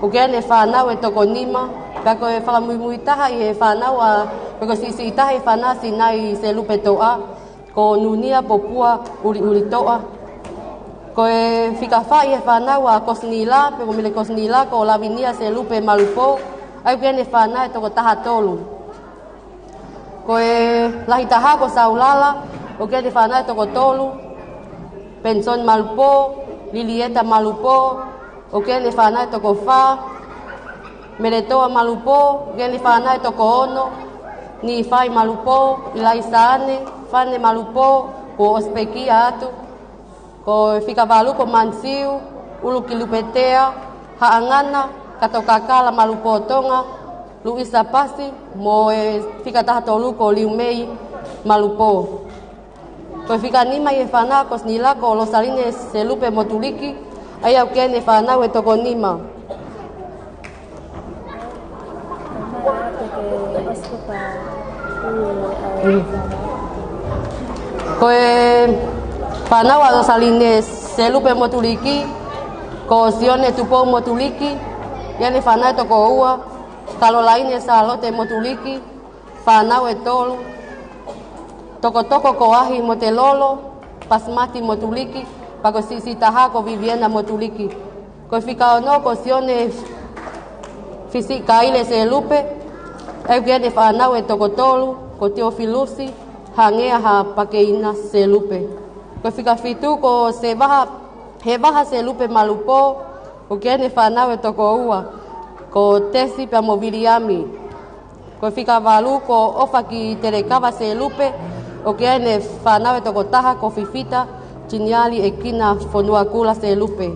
ʻoku ʻi ai ʻene fānau ʻe toko nima. Pea ko e fakamuimui taha ʻi he fānau ʻa, pe ko e siʻisiʻi taha ʻi he fānau ʻa Sinai Selupe Toʻa, ko Nunia Popua ʻUliʻulitoʻa. Ko e fika fā ʻi he fānau ʻa Kosinila, pe ko Mele Kosinila, ko Lavinia Selupe Malupō, ʻa ia ʻoku ʻi ai ʻene fānau ʻe toko taha tolu. Ko e lahi taha ko Saulala, ʻoku ʻi ai ʻene fānau ʻe toko tolu, Penson Malupō, Lilieta Malupō, ʻoku ʻi ai ʻene fānau ʻe toko fā, Meletoa Malupō, ʻoku ʻi ai ʻene fānau ʻe toko ono, Nifai Malupō, ʻIlaisaane, Fane Malupō, kuo ʻosi pekia atu. Ko e fika valu ko Mansiu ʻUlukilupetea Haʻangana, Katokakala Malupō Tonga, Luisa Pasi, mo e fika taha tolu ko Liumei Malupō. Ko e fika nima ʻi he fānau ʻa Kosinila ko Losaline Selupe Motuliki, ʻa ia ʻoku ʻi ai ʻene fānau ʻe toko nima. Ko e fānau ʻa Losaline Selupe Motuliki, ko Sione Tupou Motuliki, ʻi ai ʻene fānau ʻe toko ua, Kalolaine Sālote Motuliki, fānau ʻe tolu, Tokotoko ko Ahi Motelolo, Pasimati Motuliki, pea ko e siʻisiʻi taha ko Viviana Motuliki. Ko e fika ono ko Sione Fisikaile Selupe, ʻa ia ʻoku ʻi ai ʻene fānau ʻe toko tolu, ko Tiofilusi, Hangea ha Pakeina Selupe. Ko e fika fitu ko Sevaha, Hevaha Selupe Malupō, ʻoku ʻi ai ʻene fānau ʻe toko ua, ko Tesi pea mo Viliami. Ko e fika valu ko ʻOfaki Telekava Selupe, ʻoku ʻi ai ʻene fānau ʻe toko taha ko Fifita Tiniali ʻEkina Fonuakula Selupe.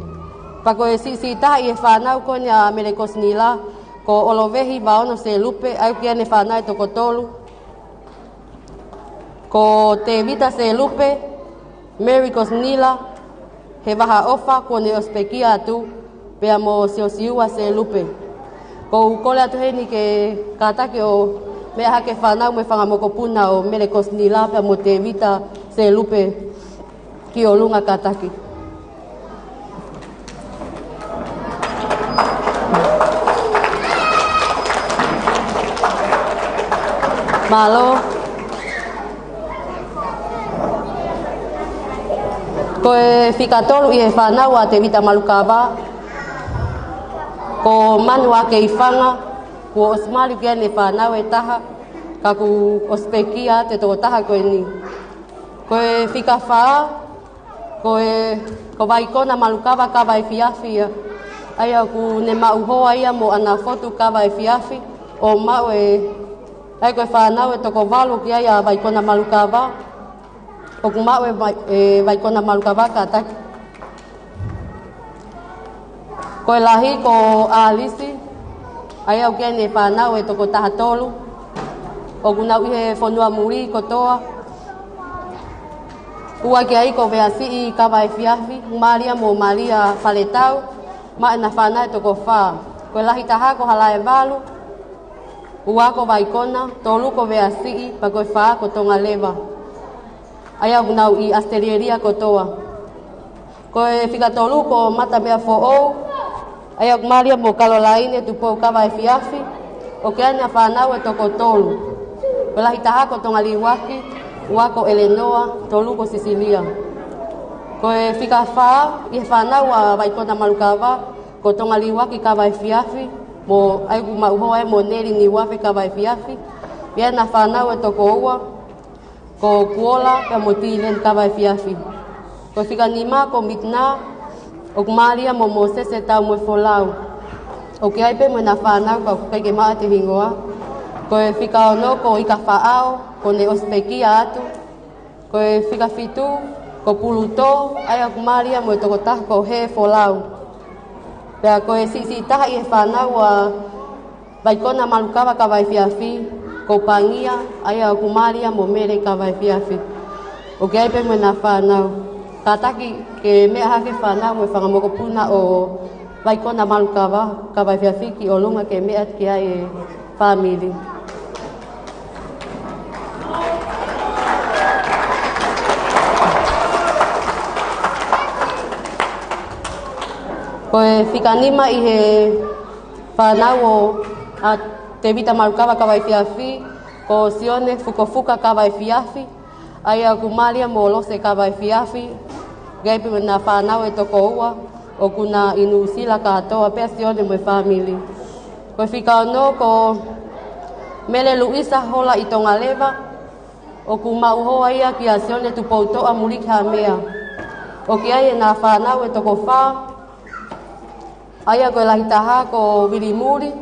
Pea ko e siʻisiʻi taha ʻi he fānau ko eni ʻa Mele Kosinila, ko ʻOlovehi Vaono Selupe, ʻa ia ʻoku ʻi ai ʻene fānau ʻe toko tolu, ko Tevita Selupe, Mary Kosinila, Hevaha ʻOfa, kuo ne ʻosi pekia atu, pea mo Siosiua Selupe. ʻOku ou kole atu heni ke kātaki ʻo meʻa hake e fānau mo e fanga mokopuna ʻo Mele Kosinila pea mo Tevita Selupe ki ʻolunga, kātaki. Mālō. Ko e fika tolu ʻi he fānau ʻa Tevita Malukava, ko Manu ʻAkeifanga, kuo ʻosi mali, ʻoku ʻi ai ʻene fānau ʻe taha, ka kuo ʻosi pekia atu e tokotaha ko eni. Ko e fika fā, ko e, ko Vaikona Malukava Kavaefiafi ia. ʻA ia ʻoku ne maʻu hoa ia mo ʻAna Fotu Kavaefiafi, ʻo maʻu e, ʻa ia ko e fānau ʻe toko valu ʻoku ʻi ai ʻa Vaikona Malukava, ʻoku maʻu e Vai-, e Vaikona Malukava, kātaki. Ko e lahi ko ʻAlisi, ʻa ia ʻoku ʻi ai ʻene fānau ʻe toko taha tolu. ʻOku nau ʻi he fonua muli kotoa. Ua ki ai ko Veasiʻi Kavaefiafi, Malia mo Malia Faletau, maʻu ʻena fānau ʻe toko fā. Ko e lahi taha ko Halaevalu, ua ko Vaikona, tolu ko Veasiʻi, pea ko e fā ko Tongaleva. ʻA ia ʻoku nau ʻi ʻAositelēlia kotoa. Ko e fika tolu ko Matameafoʻou, ʻa ia ʻoku malia mo Kalolaine Tupou Kavaefiafi, ʻoku ʻi ai ʻena fānau ʻe toko tolu. Ko e lahi taha ko Tongaliuaki, ua ko ʻElenoa, tolu ko Sisilia. Ko e fika fā ʻi he fānau ʻa Vaikona Malukava, ko Tongaliuaki Kavaefiafi, mo ʻa ia ʻoku maʻu hoa ia mo Neli Niuafe Kavaefiafi, ʻi ai ʻena fānau ʻe toko ua, ko Kuola pea mo Tīleni Kavaefiafi. Ko e fika nima ko Mitna, ʻoku malia mo Mōsese Taumoefolau. ʻOku ʻi ai pē mo ʻena fānau ka ʻoku ʻikai ke maʻu atu e hingoa. Ko e fika ono ko Ikafaʻao, kuo ne ʻosi pekia atu. Ko e fika fitu ko Pulutō, ʻa ia ʻoku malia mo e tokotaha ko Hefolau. Pea ko e siʻisiʻi taha ʻi he fānau ʻa Vaikona Malukava Kavaefiafi, ko Pangia, ʻa ia ʻoku malia mo Mele Kavaefiafi. ʻOku ʻi ai pē mo ʻena fānau. Kātaki ke meʻa hake e fānau mo e fanga mokopuna ʻo Vaikona Malukava Kavaefiafi ki ʻolunga ke meʻa ki ai e fāmili. Ko e fika nima ʻi he fānau ʻo, ʻa Tevita Malukava Kavaefiafi, ko Sione Fukofuka Kavaefiafi, ʻA ia ʻoku Malia mo Lose Kavaefiafi, ʻoku ʻi ai pē ʻena fānau ʻe toko ua, ʻoku na ʻi Nuʻusila kātoa pē ʻa Sione mo e fāmili. Ko e fika ono ko Mele Luisa Holaʻitongalewa, ʻoku maʻu hoa ia kia Sione Tupoutoʻa Mulikihaʻamea. ʻOku ʻi ai ʻena fānau ʻe toko fā, ʻa ia ko e lahi taha ko Vili Muli.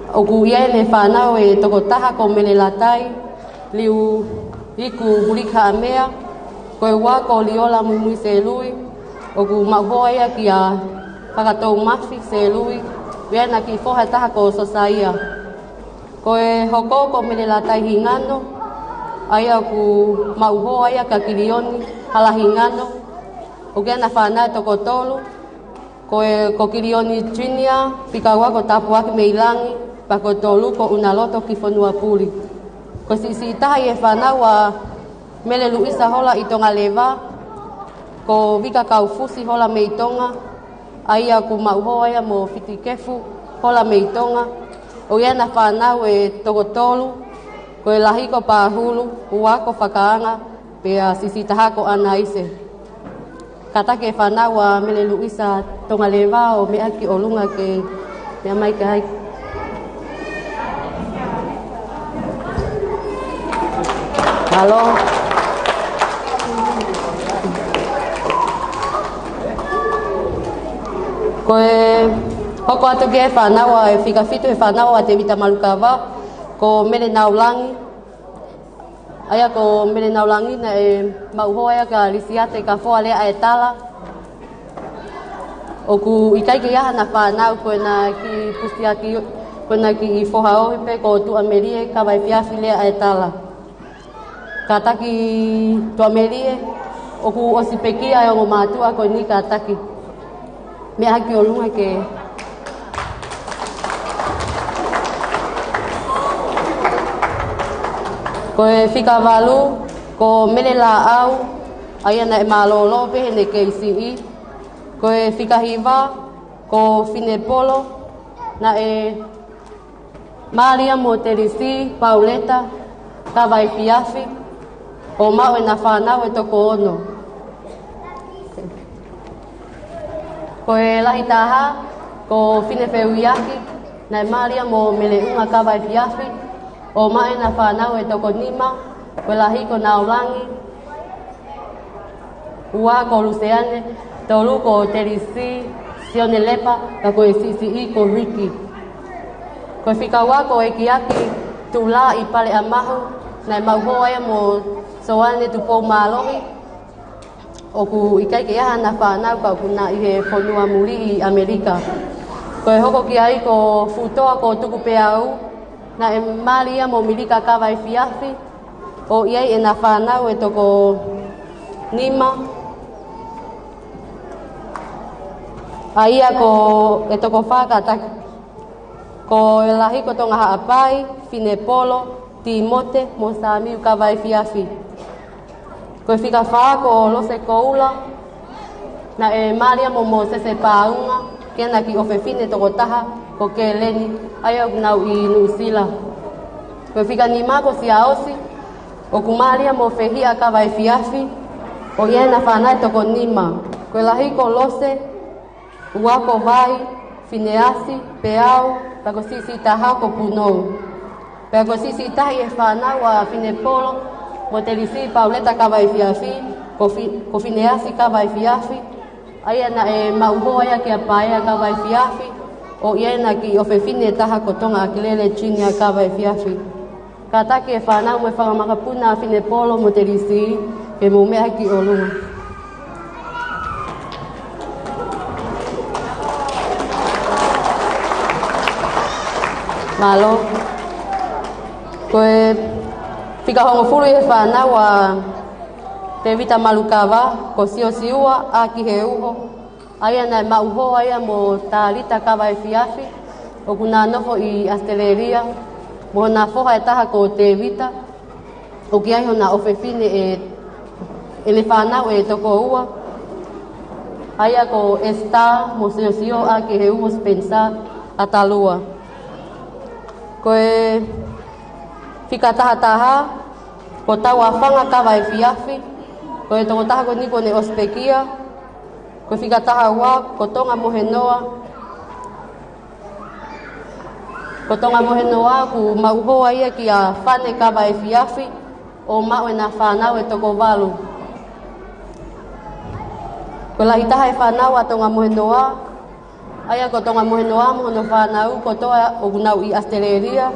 ʻOku ʻi ai ʻena fānau ʻe toko taha ko Mele Latai Liuiku Mulikihaʻamea, ko e ua ko Liola Muimui Selui, ʻoku maʻu hoa ia kia Fakatoumafi Selui, ʻoku ʻi ai ʻena kiʻi foha ʻe taha ko Sosaia. Ko e hoko ko Mele Latai Hingano, ʻa ia ʻoku maʻu hoa ia kia Kilioni Halahingano, ʻoku ʻi ai ʻena fānau ʻe toko tolu, ko e, ko Kilioni Junior, fika ua ko Tapuaki Meilangi, pea ko e tolu ko ʻUnaloto ki Fonuapuli. Ko e siʻisiʻi taha ʻi he fānau ʻa Mele Luisa Holaʻitongalewa, ko Vika Kaufusi Holameitonga, ʻa ia ʻoku maʻu hoa ia mo Fitikefu Holameitonga, ʻoku ʻi ai ʻena fānau ʻe toko tolu, ko e lahi ko Pahulu, ua ko Fakaanga, pea siʻisiʻi taha ko ʻAnaise. Kātaki e fānau ʻa Mele Luisa Tongalewa ʻo meʻa ki ʻolunga ke meʻa mai ki ai. Mālō. Ko e hoko atu ki he fānau ʻa e fika fitu he fānau ʻa Tevita Malukava, ko Mele Naulangi. ʻA ia ko Mele Naulangi naʻe maʻu hoa ia kia Lisiate Kafoa Leaʻaetala. ʻOku ʻikai ke ʻi ai haʻana fānau, ko ʻena kiʻi pusiaki, ko ʻena kiʻi foha ohi pē ko Tuʻamelie Kavaefiafi Leaʻaetala. Kātaki Tuʻamelie, ʻoku ʻosi pekia e ongo mātuʻa ko eni, kātaki meʻa ki ʻolunga ke. Ko e fika valu, ko Mele Laʻau, ʻa ia naʻe mālōlō pē heʻene kei siʻi. Ko e fika hiva, ko Finepolo, naʻe Malia mo Telisi Pauleta Kavaefiafi, ʻo maʻu ʻena fānau ʻe toko ono. Ko e lahi taha, ko Finefeuiaki, naʻe malia mo Meleʻunga Kavaefiafi, ʻo maʻu ʻena fānau ʻe toko nima, ko e lahi ko Naulangi, ua ko Luseane, tolu ko Telisi, Sione Lepa, ka ko e siʻisiʻi ko Riki. Ko e fika ua ko ʻEkiaki Tula ʻi Paleʻamahu, naʻe maʻu hoa ia mo Soane Tupou Mālohi, ʻoku ʻikai ke ʻi ai haʻana fānau ka ʻoku na ʻi he fonua muli ʻi ʻAmelika. Ko e hoko ki ai ko Futoa ko Tukupeau, naʻe malia mo Milika Kavaefiafi, ʻo ʻi ai ʻena fānau ʻe toko nima, ʻa ia ko e toko fā kātaki. Ko e lahi ko Tonga Haʻapai, Finepolo, Timote, mo Samiu Kavaefiafi. Ko e fika fā ko Lose Koula, naʻe malia mo Mōsese Pāunga, ki heʻena kiʻi ʻofefine toko taha, ko Keleni, ʻa ia ʻoku nau ʻi Nuʻusila. Ko e fika nima ko Siaosi, ʻoku malia mo Fehiʻa Kavaefiafi, ʻo ʻi ai ʻena fānau ʻe toko nima. Ko e lahi ko Lose, ua ko Vai, Fineasi, Peau, pea ko e siʻisiʻi taha ko Punou. Pea ko e siʻisiʻi taha ʻi he fānau ʻa Finepolo mo Telisi Pauleta Kavaefiafi, ko Fi-, ko Fineasi Kavaefiafi, ʻa ia naʻe maʻu hoa ia kia Paea Kavaefiafi, ʻo ʻi ai ʻena kiʻi ʻofefine ʻe taha ko Tonga ʻAkilele Junior Kavaefiafi. Kātaki e fānau mo e fanga makapuna ʻa Finepolo mo Telisi, ke mou meʻa ki ʻolunga. Mālō. Ko e fika hongofulu ʻi he fānau ʻa Tevita Malukava, ko Siosiua ʻAkiheuho, ʻa ia naʻe maʻu hoa ia mo Talita Kavaefiafi, ʻoku na nofo ʻi ʻAositelēlia, mo hona foha ʻe taha ko Tevita, ʻoku ʻi ai hona ʻofefine ʻe, ʻene fānau ʻe toko ua, ʻa ia ko Esther mo Siosio ʻAkiheuho Spencer ʻAtalua. Ko e Fika taha taha, ko Tauafanga Kavaefiafi, ko e tokotaha ko eni kuo ne ʻosi pekia. Ko e fika taha ua, ko Tonga Mohenoa. Ko Tonga Mohenoa, kuo maʻu hoa ia kia Fane Kavaefiafi, ʻo maʻu ʻena fānau ʻe toko valu. Ko e lahi taha e fānau ʻa Tonga Mohenoa, ʻa ia ko Tonga Mohenoa mo hono fānau kotoa ʻoku nau ʻi ʻAositelēlia.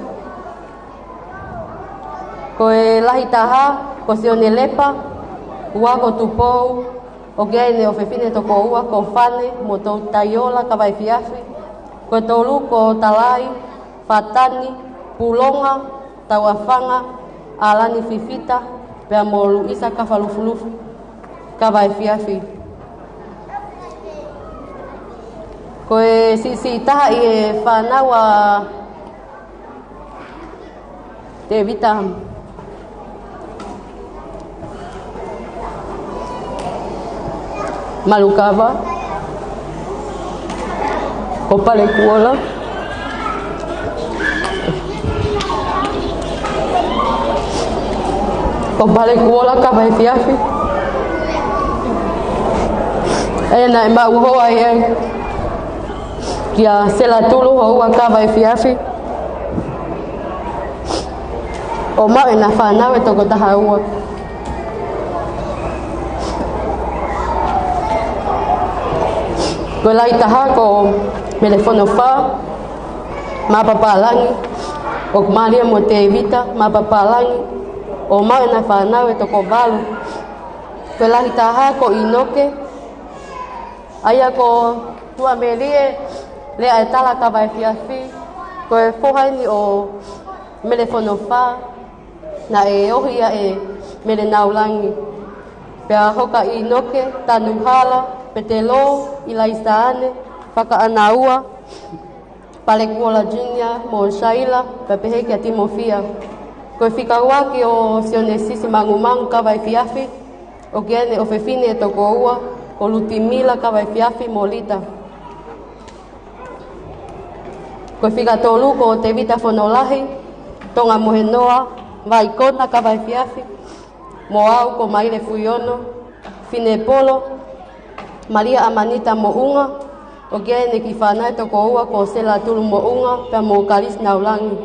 Ko e lahi taha, ko Sione Lepa, ua ko Tupou, ʻoku ʻi ai ʻene ʻofefine toko ua ko Fane mo Toutaiola Kavaefiafi, ko e tolu ko Talai, Fatani, Pulonga, Tauafanga, ʻAlani Fifita, pea mo Luisa Kafalufulufu Kavaefiafi. Ko e siʻisiʻi taha ʻi he fānau ʻa Tevita Malukava, ko Palekuola. Ko Palekuola Kavaefiafi. ʻA ia naʻe maʻu hoa ia kia Selatulu Houa Kavaefiafi, ʻo maʻu ʻena fānau ʻe toko taha ua. Ko e lahi taha ko Melefonofā Mapapālangi, ʻoku mālie mo Tevita Mapapālangi, ʻo maʻu ʻena fānau ʻe toko valu. Ko e lahi taha ko ʻInoke, ʻa ia ko Tuʻamelie Leaʻaetala Kavaefiafi, ko e foha eni ʻo Melefonofā, naʻe ohi ia ʻe Melenaulangi. Pea hoko ʻa ʻInoke, Tanuhala, Petelo, ʻIlaisaane, Fakaʻanaua, Palekuola Junior mo Saila, pea pehē kia Timofia. Ko e fika ua ko Sionesisi Mangumangu Kavaefiafi, ʻoku ʻi ai ʻene ʻofefine ʻe toko ua, ko Lutimila Kavaefiafi mo Lita. Ko e fika tolu ko Tevita Fonolahi, Tonga Mohenoa, Vaikona Kavaefiafi, mo au ko Maile Fuiono, Finepolo, Malia ʻAmanita Moʻunga, ʻoku ʻi ai ʻene kiʻi fānau ʻe toko ua ko Selatulu Moʻunga, pea mo Kalisi Naulangi.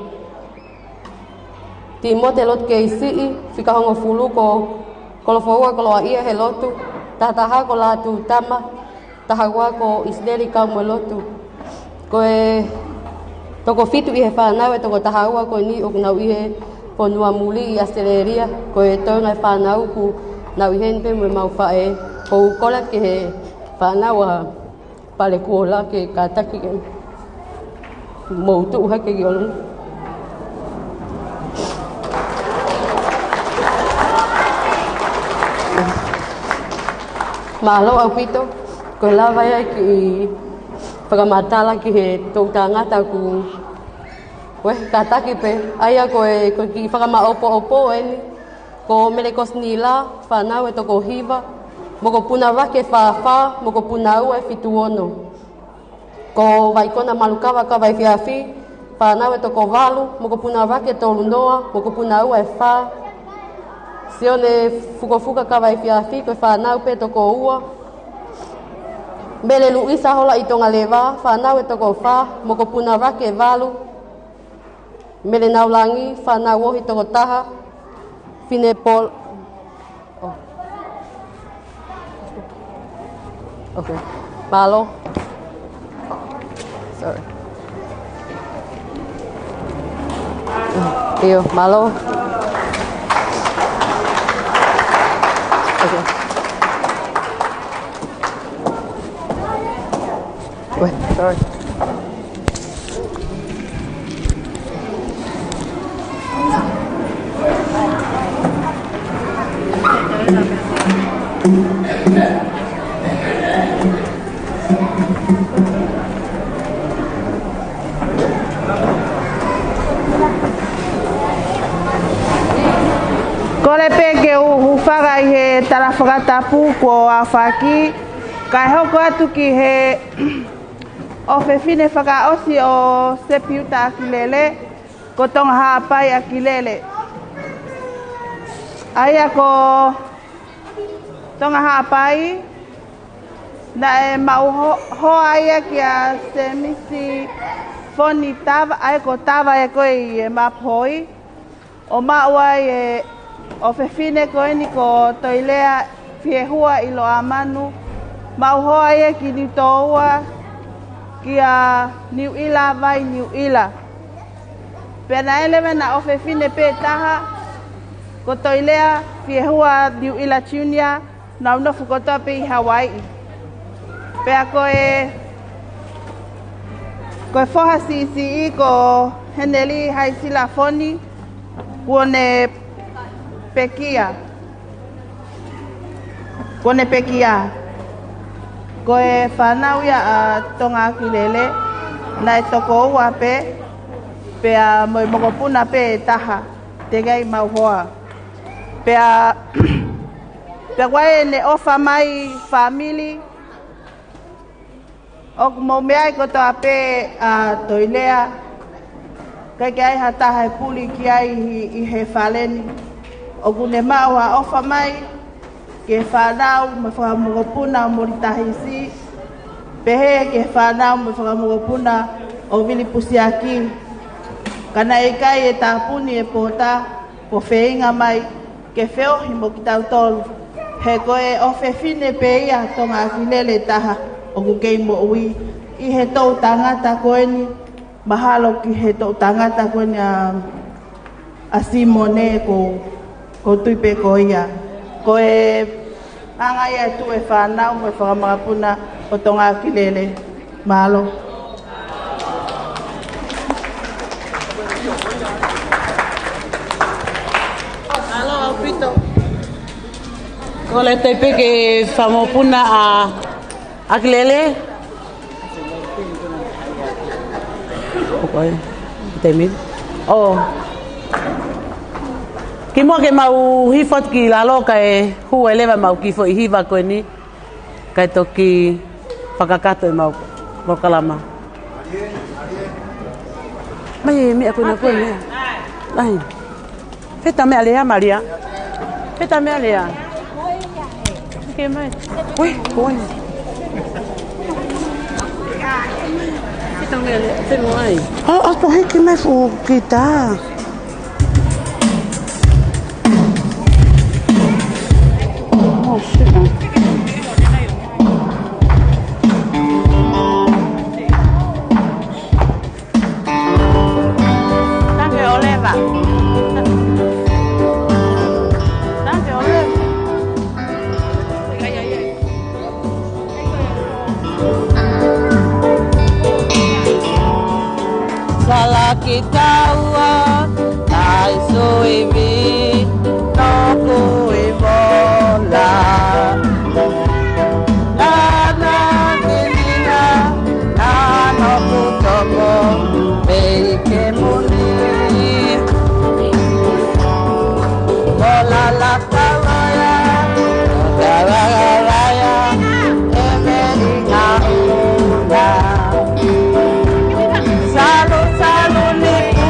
Timote Lotu Keisiʻi, fika hongofulu ko Kolofoua Koloaʻia Helotu, taha taha ko Lātūtama, taha ua ko ʻIsileli Kaumoelotu. Ko e toko fitu ʻi he fānau ʻe toko taha ua ko eni ʻoku nau ʻi he fonua muli ʻi ʻAositelēlia. Ko e toenga e fānau ʻoku nau ʻi heni pē mo ʻemau faʻē. ʻOku ou kole ki he fānau ʻa Palekuola ke kātaki ke mou tuʻu hake ki ʻolunga. Mālō ʻaupito, ko e lava ia ke fakamatala ki he toʻutangata ʻoku, ko e kātaki pē, ʻa ia ko e, ko e kiʻi fakamaʻopoʻopo eni, ko Mele Kosinila, fānau ʻe toko hiva, mokopuna Vake fā fā, mokopuna ua ʻe fitu ono. Ko Vaikona Malukava Kavaefiafi, fānau ʻe toko valu, mokopuna Vake tolu noa, mokopuna ua ʻe fā. Sione Fukofuka Kavaefiafi, ko e fānau pē toko ua. Mele Luisa Holaʻi Tongaleva, fānau ʻe toko fā, mokopuna Vake valu. Melenaulangi, fānau ohi toko taha. Finepol-, oh. Okay. Mālō. Sorry. ʻIo, mālō. Okay. Wait, sorry. Kole pē ke u hūfanga ʻi he tala fakatapu kuo aofaki, kae hoko atu ki he ʻofefine fakaʻosi ʻo Sepiuta ʻAkilele, ko Tonga Haʻapai ʻAkilele. ʻA ia ko Tonga Haʻapai, naʻe maʻu ho-, hoa ia kia Semisi Foni Tava, ʻa ia ko Tava ia ko ē ʻi he Mapuhoi, ʻo maʻu ai e ʻofefine ko eni ko Toilea Fiehua ʻi Loʻamanu, maʻu hoa ia ki Niutōua, kia Niuʻila Vai Niuʻila. Pea naʻe leva ʻena ʻofefine pē taha, ko Toilea Fiehua Niuʻila Junior, nau nofo kotoa pē ʻi Hawaiʻi. Pea ko e, ko e foha siʻisiʻi ko Heneli Haisila Foni, kuo ne pekia. Kuo ne pekia. Ko e fānau ia ʻa Tonga Akilele, naʻe toko ua pē, pea mo e mokopuna pē ʻe taha, teʻeki ai maʻu hoa. Pea, pea ko e ʻene ʻofa mai fāmili, ʻoku mou meaʻi kotoa pē ʻa Toilea, ʻikai ke ʻi ai ha taha ʻe puli ki ai ʻi, ʻi he fale ni. ʻOku ne maʻu ha ʻofa mai ki he fānau mo e fakamokopuna ʻo Molitahisi, pehē ki he fānau mo e fakamokopuna ʻo Vilipusiaki. Ka naʻe ʻikai ʻe tāpuni ʻe Pota, ko feinga mai ke feohi mo kitautolu. He ko e ʻofefine pē ia Tonga Akilele taha ʻoku kei moʻui ʻi he toʻutangata ko eni, mahalo ki he toʻutangata ko eni ʻa, ʻa Simone ko, ko tui pē ko ia. Ko e anga ia ʻe tuʻu e fānau mo e fakamokopuna ʻo Tonga Akilele. Mālō. Mālō ʻaupito. Kole atu pē ki he fakamokopuna ʻa Akilele. ʻOku ʻi ai e taimi. ʻO. Kimuʻa ke mau hifo atu ki lalo kae hū ai leva ʻemau kiʻi foʻi hiva ko eni. Kae toki fakakakato ʻemau polokalama. Mai e meʻa ko ena ko e meʻa. Ai. Feta meʻa lea, Malia. Feta meʻa lea. Ke mai. Ui, ui. Feta meʻa lea. Te mo ai. ʻAi, ʻai, tohi ki mai fuʻu kita. Oh, shit. Tange Oliver. Tange Oliver. Salakitaua, tai suivi, noku i mola. Nana ngininga, nano kutoko, pei ke muli. Mola la Kalaia, kalaia, e meʻi ngaʻula. Salu, salu ni ku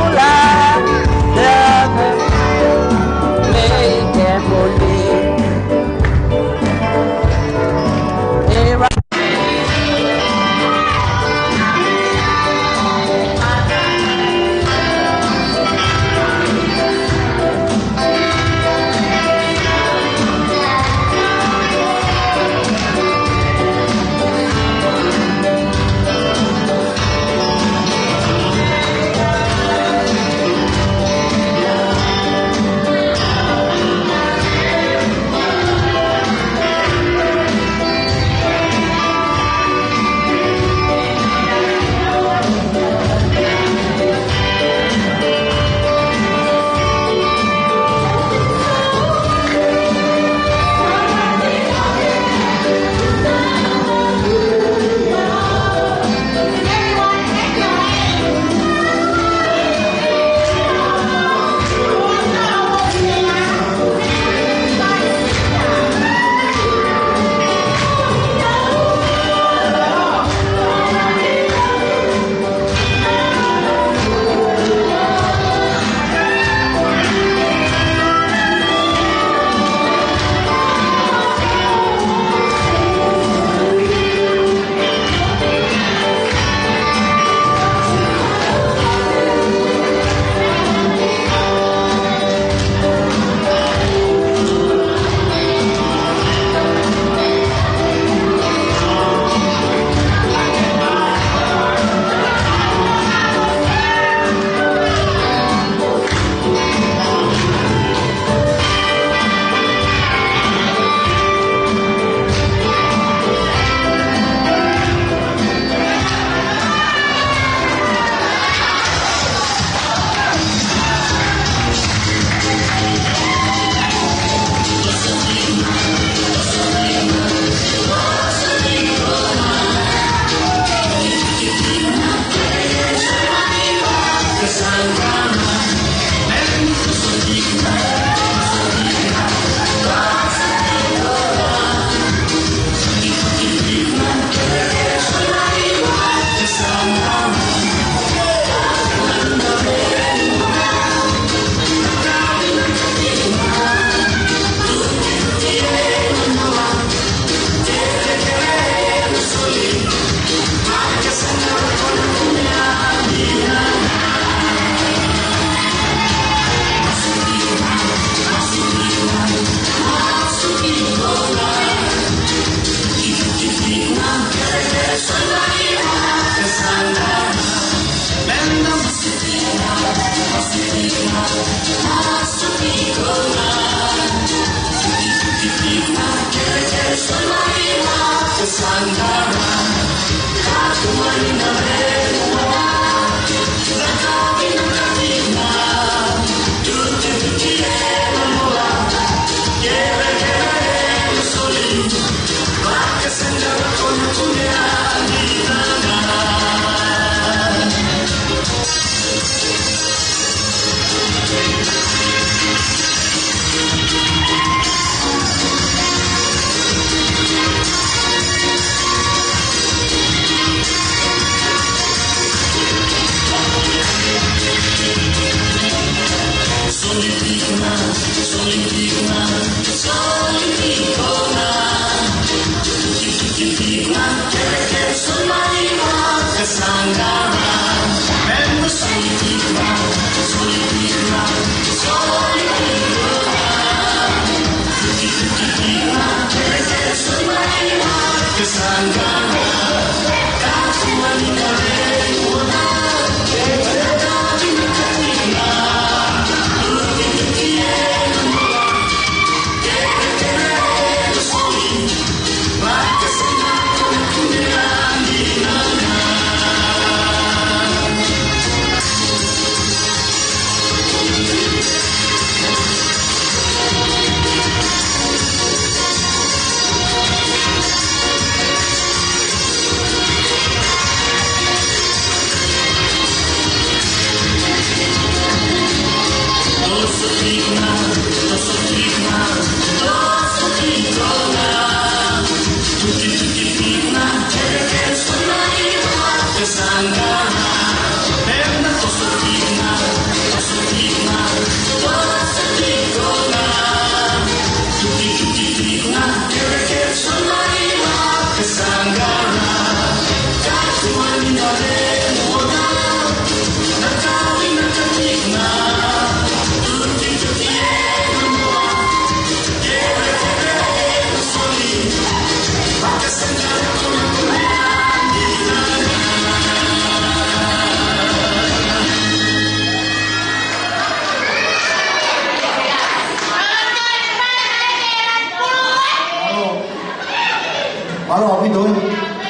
Mālō ʻaupito ē.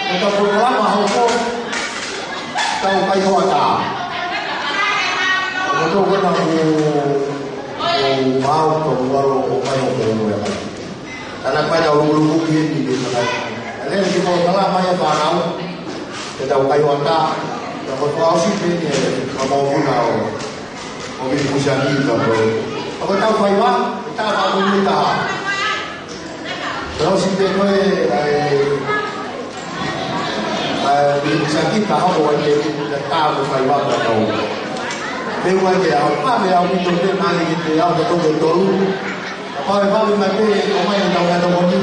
Ko e polokalama hoko, Tau Kai Hoʻatā. ʻOku tau kona ku, ku mau tau walo o kai o ko ue kai. Tana kai tau lukuluku ki ni ke kai. Lele ki polokalama ia fānau. Ke Tau Kai Hoʻatā. Tau ko tau si pe ni ka mau kuna o. ʻO mi kusa ni ka ko. ʻOku tau kai wa, ta ka ko ni ta. Tau si pe ko e, ai, ai, mi kusa ki ta o ai ke ta ko kai wa ka tau. Pe wa ke au, pa me au mi to pe mai ke te au to ke tolu. Pa me pa me mai pe, o mai ta ka to ko ni.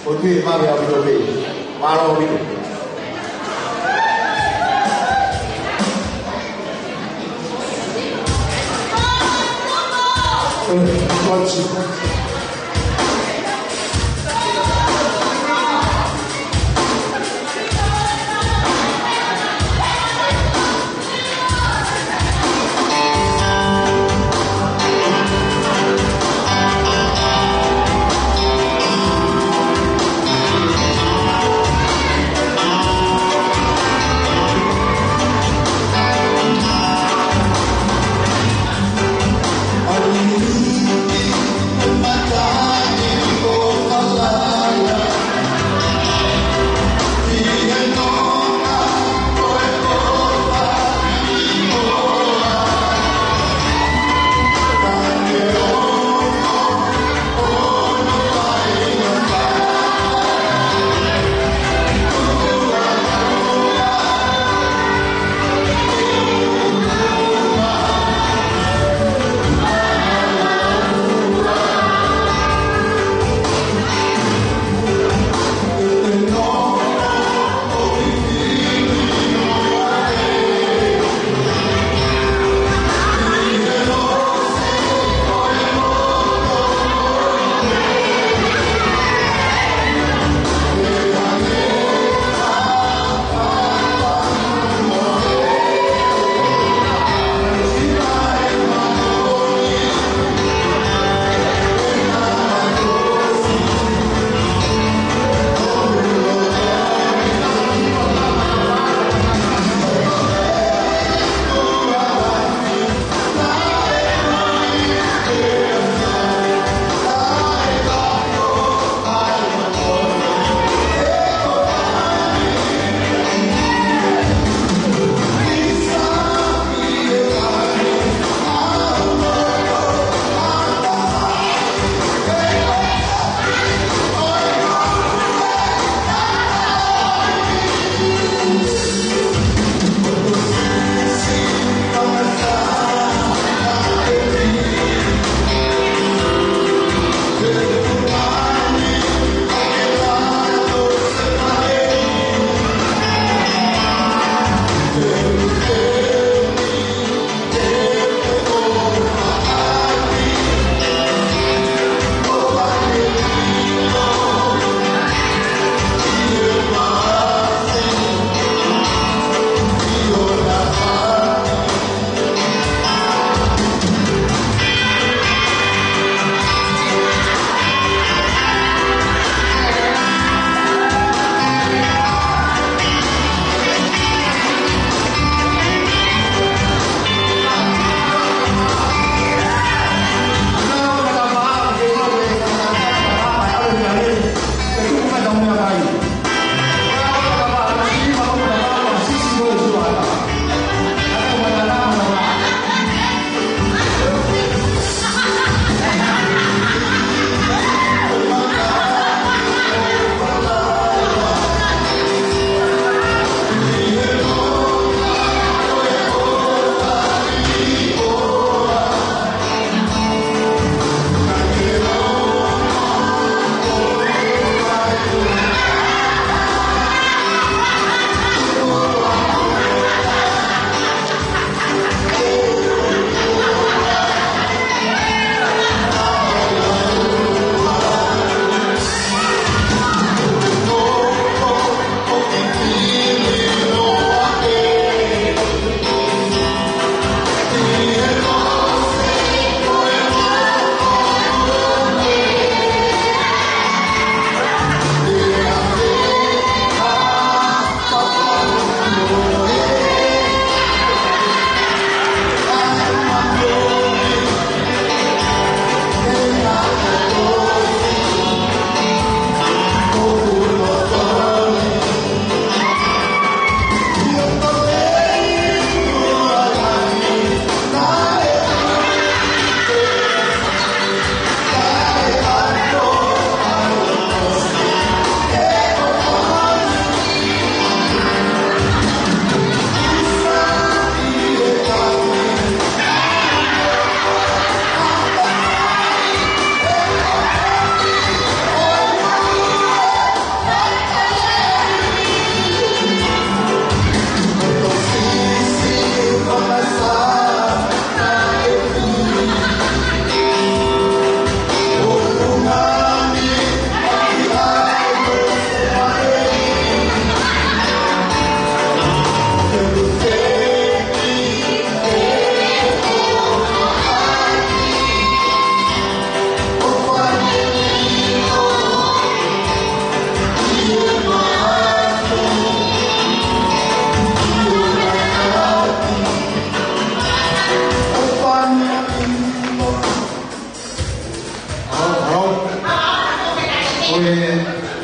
ʻO tui e vave ʻaupito pē. Mālō ʻaupito. Eh, kuachi.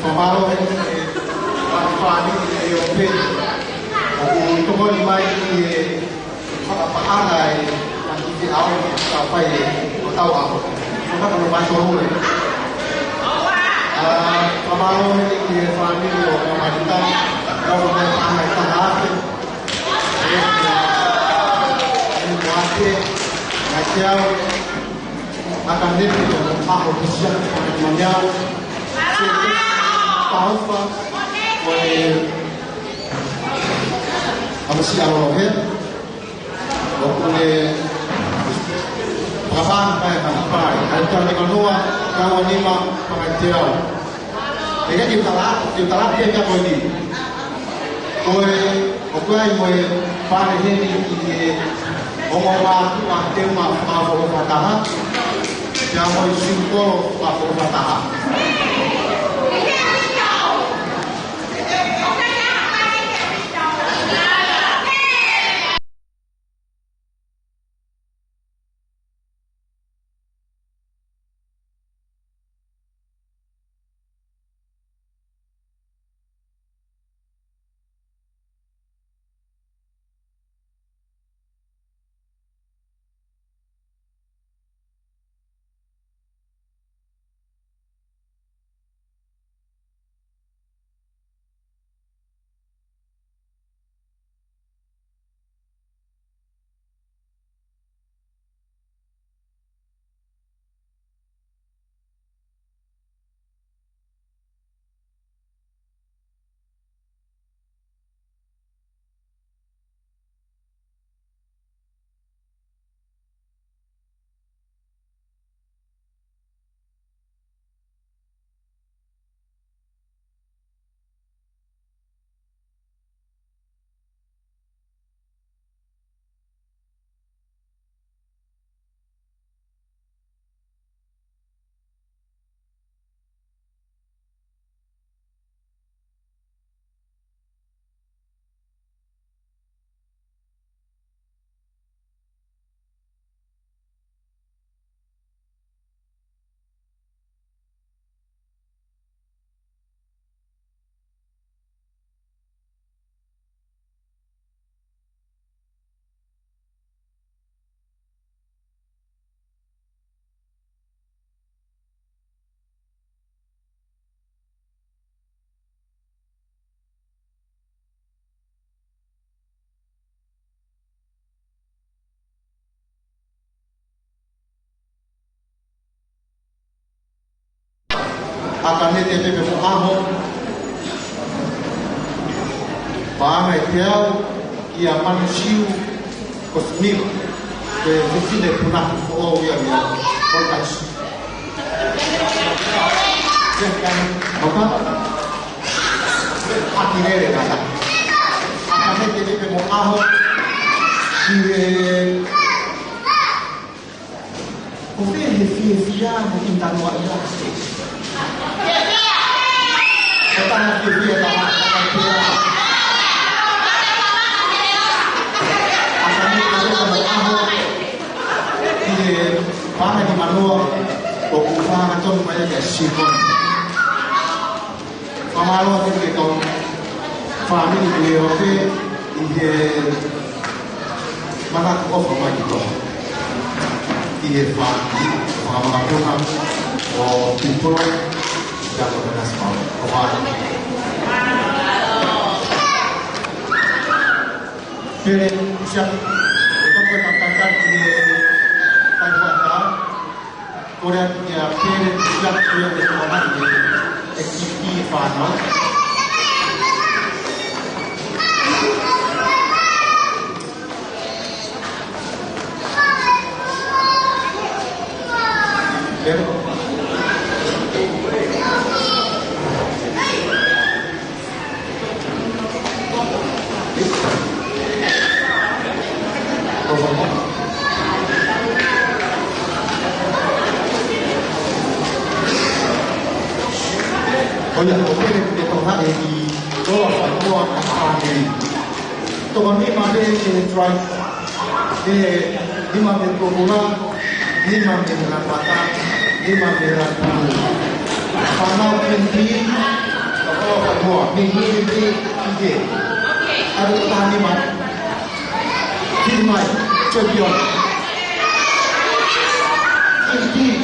Fakamālō heni ki he fāmili ʻa e ʻEope ʻoku tokoni mai ki he fakapaʻanga ʻa e fanga kiʻi feʻao ni ka fai ʻe hotau ʻaho. Fakatau mai tolu e. ʻA, fakamālō heni ki he fāmili ʻo Kamalita, ʻo e paʻanga ʻe taha afe. ʻE, ʻe, ʻe, ʻe, ʻe, ʻAkanete, ʻo e ʻaho Pisiaki, ʻo e Maniau, Sēpesi Taufa, ʻo e ʻAmasi ʻAlolohe, ʻo e Pakapan, ʻa e Pakapan, ʻa e Tau Nimanoa, Kau Nima, Pakaiteau. ʻE ke tala, ke tala pē ka ko ni. Ko e, ʻoku ʻi ai mo e pale heni ki he ongo mātuʻa teunga fakafoʻou fakataha, pea mo e siukolo fakafoʻou fakataha. ʻAkanete Pepe Moʻaho, paʻanga ʻe teau, kia Manusiu Kosimila, ko e fefine punake foʻou ia mei Kolokati. Oka? Haki lele kata. ʻAkanete Pepe Moʻaho, ki he Ko fē he fiefia mo e ʻinitanoa ia? Ko e taha fiefia ka ma ka pea. ʻAkanete Pepe Moʻaho, ki he paʻanga ʻe nimanoa, ʻoku fakatonga mai ki he siukolo. Fakamālō atu ki he kau fāmili ʻi ʻEope ʻi he manako ʻofa mai ki Tonga. ʻI he fā, fakamakapuna ʻo Pipolo, Jacob Venus Paul, ʻo fā. Pele, siap, ʻe kau fakatātā ki he fai fakatātā. Kole atu kia Pele, kia Pele, ʻe tokanga ki he ʻekipi fānau. Pele. ʻO ia, ʻo Pele ke toka e i toa fai koa na fāmili. Toko nima pē ke try. Ke nima mei Tokula, nima mei Lapata, nima mei Lapulu. Fānau Pini, ʻo, ʻo, ʻo, Pini, Pini, Pini. ʻAlu ko Tani mai. Pini mai, champion. Pini, Pini.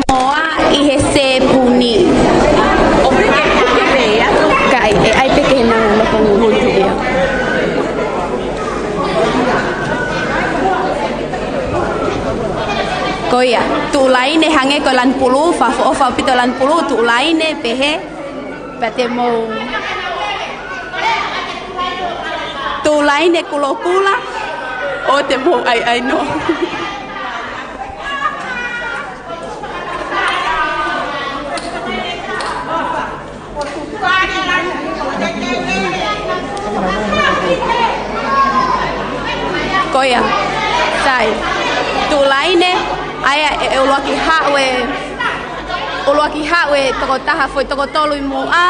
Moa ʻi he sēpuni. Ka ʻe ʻai pē ke nau loko ngū. Ko ia, tuʻu laine hangē ko e lanu pulū, fakaʻofoʻofa ʻaupito lanu pulū, tuʻu laine pehē, pea te mou tuʻu laine kulokula, ʻo te mou ʻaiʻainoa. Ko ia, sai. ʻA ia ʻe, ʻe ʻuluaki haʻu e, ʻuluaki haʻu e tokotaha foʻi toko tolu ʻi muʻa,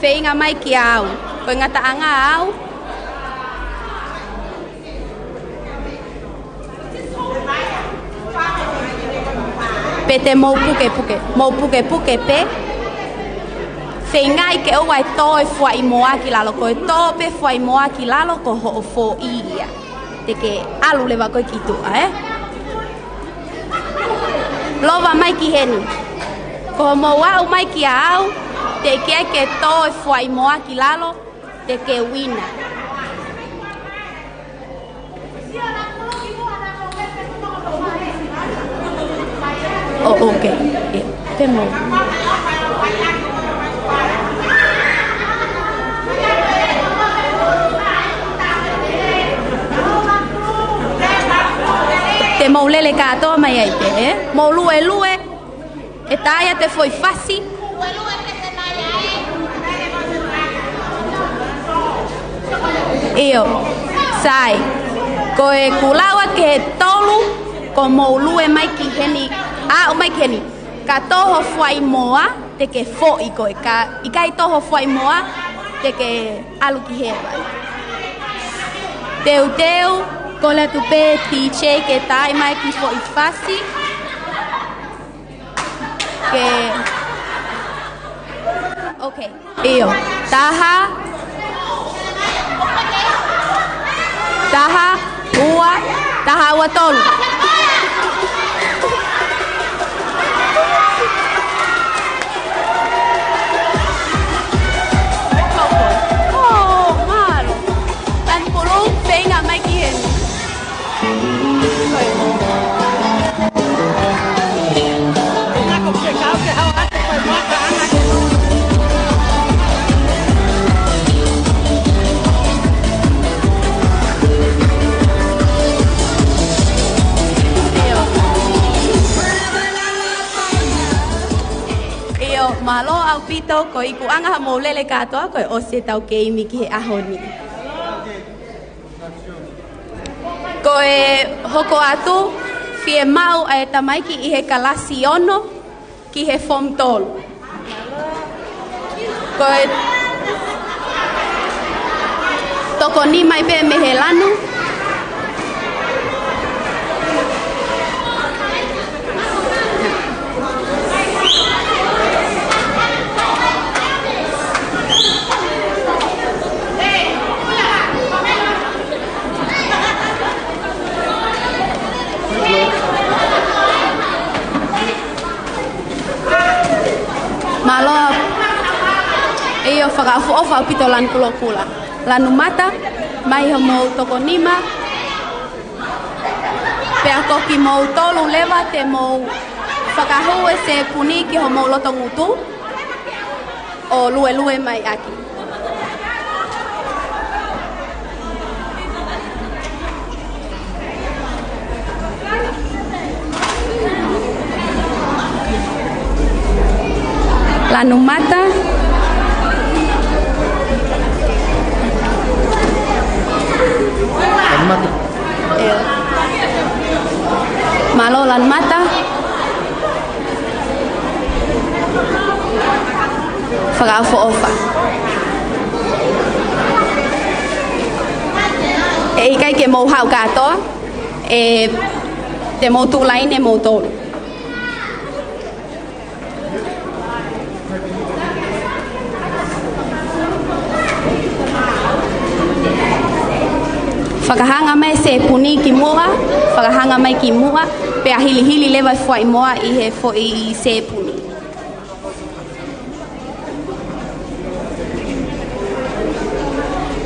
feinga mai kia au. Ko e ngataʻanga au. Pe te mou pukepuke, mou pukepuke pē. Feingaʻi ke ʻoua ʻe tō e fuaʻi moa ki lalo, ko e tō pē fuaʻi moa ki lalo ko hoʻo foʻi ia. Te ke ʻalu leva koe ki tuʻa, ē? Lova mai ki heni. Ko hoʻomou aʻu mai kia au, teʻeki ai ke tō e fuaʻi moa ki lalo, te ke uina. ʻO, ʻoke. ʻIo, te mou. Te mou lele kātoa mai ai pē, ē? Mou luelue. ʻE tā ia te foʻi fasi. ʻIo, sai. Ko e kulaua ke tolu, ko mou lue mai ki heni, aʻu mai ki heni. Ka tō ho fuaʻi moa, te ke foʻi koe. Ka ʻikai tō ho fuaʻi moa, te ke ʻalu ki hēvani. Teuteu, kole atu pē D J ke tā mai ki foʻi fasi. Ke, ok. ʻIo. Taha. Taha, ua, taha, ua, tolu. ʻO, mālō. Tanupulu, feinga mai ki heni. ʻIo, mālō ʻaupito, ko e ikuʻanga hoʻomou lele kātoa, ko e ʻosi ʻetau keimi ki he ʻaho ni. Ko e hoko atu, fiemaʻu ʻa e tamaiki ʻi he kalasi ono ki he form tolu. Ko e toko nima pē mei he lanu. Mālō. ʻIo, fakaʻofoʻofa ʻaupito lanu kulokula. Lanu mata, mai hoʻomou toko nima. Pea ko kimoutolu leva te mou fakahū e sēpuni ki homou loto ngutu ʻo luelue mai ʻaki. Lanu mata. Lanu mata. ʻIo. Mālō lanu mata. Fakaʻofoʻofa. ʻE ʻikai ke mou haʻu kātoa, ʻe te mou tuʻu laine moutolu. Fakahanga mai sēpuni ki muʻa, fakahanga mai ki muʻa, pea hilihili leva e fuaʻi moa ʻi he foʻi sēpuni.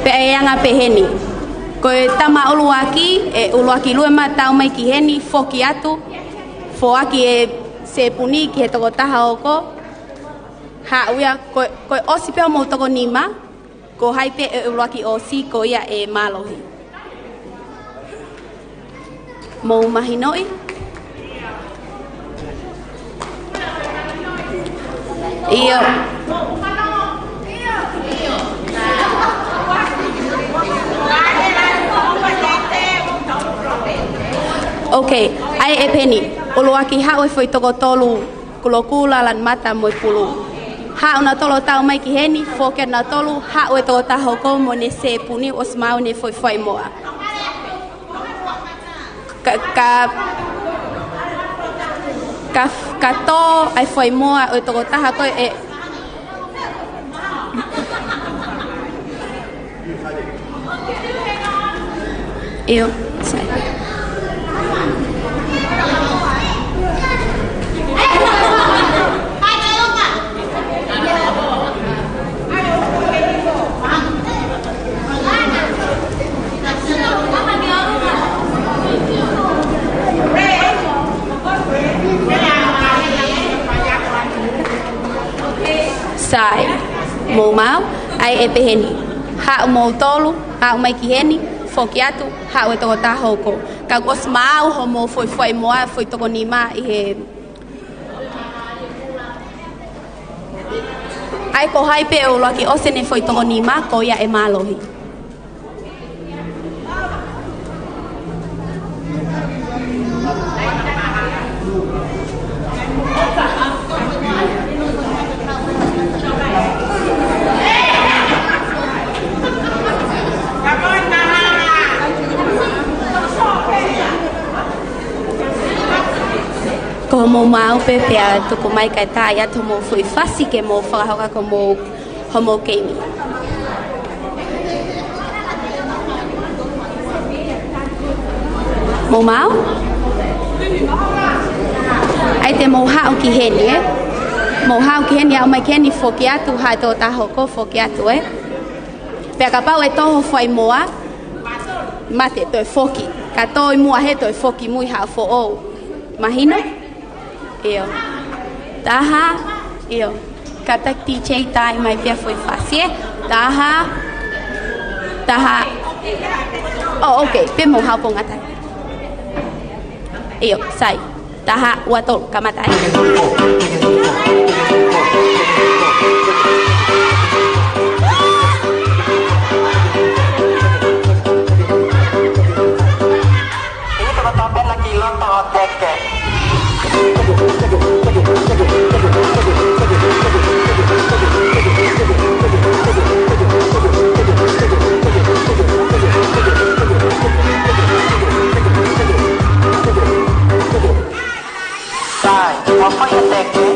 Pea ʻe anga peheni. Ko e tama ʻuluaki, ʻe ʻuluaki lue mai, tau mai ki heni, foki atu, foaki e sēpuni ki he tokotaha hoko. Haʻu ia, ko, ko e ʻosi pē hoʻomou toko nima, ko hai pē ʻe ʻuluaki ʻosi, ko ia ʻe mālohi. Mou mahinoʻi? ʻIo. Ok. ʻA ia ʻe peheni, ʻuluaki haʻu e foʻi toko tolu, Kulokula, Lanumata mo e Pulu. Haʻu nautolu ʻo tau mai ki heni, foki atu nautolu, haʻu e toko taha hoko mo ʻene sēpuni, ʻosi maʻu ʻene foʻi fuaʻimoa. Ka, ka, ka, ka tō ʻa e fuaʻimoa ʻo e toko taha ko ē. ʻIo, sai. Sai, mou maʻu, ʻa ia ʻe peheni. Haʻu moutolu, haʻu mai ki heni, foki atu, haʻu e toko taha hoko. Ka kuo ʻosi maʻu hoʻomou foʻi fuaʻimoa, foʻi toko nima ʻi he ʻA ia ko hai pē ʻe ʻuluaki ʻosi ʻene foʻi toko nima, ko ia ʻe mālohi. Ko hoʻomou maʻu pē pea tuku mai kae tā atu hoʻomou foʻi fasi ke mou fakahoko atu hoʻomou, hoʻomou keimi. Mou maʻu? ʻA ia te mou haʻu ki heni, ē? Mou haʻu ki heni, haʻu mai ki heni, foki atu, haʻu e toko taha hoko, foki atu, ē? Pea kapau ʻe tō ho fuaʻimoa, mate, toe foki. Ka tō ʻi muʻa hē, toe foki muʻa ʻi haʻo foʻou. Mahino? ʻIo. Taha, ʻio. Kātaki D J tā mai pē ha foʻi fasi, ē? Taha, taha. Oh, okay. Pea mou haʻu pē ʻo ngata. ʻIo, sai. Taha, ua, tolu, kamata, ē? Sai, ua fai e teke,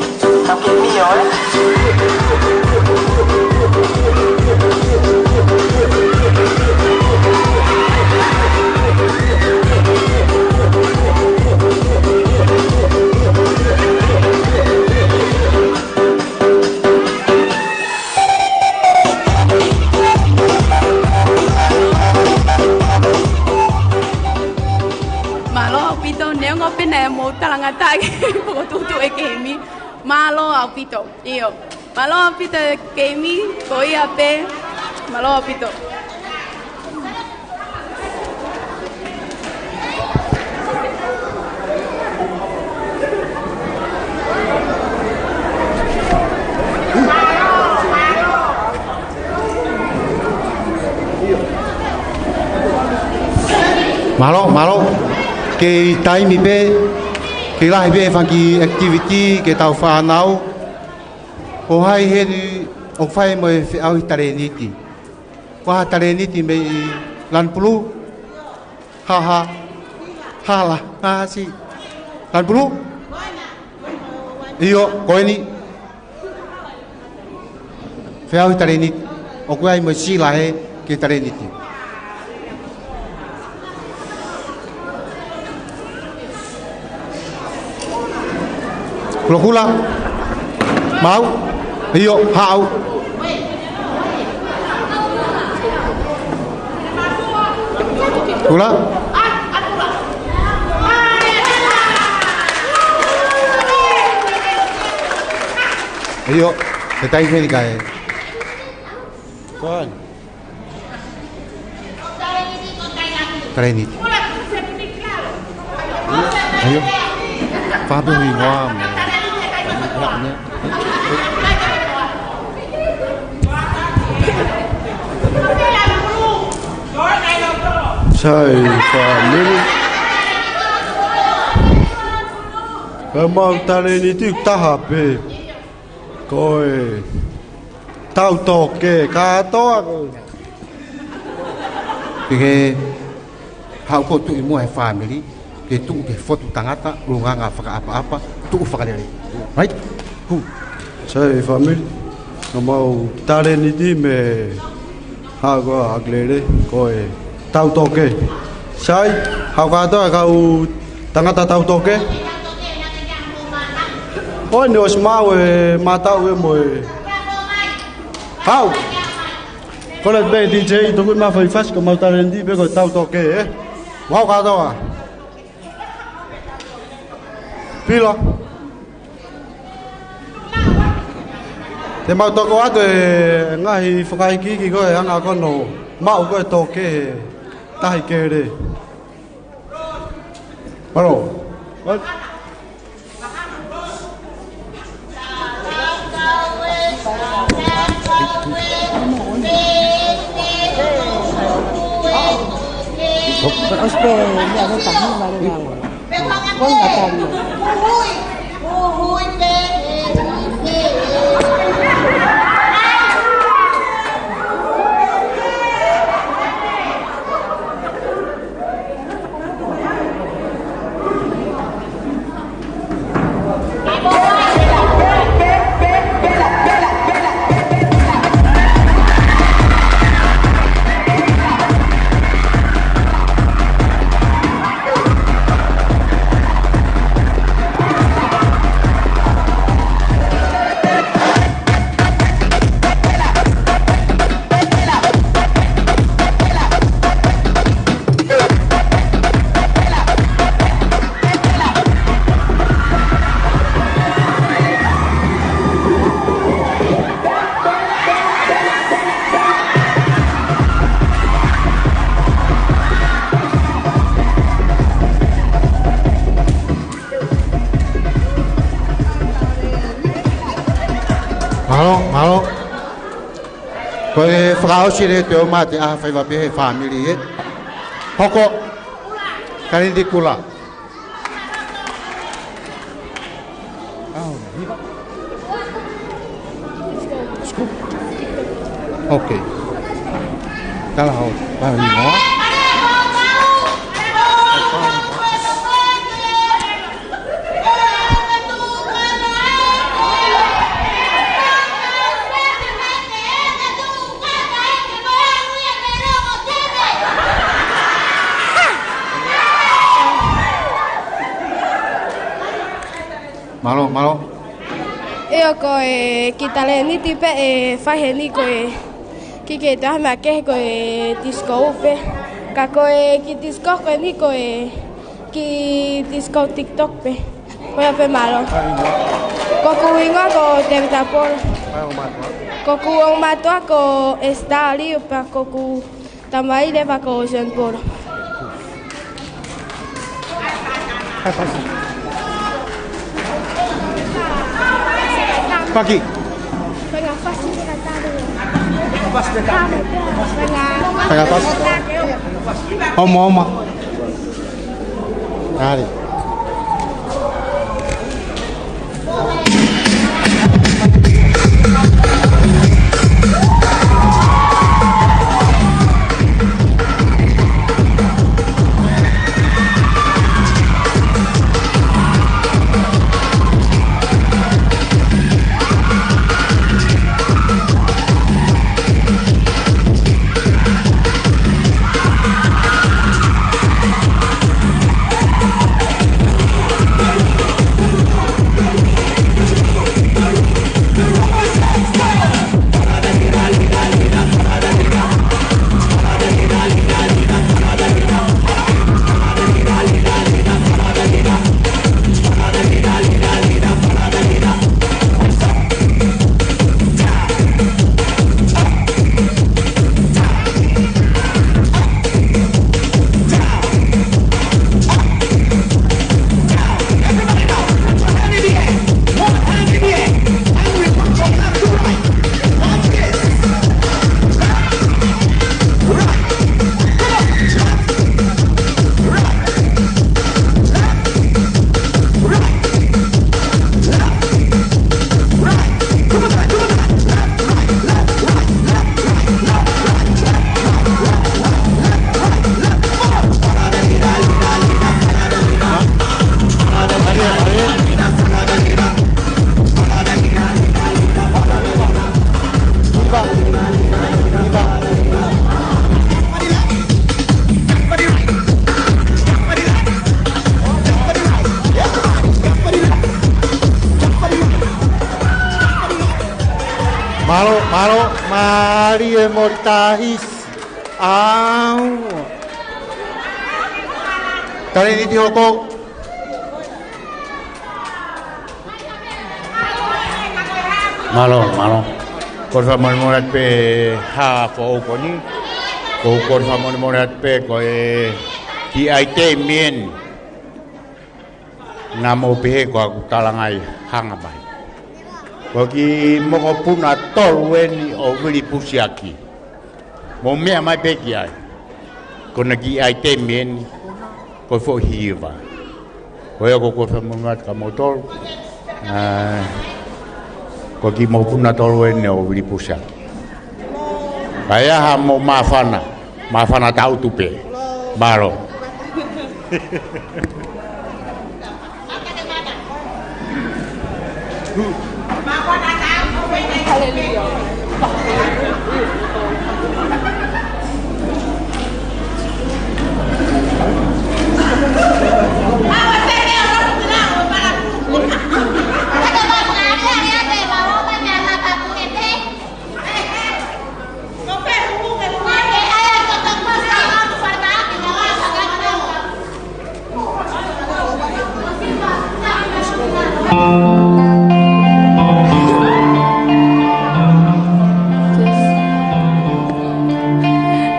tau ke mio, ē? Mālō ʻaupito, neongo pē naʻa mou talangataʻa ki he pokotuʻutuʻu e keimi. Mālō ʻaupito, ʻio. Mālō ʻaupito e keimi, ko ia pē. Mālō ʻaupito. Mālō, mālō. Kei taimi pē, kei lahi pē fanga kiʻi activity ke tau fānau. Ko hai heni ʻoku fai mo e feʻauhi talēniti? Ko ha talēniti mei Lanupulu? Haha. Hala. Hasi. Lanupulu? ʻIo, ko eni. Feʻauhi talēniti. ʻOku ʻi ai mo e sila ē ki he talēniti. Kulokula. Maʻu. ʻIo, haʻu. Kula. ʻIo, te tai feni kae. Ko eni. Talēniti. ʻIo. Fakapuhi noa mo. Sai, fāmili. Ko ʻemau talēniti ʻoku taha pē. Ko e tau tōkē kātoa ko ē. Ke haʻu ʻo tuʻu ʻi muʻa he fāmili, ke tuʻu ke fotu tangata, ʻulungaanga fakaʻapaʻapa, tuʻu fakalelei. Right? Hu. Sai fāmili, ko ʻemau talēniti mei he haʻu ko ē ʻa Akalele, ko e tau tōkē. Sai, haʻu kātoa e kau tangata tau tōkē. ʻOi, ne ʻosi maʻu e mātau ē mo e. Haʻu. Kole pē D J, tuku mai ha foʻi fasi ko ʻemau talēniti pē ko e tau tōkē, ē? Haʻu kātoa. Pila. Te mau toko atu e ngaahi fakaikiiki ko ē ʻa e anga ko ē hono maʻu ko ē tōkē he tahi kele. Mālō. Mālō, mālō. Ko e fakaʻosi leva ʻo e ʻaho, fai vave pē he fāmili ē. Hoko, Kalini Kula. Okay. Tala hau, pahini mo. Mālō, mālō. ʻIo, ko e kiʻi talēniti pē ʻe fai heni ko e kiʻi, ke toe ʻai mai ke ko e disco pē. Ka ko e kiʻi disco ko eni ko e kiʻi disco TikTok pē. Ko ia pē, mālō. Ko hoku hingoa ko Tevita Polo. Ko hoku ongo mātuʻa ko Esther Liu pea ko hoku tamai leva ko John Polo. Paki. Paki. Oma, oma. Ari. Mālō, mālie mo e tahi. Au. Talēniti hoko. Mālō, mālō. Kole fakamolemole atu pē ha foʻou ko eni. Ko, kole fakamolemole atu pē ko e kiʻi ʻaitemi eni naʻa mou pehē ko ʻeku talangai hanga mai. Ko e kiʻi mokopuna tolu eni ʻo Vili Pusiaki. Mou meʻa mai pē ki ai. Ko ʻena kiʻi ʻaitemi eni, ko e foʻi hiva. Ko ia ko e kole fakamolemole atu kia moutolu. Ā, ko e kiʻi mokopuna tolu eni ʻo Vili Pusiaki. Ka ʻi ai haʻamou māfana, māfana tangutu pē. Mālō.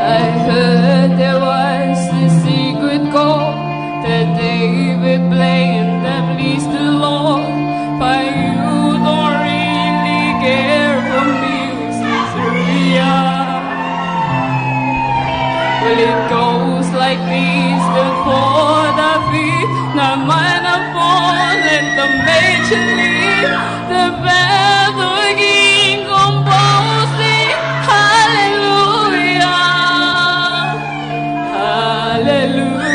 I heard there was a secret chord that David played that pleased the Lord, but you don't really care for music, Syria. Well, it goes like this, the chord of it, the minor fall and the major lead, the bass begin composing, hallelujah, hallelujah,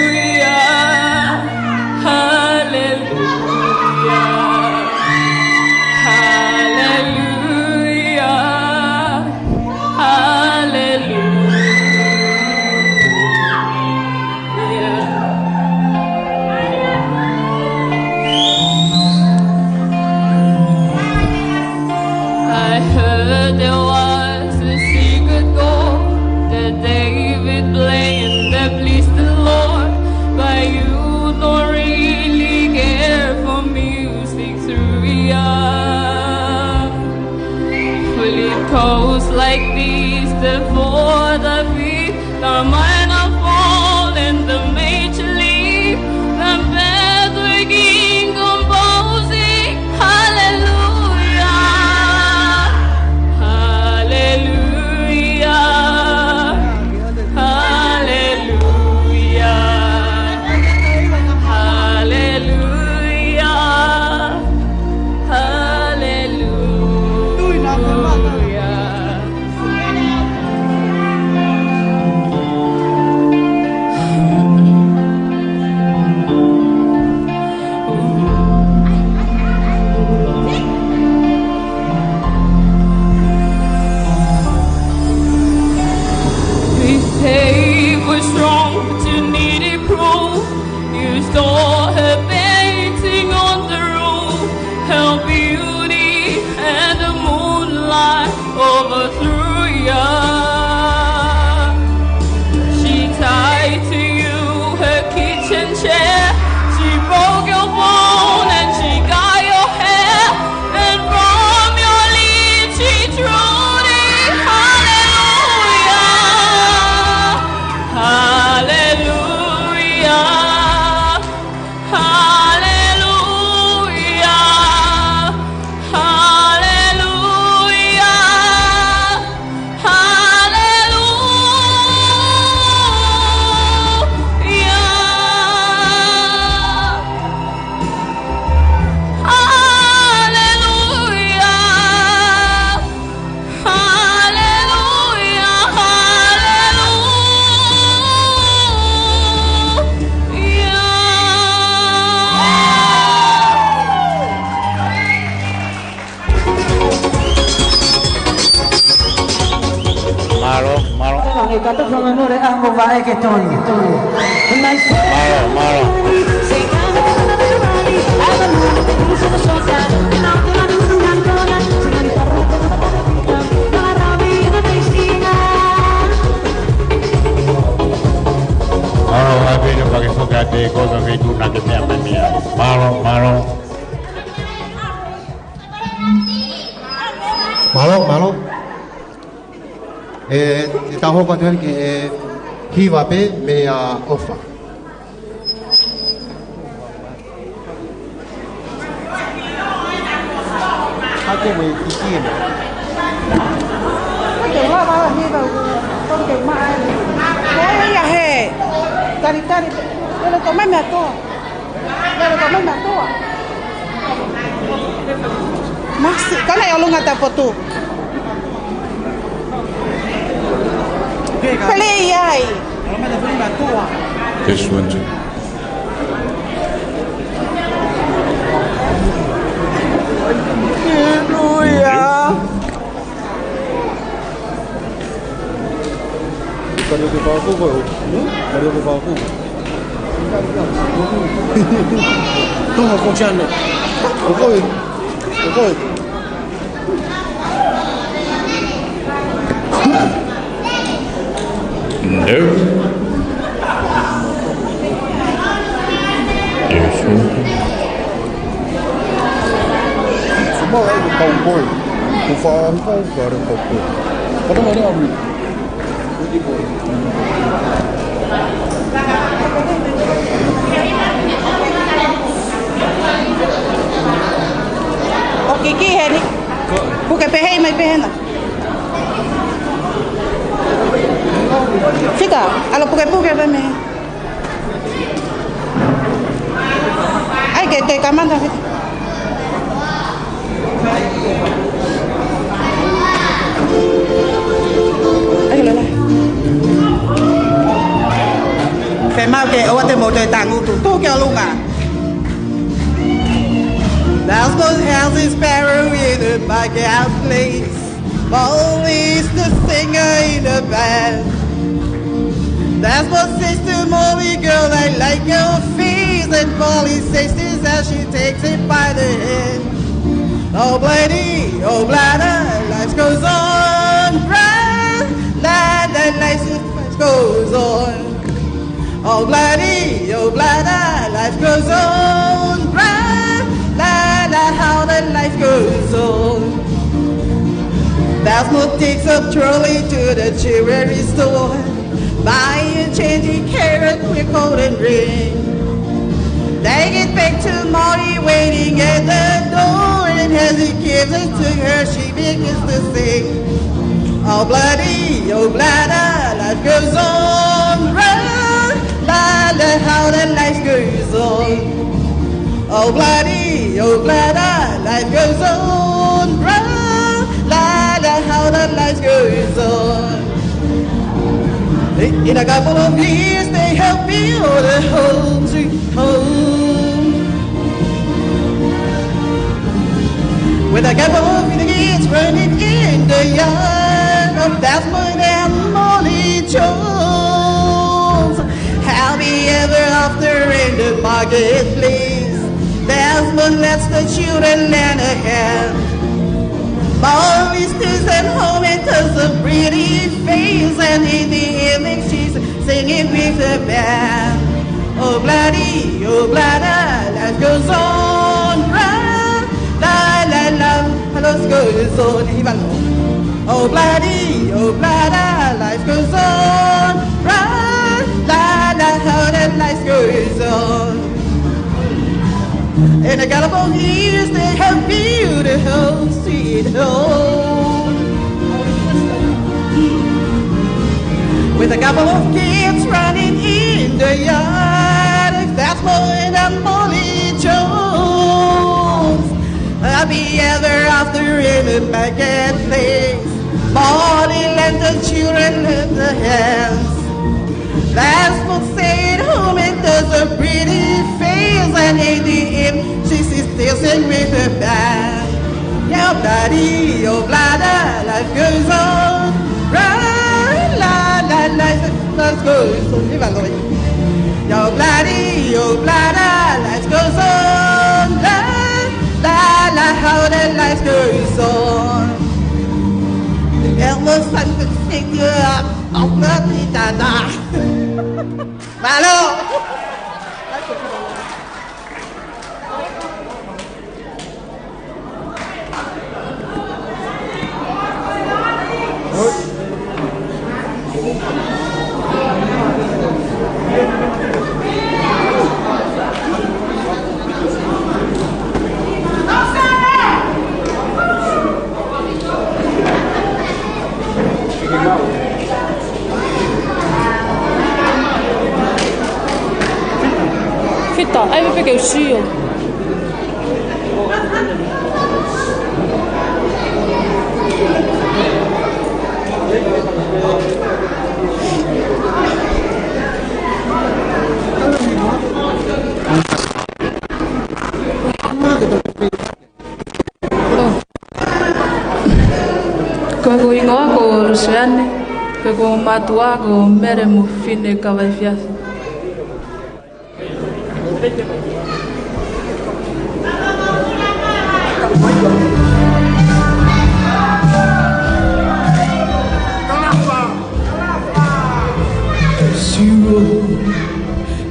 hallelujah, hallelujah. Hallelujah. I heard there was a secret chord that David played that pleased the Lord, but you don't really care for music, Syria. Well, it goes like this, the fourth, the fifth, the minor fall and the major lead, the bass begin composing, hallelujah, hallelujah, hallelujah, hallelujah. Hallelujah. His faith was strong, but you needed proof. You saw her painting on the roof, her beauty and the moonlight overthrew you. She tied to you her kitchen chair. She broke your bone and she cut your hair. And from your lips she drew the hallelujah. Hallelujah. Hallelujah. Hallelujah. Hallelujah. Hallelujah. Hallelujah, hallelujah. Mālō, mālō. Ē, kato fanga nore amo vaʻe ke toni. Mālō, mālō. ʻE, ʻe tau hoko atu heni ki he hiva pē meia ʻOfa. Hake mo e kiki ena. Hake ua ua hiva ua. Ko ke maʻa ena. Ko ia he. Tari tari. Lele ko mai mea toa. Lele ko mai mea toa. Masi, kana ʻi ʻolunga tapotu. Pele ai. This one too. Hallelujah. Kari o ke whākū koe, ʻo? Hmm? Kari o ke whākū. Tonga ko Chano. ʻO koe. ʻO koe. No. Yes, sir. Suma ai ko kau koe. Ko whā ko kare ko koe. Kata mai ʻamu. ʻO kiki heni. Puke pehē mai pehē na. Fika, ʻalu puke puke pē mei. ʻAi ke te kamata fika. ʻAi ke lele. Fēmau ke ʻoua te mou toe tangutu. Tuʻu ki ʻolunga. That's what has his sparrow in the marketplace. Molly's the singer in the band. That's what says to Molly, "Girl, I like your face." And Molly says this as she takes it by the hand. Oh, bloody, oh, bladder, life goes on. Blah, blah, life goes on. Oh, bloody, oh, bladder, life goes on. Blah, blah, blah, how the life goes on. Desmond takes a trolley to the jewelry store. Buy a changing carrot with golden ring. Take it back to Molly waiting at the door. And as he gives it to her, she begins to sing. Oh, bloody, oh, bladder, life goes on. Blah, blah, blah, how the life goes on. Oh, bloody, oh, bladder, life goes on. Blah, blah, blah, how the life goes on. In a couple of years, they help build a home sweet home. With a couple of kids running in the yard of Desmond and Molly Jones. Happy ever after in the marketplace. Desmond lets the children lend a hand. Molly stays at home and does a pretty face, and in the evening she's singing with the band. Oh, bloody, oh, bladder, life goes on. Blah, blah, blah, blah, life goes on. Hiva lō. Oh, bloody, oh, bladder, life goes on. Blah, blah, blah, how that life goes on. In a couple of years, they have built a home sweet home. With a couple of kids running in the yard, that's more than Molly Jones. Happy ever after in the marketplace. Molly lends the children in the hands. That's what stayed home and does a pretty face, and in the end, she's still sing with the band. Your bloody, oh, bladder, life goes on. Blah, blah, blah, life, life goes on. Hiva lō. Your bloody, oh, bladder, life goes on. Blah, blah, blah, how the life goes on. Elmo Santos, sing you up. Mālō. Ko e hingoa ko Luseane, pea ko e mātuʻa ko Mele mo Fine Kavaifiafi. Zero,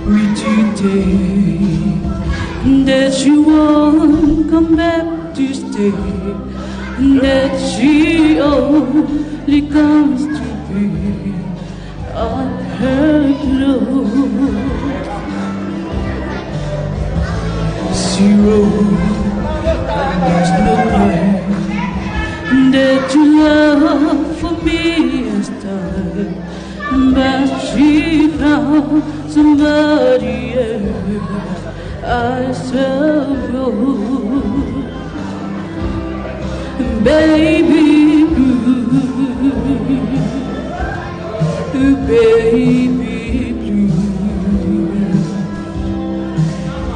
we today, that you won't come back to stay, that she only comes to be on her clothes. Zero, there's no plan that you love for me is done, but she found somebody else. I suppose, baby blue, baby blue.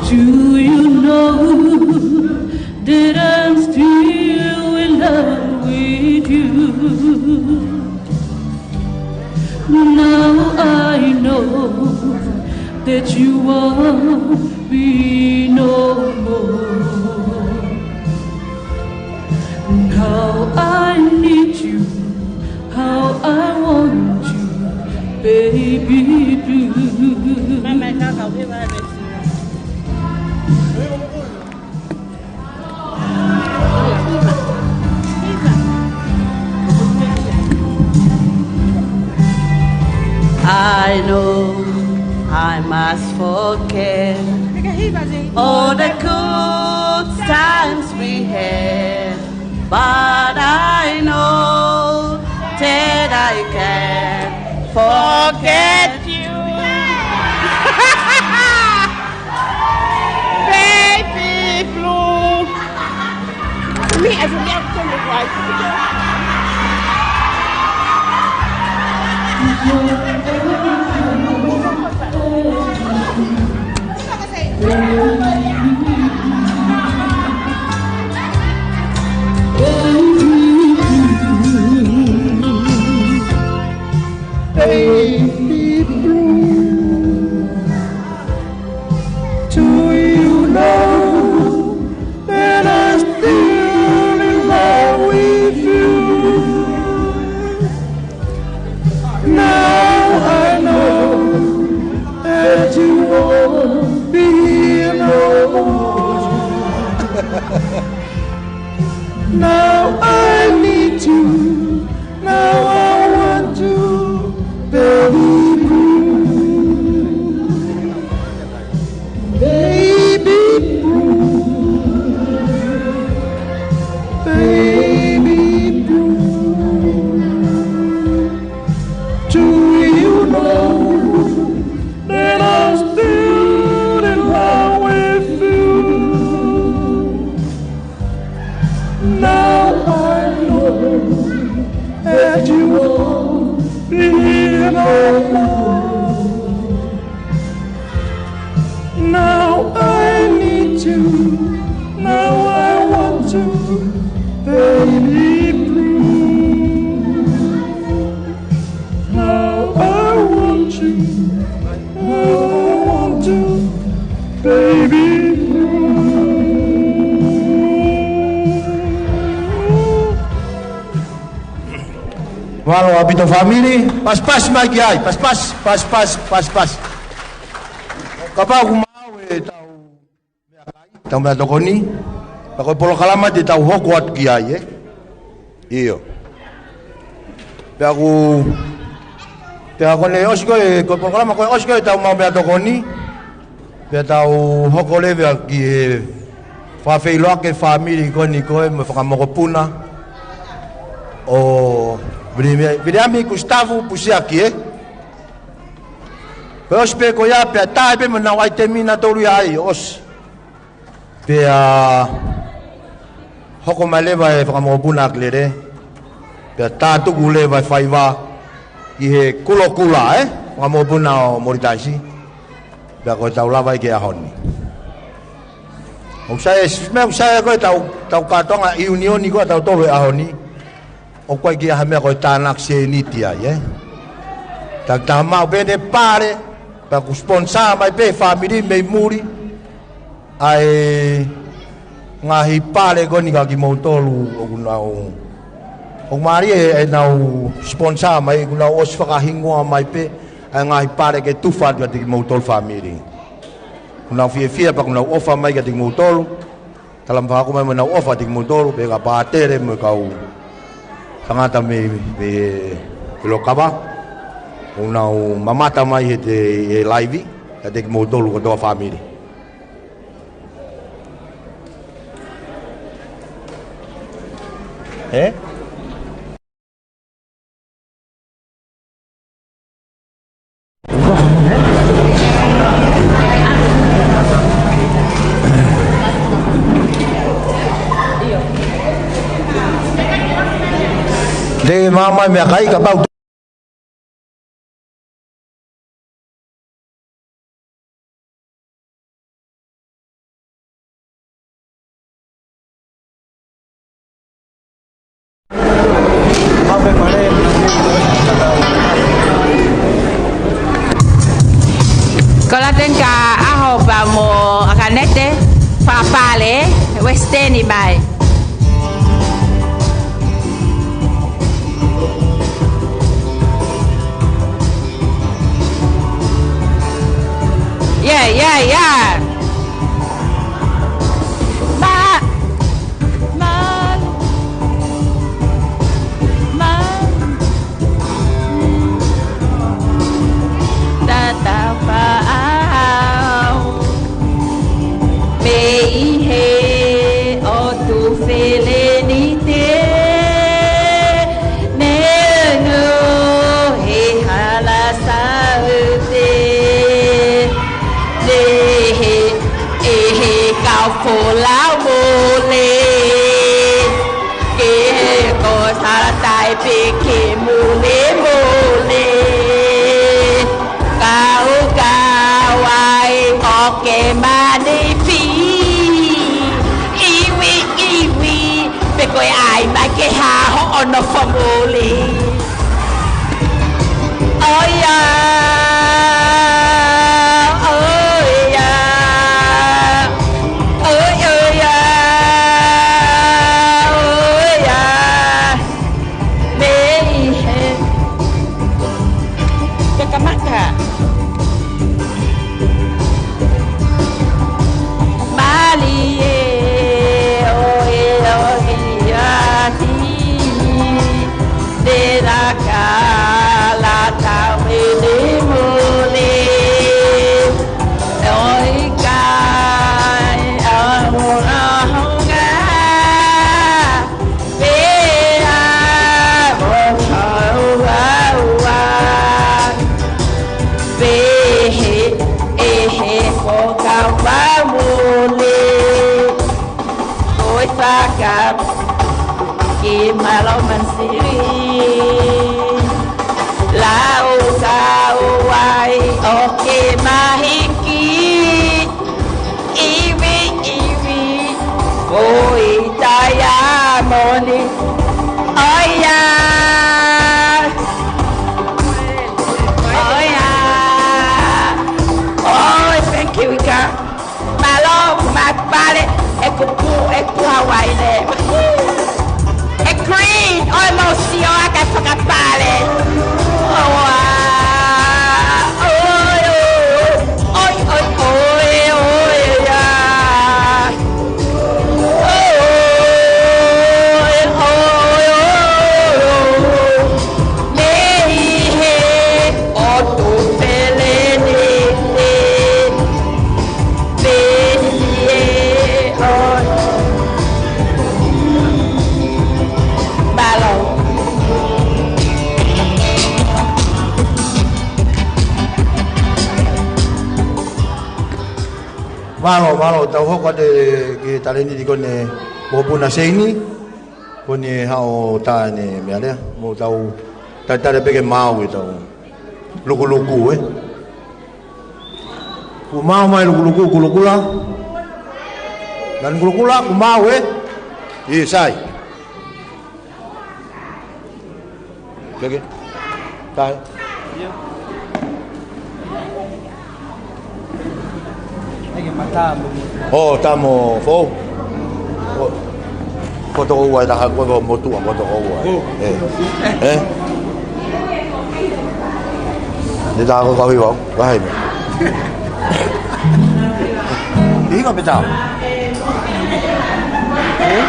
Do you know that I'm still in love with you? Now I know that you want me no more. Now I need you, how I want you, baby blue. I know I must forget all the good times we had, but I know that I can't forget you. Baby blue. Me as a young woman, like, baby blue. Do you know that I'm still in love with you? Now I know that you won't be here no more. Now I need you. Now I want you, baby blue. Baby blue. Baby blue. Do you know that I'm still in love with you? Now I know that you won't be here no more. Now I need you. Now I want you, baby blue. Now I want you. Now I want you, baby blue. Mālō ʻaupito fāmili, pasipasi mai ki ai, pasipasi, pasipasi, pasipasi. Kapau ʻoku maau ʻetau meʻakai, ʻetau meʻatokoni, pea ko e polokalama te tau hoko atu ki ai, ē? ʻIo. Pea ʻoku, pea ko ʻene ʻosi ko ē, ko e polokalama ko ē ʻosi ko ē ʻetau maʻu meʻatokoni, pea tau hoko leva ki he fakafeʻiloaki e fāmili ko eni ko ē mo e fakamokopuna ʻo Vili-, Viliami Kusitafu Pusiaki, ē? Pea ʻosi pē ko ia, pea tā pē mo ʻenau ʻaitemi ʻe tolu ia ai, ʻosi. Pea hoko mai leva e fakamokopuna ʻa Kilele. Pea tā tuku leva e faiva ki he kulokula, ē? Fakamokopuna ʻo Molitaisi. Pea ko e tau lava ai ki he ʻaho ni. ʻOku sai, ē, meʻa ʻoku sai ko ē ʻetau, ʻetau kātoanga ʻiunioni ko ē ʻatautolu he ʻaho ni. ʻOku ʻikai ke ʻi ai ha meʻa ko e tānaki sēniti ai, ē? Takitaha maʻu pē ʻene pale, pea ʻoku sponsor mai pē fāmili mei muli ʻa e ngaahi pale ko eni kia kimoutolu ʻoku nau, ʻoku mālie ʻenau sponsor mai, ʻoku nau ʻosi fakahingoa mai pē ʻa e ngaahi pale ke tufa atu kiate kimoutolu fāmili. ʻOku nau fiefia pea ʻoku nau ʻofa mai kiate kimoutolu. Tala mai fakahoko mai mo ʻenau ʻofa kiate kimoutolu, pea ka pātele mo e kau tangata mei, mei he, he lokava. ʻOku nau mamata mai he te, he laivi, kiate kimoutolu kotoa fāmili. Ē? Te mama me akai kapau. Kolatenga ʻAho pea mo ʻAkanete, fakapale, Western mai. Yeah, yeah, yeah. Ma, ma, ma. Tata paʻau. Mei he ʻotu felenite, nenu he hala saute, ne he, ʻe he kau folau mole, ke he ko salatai pē ke mole mole. Kau kau ai ʻo ke manifi. Iwi, iwi, pe ko e ʻai mai ke hā hoʻo nofo mole. ʻOiā, ʻoiā, ʻoi, ʻoiā, ʻoiā. Mei he kakamaka. Mālie ʻo e ʻohiʻahi, te laka lata mele mole. ʻOi kai a mona honga. Pea mo kau aua, pehē ʻe he ko kau pamole. ʻOi faka ki Malomansili. Lau kau ai ʻo ke mahiki. Iwi, iwi, ʻoi taiamoni. ʻOiā. ʻOiā. ʻOi, thank you, Ika. Mālō, ʻoku ma pale, ʻeku pu, ʻeku Hawaii ne. ʻE Green, ʻoi mo sio ʻa e fakapale. ʻOi, ʻoi, ʻoi, ʻoi, ʻoi, ʻoi, ʻoi, ʻa. ʻOi, ʻoi, ʻoi, ʻoi, ʻoi. Mei he ʻotu felenite. Pehē ʻe ʻo. Mālō. Mālō, mālō, tau hoko atu ki he talēniti ko eni mo Puna Seini. Ko eni haʻo tā ʻene meʻa lea, mo tau talitali pē ke maau ʻetau lukuluku, ē. Kuo maau mai lukuluku, kulukula. Lanu kulukula, kuo maau, ē. ʻIo, sai. Peke. Tae. ʻIo. ʻEke mata mo. ʻO, tā mo foʻou. ʻO. Ko toko ua ʻe taha ko e motuʻa ko toko ua. ʻO. ʻE. ʻE? Ne tā ko kau hiva. Kae hei me. Hiva pe tā. ʻE?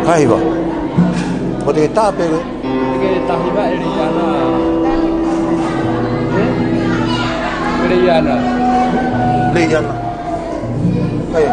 Kae hiva. Ko te tape ko. Ke tahi va ʻe Leiana. ʻE? ʻE Leiana. Leiana. ʻE.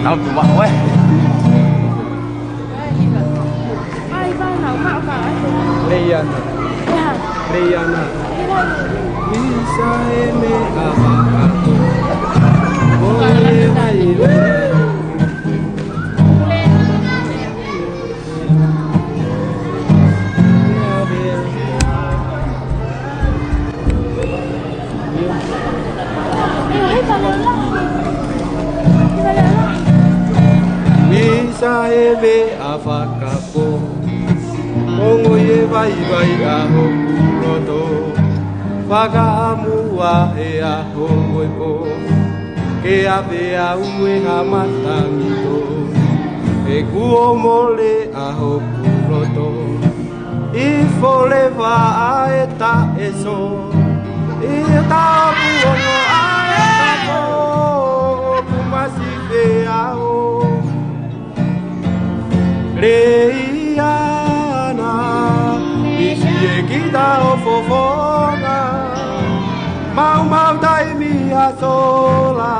Tau tu wa we. Leiana. Leiana. Isa e me a maka. Ole mai le. Isa e me a fakapo. Ongo e vaivai ʻa hoku loto. Fakaʻamua e ʻaho mo e pō. Ke ʻave au e ha matangi tō. He kuo mole ʻa hoku loto. ʻI forever ʻa e taʻeso. ʻI tapu ono ʻa e tapo. ʻOku masi feʻao. Leiana, misi e kita ʻo fofonga. Maumau taimi ʻa sola,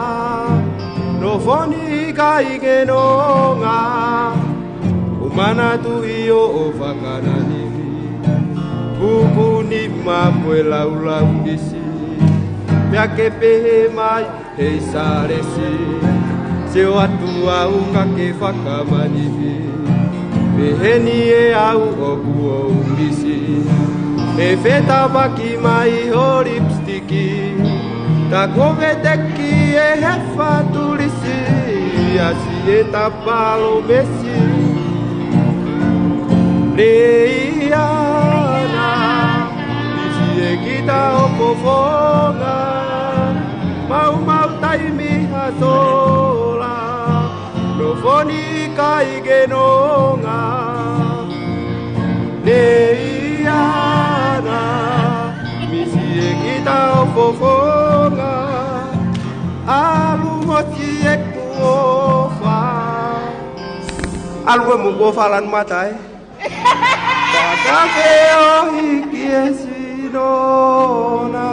nofo ni kai ke nonga. ʻO manatuʻi ʻo fakananimi, pupu ni ma mo e laulau nisi. Pea ke pehē mai, Hei Sālesi, sio atu au ka ke fakamanimi. Peheni ʻe au ʻoku ou misi. ʻE fetavaki mai ho lipsitiki. Ta ko veteki e he fatulisi. ʻAsi e ta palōmesi. Leiana, misi e kita ʻo fofonga. Maumau taimi ʻa sola. Nofo ni kai ke nonga. Leiana, misi e kita ʻo fofonga. ʻAlu mo ʻeku ʻofa. ʻAlu mo ʻeku ʻofa lanu mata e. Ka ke o hiki e si. Nona.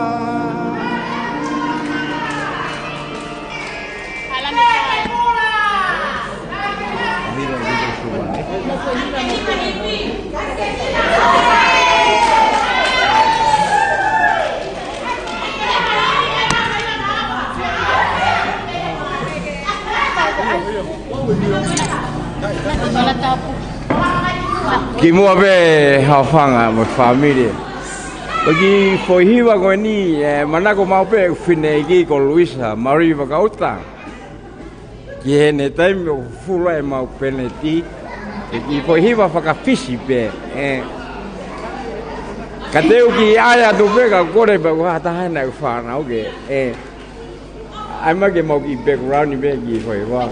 Kimuʻa pē Haofanga mo e fāmili. Ko e kiʻi foʻi hiva ko eni, ʻe manako maʻu pē ʻeku fineʻeiki ko Luisa Marie Vakauta. Ki heʻene taimi ʻoku fuʻu lahi ʻemau peneti, ʻe kiʻi foʻi hiva faka-Fisi pē, ē. Ka te u kiʻi ʻai atu pē ka kole pē ʻoku hā taha ʻeku fānau ke, ē. ʻAi mai ke mau kiʻi background pē kiʻi foʻi hiva.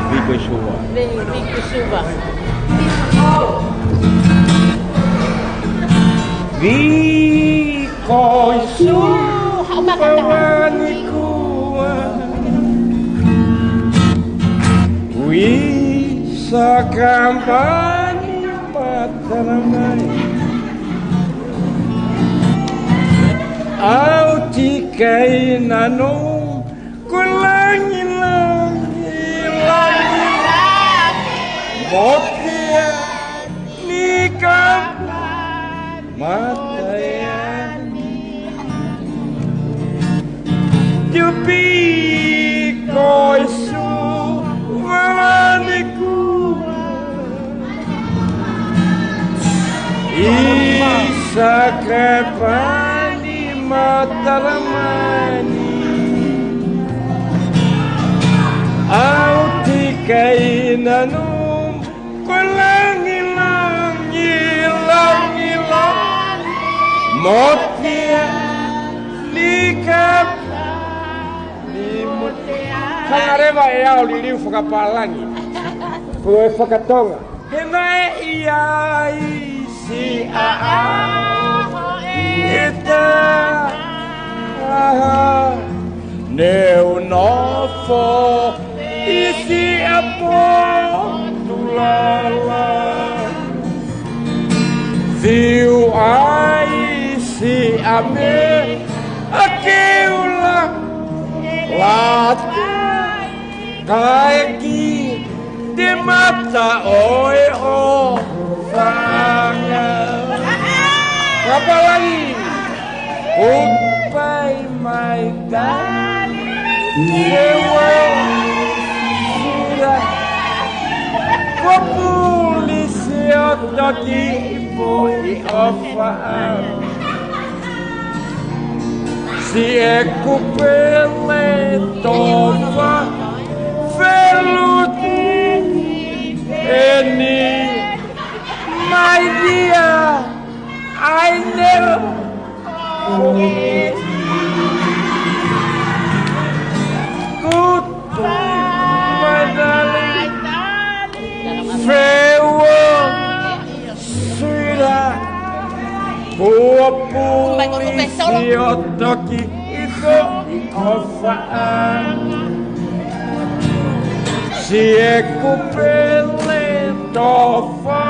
Viko Suva. Viko Suva. Viko Suva, Vani Kua. Ui Sakapani Matalamai. ʻAuti kainano ko langilangi, langilangi. Motia ni ka mataeani. Tupi ko Suva Vani Kua. ʻI Sakapani Matalamai. ʻAuti kainano ko langilangi, langilangi. Motia ni ka ni motia. Hanga leva ʻe au ʻo liliu fakapālangi. Ko e fakatonga. He naʻe ʻi ai siʻa ʻaho ʻe taha ne u nofo ʻi siʻa potu lala. Fiu ai siʻa meʻa ke u la, lata kae kiʻi te mata ʻo e ʻofaʻanga. Kapalai, goodbye my darling. Farewell, sweetheart. Ko pulisi ʻo toki ipu ʻi ʻofaʻanga. Siʻeku pele tofa feluti eni. My dear, I never forget you. Goodbye, my darling. Farewell, sweetheart. Kuo pulisi ʻo toki ipu ʻi ʻofaʻanga. Siʻeku pele tofa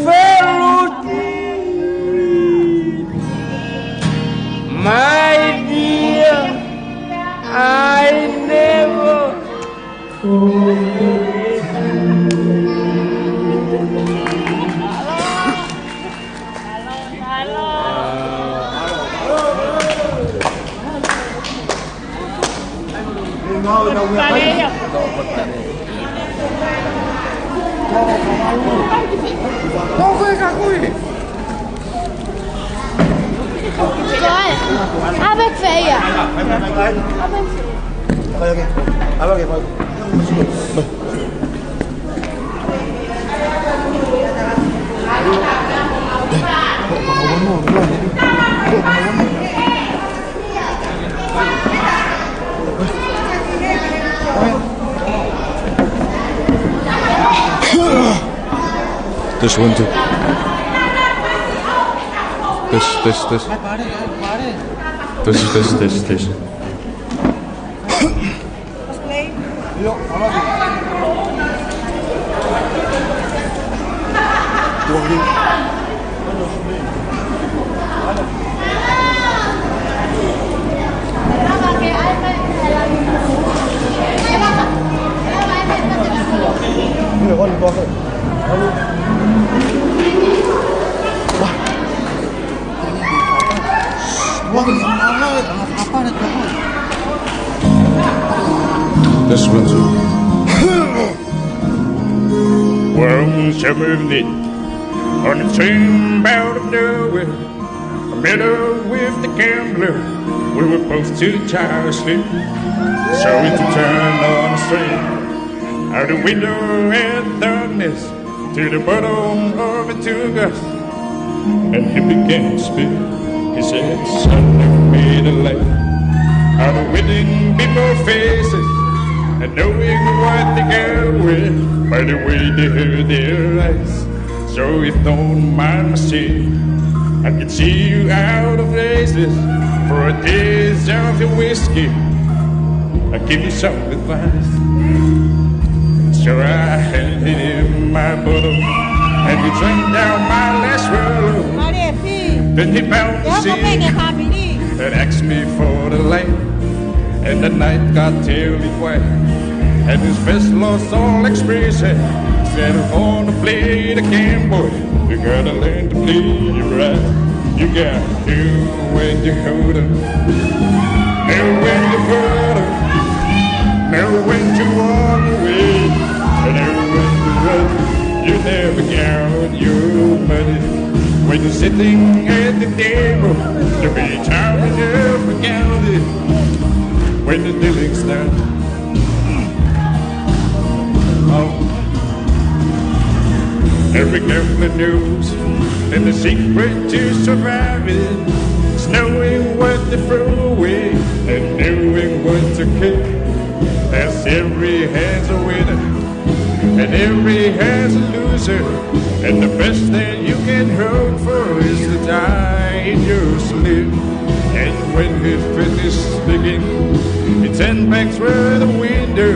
feluti. My dear, I never Test one, two. Test, test, test. Test, test, test, test. Test one, two. This one's One summer evening, on a train bound of nowhere, I met up with the gambler. We were both too tired to sleep, so we took turn on the train. Out the window at darkness, to the bottom of it took us. And he began to speak. He said, "Son, look me in the light. Out of within people's faces, and knowing what they go with, by the way they hold their eyes." So if don't mind me saying, I can see you out of places for a taste of your whiskey. I give you some advice. So I handed him my bottle, and he drank down my last swallow. Then he found the sea and asked me for the light. And the night got terribly quiet, and his face lost all expression. Said, "I'm gonna play the game, boy. You gotta learn to play it right. You gotta know when to hold 'em, know when to fold 'em, know when to walk away, and know when to run. You never count your money when you're sitting at the table. To be time enough to count it when the dealing's done." Oh. Every gambler knows that the secret to surviving is knowing what to throw away and knowing what to keep. As every hand's a winner and every hand's a loser, and the best that you can hope for is to die in your sleep. And when he finished speaking, he turned back through the window,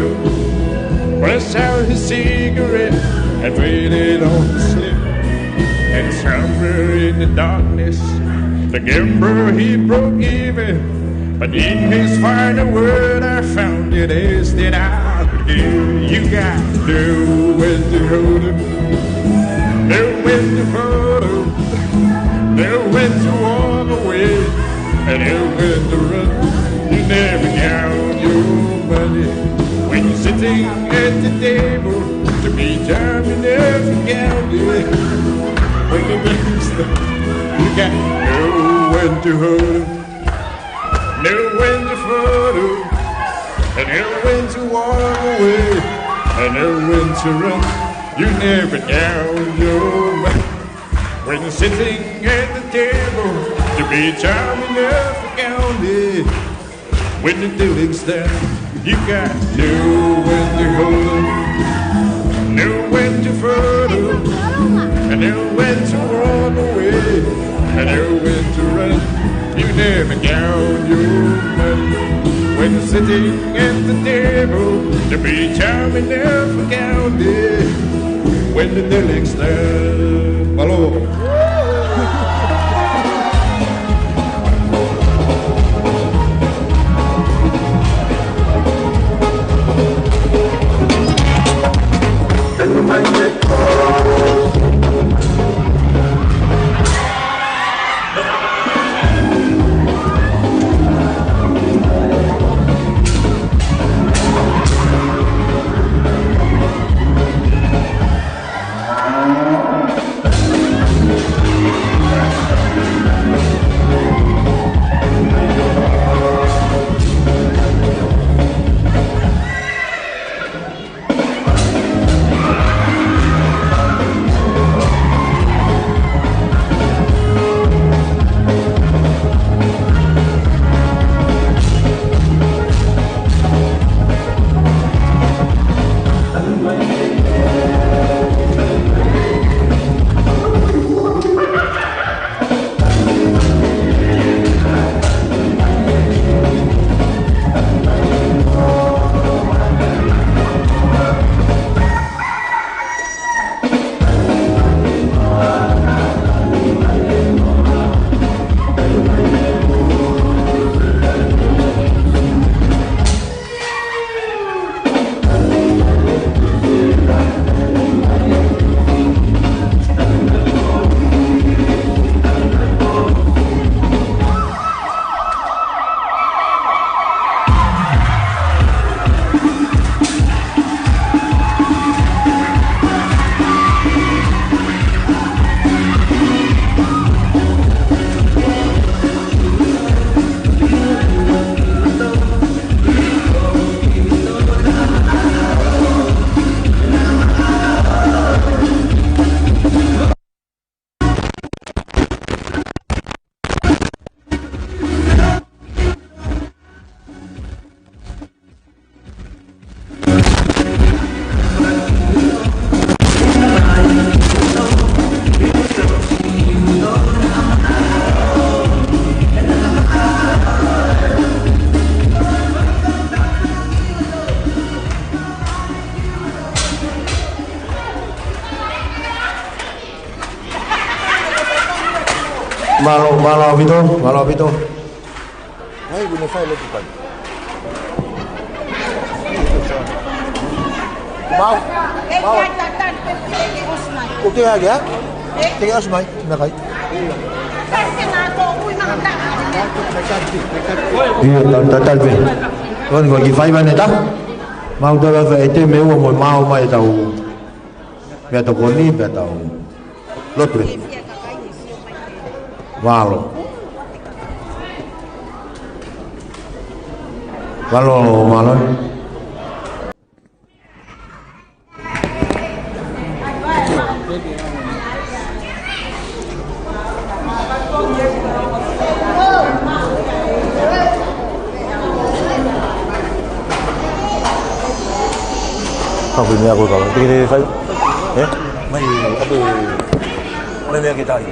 pressed out his cigarette, and waited on the slip. And somewhere in the darkness, the gambler, he broke even. But in his final word, I found it is that I do. You got to know when to hold 'em, know when to fold 'em, know when to walk away, and know when to run. You never count your money when you're sitting at the table. To be time, you never count it when the business. You got to know when to hold 'em, know when to fold 'em, and know when to walk away, and know when to run. You never count your money when you're sitting at the table. To be time, you never count it when the dealing's done. You got to know when to hold 'em, know when to fold 'em, and know when to walk away, and know when to run. You never count your money when sitting at the table. To be time, you never count it when the dealing's done. Mālō. Mālō, mālō ʻaupito, mālō ʻaupito. Hai, kune fai lo tukai. Mau, mau. Ko te ake, ha? Te ke ʻosi mai, meʻakai. ʻIo, ta, ta, ta, pē. Ko eni ko e kiʻi faiva ʻanenai. Mau tala fa e te me ua mo mau mai tau. Meʻatokoni, pea tau lotu ē. Mālō. Mālō, mālō. Ka fai meʻa ko e kau. Te ke fai. Ē? Mai, atu. Mai meʻa ke tai.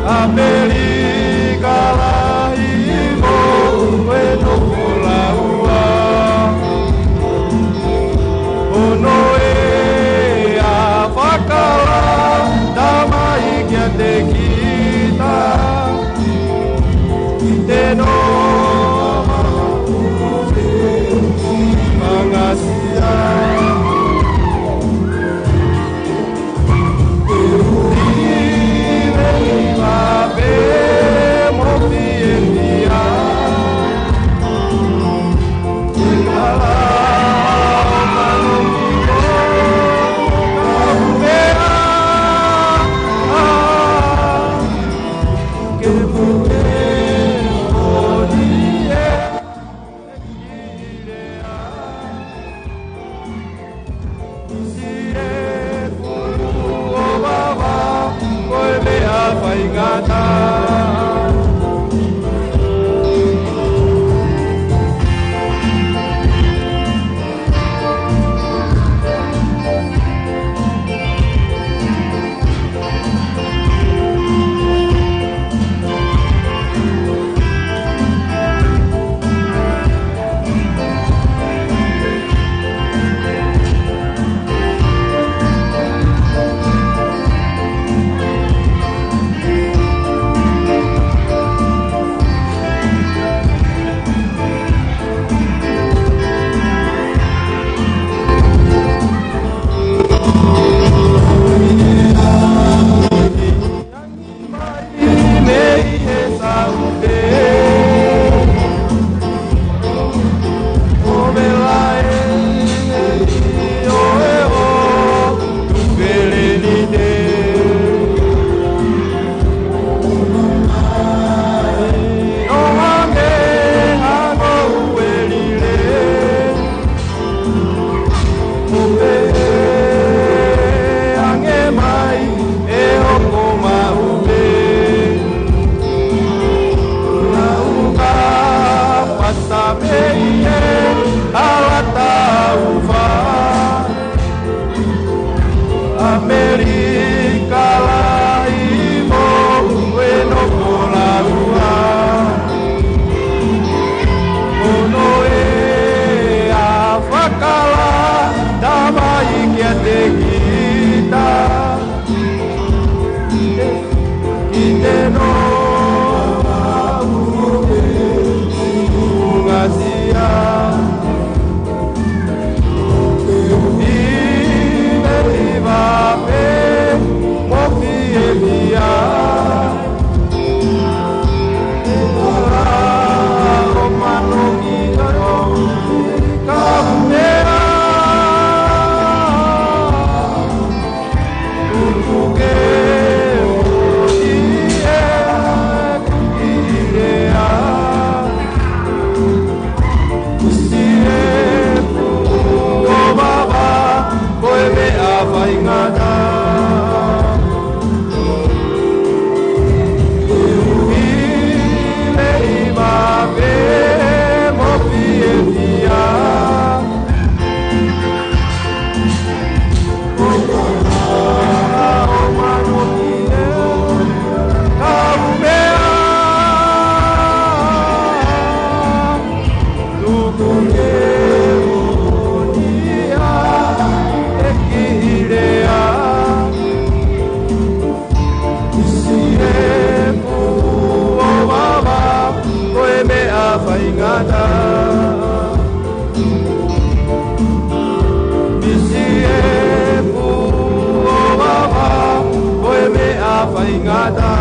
ʻAmelika lahi mo e nofo laua. Ono e a fakala tamai kiate kita. Ki te no mangasia. Faingata. Misi e fuʻu ʻovava, ko e meʻa faingata.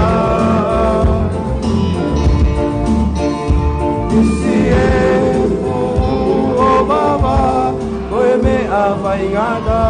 Misi e fuʻu ʻovava, ko e meʻa faingata.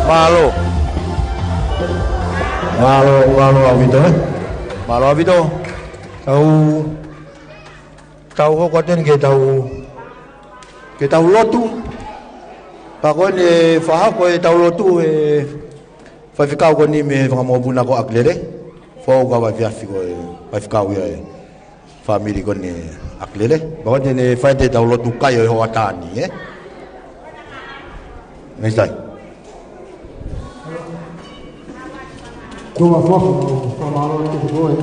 Mālō. Mālō, mālō ʻaupito, ē? Mālō ʻaupito. Tau, tau hoko atu eni ke tau, ke tau lotu. Pea ko eni ʻe fakahoko ʻetau lotu ʻe he faifekau ko eni mei he fanga mokopuna ko ʻAkilele. Fou ka vaifiafi ko e faifekau ia ʻe fāmili ko eni ʻAkilele. Pea ko eni ʻe fai ʻetau lotu kai ʻo e hoʻatā ni, ē? Next slide. Tō mafuafu, fakamālō atu kiate koe.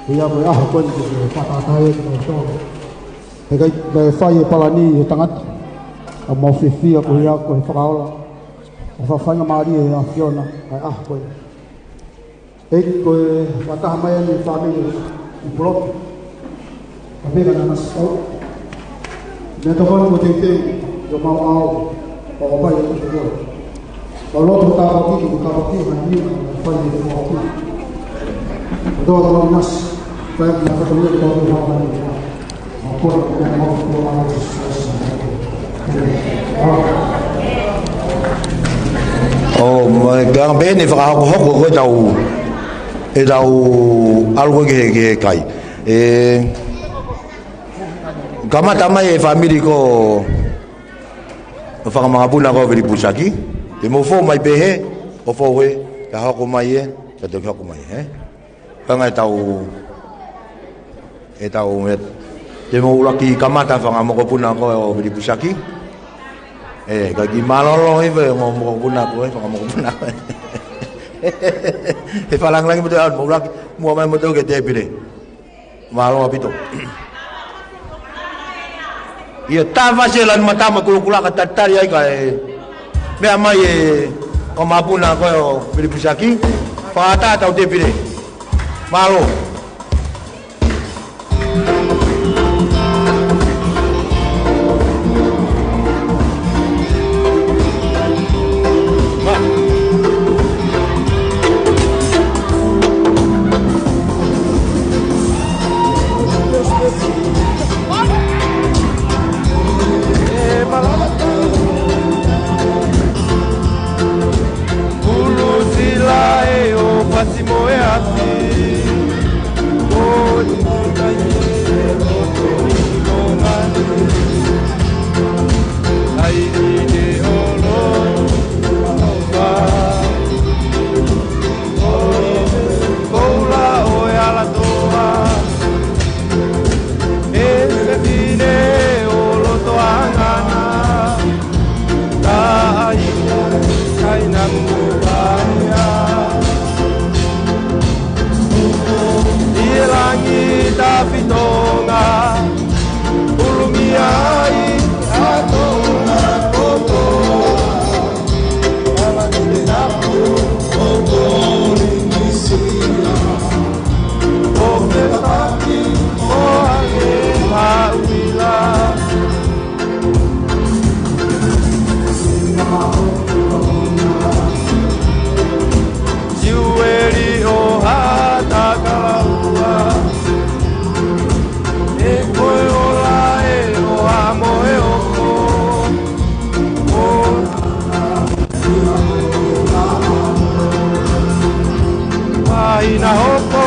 ʻI he ʻaho ko eni ke ke fakataha ai kitautolu. He ʻikai ke fai e palani ʻe he tangata. ʻOku mau fiefia koeʻuhi ko e fakaola ʻa e faingamālie ʻa e ʻAfiona, ʻa e ʻaho ko eni. ʻEiki, ko e fakataha mai eni e fāmili ʻi Pulotu. Ka peka na nasi kau. Meʻa tokoni mo teuteu, ʻi homau ʻao, ʻo ʻomai ʻe koe. Kau lotu ko e tāpuaki, ko e tāpuaki, ha niu, ka fai ʻe koe. Ko e tō tau nasi, fai ʻa e fakataha mai ʻe koe. ʻO, ma, ka pehē ni fakahokohoko ko ʻetau, ʻetau ʻalu ko ē ki he, ki he kai. ʻE, kamata mai e fāmili ko ʻo e fanga makapuna ko Vilipusaki. Te mou fou mai pehē, ʻo fou ē, ka hoko mai ē, ka toki hoko mai ē. Hanga ʻetau, ʻetau, ʻe, te mou ʻuluaki kamata fanga mokopuna ko ē ʻo Vilipusaki. ʻE, ka kiʻi mālōlō hifo e ongo mokopuna ko ē, fanga mokopuna ko ē. ʻE fakalāngilangi mo te au, mou ʻuluaki, muʻa mai mo te au ki he tēpile. Mālō ʻaupito. ʻIo, tā fasi e lanu mata mo e kulokula ka tatali ai kae meʻa mai e ongo makapuna ko ē ʻo Vilipusaki. Fakaʻatā ʻetau tēpile. Mālō. Ulusila ʻe ʻo Pasimoeafi. ʻO ni kai e ʻo Tonga ni. Ai ni te olo ova. ʻO ni koula ʻo e Alatoa. ʻE fefine ʻo loto ʻangana. Taʻahine kainangu ʻaia. ʻI he langi tafitonga, ʻulungia ai ʻa Tonga kotoa. Ala ni te tapu ʻo Polinisia. ʻO fepaki ʻo hangē ha uila. Siueli ʻo Haʻatakalaua. ʻE koe ola ʻe ʻo Haʻa Moheofo. ʻO Mahina hopo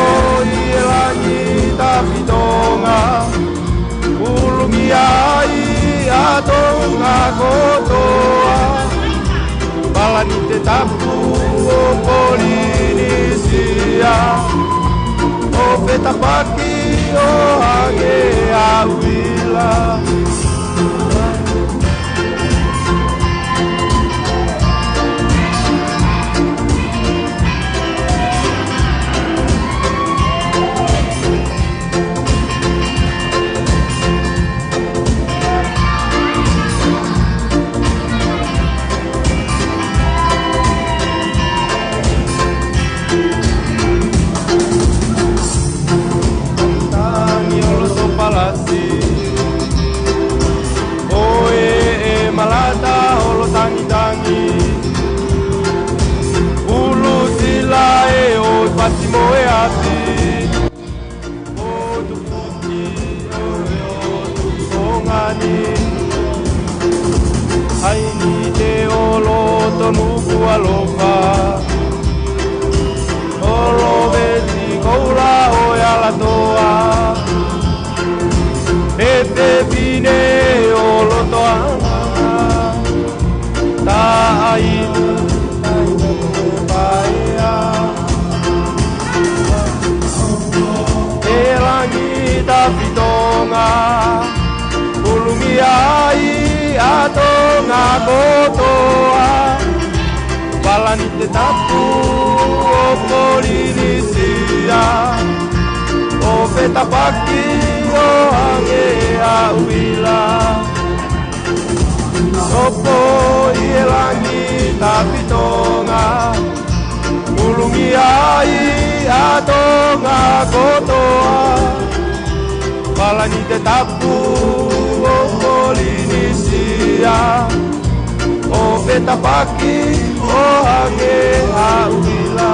ʻi he langi tafitonga, ʻulungia ai ʻa Tonga kotoa. Palani te tapu ʻo Polinisia, ʻo fetapaki ʻo hangē ha uila. Tangi ʻo loto palasi. ʻOe ʻe Malata ʻo Lotangitangi. Ulusila ʻe ʻo Pasimoeafi. ʻO Tuputi ʻo e ʻo Tuʻisongani. Ai ni te olo ʻo Nukuʻalofa. ʻO Loveti koula ʻo e Alatoa. ʻE fefine ʻo loto ʻangana. Taʻahine kainangu ʻaia. ʻI he langi tafitonga, ʻulungia ai ʻa Tonga kotoa. Palani te tapu ʻo Polinisia, ʻo fetapaki ʻo hangē ha uila. Hopo ʻi he langi tafitonga, ʻulungia ai ʻa Tonga kotoa. Palani te tapu ʻo Polinisia, ʻo fetapaki ʻo hangē ha uila.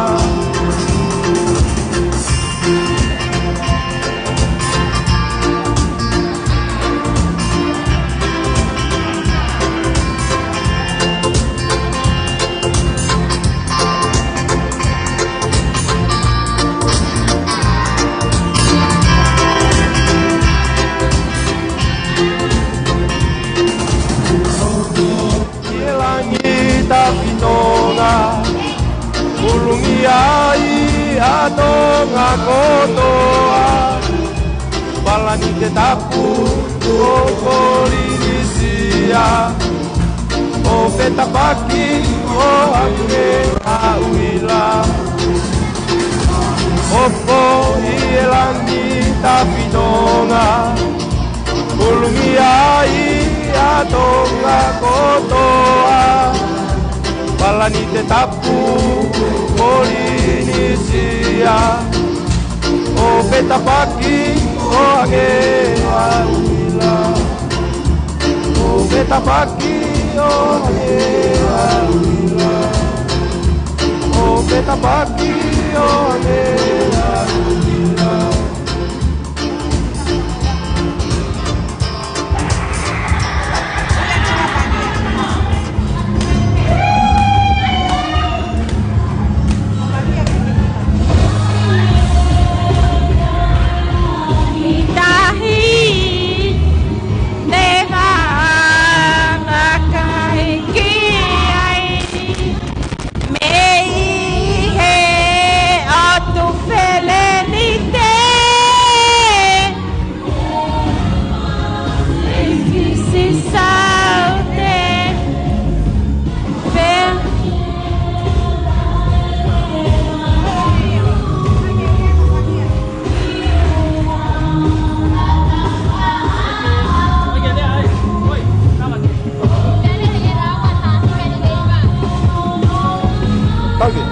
kotoa, Palanite Tapu ʻo Polinisia, ʻo fetapaki ʻo hangē ha ʻuhila. ʻOku ʻi he langi tafitonga, ʻulungia ai ʻa Tonga kotoa, Palanite Tapu Polinisia, ʻo fetapaki ʻo hangē ha ʻuhila. ʻO fetapaki ʻo hangē ha ʻuhila. ʻO fetapaki ʻo hangē ha ʻuhila. Tahi, ne vā, vā kai ki ai. Mei he ʻotu Felenite. Sisi Saute. Fe- Tauke.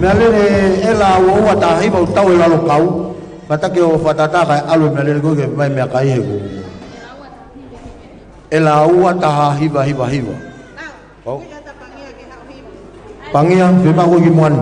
Meʻalele ʻe la ua ua taha hiva ʻoku tau ʻi lalo kau. Kātaki ʻo fakatātā kae ʻalu e meʻalele ko ē ke mai meʻakai he kuo. ʻE la ua taha hiva hiva hiva. ʻOu. Pangia, fiemaʻu koe ki muʻa ni.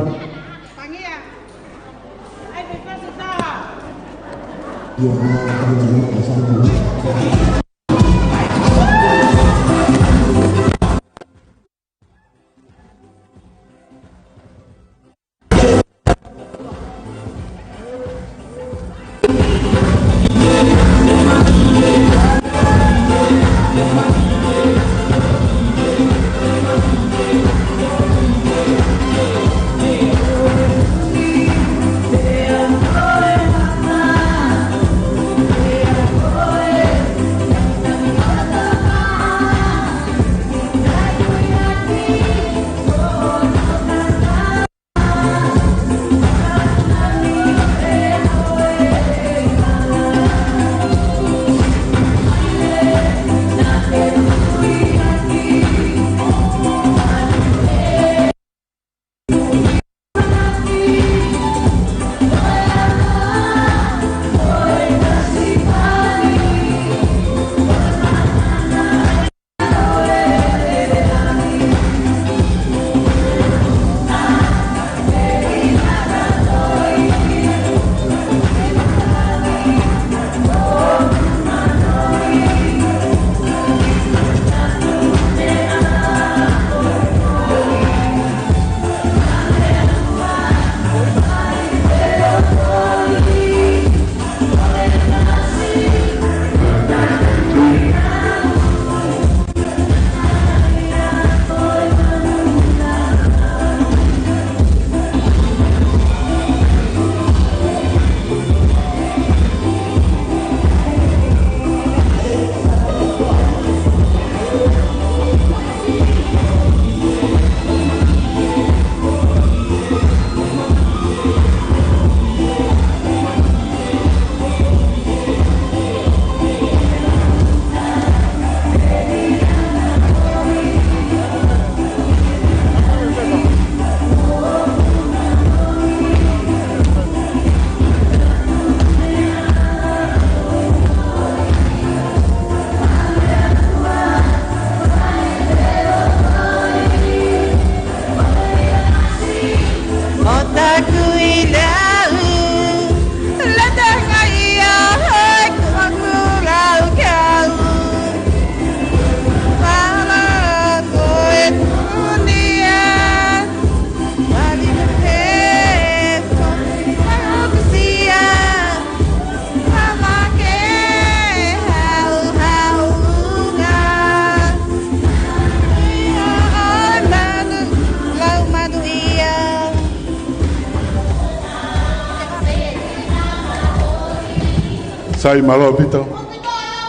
Sai, mālō ʻaupito.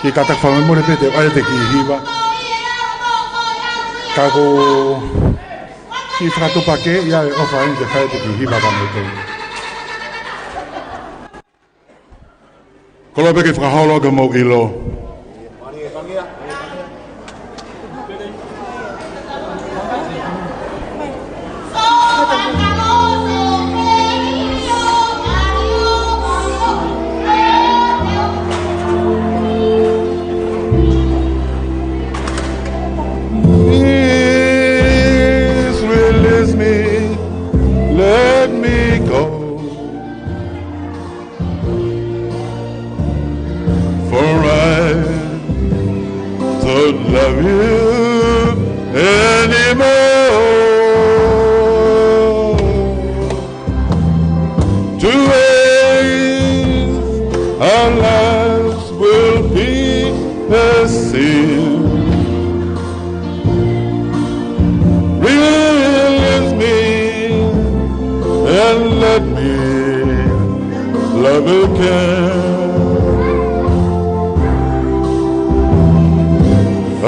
Kiʻi kātaki fakamolemole pē te u ʻai atu e kiʻi hiva. Ka ko e kiʻi fakatuʻupakē ia e ʻofa eni te u fai atu e kiʻi hiva ka me te. Koloa pē ke fakaholo ka mou ʻilo. Please release me, let me go. For I don't love you anymore. To waste our lives will be a sin. Release me and let me love again. I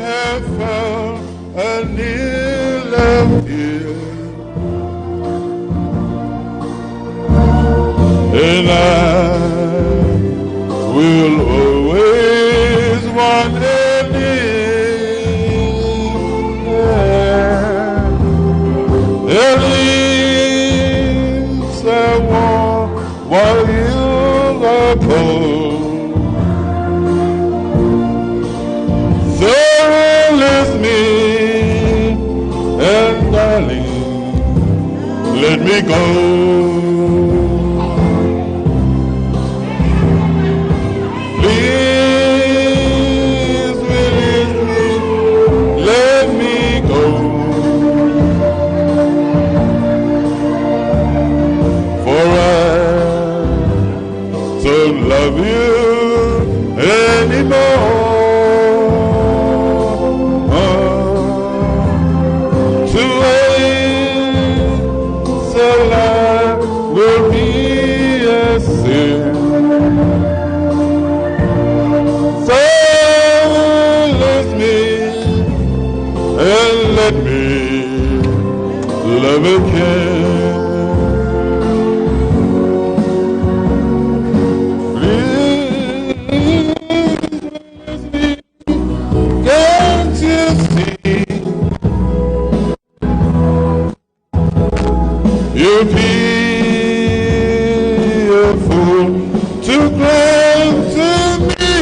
have found a new love here. And I will always want and need. At least I want what you are called. So release me, and darling, let me go. Please release me, let me go. For I don't love you anymore. To waste a life will be a sin. So release me and let me love again. Please release me. Can't you see? You'd be a fool to cling to me.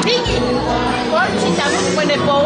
Piki, ko si tamu ko ne pou.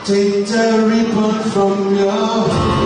Take the ribbon from your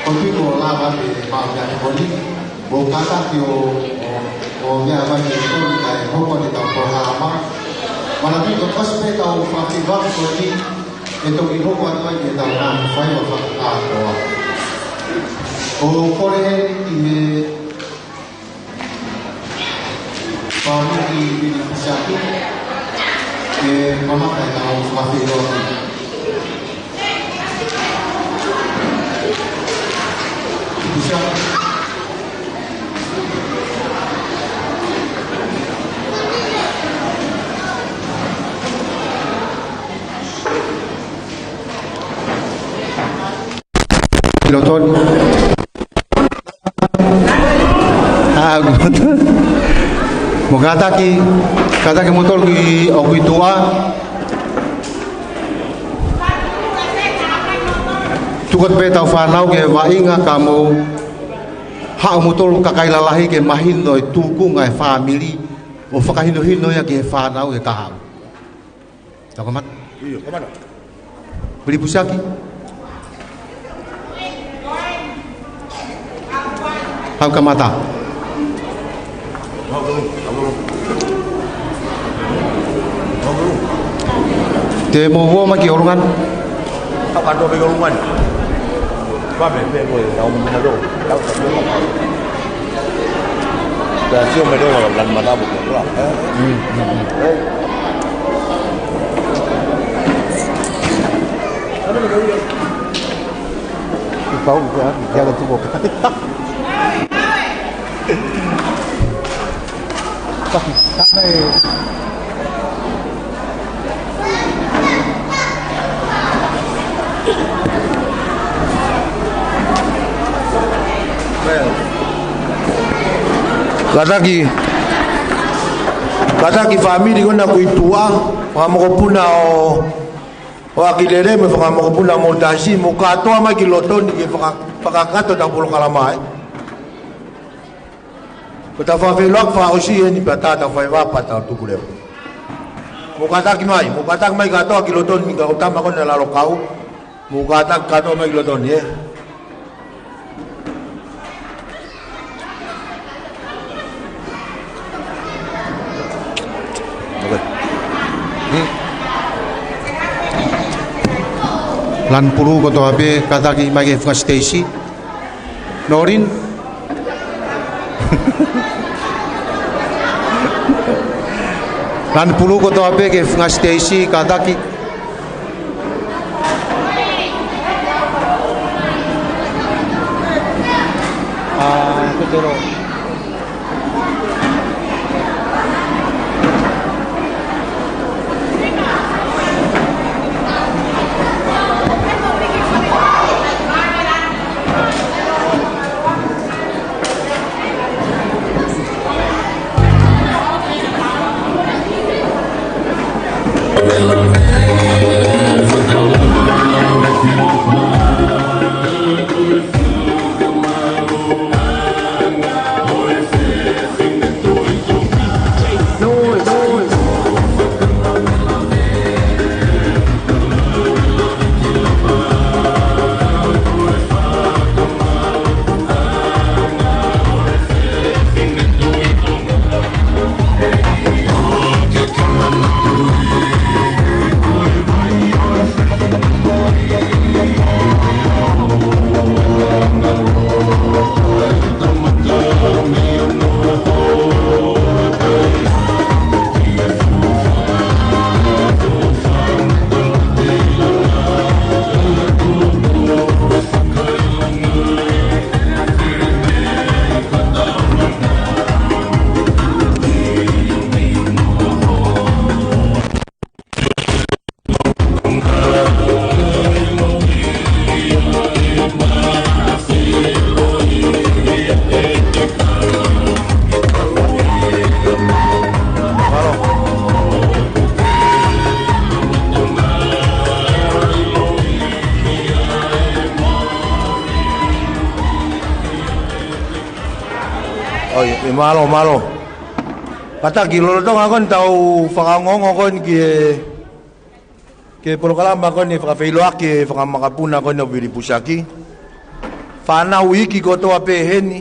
ʻOku ou lava pē ʻo maʻu pē ʻa e tokoni, ʻo kātaki ʻo, ʻo, ʻo meʻa mai ke tokoni kae hoko atu ʻetau polokalama. Manatuʻi ko e ʻosi pē ʻetau fakafeʻiloaki ko eni, ʻe toki hoko atu ai ʻetau ngaahi faiva fakakātoa. ʻOku ou kole heni ki he fāmili Vilipusiaki ke kamata ʻetau fakafeʻiloaki. Pusiaki. Ki loto ni. ʻA, mou kātaki, kātaki moutolu ki, ʻoku ʻi tuʻa. Tuku atu pē ʻetau fānau ki he vaʻinga ka mou haʻu moutolu kakai lalahi ke mahino e tūkunga e fāmili, ʻo fakahinohino ia ki he fānau he kahaʻu. Tau kamata. ʻIo, kamata. Vilipusiaki. Haʻu kamata. Te mou ō mai ki ʻolunga ni. Haʻu kātoa mai ki ʻolunga ni. Pape, pe, pe, tau mou mena lō. Tau, tau, tau. Tau sio mai lō, lan mata mo ke, ē? Mm, mm, mm. Ē? Pau, ya, ya lo tuvo. Kātaki, kātaki fāmili ko ena ʻoku ʻi tuʻa, fakamokopuna ʻo, ʻo ʻAkilele mo e fakamokopuna Mōtasi, mou kātoa mai ki loto ni ke faka-, fakakakato ʻetau polokalama, ē. Ko ʻetau fakafeʻiloaki fakaʻosi eni pea tā ʻetau faiva pea tau tuku leva. Mou kātaki mai, mou kātaki mai kātoa ki loto ni, ka ko e tama ko ena Lalokau. Mou kātaki kātoa mai ki loto ni, ē. Okay. Hmm. Lanu pulū kotoa pē, kātaki mai ki he funga siteisi. Norin. Lanu pulū kotoa pē ki he funga siteisi, kātaki. ʻA, ko te ro. ʻOi, ʻe mālō, mālō. Kātaki lolotonga ko eni ʻetau fakaongoongo ko eni ki he, ki he polokalama ko eni fakafeʻiloaki e fanga makapuna ko eni ʻo Vilipusiaki. Fānau iiki kotoa pē heni,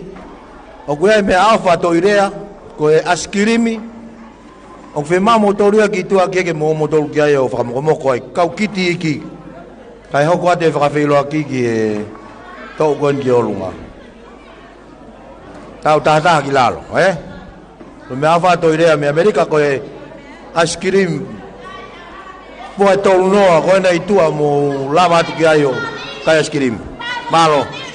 ʻoku ʻi ai e meʻaʻofa toilea, ko e ʻaisikilimi, ʻoku fiemaʻu moutolu ia ki tuʻa ke ke mo moutolu ki ai ʻo fakamokomoko ai, kau kiti iiki, kae hoko atu e fakafeʻiloaki ki he toʻu ko eni ki ʻolunga. Tau tahataha ki lalo, ē? Ko e meʻaʻofa toilea mei ʻAmelika ko e ʻaisikilimi. Pō ʻe tolu noa, ko ena ʻi tuʻa mou lava atu ki ai ʻo kai ʻaisikilimi. Mālō.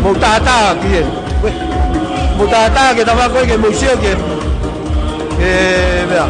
Mou tahataha ki he. Mou tahataha ki he tama ko ē ke mou sio ki he. Ke meʻa.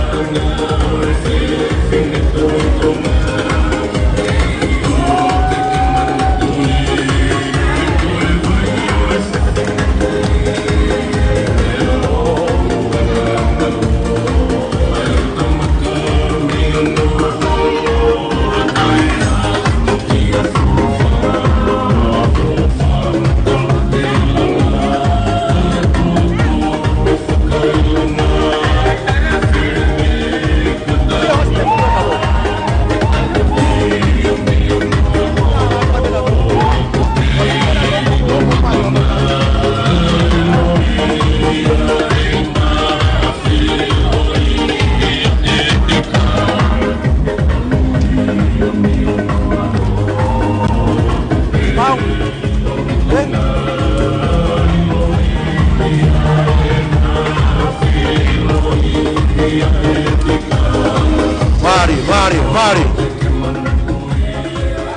Mālie, mālie, mālie.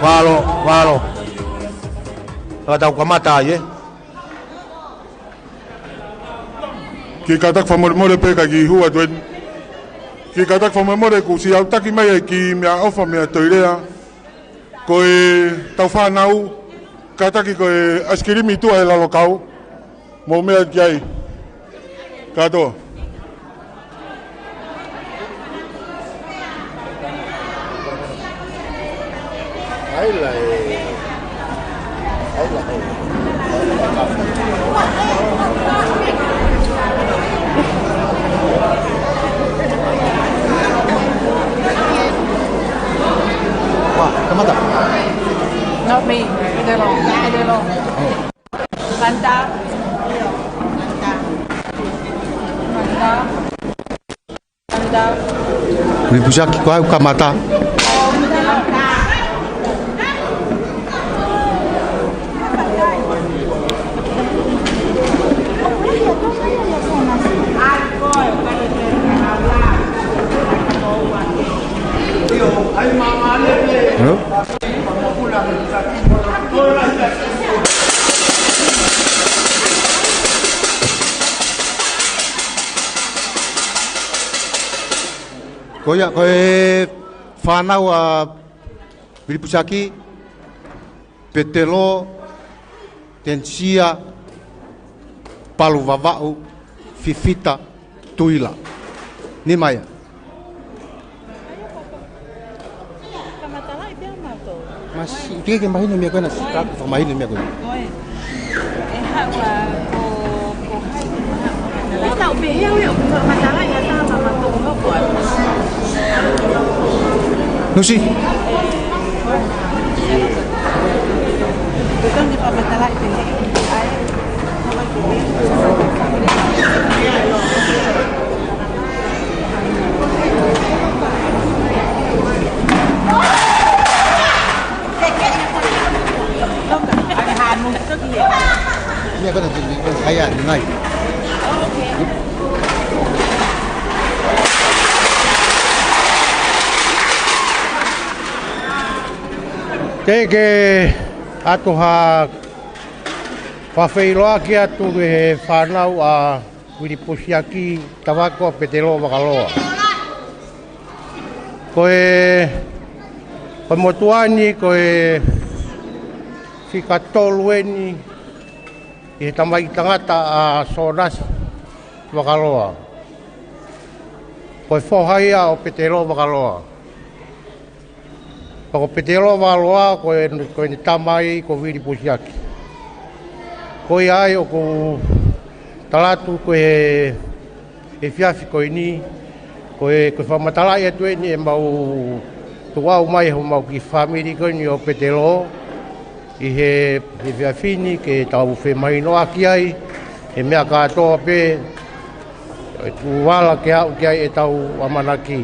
Mālō, mālō. Ka tau kamata ai, ē? Kiʻi kātaki fakamolemole pē ka kiʻi hū atu eni. Kiʻi kātaki fakamolemole kuo ʻosi aʻutaki mai e kiʻi meʻaʻofa meʻa toilea. Ko e tau fānau, kātaki ko e ʻaisikilimi ʻi tuʻa he lalokau. Mou meʻa ki ai. Kātoa. Wā, kamata. Not me. Pedro. Pedro. Manta. Manta. Manta. Vilipusiaki, ko au kamata. Hello? Ko ia, ko e fānau ʻa Vilipusiaki, Petelo, Tenisia, Palu Vavaʻu, Fifita, Tuila. Nima ia. Masi, ʻikai ke mahino meʻa ko ena, si, ka fakamahino meʻa ko ena. Nusi. Ke, ke ʻatu ha fakafeʻiloaki atu ki he fānau ʻa Vilipusiaki, Tavako, Petelo, Vakaloa. Ko e, ko e motuʻa ni, ko e fika tolu eni, ʻI he tamaiki tangata ʻa Sōnasi Vakaloa. Ko e foha ia ʻo Petelo Vakaloa. Pea ko Petelo Vakaloa, ko e, ko ʻene tamai ko Vili Pusiaki. Ko ia ai ʻoku ou tala atu ko e efiafi ko eni, ko e, ko e fakamatalaʻi atu eni ʻemau tuʻu mai homau kiʻi fāmili ko eni ʻo Petelo, ʻi he, he efiafi ni ke tau femahinoʻaki ai, he meʻa kātoa pē, ʻoku ala ke aʻu ki ai ʻetau ʻamanaki.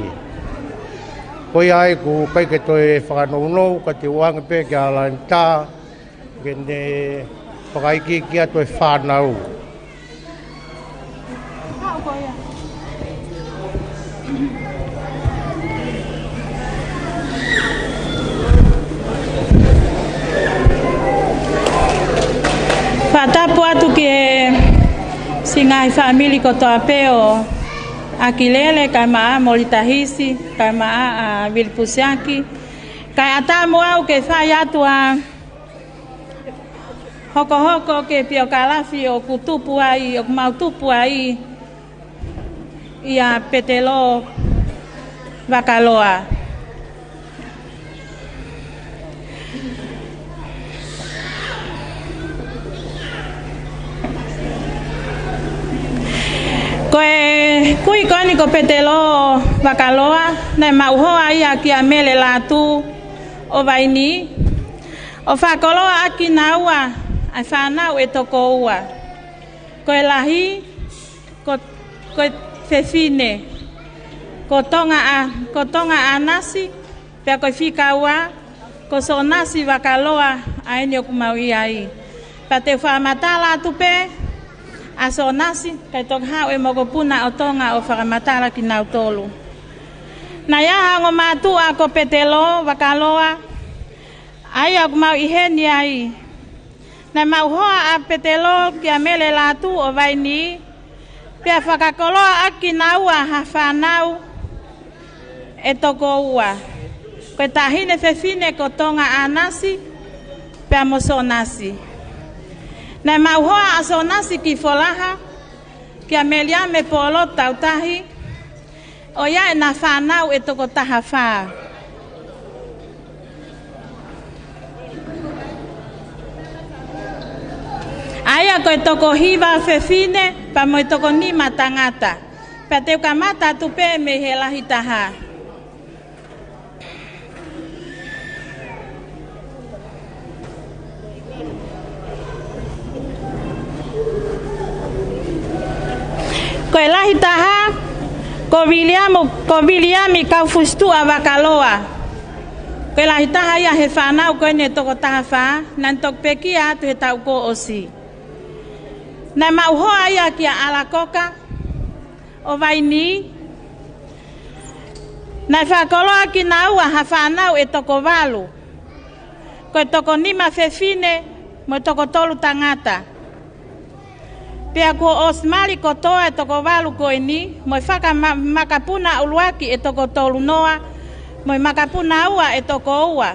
Ko ia ai ʻoku ʻikai ke toe fakanounou, ka te u ʻoange pē kia Lanita, ke ne fakaikiiki atu e fānau. Fakatapu atu ki he siʻi ngaahi fāmili kotoa pē ʻo ʻAkilele, kae ʻumaʻā Molitahisi, kae ʻumaʻā ʻa Vili Pusiaki, kae ʻatā mo au ke fai atu ʻa e hokohoko ki he piokalafi ʻoku tupu ai, ʻoku mau tupu ai ʻia Petelo Vakaloa. Ko e kui ko eni ko Petelo Vakaloa, naʻe maʻu hoa ia kia Mele Lātū ʻo Vaini, ʻo fakakoloa ʻaki kinaua ʻa e fānau ʻe toko ua. Ko e lahi, ko, ko e fefine, ko Tonga ʻa, ko Tonga ʻAnasi, pea ko e fika ua, ko Sōnasi Vakaloa, ʻa eni ʻoku mau ʻi ai. Pea te u fakamatala atu pē ʻa Sōnasi, kae toki haʻu e mokopuna ʻo Tonga ʻo fakamatala kinautolu. Naʻe ʻi ai ha ongo mātuʻa ko Petelo Vakaloa, ʻa ia ʻoku mau ʻi heni ai. Naʻe maʻu hoa ʻa Petelo kia Mele Lātū ʻo Vaini, pea fakakoloa ʻaki kinaua ha fānau ʻe toko ua. Ko e taʻahine fefine ko Tonga ʻAnasi, pea mo Sōnasi. Naʻe maʻu hoa ʻa Sōnasi ki Folaha, kia Meliame Polo Tautahi, ʻo ʻi ai ʻena fānau ʻe toko taha fā. ʻA ia ko e toko hiva fefine, pea mo e toko nima tangata. Pea te u kamata atu pē mei he lahi taha. Ko e lahi taha, ko Viliamu, ko Viliami Kaufusituʻa Vakaloa. Ko e lahi taha ia he fānau ko eni ʻe toko taha fā, naʻa ne toki pekia atu he taʻu kuo ʻosi. Naʻe maʻu hoa ia kia ʻAlakoka ʻo Vaini. Naʻe fakakoloa ʻaki kinaua ha fānau ʻe toko valu. Ko e toko nima fefine mo e toko tolu tangata. Pea kuo ʻosi mali kotoa e toko valu ko eni, mo e faka ma-, makapuna ʻuluaki ʻe toko tolu noa, mo e makapuna ua ʻe toko ua.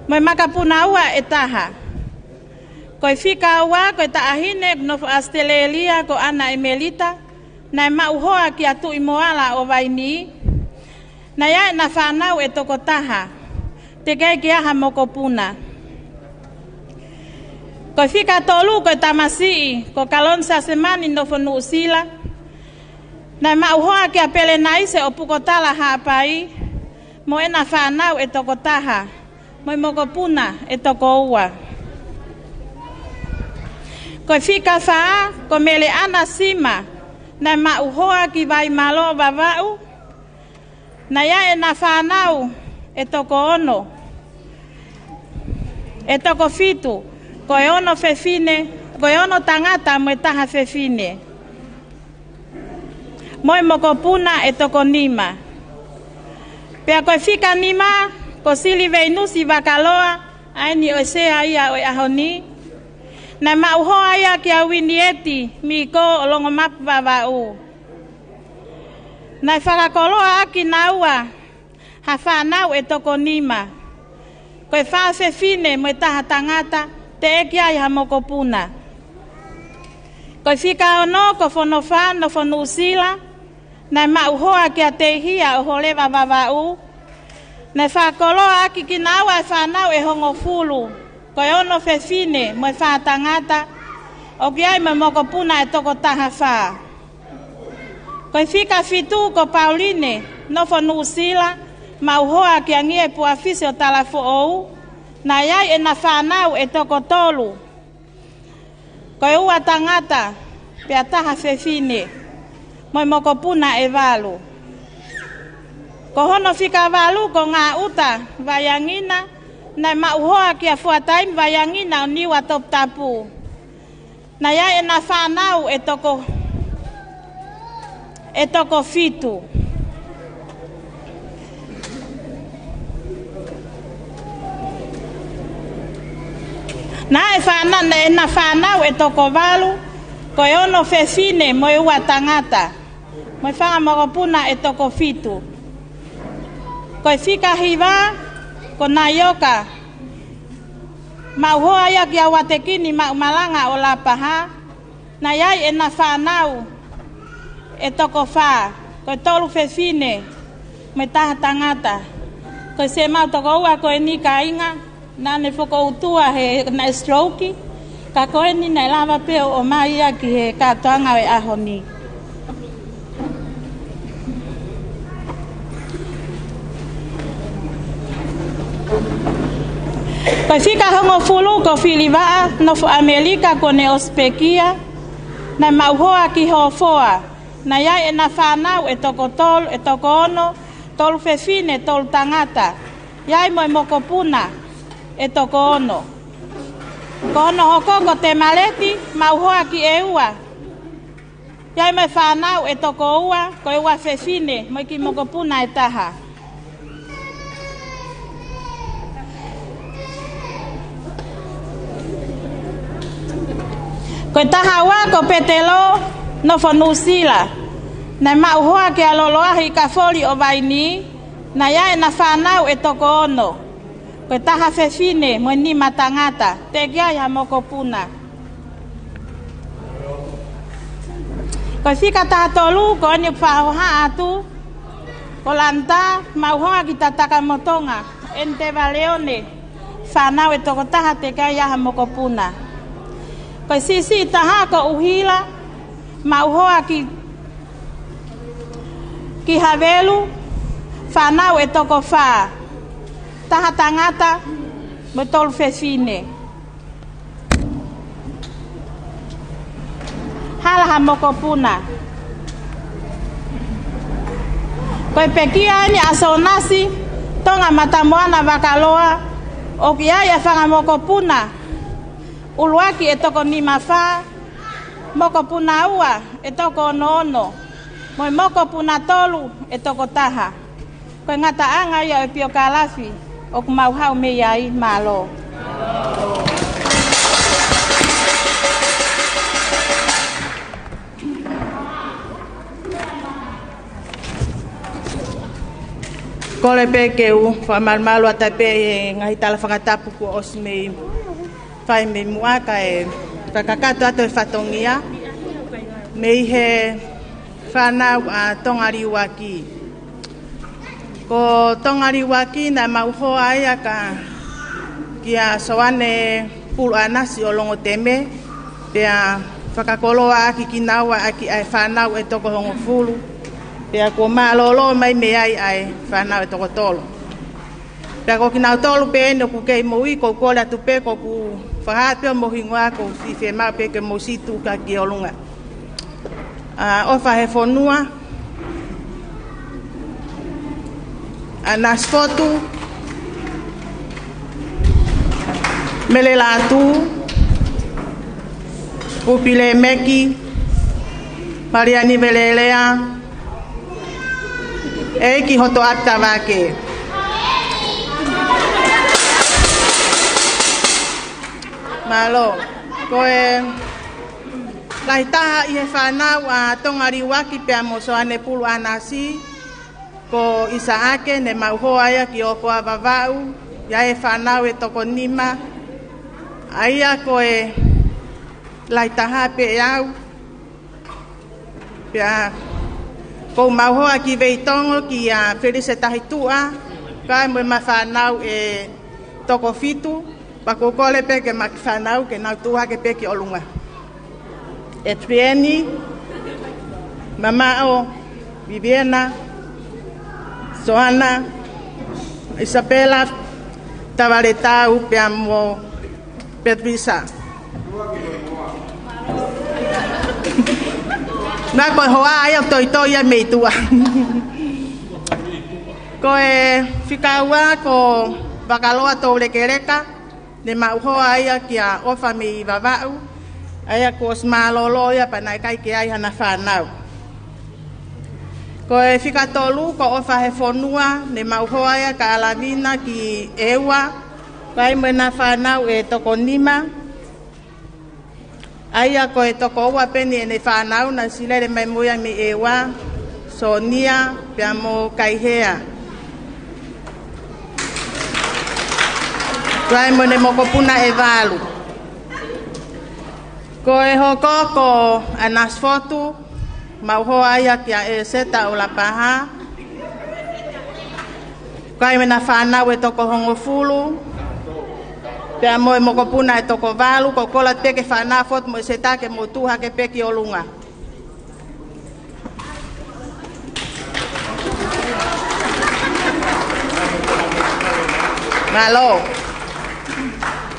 Mo e makapuna ua ʻe taha. Ko e fika ua, ko e taʻahine, nofo ʻAositelēlia, ko ʻAna ʻEmelita, naʻe maʻu hoa kia Tuʻi Moala ʻo Vaini, naʻe ʻi ai ʻena fānau ʻe toko taha, teʻeki ai ke ʻi ai ha mokopuna. Ko e fika tolu, ko e tamasiʻi, ko Kaloni Sasemani, nofo Nuʻusila, naʻe maʻu hoa kia Pelenaise ʻo Pukotala Haʻapai, mo ʻena fānau ʻe toko taha, mo e mokopuna ʻe toko ua. Ko e fika fā, ko Meleʻana Sima, naʻe maʻu hoa ki Vaimalo Vavaʻu, naʻe ʻi ai ʻena fānau ʻe toko ono, ʻe toko fitu, ko e ono fefine, ko e ono tangata mo e taha fefine. Mo e mokopuna ʻe toko nima. Pea ko e fika nima, ko Sili Veinusi Vakaloa, ʻa eni ʻoku sea ia ʻo e ʻaho ni. Naʻe maʻu hoa ia kia Uinieti Miko ʻo Longomapu Vavaʻu. Naʻe fakakoloa ʻaki kinaua ha fānau ʻe toko nima. Ko e fā fefine mo e taha tangata, teʻeki ai ha mokopuna. Ko e fika ono ko Fonofā, nofo Nuʻusila, naʻe maʻu hoa kia Teihia ʻo Holeva Vavaʻu, naʻe fakakoloa ʻaki kinaua e fānau ʻe hongofulu, ko e ono fefine mo e fā tangata, ʻoku ʻi ai mo e mokopuna ʻe toko taha fā. Ko e fika fitu ko Pauline, nofo Nuʻusila, maʻu hoa kia Ngie Puafisi ʻo Talafoʻou, naʻe ʻi ai ʻena fānau ʻe toko tolu, ko e ua tangata pea taha fefine, mo e mokopuna ʻe valu. Ko hono fika valu ko Ngāʻuta Vaiangina, naʻe maʻu hoa kia Fuataimi Vaiangina ʻo Niua Toputapu, naʻe ʻi ai ʻena fānau ʻe toko, ʻe toko fitu. Naʻe fāna-, naʻe ʻi ai ʻena fānau ʻe toko valu, ko e ono fefine mo e ua tangata, mo e fanga mokopuna ʻe toko fitu. Ko e fika hiva ko Naioka, maʻu hoa ia kia Uatekini Maʻumalanga ʻo Lapaha, naʻe ʻi ai ʻena fānau ʻe toko fā, ko e tolu fefine mo e taha tangata. Ko e siʻemau tokoua ko eni, kāinga, naʻa ne fokoutua he naʻe stroke, ka ko eni naʻe lava pē ʻo ʻomai ia ki he kātoanga ʻo e ʻaho ni. Ko e fika hongofulu ko Filivaʻa, nofo ʻAmelika, kuo ne ʻosi pekia, naʻe maʻu hoa ki Hofoa, naʻe ʻi ai ʻena fānau ʻe toko tolu, ʻe toko ono, tolu fefine, tolu tangata, ʻi ai mo e mokopuna ʻe toko ono. Ko hono hoko ko Temaleti, maʻu hoa ki ʻEua, ʻi ai mo e fānau ʻe toko ua, ko e ua fefine mo e kiʻi mokopuna ʻe taha. Ko e taha ua ko Petelo, nofo Nuʻusila, naʻe maʻu hoa kia Loloahi Kafoli ʻo Vaini, naʻe ʻi ai ʻena fānau ʻe toko ono. Ko e taha fefine mo e nima tangata, teʻeki ai ha mokopuna. Ko e fika taha tolu ko eni ʻoku fakahohaʻa atu, ko Lanta, maʻu hoa ki Tatakamotonga, ʻEni Tevaleone, fānau ʻe toko taha, teʻeki ai ha mokopuna. Ko e siʻisiʻi taha ko ʻUhila, maʻu hoa ki, ki Havelu, fānau ʻe toko fā, taha tangata mo e tolu fefine. Hala ha mokopuna. Ko e pekia eni ʻa Sonasi Tonga Matamoana Vakaloa, ʻoku ʻi ai e fanga mokopuna ʻuluaki ʻe toko nima fā, mokopuna ua ʻe toko ono ono, mo e mokopuna tolu ʻe toko taha. Ko e ngataʻanga ia ʻo e piokalafi ʻoku mau haʻu mei ai, mālō. Kole pē ke u fakamalumalu atu pē he ngaahi tala fakatapu kuo ʻosi mei fai mei muʻa kae fakakakato atu e fatongia mei he fānau ʻa Tongaliuaki. Ko Tongaliuaki naʻe maʻu hoa ia ka kia Soane Puluʻanasi ʻo Longoteme, pea fakakoloa ʻaki kinaua ʻaki ʻa e fānau ʻe toko hongofulu, pea kuo mālōlō mai mei ai ʻa e fānau ʻe toko tolu. Pea ko kinautolu pē eni ʻoku kei moʻui, ʻoku ou kole atu pē ʻoku ou fakahā pē homou hingoa, ʻoku ou fiemaʻu pē ke mou siʻi tuʻu ki ʻolunga. ʻA, ʻOfa he Fonua, ʻa Nasifotu, Mele Lātū, Upile Meki, Maliani Velelea, ʻEiki Hotoʻapi Tavake. Mālō. Ko e lahi taha ʻi he fānau ʻa Tongaliuaki pea mo Soane Puluʻanasi, ko ʻIsaake, ne maʻu hoa ia ki ʻOkoa Vavaʻu, ʻi ai e fānau ʻe toko nima, ʻA ia ko e lahi taha pē ʻe au. Pea ʻoku mau hoa ki Veitongo kia Felise Tahituʻa, kae mo ʻema fānau ʻe toko fitu, pea ʻoku ou kole pē ke ma kiʻi fānau ke nau tuʻu hake pē ki ʻolunga. Etrieni, Mamaʻo, Viviana, Soana, Isabela, Tavaletau, pea mo Petrisa. Naʻa ko e hoa ia ʻoku toitoi ia mei tuʻa. Ko e fika ua ko Vakaloa Toulekeleka, ne mau hoa ia kia ʻOfa mei Vavaʻu, ʻa ia kuo ʻosi mālōlō ia pea naʻe ʻikai ke ʻi ai hana fānau. Ko e fika tolu ko ʻOfa Hefonua, ne mau hoa ia kia ʻAlavina ki ʻEua, kae mo ʻena fānau ʻe toko nima. ʻA ia ko e toko ua pē eni ʻene fānau naʻe ʻosi lele mai mo ia mei ʻEua, Sonia, pea mo Kaihea. Kae mo ʻene mokopuna ʻe valu. Ko e hoko ko ʻAnasi Fotu, mau hoa ia kia ʻEseta ʻo Lapaha. Kae mo ʻena fānau ʻe toko hongofulu. Pea mo e mokopuna ʻe toko valu, ʻoku ou kole pē ki he fānau ʻa Fotu mo ʻEseta ke mou tuʻu hake pē ki ʻolunga. Mālō.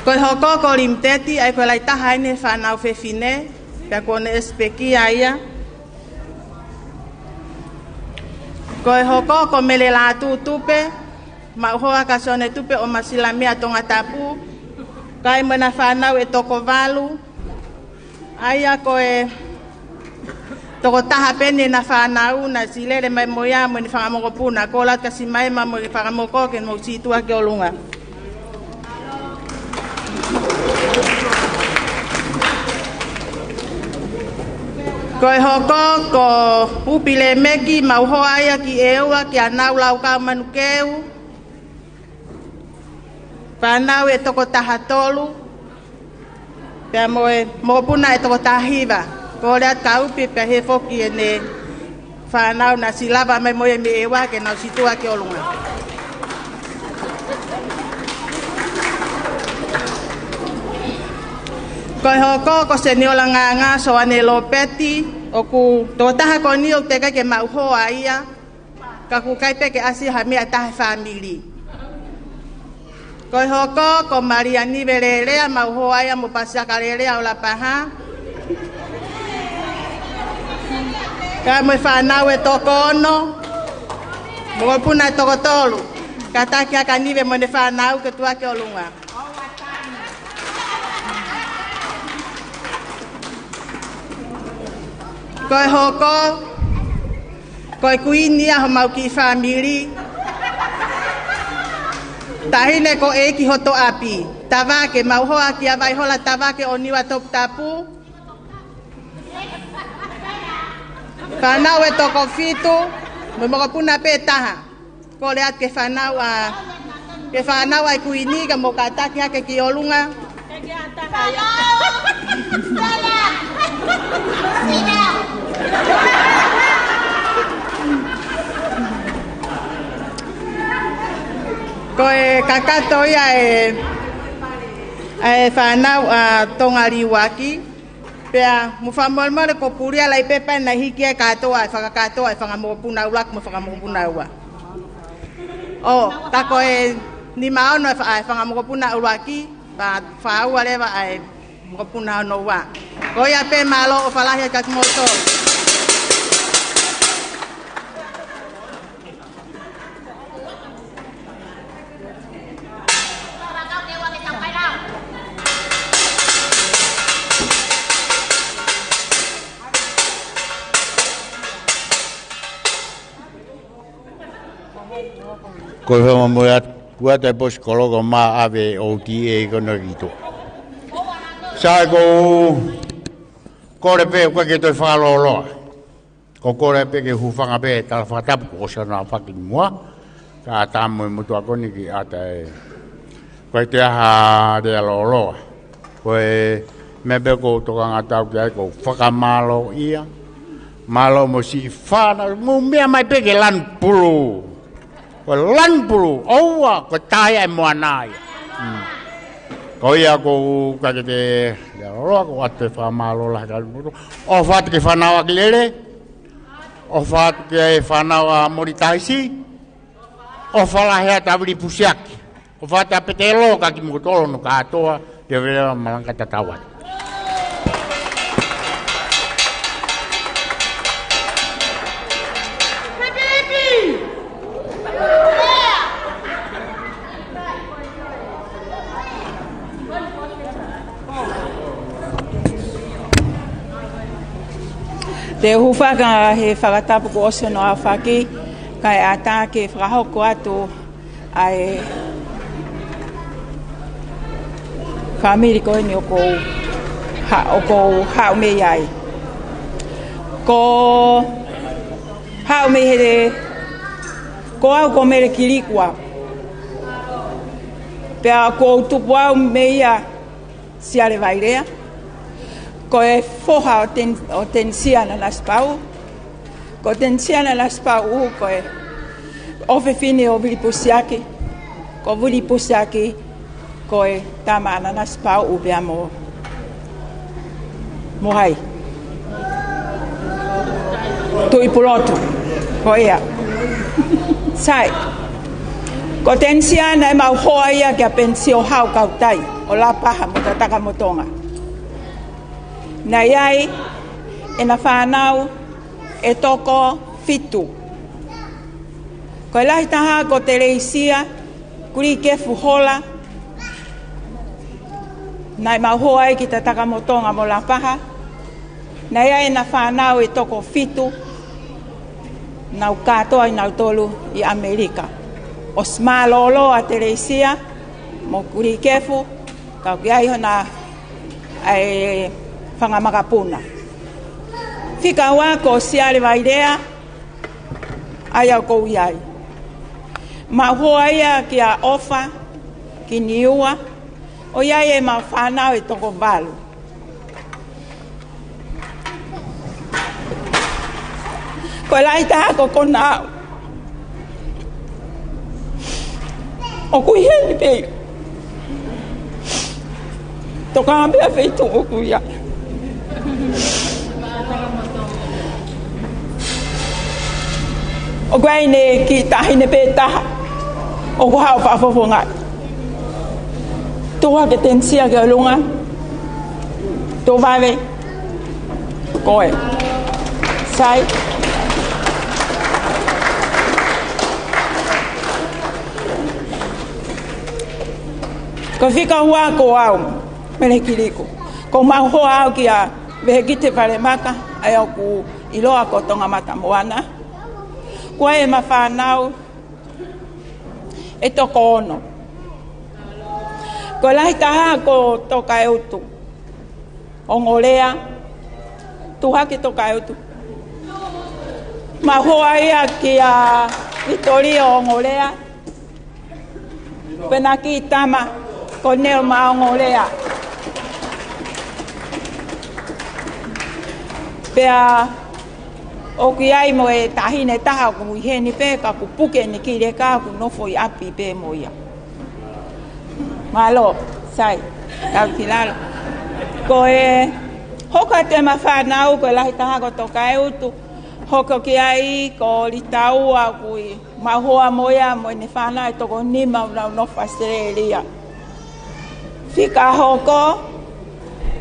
Ko e hoko ko Limiteti, ʻa ia ko e lahi taha ʻene fānau fefine, pea kuo ne ʻesi pekia ia. Ko e hoko ko Mele Lātū Tupe, mau hoa kia Sione Tupe ʻo Masilamea Tongatapu, kae mo ʻena fānau ʻe toko valu. ʻA ia ko e toko taha pē eni ʻena fānau naʻe ʻosi lele mai mo ia mo ʻene fanga mokopuna, ko Latu Kasimaema mo e fanga mokopuna ke mou sītuʻa ki ʻolunga. Ko e hoko ko Upi Lemeki, mau hoa ia ki ʻEua kia Nau Laukau Manukeu. Fānau ʻe toko taha tolu. Pea mo e mokopuna ʻe toko taha hiva. Kole atu kia Upi pea ʻi ai foki ʻene fānau naʻe ʻosi lava mai mo ia mei ʻEua ke nau sītuʻa ki ʻolunga. Ko e hoko ko Seniola Nganga Soane Lopeti, ʻoku toko taha ko eni ʻoku teʻeki ke mau hoa ia, ka ʻoku ʻikai pē ke ʻasi ha meʻa ʻa e taha fāmili. Ko e hoko ko Malia Nive Lelea, mau hoa ia mo Pasiaka Lelea ʻo Lapaha. Kae mo e fānau ʻe toko ono, mokopuna ʻe toko tolu. Kātaki ʻa Nive mo ʻene fānau ke tuʻu hake ki ʻolunga. Ko e hoko, ko e kuini ia homau kiʻi fāmili. Taʻahine ko ʻEiki Hotoʻapi. Tavake, mau hoa kia Vaihola Tavake ʻo Niuatoputapu. Fānau ʻe toko fitu, mo e mokopuna pē ʻe taha. Kole atu ki he fānau ʻa, ki he fānau ʻa e kuini ke mou kātaki hake ki ʻolunga. Ko e kakato ia ʻa e, ʻa e fānau ʻa Tongaliuaki. Pea mou fakamolemole ko e pulia lahi pē pea naʻe hiki ai kātoa, ʻa e fakakātoa ʻa e fanga mokopuna ʻuluaki mo e fanga mokopuna ua. ʻO, ka ko e nima ono ʻa e fa-, ʻa e fanga mokopuna ʻuluaki, pea fā ua leva ʻa e mokopuna hono ua. Ko ia pē, mālō ʻofa lahi atu kiate kimoutolu. Ko e fakamolemole atu, kuo ʻoatu ʻa e posi kolo ko e mā ʻave ʻo e O T A ko ena ki tuʻa. Sai, ʻoku ou kole pē ʻoku ʻikai ke toe fakalōloa. ʻOku ou kole pē ke hūfanga pē he tala fakatapu kuo ʻosi ʻaofaki muʻa, kae ʻatā mo e motuʻa ko eni ke ʻata e, ʻoku ʻikai toe ʻi ai ha lea lōloa. Ko e meʻa pē ʻoku ou tokanga atu ki ai, ʻoku ou fakamālōʻia. Mālō mo siʻi fānau, mou meʻa mai pē ke lanu pulu. Ko e lanu pulu, ʻoua, ko e taʻe moana ia. Mm. Ko ia ʻoku ou ka ke te lea loloa, ʻoku ou ʻoatu e fakamālō lahi ki he ʻOtua. ʻOfa atu ki he fānau ʻAkilele. ʻOfa atu ki he fānau ʻa Molitaisi. ʻOfa lahi atu ʻa Vilipusiaki. ʻOfa atu ʻa Petelo, ka kimoutolu hono kātoa, leveleva malanga tatau atu. Te u hūfanga he fakatapu kuo ʻosi hono aofaki, kae ʻatā ke fakahoko atu ʻa e fāmili ko eni ʻoku ou ha-, ʻoku ou haʻu mei ai. Ko haʻu mei he, ko au ko Mele Kiliku au. Pea ʻoku ou tupu au mei a Siale Vailea. Ko e foha ʻo Ten-, ʻo Tenisia Nanasipauʻu. Ko Tenisia Nanasipauʻu, ko e ʻofefine ʻo Vilipusiaki. Ko Vilipusiaki, ko e tama ʻa Nanasipauʻu pea mo, mo hai. Tuʻipulotu, ko ia. Sai. Ko Tenisia naʻe maʻu hoa ia kia Penisio Hau Kautai, ʻo Lapaha mo Tatakamotonga. Naʻe ʻi ai ʻena fānau ʻe toko fitu. Ko e lahi taha ko Teleisia Kulikefu Hola, naʻe maʻu hoa ia ki Tatakamotonga mo Lapaha. Naʻe ʻi ai ʻena fānau ʻe toko fitu, nau kātoa ʻi nautolu ʻi ʻAmelika. ʻOsi mālōlō ʻa Teleisia mo Kulikefu, ka ʻoku ʻi ai hona ʻa e fanga makapuna. Fika ua ko Siale Vailea, ʻa ia ʻoku ou ʻi ai. Maʻu hoa ia kia ʻOfa Kiniua, ʻo ʻi ai ʻema fānau ʻe toko valu. Ko e lahi taha ko Konau. ʻOku ʻi heni pē. Tokanga pē ʻa feituʻu ʻoku ʻi ai. ʻOku ʻi ai ʻene kiʻi taʻahine pē taha ʻoku haʻu fakafofongaʻi. Tuku hake Tenisia ki ʻolunga. Tuʻu vave. Ko e. Sai. Ko e fika ua ko au, Mele Kiliku. ʻOku ou maʻu hoa au kia Vehikite Falemaka, ʻa ia ʻoku ʻiloa ko Tonga Matamoana. Ko ʻema fānau ʻe toko ono. Ko e lahi taha ko Tokaeutu Ongolea, tuku hake Tokaeutu. Maʻu hoa ia kia Vitolio Ongolea, pea ʻena kiʻi tama ko Nelma Ongolea. Pea ʻoku ʻi ai mo e taʻahine taha ʻoku ʻi heni pē, ka kuo puke ʻene kiʻi leka, ʻoku nofo ʻi ʻapi pē mo ia. Mālō, sai, tau ki lalo. Ko e hoko atu ʻema fānau, ko e lahi taha ko Tokaeutu, hoko ki ai ko Litaua, ʻoku maʻu hoa mo ia mo ʻene fānau ʻe toko nima ʻoku nau nofo ʻAositelēlia. Fika hoko,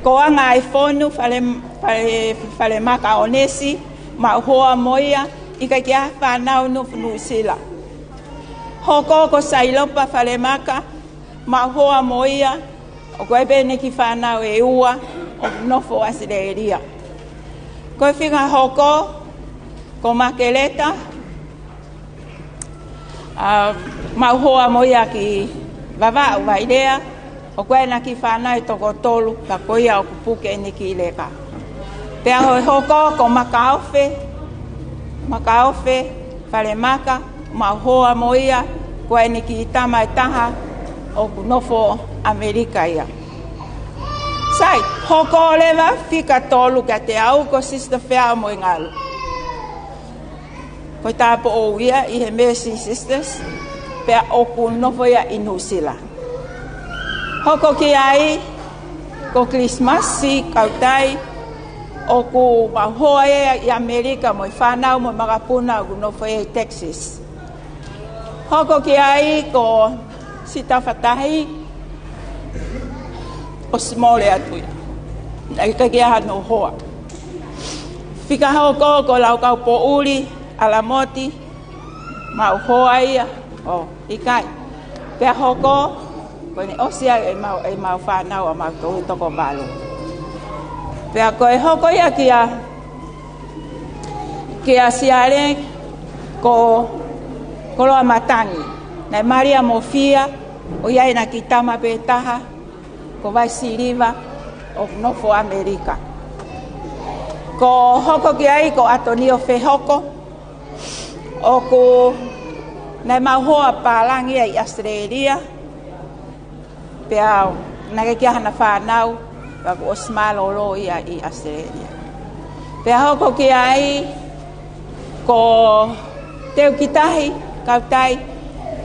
ko Anga ʻAifonu Fale, Fale, Falemaka ʻOnesi, maʻu hoa mo ia, ʻikai ke ʻi ai ha fānau, nofo Nuʻusila. Hoko ko Sailopa Falemaka, maʻu hoa mo ia, ʻoku ʻi ai pē ʻene kiʻi fānau ʻe ua, ʻoku nofo ʻAositelēlia. Ko e fika hoko, ko Makeleta, ʻa, maʻu hoa mo ia ki Vavaʻu Vailea, ʻoku ʻi ai ʻena kiʻi fānau ʻe toko tolu, ka ko ia ʻoku puke ʻene kiʻi leka. Pea ko e hoko ko Makaofe, Makaofe Falemaka, maʻu hoa mo ia, ko ʻene kiʻi tama ʻe taha, ʻoku nofo ʻAmelika ia. Kai, hoko leva fika tolu kiate au ko Sister Feaʻamoingalu. Ko e tāupoʻou ia ʻi he Mercy Sisters, pea ʻoku nofo ia ʻi Nuʻusila. Hoko ki ai ko Christmas Keutai, ʻoku mau hoa ia ʻi ʻAmelika mo e fānau mo e makapuna ʻoku nofo ia ʻi Texas. Hoko ki ai ko Sita Fatahi, ʻosi mole atu ia. Naʻe ʻikai ke ʻi ai hano hoa. Fika hoko ko Laukaupoʻuli, ʻAlamoti, mau hoa ia, ʻo ʻikai. Pea hoko, ko ʻene ʻosi ai ʻemau, ʻemau fānau ʻa mautolu ʻe toko valu. Pea ko e hoko ia kia, kia Siale ko Koloamatangi. Naʻe mali ʻa Mofia, ʻo ʻi ai ʻena kiʻi tama pē taha, ko Vaisiliva, ʻoku nofo ʻAmelika. Ko hoko ki ai ko ʻAtonio Fehoko, ʻoku naʻe mau hoa pālangi ia ʻi ʻAositelēlia, pea naʻe ʻikai ke ʻi ai hana fānau, pea kuo ʻosi mālōlō ia ʻi ʻAositelēlia. Pea hoko ki ai ko Teukitahi Keutai,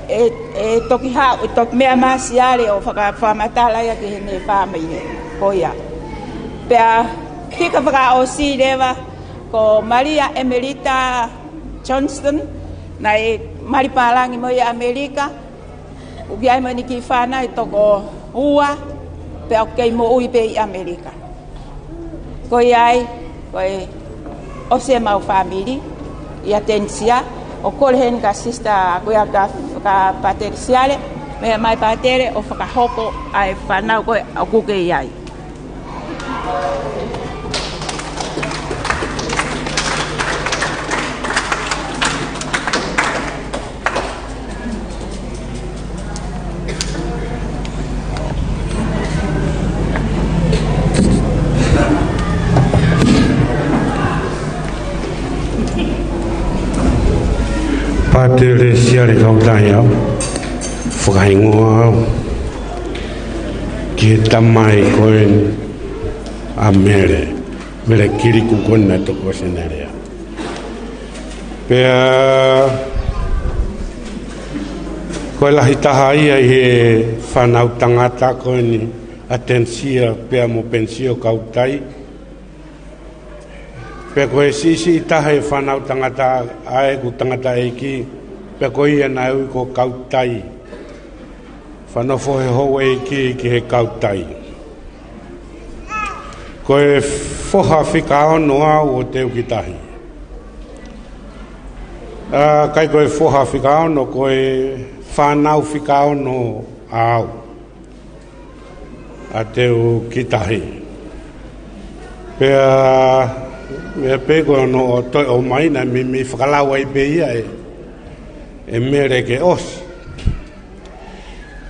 ʻe, ʻe toki haʻu, ʻe toki meʻa mai Siale ʻo faka-, fakamatala ia ki heʻene fāmili ko ia. Pea fika fakaʻosi leva ko Malia ʻEmelita Johnston, naʻe mali pālangi mo ia ʻAmelika, ʻoku ʻi ai mo ʻene kiʻi fānau ʻe toko ua, pea ʻoku kei moʻui pē ʻi ʻAmelika. Ko ia ai, ko e ʻosi ʻemau fāmili ʻi ʻAtenisia, ʻo kole heni kia Sister, ko ia kia, kia Pātele Siale, meʻa mai Pātele ʻo fakahoko ʻa e fānau ko ē ʻoku kei ʻi ai. Pātele Siale Keutai au, fakahingoa au ki he tamai ko eni ʻa Mele, Mele Kiliku ko eni naʻe toki ʻosi ʻene lea. Pea ko e lahi taha ia ʻi he fānau tangata ko eni ʻAtenisia pea mo Pensio Keutai. Pea ko e siʻisiʻi taha ʻi he fānau tangata ʻa ʻeku tangataʻeiki, pea ko ia naʻe ui ko Keutai. Fakanofo he houʻeiki ki he Keutai. Ko e foha fika ono au ʻo Teukitahi. ʻA, ʻikai ko e foha fika ono, ko e fānau fika ono au ʻa Teukitahi. Pea, meʻa pē ko hono toe ʻomai naʻe meimei fakalau ai pē ia ʻe, ʻe Mele ke ʻosi.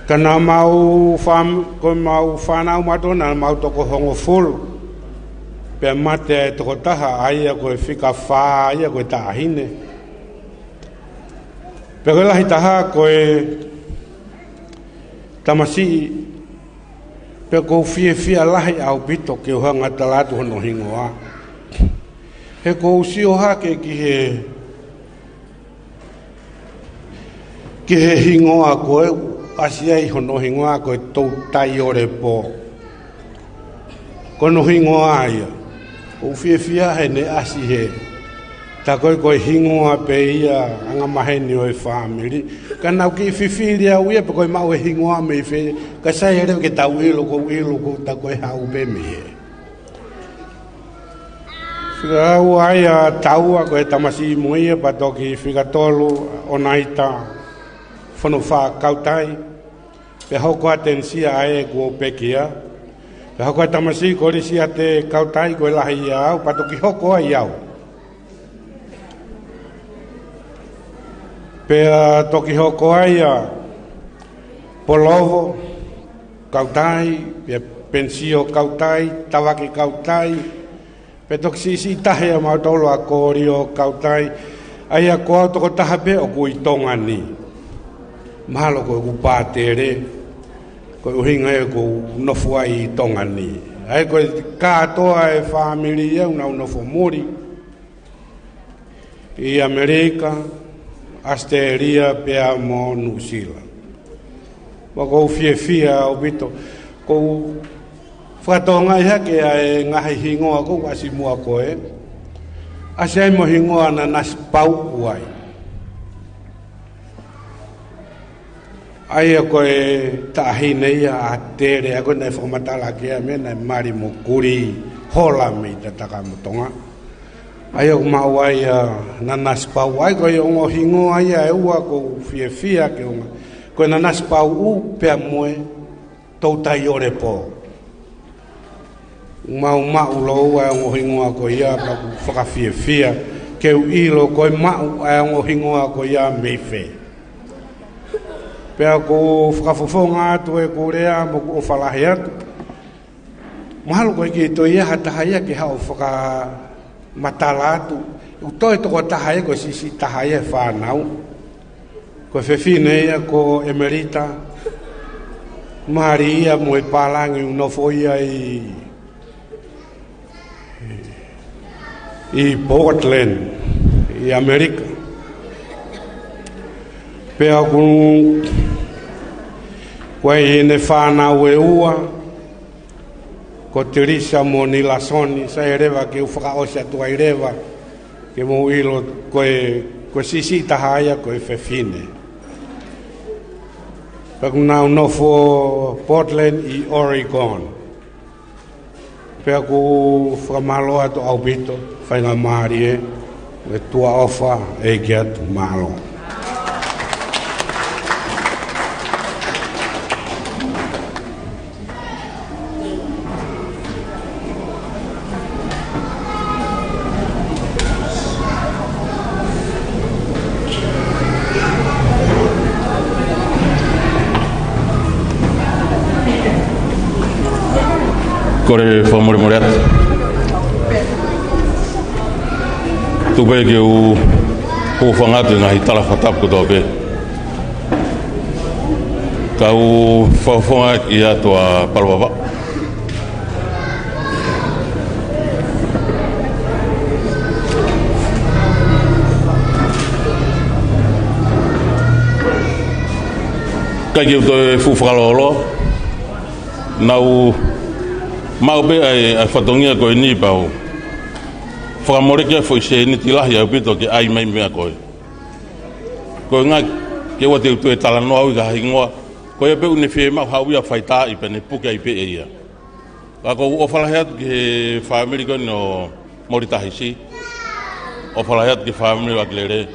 Ka naʻa mau fā-, ko ʻemau fānau mautolu naʻa mau toko hongofulu. Pea mate ʻa e tokotaha, ʻa ia ko e fika fā, ʻa ia ko e taʻahine. Pea ko e lahi taha ko e tamasiʻi, pea ʻoku ou fiefia lahi ʻaupito ke u hanga ʻo tala atu hono hingoa. He ʻoku ou sio hake ki he, ki he hingoa ko ē ʻoku ʻasi ai hono hingoa ko e Toutai ʻo e Pō. Ko hono hingoa ia. ʻOku ou fiefia heʻene ʻasi hē. Tā ko ē ko e hingoa pē ia angamaheni ʻo e fāmili. Ka naʻa ku kiʻi fifili au ia pe ko e maʻu e hingoa mei fē. Ka sai ʻe leva ke tau ʻilo, ʻoku ou ʻilo ʻoku tā ko e haʻu pē mei hē. Fika ua ai ʻa Taua ko e tamasiʻi mo ia pea toki fika tolu ʻa ʻOnaita Fonofā Keutai. Pea hoko ʻa ʻAtenisia ʻa ē kuo pekia. Pea hoko ʻa e tamasiʻi ko Lisiate Keutai ko e lahi ia au, pea toki hoko ai au. Pea toki hoko ai ʻa Polovo Keutai, pea Pensio Keutai, Tavake Keutai, pea toki siʻisiʻi taha ʻia mautolu ʻa Kolio Keutai, ʻa ia ko au tokotaha pē ʻoku ʻi Tonga ni. Mahalo ko ʻeku pātele, ko e ʻuhinga ia ʻoku ou nofo ai ʻi Tonga ni. ʻA ia ko e kātoa e fāmili ia ʻoku nau nofo muli ʻi ʻAmelika, ʻAositelēlia pea mo Nuʻusila. Pea ʻoku ou fiefia ʻaupito. ʻOku ou fakatokangaʻi hake ʻa e ngaahi hingoa ʻoku ʻasi muʻa ko ē. ʻAsi ai mo e hingoa naʻa Nanasipauʻu ai. ʻA ia ko e taʻahine ia ʻa Tele, ʻa ia ko ē naʻe fakamatala ki ai meʻa naʻe mali mo Kuli, hola mei Tatakamotonga. ʻA ia ʻoku maʻu ai ʻa Nanasipauʻu, ʻa ia ko e ongo hingoa ia ʻe ua ʻoku ou fiefia ke ʻoange. Ko e Nanasipauʻu pea mo e Toutai ʻo Lepo. Mau maʻu lōua e ongo hingoa ko ia, pea ʻoku fakafiefia ke u ʻilo ko e maʻu e ongo hingoa ko ia mei fē. Pea ʻoku ou fakafofonga atu ʻeku lea mo ʻeku ʻofa lahi atu. Mahalo ko e kiʻi toe ʻi ai ha taha ia ke haʻu ʻo faka- matala atu. ʻOku toe tokotaha ia, ko e siʻisiʻi taha ia e fānau. Ko e fefine ia ko ʻEmelita. Mali ia mo e pālangi ʻoku nofo ia ʻi, ʻi Portland, ʻi ʻAmelika. Pea ʻoku, ko e ʻi heʻene fānau ʻe ua, ko Tilisa mo Nilasoni, sai leva ke u fakaʻosi atu ai leva, ke mou ʻilo ko e, ko e siʻisiʻi taha ia ko e fefine. Pea ʻoku nau nofo Portland ʻi Oregon. Pea ʻoku ou fakamālō atu ʻaupito, faingamālie, e tuʻa ʻofa, ʻEiki atu, mālō. Kole fakamolemole atu. Tuku pē ke u, ke u hūfanga atu he ngaahi tala fakatapu kotoa pē. Kau fakafofonga ki he ʻOtua Palopapau. ʻIkai ke u toe fuʻu fakalōloa. Naʻa ku maʻu pē ʻa e, ʻa e fatongia ko eni pea u fakamoleki ʻa e foʻi sēniti lahi ʻaupito ke ʻai mai meʻa ko ē. Ko e ʻuhinga ke ʻoua te u toe talanoa au ʻi ha hingoa. Ko ia pē ʻoku ne fiemaʻu haʻu ia ʻo faitaaʻi pea ne puke ai pē ʻe ia. Ka ʻoku ou ʻofa lahi atu ki he fāmili ko eni ʻo Molitahisi. ʻOfa lahi atu ki he fāmili ʻo ʻAkilele.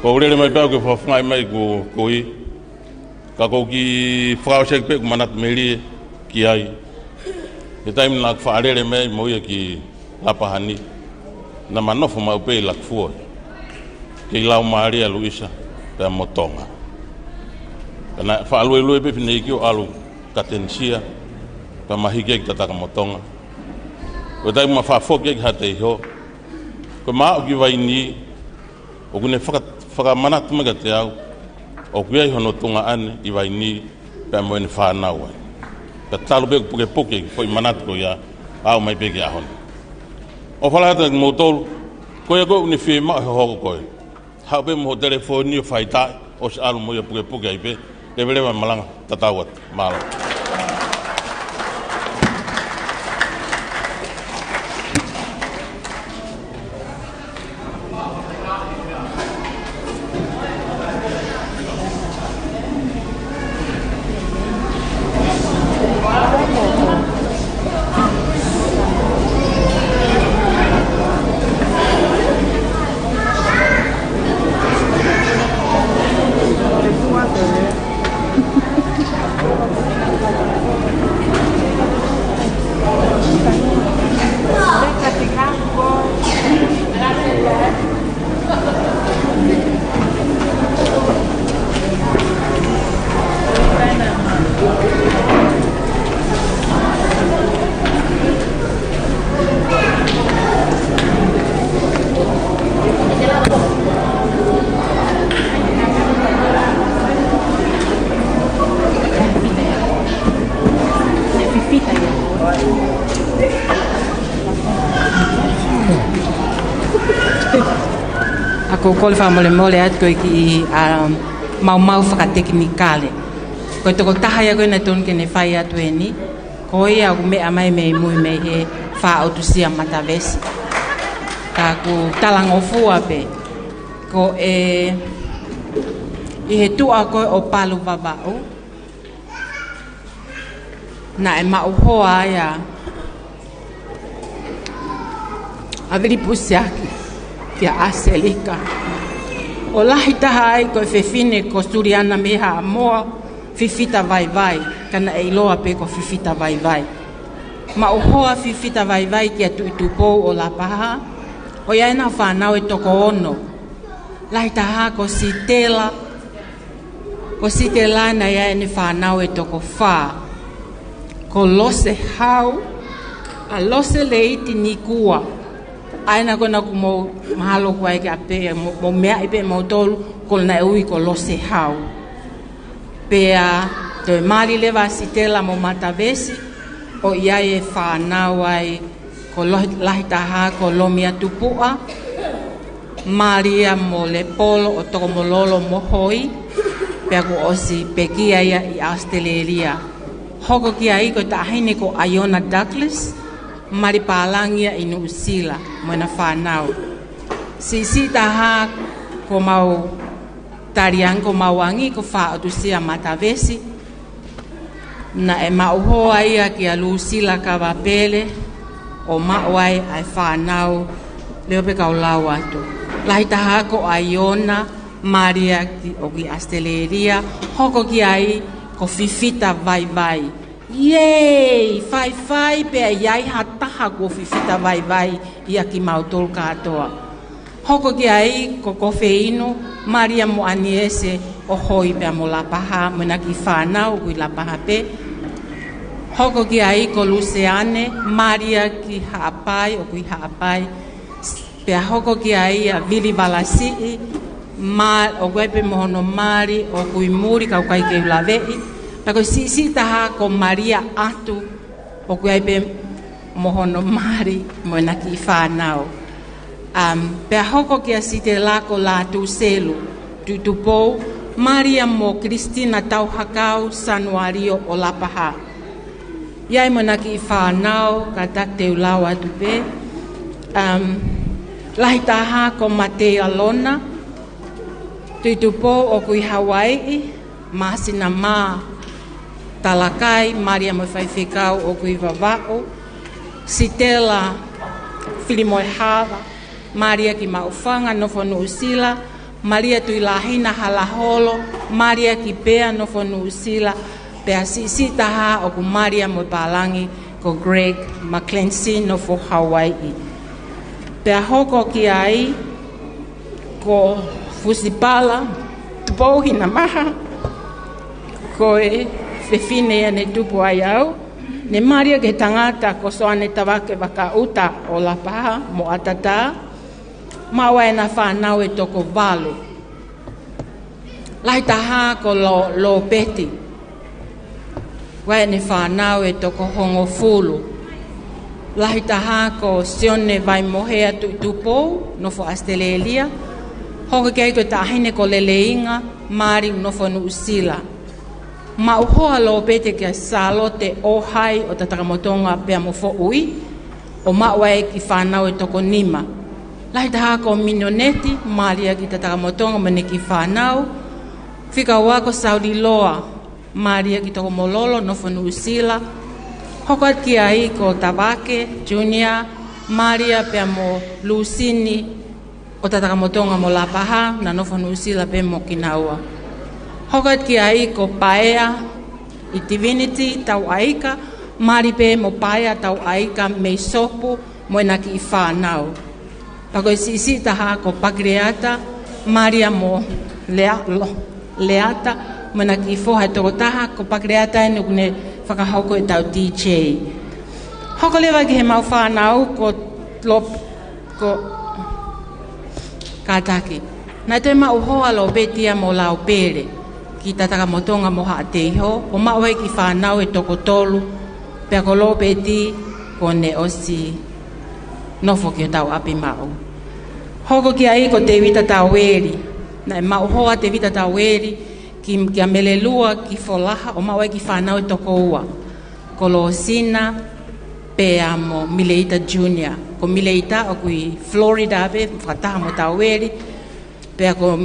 ʻOku ou lele mai pē au ke fakafofongaʻi mai ʻeku kui. Ka ʻoku ou kiʻi fakaʻosi ʻaki pē ʻeku manatu melie ki ai. He taimi naʻa ku faʻa lele mai mo ia ki Lapahani, naʻa ma nofo maʻu pē ʻi Lakifua, kei lau mālie ʻa Luisa pea mo Tonga. Pea naʻe faʻa luelue pē fineʻeiki ʻo ʻalu ka Tenisia, pea ma hiki ai ki Tatakamotonga. Ko e taimi ma faʻa foki ai ki Haʻateiho, ko ʻema aʻu ki Vaini, ʻoku ne faka-, fakamanatu mai kiate au, ʻoku ʻi ai hono tuongaʻane ʻi Vaini, pea mo ʻene fānau ai. Pea talu pē ʻeku pukepuke ki he foʻi manatu ko ia, aʻu mai pē ki he ʻaho ni. ʻOfa lahi atu kimoutolu, ko ia ko ē ʻoku ne fiemaʻu he hohoko ko ē. Haʻu pē mo ho telefoni ʻo faitaaʻi, ʻosi ʻalu mo ia ʻo pukepuke ai pē, leveleva e malanga, tatau atu. Mālō. ʻA, ʻoku ou kole fakamolemole atu ko e kiʻi, um, maumau fakatekinikale. Ko e tokotaha ia ko ē naʻe tonu ke ne fai atu eni, ko ia ʻoku meʻa mai mei mui mei he Fā ʻOtu Sia Matavesi. Ka ʻoku talangofua pē, ko e ʻi he tuʻa ko ē ʻo Palu Vavaʻu, naʻe maʻu hoa ai ʻa, ʻa Vilipusiaki kia ʻAselika. ʻO lahi taha ai ko e fefine ko Suliana mei Haʻamoa, Fifita Vaivai, ka naʻe ʻiloa pē ko Fifita Vaivai. Maʻu hoa Fifita Vaivai kia Tuʻi Tupou ʻo Lapaha, ʻo ʻi ai ʻena fānau ʻe toko ono. Lahi taha ko Sitela, ko Sitela naʻe ʻi ai ʻene fānau ʻe toko fā. Ko Lose Hau, ʻa Lose Leiti Nikua. ʻA ʻena ko ena ʻoku mou mahalo ʻoku ʻikai ke ʻapē, mou, mou meaʻi pē moutolu, ko ena naʻe ui ko Lose Hau. Pea toe mali leva ʻa Sitela mo Matavesi, ʻo ʻi ai e fānau ai ko Lohi-, Lahi Taha ko Lomia Tupuʻa, Malia mo Lepolo ʻo Tokomololo mo Hoi, pea kuo ʻosi pekia ia ʻi ʻAositelēlia. Hoko ki ai ko e taʻahine ko ʻAiona Douglas, mali pālangi ia ʻi Nuʻusila, mo ʻena fānau. Siʻisiʻi taha ko mau Taliangi, ko Mauangi, ko Fā ʻOtu Sia Matavesi. Naʻe maʻu hoa ia kia Lusila Kavapele, ʻo maʻu ai ʻa e fānau, leo pē kau lau atu. Lahi taha ko ʻAiona, Malia ki, ʻoku ʻi ʻAositelēlia, hoko ki ai ko Fifita Vaivai. Yay! Faifai pea ʻi ai ha taha ko Fifita Vaivai ia kimautolu kātoa. Hoko ki ai ko Kofeinu, Malia mo ʻAniese ʻo Hoi pea mo Lapaha, mo ʻena kiʻi fānau ʻoku ʻi Lapaha pē. Hoko ki ai ko Luseane, Malia ki Haʻapai, ʻoku ʻi Haʻapai. Pea hoko ki ai ʻa Vili Valasiʻi, ma-, ʻoku ʻi ai pē mo hono mali ʻoku ʻi muli ka ʻoku ʻikai ke u laveʻi. Pea ko e siʻisiʻi taha ko Malia Atu, ʻoku ʻi ai pē mo hono mali mo ʻena kiʻi fānau. Um, pea hoko kia Sitela ko Lātūselu Tuʻitupou, Malia mo Kilistina Tauhakau Sanualio ʻo Lapaha. ʻI ai mo ʻena kiʻi fānau, kātaki te u lau atu pē. Um, Lahi Taha ko Mateia Lona Tuʻitupou ʻoku ʻi Hauaiʻi, Māsina Mā Talakai, Malia mo e Faifekau ʻoku ʻi Vavaʻu, Sitela Filimoe Hava, Malia ki Maʻufanga, nofo Nuʻusila, Malia Tuʻilahina Halaholo, Malia ki Pea, nofo Nuʻusila, pea siʻisiʻi taha ʻoku malia mo e pālangi ko Greg McClancy, nofo Hauaiʻi. Pea hoko ki ai ko Fusipala Tupou Hinamaha, ko e fefine ia ne tupu ai au, ne malia ki he tangata ko Soane Tavake Vakaʻuta ʻo Lapaha mo ʻAtatā, maʻu ai ʻena fānau ʻe toko valu. Lahi taha ko Lo-, Lopeti, ʻoku ʻi ai ʻene fānau ʻe toko hongofulu. Lahi taha ko Sione Vaimohea Tuʻitupou, nofo ʻAositelēlia. Hoko ki ai ko e taʻahine ko Leleinga, mali nofo Nuʻusila. Maʻu hoa Lopeti kia Sālote ʻOhai ʻo Tatakamotonga pea mo Foʻui, ʻo maʻu ai e kiʻi fānau ʻe toko nima. Lahi taha ko Minoneti, malia ki Tatakamotonga mo ʻene kiʻi fānau. Fika ua ko Sauliloa, malia ki Tokomololo, nofo Nuʻusila. Hoko atu ki ai ko Tavake Junior, malia pea mo Lusini ʻo Tatakamotonga mo Lapaha, naʻa nofo Nuʻusila pē mo kinaua. Hoko atu ki ai ko Paea ʻi Divinity Tauʻaika, mali pē mo Paea Tauʻaika mei Sopu mo ʻena kiʻi fānau. Pea ko e siʻisiʻi taha ko Pakileata, malia mo Lea-, Lo-, Leata, mo ʻena kiʻi foha ʻe toko taha, ko Pakileata eni ʻoku ne fakahoko ʻetau D J. Hoko leva ki he maʻu fānau ko Lop-, ko, kātaki. Naʻe toe maʻu hoa Lopeti ia mo Laupele ki Tatakamotonga mo Haʻateiho, ʻo maʻu ai e kiʻi fānau ʻe toko tolu. Pea ko Lōpeti kuo ne ʻosi nofo ki hotau ʻapi maʻu. Hoko ki ai ko Tevita Taueli. Naʻe maʻu hoa Tevita Taueli ki, kia Melelua ki Folaha ʻo maʻu ai e kiʻi fānau ʻe toko ua. Ko Lōsina pea mo Mileita Junior. Ko Mileita ʻoku ʻi Florida pē, fakataha mo Taueli. Pea ko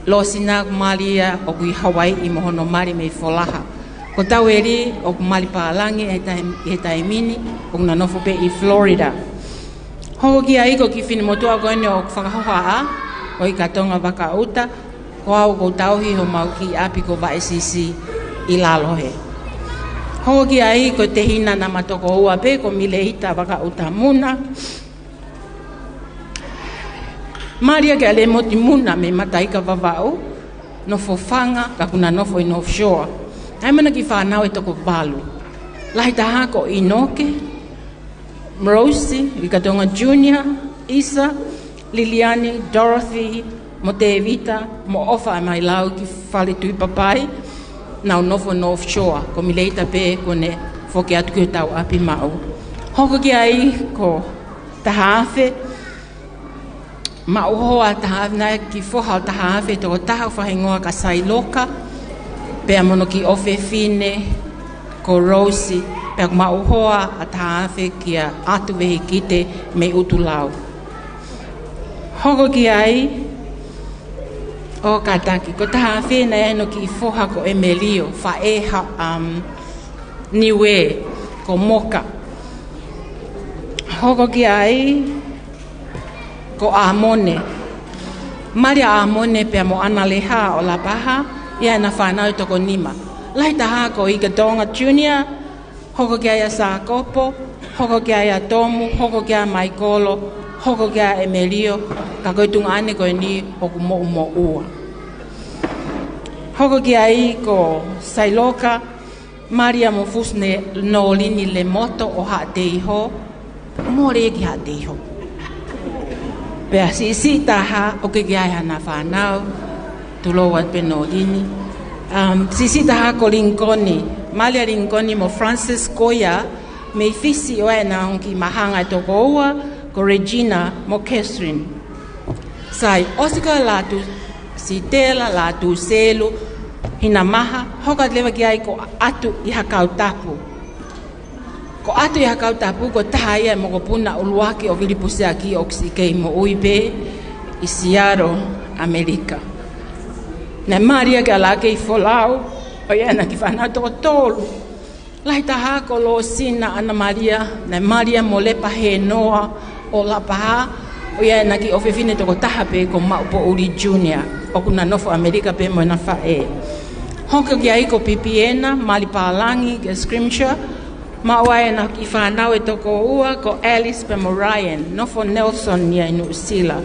Lōsina ʻoku mali ia ʻoku ʻi Hawaiʻi mo hono mali mei Folaha. Ko Taueli ʻoku mali Pālangi ʻi he taim-, ʻi he taimi ni, ʻoku na nofo pē ʻi Florida. Hoko ki ai ko e kiʻi finemotuʻa ko eni ʻoku fakahohaʻa, ʻo ʻIkatonga Vakaʻuta, ko au ʻoku ou tauhi homau kiʻi ʻapi ko Vaʻesisi ʻi Lalohe. Hoko ki ai ko e tehina namba toko ua pē ko Mileita Vakaʻuta Muna. Mali ia kia Lemoti Muna mei Mataika Vavaʻu, nofo Fanga, ka ʻoku na nofo ʻi North Shore. ʻAi mo ʻena kiʻi fānau ʻe toko valu. Lahi taha ko ʻInoke, Rose, ʻIkatonga Junior, ʻIsa, Liliani, Dorothy, mo Tevita, mo ʻOfa ʻa Mailau ki Faletuʻipapai, nau nofo North Shore, ko Mileita pē kuo ne foki atu ki hotau ʻapi maʻu. Hoko ki ai ko Tahaafe, maʻu hoa ʻa Tahaafe, naʻe kiʻi foha ʻo Tahaafe, toko taha ʻoku fakahingoa kia Sailoka, pea mo hono kiʻi ʻofefine ko Rose, pea maʻu hoa ʻa Tahaafe kia ʻAtu Vehikite mei ʻUtulau. Hoko ki ai, ʻo kātaki, ko Tahaafe naʻe ʻi ai hono kiʻi foha ko ʻEmelio, faʻē ha, um, Niue, ko Moka. Hoko ki ai, ko ʻAmone. Mali ʻa ʻAmone pea mo ʻAna Leha ʻo Lapaha, ʻi ai ʻena fānau ʻe toko nima. Lahi taha ko ʻIkatonga Junior, hoko ki ai ʻa Sākopo, hoko ki ai ʻa Tomu, hoko ki ai ʻa Maikolo, hoko ki ai ʻa ʻEmelio, ka ko e tuongaʻane ko eni ʻoku moʻumoʻua. Hoko ki ai ko Sailoka, mali ia mo Fusi Nolini Lemoto ʻo Haʻateiho, mole ki Haʻateiho. Pea siʻisiʻi taha ʻoku ʻikai ke ʻi ai haʻana fānau, tulou atu pē Nolini. Um, siʻisiʻi taha ko Lingikoni, mali ʻa Lingikoni mo Francis Koia, mei Fisi ʻo ʻi ai ʻena ongo kiʻi mahanga ʻe toko ua, ko Regina mo Catherine. Sai, ʻosi ko ia Lātū Sitela, Lātū Selu, Hinamaha, hoko atu leva ki ai ko ʻAtu ʻi Hakautapu. Ko ʻAtu ʻi Hakautapu, ko e taha ia e mokopuna ʻuluaki ʻo Vili Pusiaki ʻoku siʻi kei moʻui pē ʻi Seattle, ʻAmelika. Naʻe mali ia kia Lakei Folau, ʻo ʻi ai ʻena kiʻi fānau ʻe toko tolu. Lahi taha ko Lōsina ʻAna Malia, naʻe mali ia mo Lepa Henoa ʻo Lapaha, ʻo ʻi ai ʻena kiʻi ʻofefine toko taha pē ko Maʻupoʻuli Junior, ʻoku na nofo ʻAmelika pē mo ʻena faʻē. Hoko ki ai ko Pipiena, mali Pālangi, kia Scrimshaw, maʻu ai ʻena kiʻi fānau ʻe toko ua ko Alice pea mo Ryan, nofo Nelson ia ʻi Nuʻusila.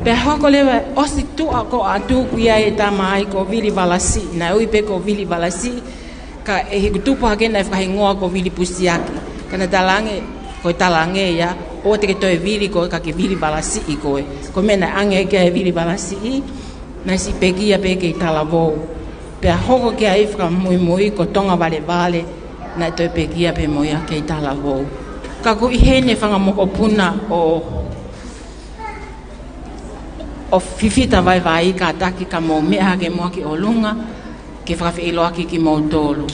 Pea hoko leva ʻosi tuʻa ko ʻAtu ʻoku ʻi ai e tama ai ko Vili Valasiʻi, naʻe ui pē ko Vili Valasiʻi, ka ʻi heʻeku tupu hake naʻe fakahingoa ko Vili Pusiaki. Ka naʻe talaange, ko e talaange ia, ʻoua te ke toe Vili koe ka ke Vili Valasiʻi koe. Ko e meʻa naʻe ʻange ki ai e Vili Valasiʻi, naʻe siʻi pekia pē kei talavou. Pea hoko ki ai fakamuimui ko Tonga Valevale, naʻe toe pekia pē mo ia kei talavou. Ka ʻoku ʻi heni e fanga mokopuna ʻo ʻo fifita vaivai, kātaki ka mou meʻa hake muʻa ki ʻolunga, ke fakafeʻiloaki kimoutolu.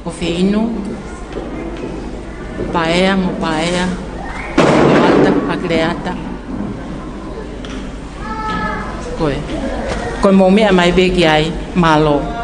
ʻO Feinu, Paea mo Paea, Leata, Pakileata. Ko e. Ko e mou meʻa mai pē ki ai, mālō.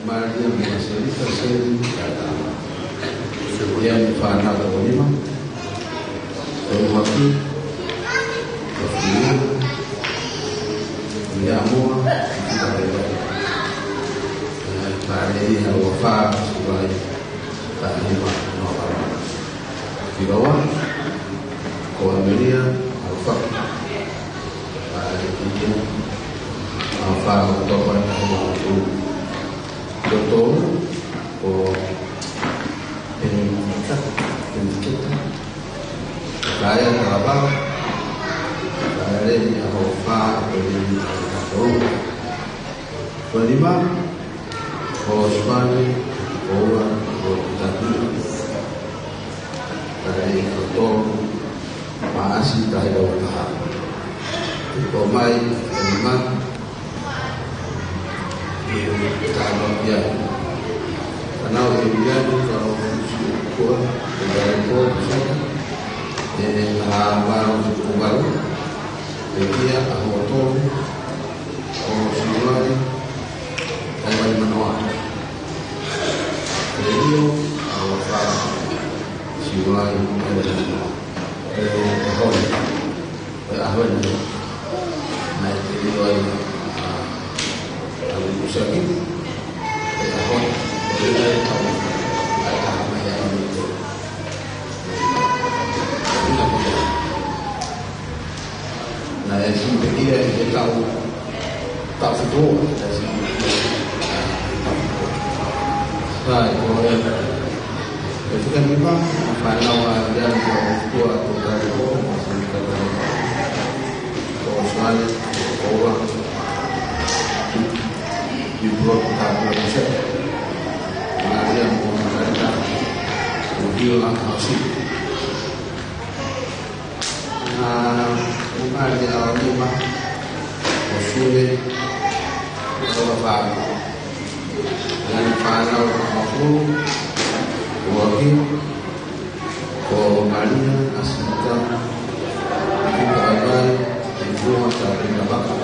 Malia mo Selita Seli Katama. Ia mo e fānau ʻe nima. Ko Maki, ko Fiona, ko Ia Moa, ko Fika Pele. Ē, fānau ʻe ua fā, Sivai, taha nima, noa fā. Filoa, ko Amelia, Alfa. Fānau ʻe nima, Alfa, ko Topa, taha nima, noa fā. Ko tolu, ko Peniteta, Peniteta. Kaia Kalapala, Kaia Leni, ʻa hono fā, ko Leni, ʻa hono tolu. Ko nima, ko Sipani, ko Ua, ko Tatu. Kaia Leni, ko tolu, Maʻasi, taha hiva ua taha. Ko mai, ko nima, ʻi he tano ia. Fānau ʻe ua, ko Fusi Kua, ko Vaiko, ko Saka. ʻE, ʻa Valu, ko Valu. ʻE ia, ʻa hono tolu, ko Siuai, taha hiva nima noa. ʻE ia, ʻa hono fā, Siuai, taha hiva nima noa. ʻE, ʻe hoi. ʻE, ʻa hoi. Naʻe te ʻilo ai, ʻa, ʻa Lukusaki. ʻE, ʻa hoi. ʻE, ʻa hoi. ʻA e taha mai ʻa e ʻaho ni. Naʻe siʻi pē ia ʻi he taʻu, taʻu fitu, naʻe siʻi. Sai, ko e, ʻe fika nima, fānau ʻa Liani ko Tua ko Tari ko, ko Sani ko Ua, ki, ki Pulo ko Tari ko Sani. Malia mo Makarita, ko Hila Hausi. ʻA, ʻa Malia ʻo nima, ko Sule, ko Lava. Ngaahi fānau ʻe hongofulu, ko Aki, ko Malia, ʻa Sita, ko Vaivai, ko Fua, ko Pita Vaka.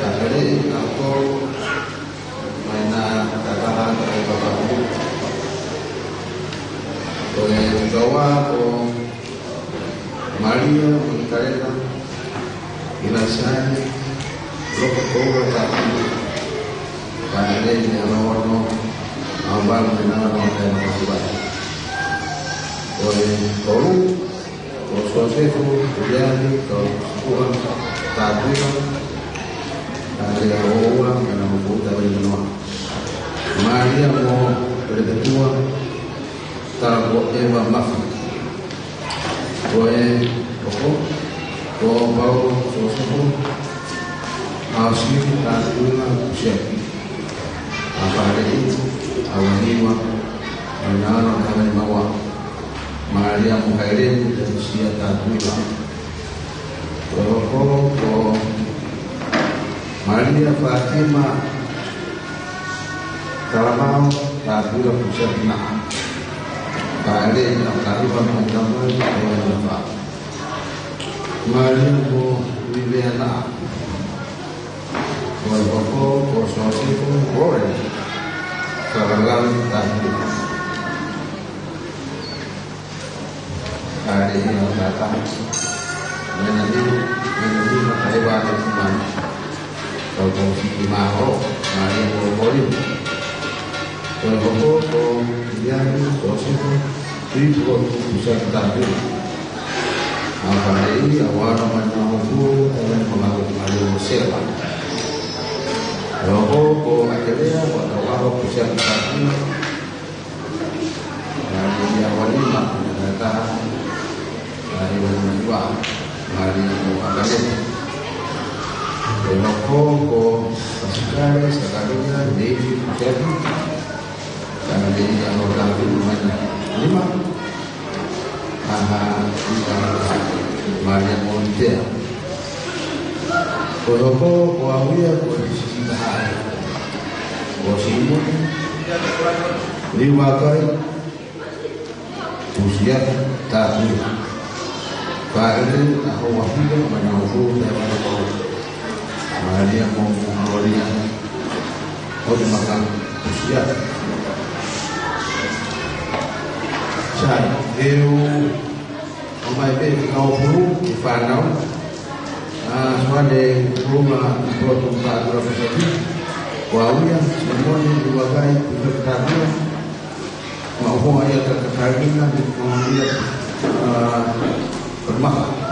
Kaia Leni, ʻa tolu, mai na tataha, ko Papa. Ko e toa, ko Malia, Magdalena, ʻIlaisiane, Loko Koula, Tatu. Kaia Leni, ʻa hono ono, ʻa Valu, ʻa hono ono, ʻa hono ono. Ko e tolu, ko Sosefo, Uliani, ko Sikuha, Tatu. Kaia Leni, ʻa hono ua, ʻa hono ono, ʻa hono ono. Malia mo Pelepetua, Tala ko Eva Mafi. Ko e hoko, ko Paulo Sosefo, ʻa Sili Tatuila Kusiaki. ʻA Paleʻi, ʻa Waniwa, ʻa Nana Havenimau. Malia mo Haileni, Teresia Tatuila. Ko e hoko, ko Malia Fatima, Talamao, Tatuila Kusiaki Naʻa. Pale, Takahiva, Matamai, Taiva Nafa. Malia mo Vivea Naʻa. Ko e hoko, ko Sosefo, Roy, Kalalai, Tatuila. Kae ʻi ai ʻa e tangata. Mena ni, mena ni, ma kai wa te kumani. Kau tau fiki maho, Malia mo Moli. Ko e hoko, ko Iliani, ko Sifo, Pipo, ko Kusa ki Tapu. Ma kai ʻi ai ʻa Wara mai na hoku, ʻa e mei Malawi, Malia mo Sela. Ko e hoko, ko Akelea, ko Tawaro, Kusa ki Tapu. Malia mo Wani, Malia mo Tata, Malia mo Manuva, Malia mo Akane. Ko e hoko, ko Pasikale, Sakaria, Neifi, Kusiaki, Sakaria mo Tapu, Malia mo Nima, Aha, Malia mo Litea. Ko e hoko, ko Auia, ko Sisita Hae. Ko Simoni, Livakai, Kusiaki, Tapu. Paele, Aho Wahila, Manaufu, Taiwana Mau. Malia mo Malia. Ko e maka. Ia. Sai, eu ʻomai pē ki he kau pulu, ki he fānau. ʻA, Suane Puluma, ʻi Potu Pātula Pasaki. Ko au ia, Simone Luakai, ʻi Potu Pātula. Maʻu hoa ia ka Katarina, ʻi Kōlia, ʻa, Permaka.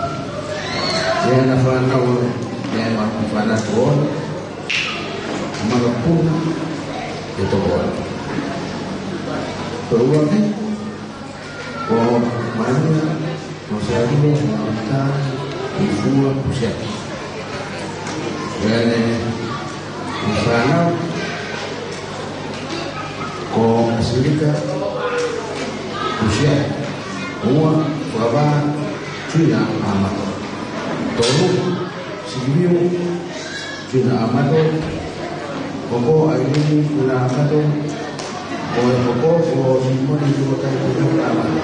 Ia na fānau, ia ma fānau ko. Maka puna, ʻe toko. Ko ua pē, ko Maria, ko Sālio, ko Mata, ko Fua, ko Siaki. Ia ne, ko fānau, ko Asilika, ko Siaki. Ua, ko Ava, Tuina, Amato. Tolu, Silivio, Tuina Amato, ko ko Ailini Tuina Amato, ko e ko ko ko Simone Luakai Tuina Amato,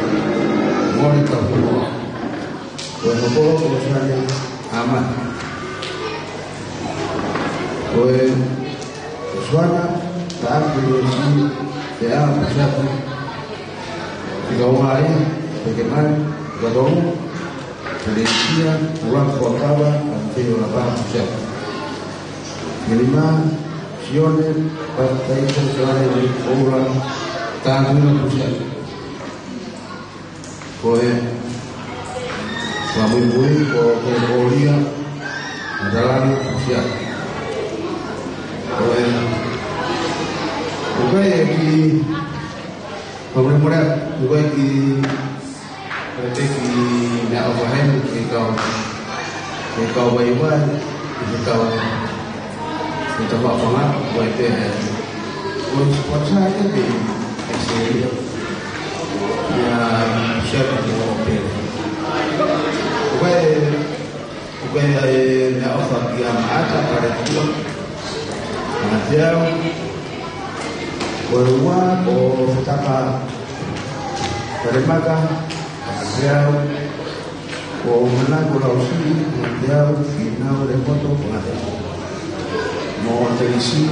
Monica Puno, ko e ko ko ko Suane Amato, ko e Suana Taaki Luesi, te a Pusaku, te kau ai, te ke mai, te kau Felesia, Ua Fuakava, Antonio Lapa Pusaku. Nima, Sione, Pataiso Suane, Oula, Tāmina Pusaku. Ko e, Famuimui, ko, ko Kōlia, Matalani, Pusaku. Ko e, ko e ki, ko e mole, ko e ki, Ko e pē ki meʻaʻofa heni, ki he kau, ki he kau vaivai, ki he kau, ki he kau fanga, ko e pē he. Ko e sponsor ke pē, ʻe se ia. Ia, Siaki mo pē. Ko e, ko e meʻaʻofa kia Maʻata, Paletua. Maʻata, ko e ua, ko Fetaka, Palemaka, Maʻata, ko Manako Lausi, Maʻata, Finau Lemoto, Maʻata. Mo Telisi,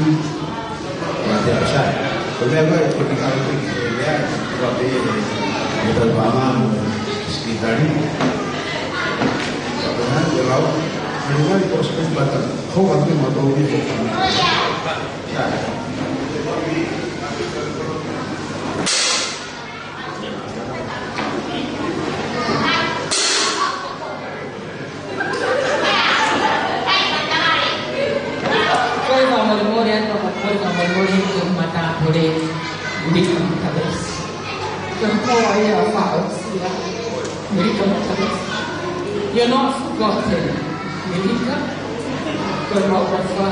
Maʻata, sai. Ko e meʻa ko e, ko e kau ki he meʻa, ko e pē, ko e tau pāmā, mo Sikitali. Ko e hā, ko e lau, ko e lau, ko e spend button. Ko e lau, ko e lau, ko e lau. Sai. Ko e fakamolemole atu, ko e fakamolemole ki he matāpule, Lika Matalesi. Ko e hoa ia ʻa Fausia, Lika Matalesi. You're not forgotten, Lika. Ko e mau ʻofa.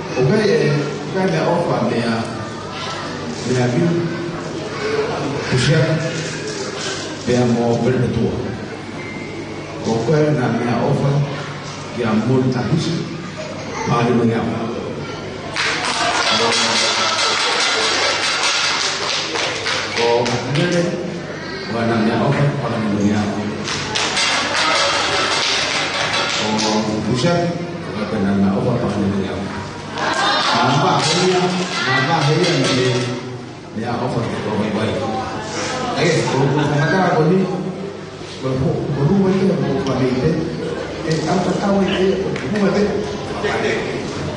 ʻOku ʻi ai e, ʻoku ʻi ai e meʻaʻofa meia, meia Vili, Pusia, pea mo Perpetua. Ko koe na meʻaʻofa kia Moni Tahisi, paʻanga nima ngeau. Ko Makalele, ko ʻena meʻaʻofa, paʻanga nima ngeau. Ko Pusia, ko ʻena meʻaʻofa, paʻanga nima ngeau. Namba hia, namba hia ni. Meʻaʻofa ke tau mai mai. ʻAi, ko, ko, ko mata ko ni, ko, ko, ko luma ia, ko fāmili pē. ʻE, au ka tau ai pē, ko luma pē.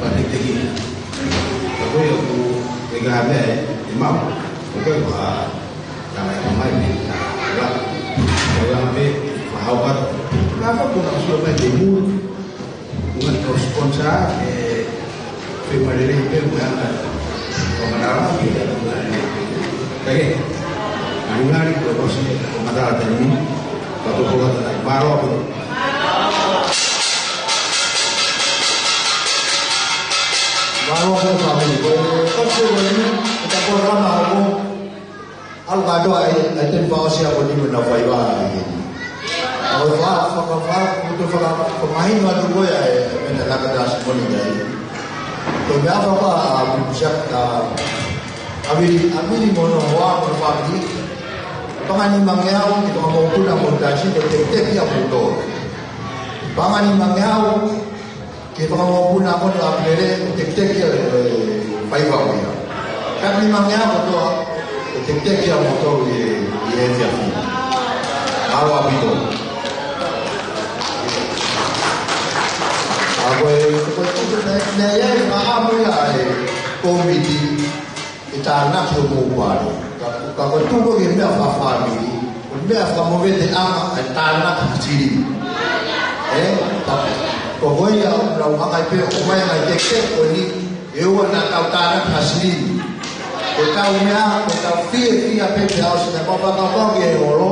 Pātēteki. Ka ko ia ko e ngaahi meʻa ʻe, ʻe maʻu. Ko koe ko ha, ka mai, ka mai pē. Ka, ka, ka pē, ka hau ka. Ka, ka, ko na sio mai pē mui. Ngaahi kau sponsor, ʻe, pē mālōlō pē mo e anga. Ko manala pē ia, ko manala. Peke. Ngaahi ngaahi ko e kosi, ko manala tani. Ka toko kata nai. Mālō pē. Mālō pē fāmili. Ko e kosi ko eni, ko e programa hoko. ʻAlu kātoa ai, ʻai teni fakaʻosi ako ni mo e nau faiva ai. ʻOku ou faka, faka, faka, ʻoku ou faka, fakamahino atu ko ia e, e meʻa naʻa ka tasi moni ai. Ko e meʻaʻofa ʻa Pipusaka, ʻa Vili, ʻa Vili mo hono hoa mo e fāmili. Paʻanga ʻe nimangeau ki he fanga mokopuna mo e taisi, ko e tekiteki ʻa moutolu. Paʻanga ʻe nimangeau ki he fanga mokopuna mo e ʻApelele, ko e tekiteki ʻa e, e, faiva ko ia. Paʻanga ʻe nimangeau kotoa, ko e tekiteki ʻa moutolu ʻi he, ʻi he efiafi ni. Mālō ʻaupito. ʻA ko e, ko e, ko e, ne, ne, ʻe, ma, a, mo ia e kōmiti, ʻe tānaki hoʻomou pale. Ka, ka ko e tuʻu ko ē ki he meʻa fakafāmili, ko e meʻa fakamoveteʻanga ʻa e tānaki ha silini. Ē? Ka, ko koe ia ʻoku nau hanga ai pē ʻo ʻomai ʻa e ngaahi tekiteki ko eni, ʻe ua naʻa tau tānaki ha silini. Ko ʻetau meʻa, ko ʻetau fiefia pē pea ʻosi naʻe mau fakakaukau ki he holo,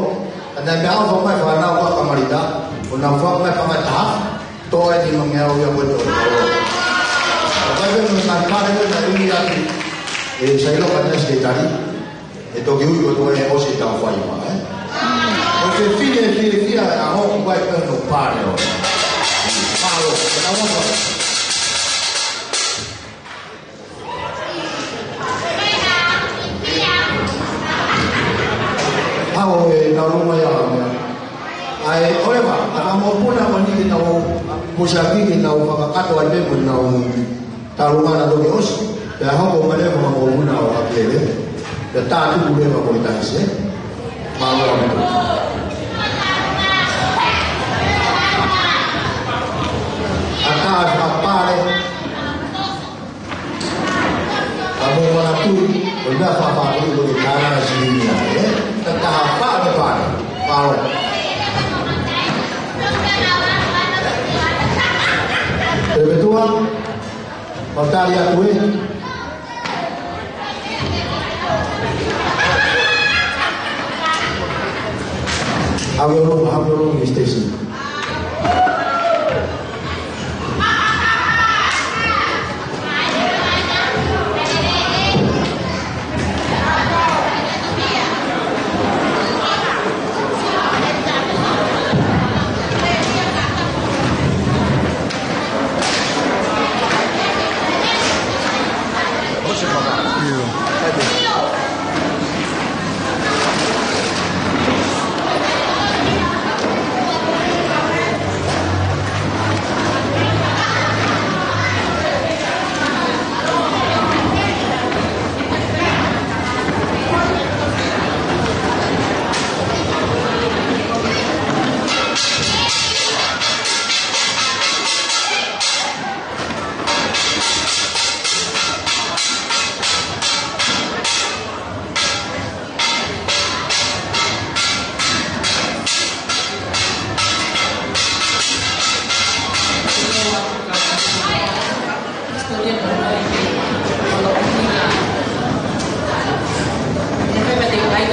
ka naʻe meʻaʻofa mai e fānau ko Kamalita, ʻo nau fai mai e paʻanga ʻe taha afe. Toe ʻe nimangeau ia ko e toe. ʻOku ʻikai ke ʻi ai ha pale ko ē naʻe ui ʻaki ʻe Sailoka naʻe sekelitali. ʻE toki ui kotoa ʻe ʻosi ʻetau faiva, ē? ʻOku fefine fiefia ʻa hoku vai ko hono pale ʻo. Mālō, ʻe tau ʻofa. Hao e tau longo ia ʻa mea. ʻA e, ʻoleva, ʻa e fanga mokopuna ko eni ke nau, Pipusaka ke nau fakakakato ai pē ko ʻenau tau longo naʻa toki ʻosi. Pea hoko mai leva e fanga mokopuna ʻo ʻApelele. Pea tā tuku leva ko e taisi. Mālō ʻaupito. ʻA tā e fakapale. Ka mou manatuʻi, ko e meʻa fakafaʻahinga ko e tānaki silini, ē? Ka taha fā ko e pale. Pau. Pelepetua, mau tali atu ē. Have your room, have your room, Stacy.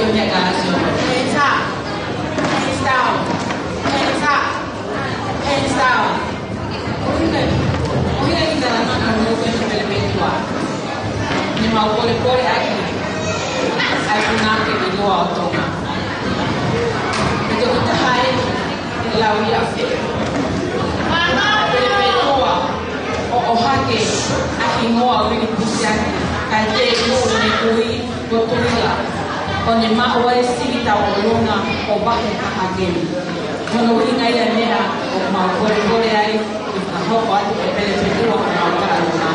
Hands up. Hands up. Hands down. ʻUhinga, ʻuhinga ki he talanoa naʻa mou fai ki Pelepetua. Ne mau polepole ʻaki ʻa e punake ʻi loto ʻo Tonga. Pea toki taha eni ʻe Lauiafe. Pelepetua ʻo ʻohake ʻa e hingoa ʻo Vili Pipusaka, kae teʻeki ke ne ui ko Tuʻila, ʻo ne maʻu ai e sivi tauʻolunga ʻo vahe hahake ni. Ko hono ʻuhinga ia e meʻa ʻoku mau polepole ai, ʻi he fakahoko atu ʻe Pelepetua ʻa e mau talanoa.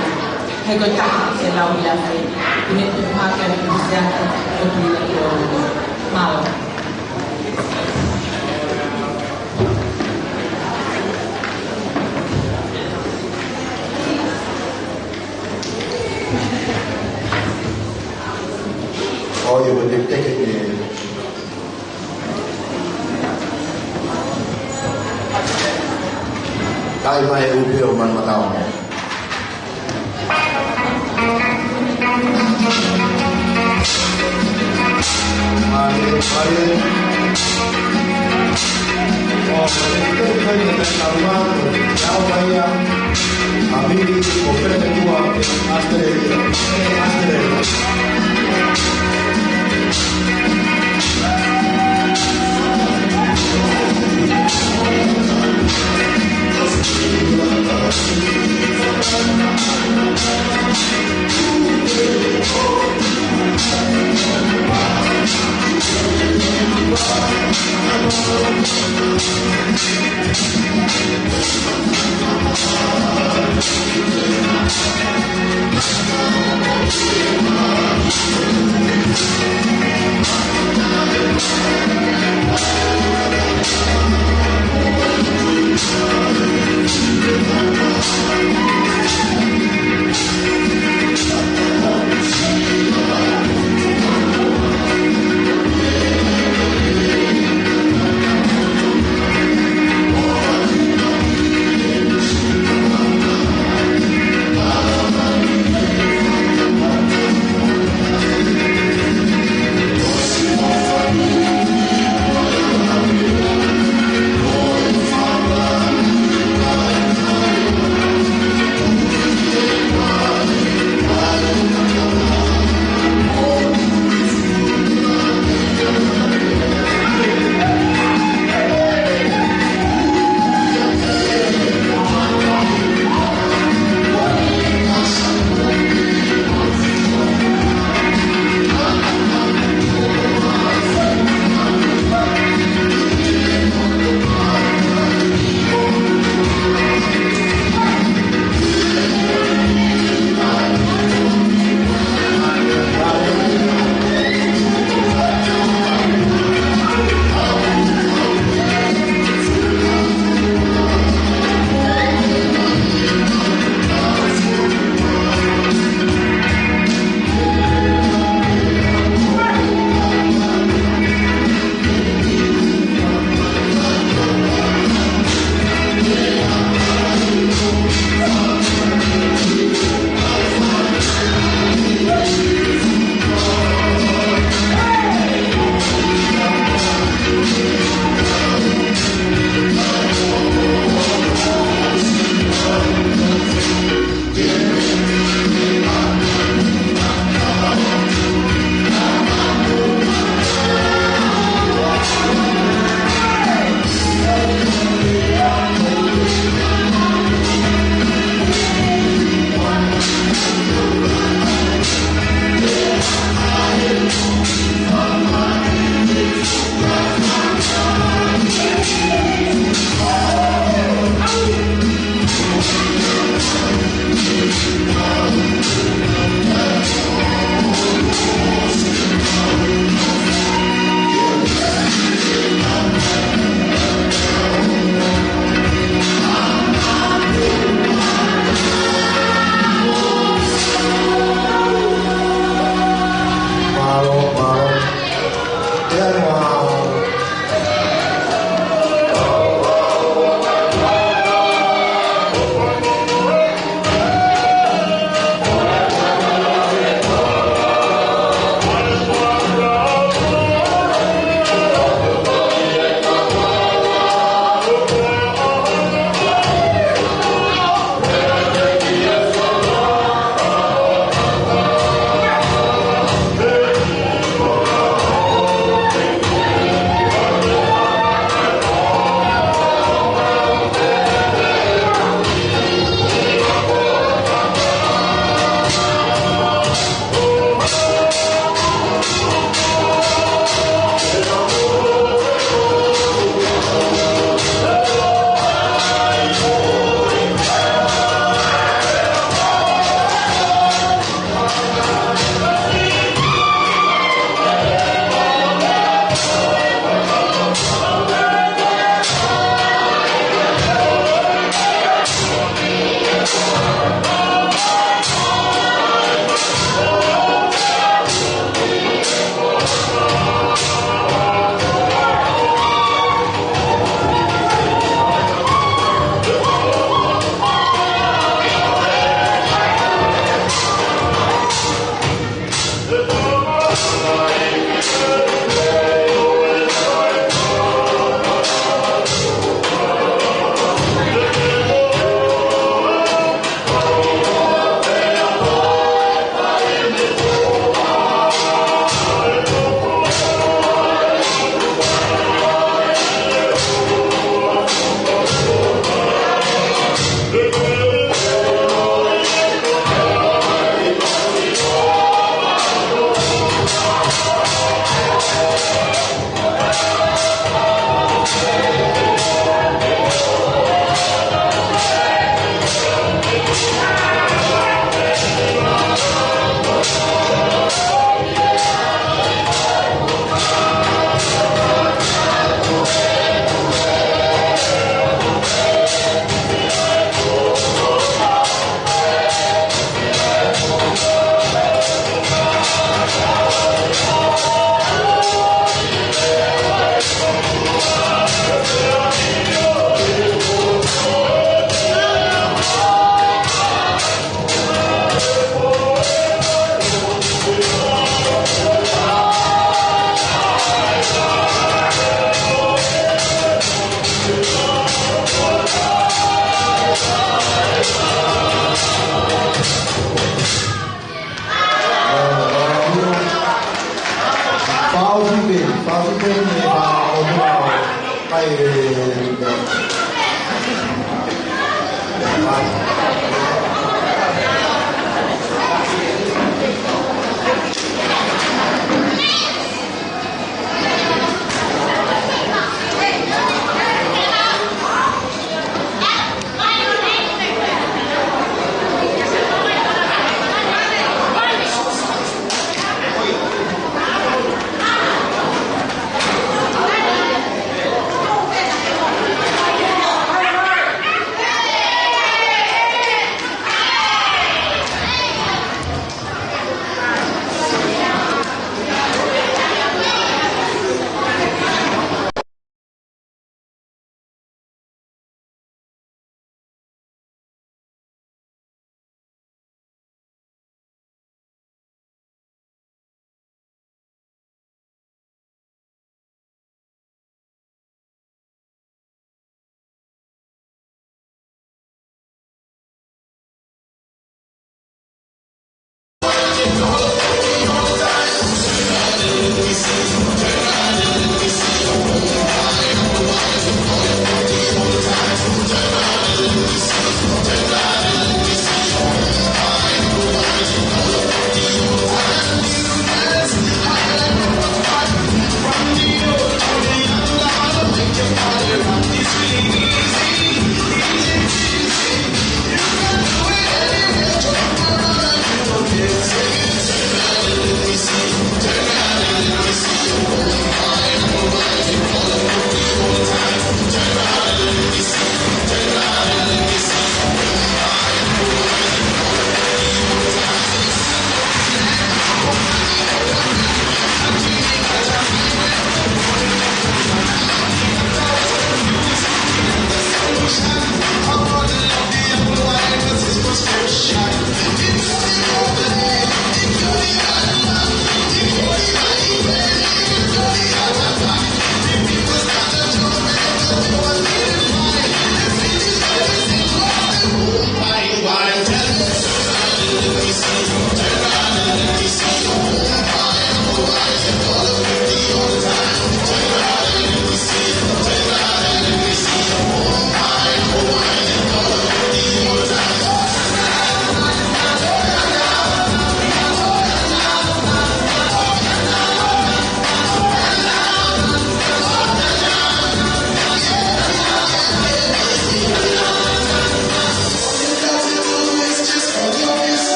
He ko e taha ʻe Lauiafe, ʻi he tupu hake ʻa Vili Pipusaka ko Tuʻila ki ʻolunga. Mālō. ʻOi, ʻo te teke ke. Kai mai e upe ʻo Manu Matau. Mālie, mālie. ʻO, te kai mai e tau mā, tau mai ia. ʻA Vili, ʻo Pelepetua, ʻAositelēlia. ʻAositelēlia.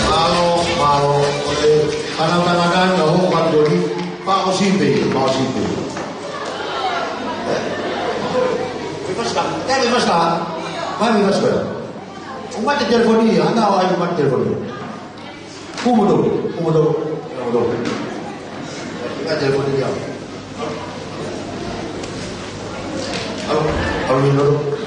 Mālō, mālō, ʻo e, kana kana kana, ʻo hoko atu ni, pā ʻo sipe, pā ʻo sipe. Ē? Mei Pasika, ē, mei Pasika, mai mei Pasika. ʻO mate telefoni, ana ʻo ai mate telefoni. Kumu tō, kumu tō, kumu tō. Ka telefoni ia. Alo, alo, alo.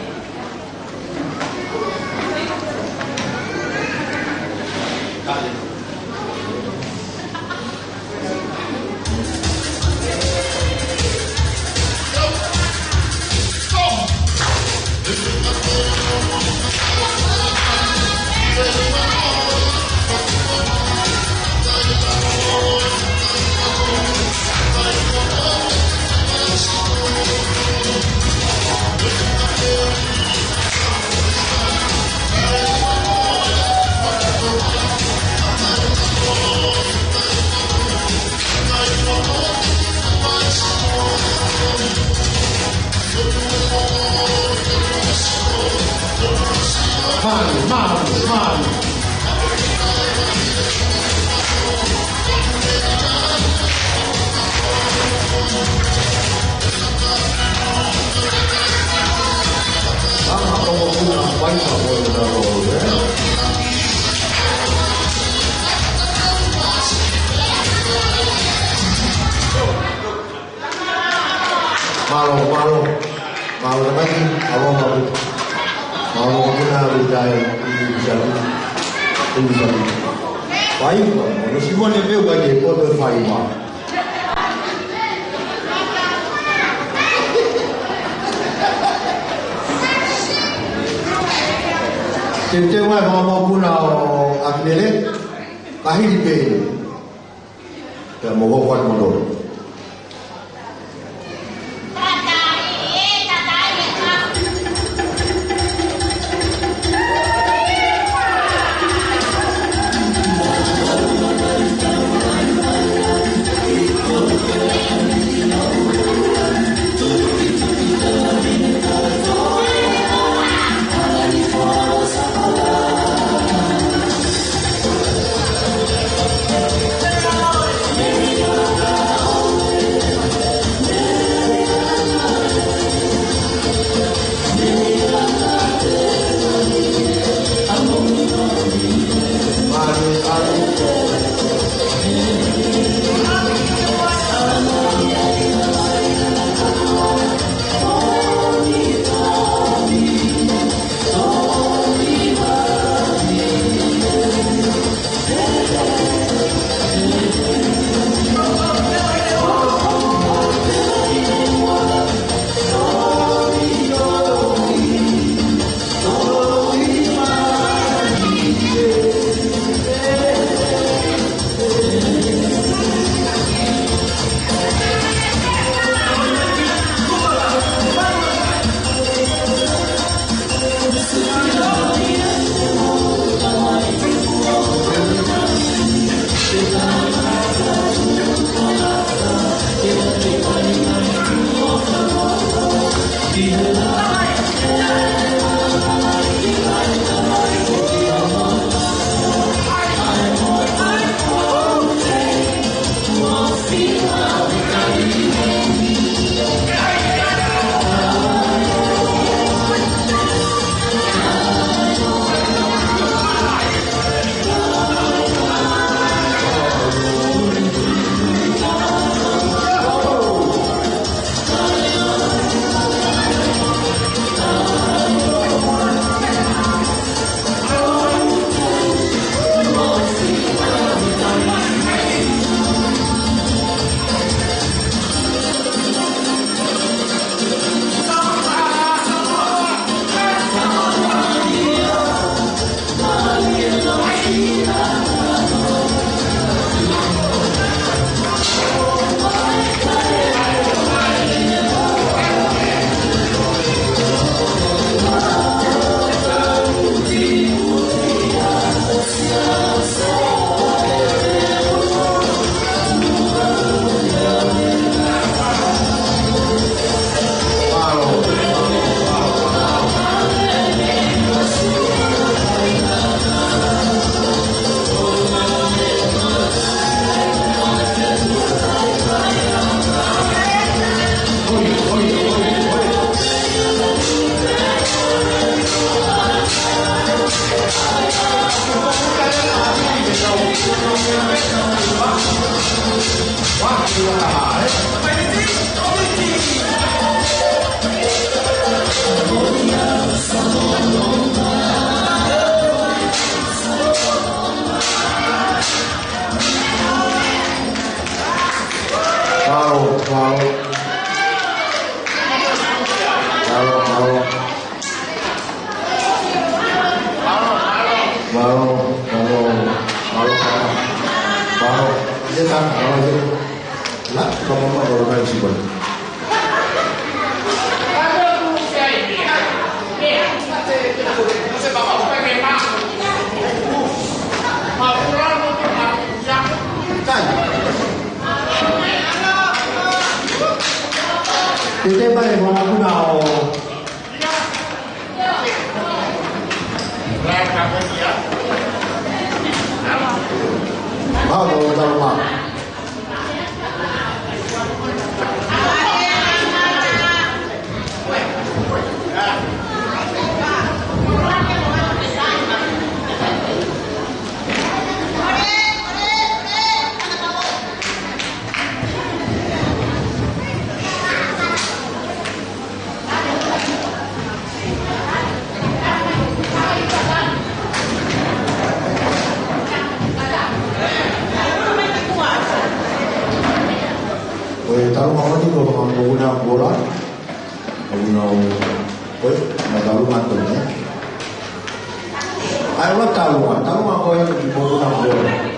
Mālō, mālō. Mālō, tamaiki, ʻaloha maʻu. Mālō, mokopuna, ʻi he ʻi Sami. ʻI Sami. Vai, vai, no Simone, me vai ke poto e fai ma. Te te vai, mokopuna ʻo ʻAkinele. Ka hili pē. Pea mo hoko atu mo lolo. Mālō, mālō. Mālō, mālō. Mālō, mālō, mālō, mālō. Mālō. Ia tā, mālō ia. Lā, ka mama, mālō, mālō, si, mālō. Kai. Te te mai, mokopuna ʻo. Mālō, mālō, mālō. Bola, ʻoku nau, ko e, na talu ma to ne. ʻAi, ʻoua talu ma, talu ma ko e, ki Bola na Bola.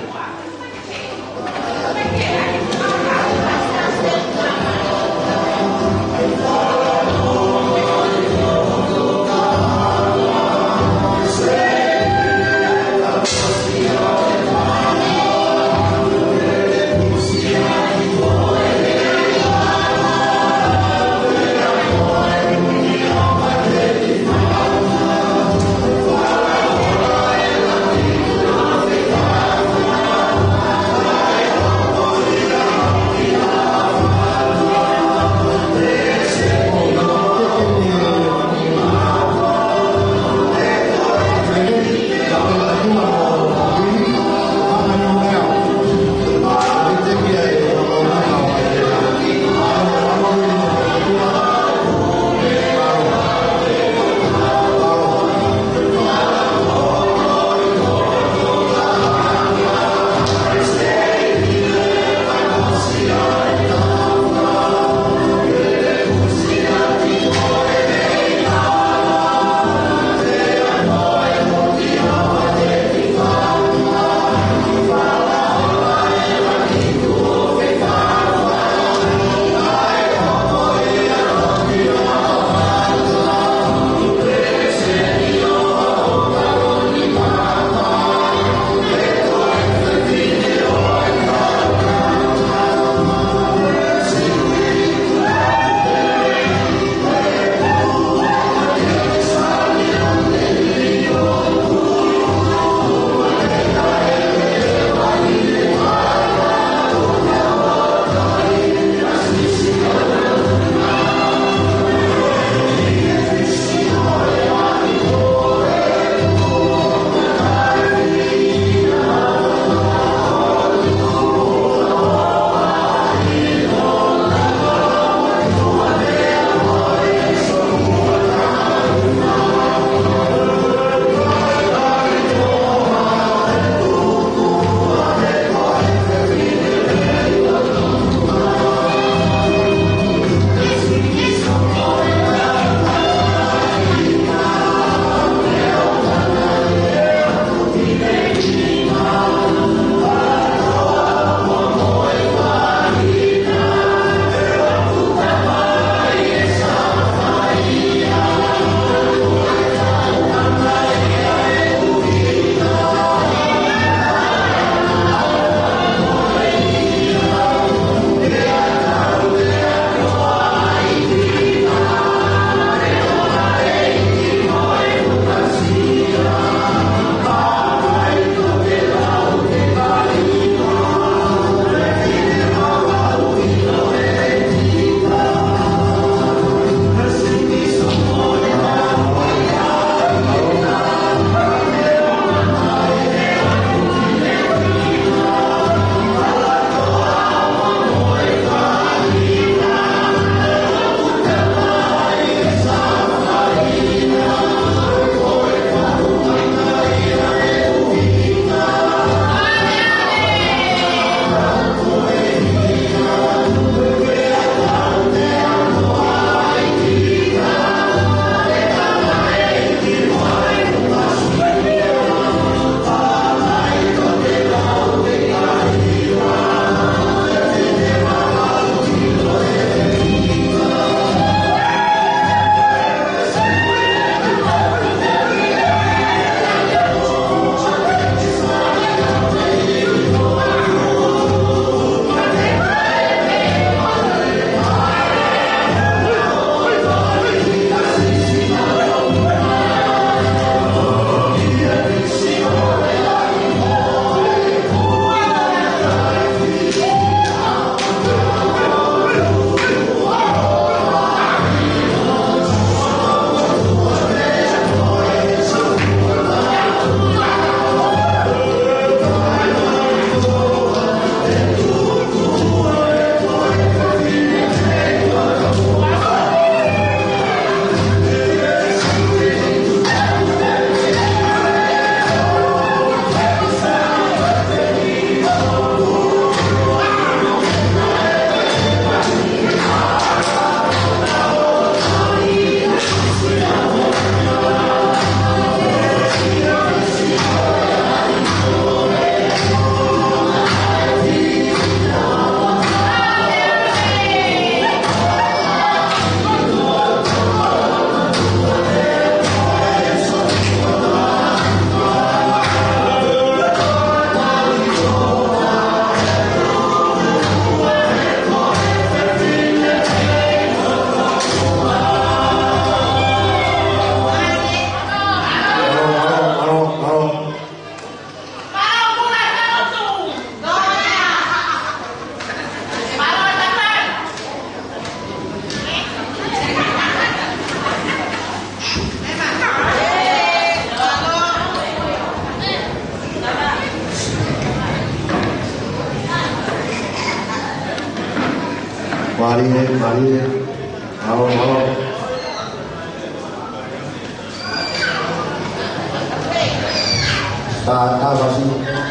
Mālie, mālō, mālō. Tātāvasi.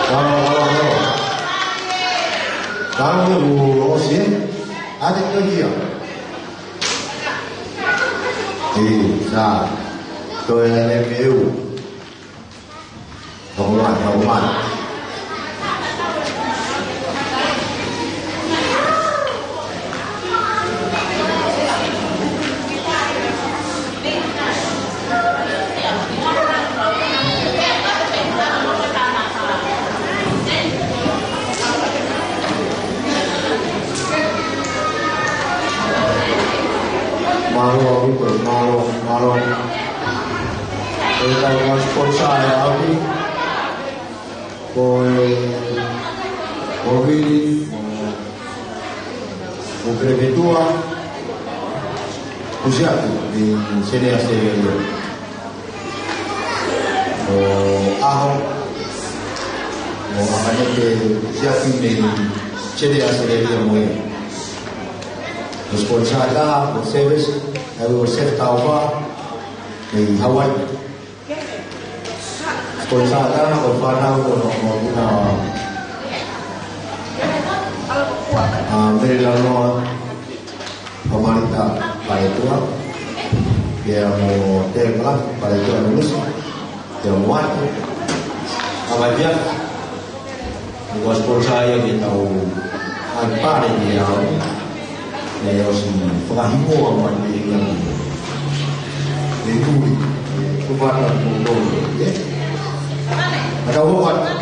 Kalo, kalo, kalo. Kalo ke u osi, ē? Ate ko ia. Ē, sa. Ko e ane me u. Tau mai, tau mai. Mālō, mālō, mālō. Ko e tau mas ko sa e au ni. Ko e, ko Vili, ko Perepetua, ko Siaki, ni Senea Sevelio. Ko Aho, ko Amanete Siaki, ni Senea Sevelio mo e. Ko sponsor ka, ko Service, ko Sef Taufa, ni Hawaii. Ko e sātana ko e fānau ko no ko na a Mele Lanoa, ko Marita Paletua, pea mo Tēpala Paletua Nunusi, pea mo Atu, a Matia. Ko e sponsor ia ke tau ai pare ni au. Ia, ia ʻosi fakahimoa mai ni ia. Ni tuli. Ko vata ko tolu, ē? Mata o vata.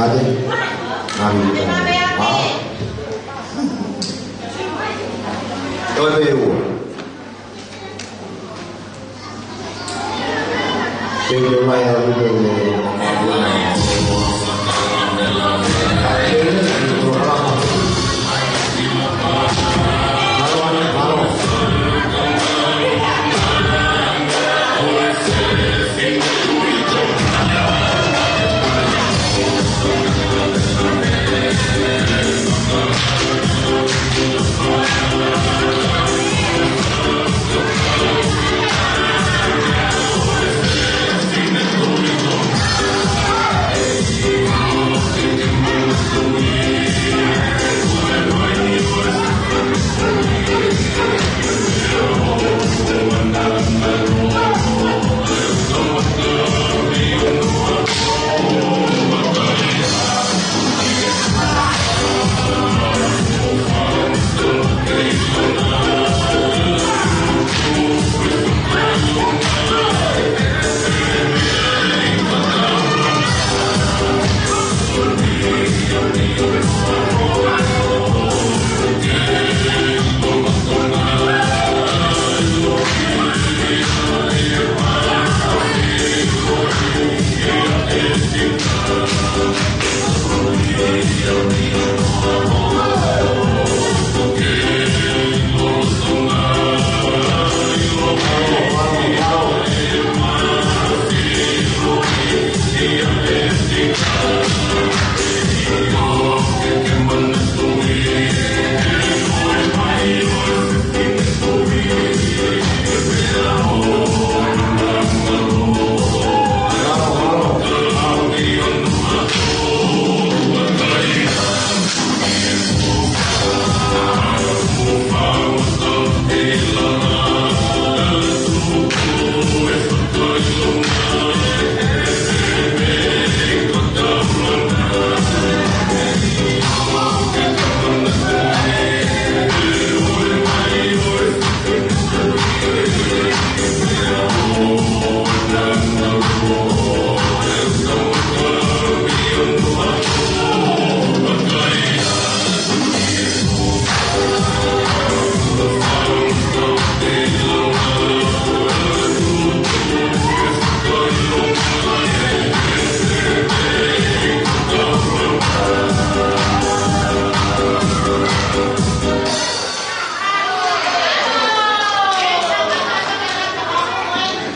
Ate. Ngaahi. Ā. Toe pē ua. Thank you, my everyone.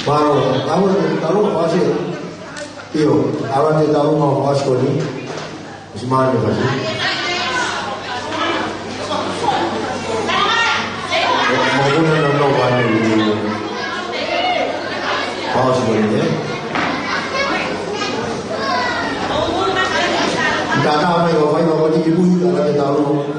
Mālō, ʻaua te tau fasi. ʻIo, ʻaua te tau fasi ko eni. Simani fasi. Mo kuna na no vani. Fasi ko eni, ē? Tata mai ko fai ko ni ki pui, ʻaua te tau.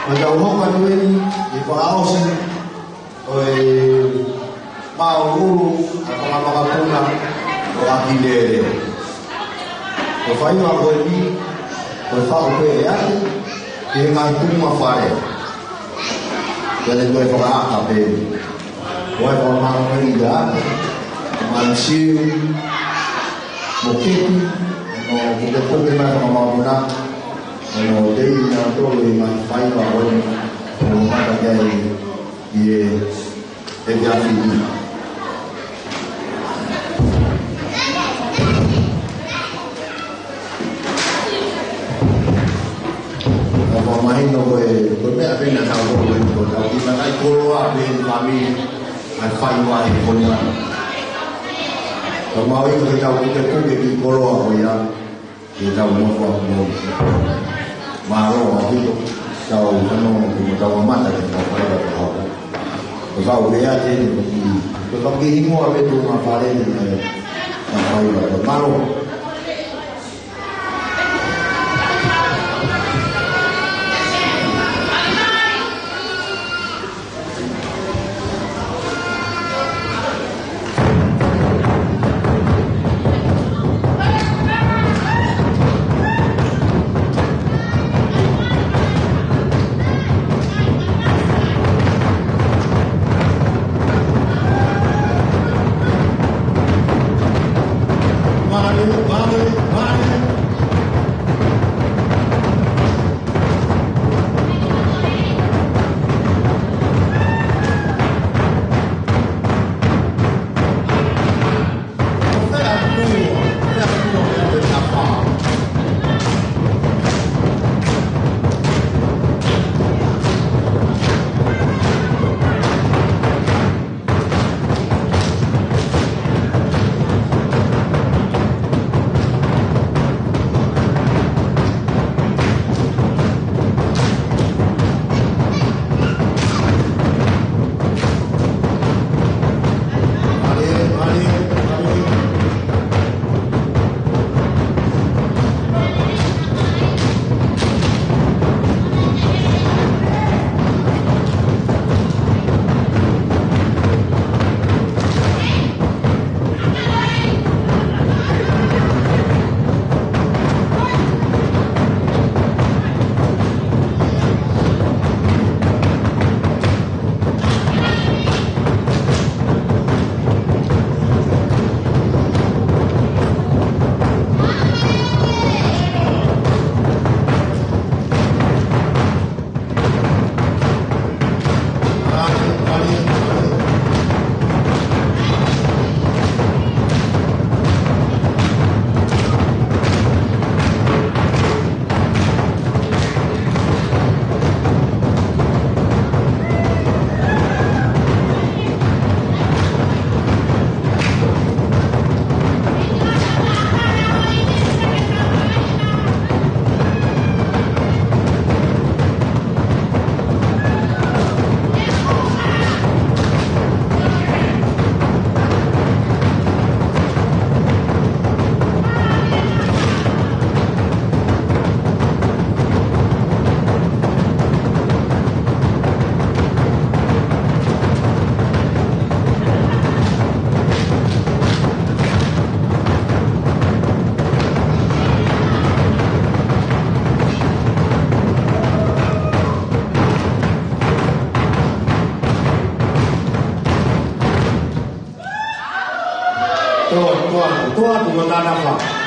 Ko ʻetau hoko atu eni, ʻi he fakaʻosi ʻo e māʻulūʻulu ʻa e fanga makapuna ʻo ʻAkilele. Ko e faiva ko eni, ko e faʻu pē ʻe atu ki he ngaahi tuʻunga fale. Pea ne toe fakaʻata pē. Ko e fakamālō eni ʻa e Manu Siu mo Kiki, ʻo pukepuke mai fanga makapuna, ʻo tei nautolu e ngaahi faiva ko eni, ʻo mamata ki ai ʻi he, ʻi he efiafi ni. Ka ʻoku mahino ko e, ko e meʻa pē naʻa tau hoko eni ko ʻetau kiʻi vakai koloa pē ʻi he fāmili, ʻa e faiva he koloa. Ka mau ʻi he tau pukepuke kiʻi koloa ko ia, ke tau nofo ʻo moʻui. Mālō ʻaupito, tau fanongo ki he tau mamata ki he tau faiva ko ē. Ko e faʻu pē ʻa eni, ko e faʻu ki he hingoa pē tuʻunga fale ni, ʻa e, ʻa e faiva ko ē. Mālō. Toa, toa, toa, toa, toa, toa.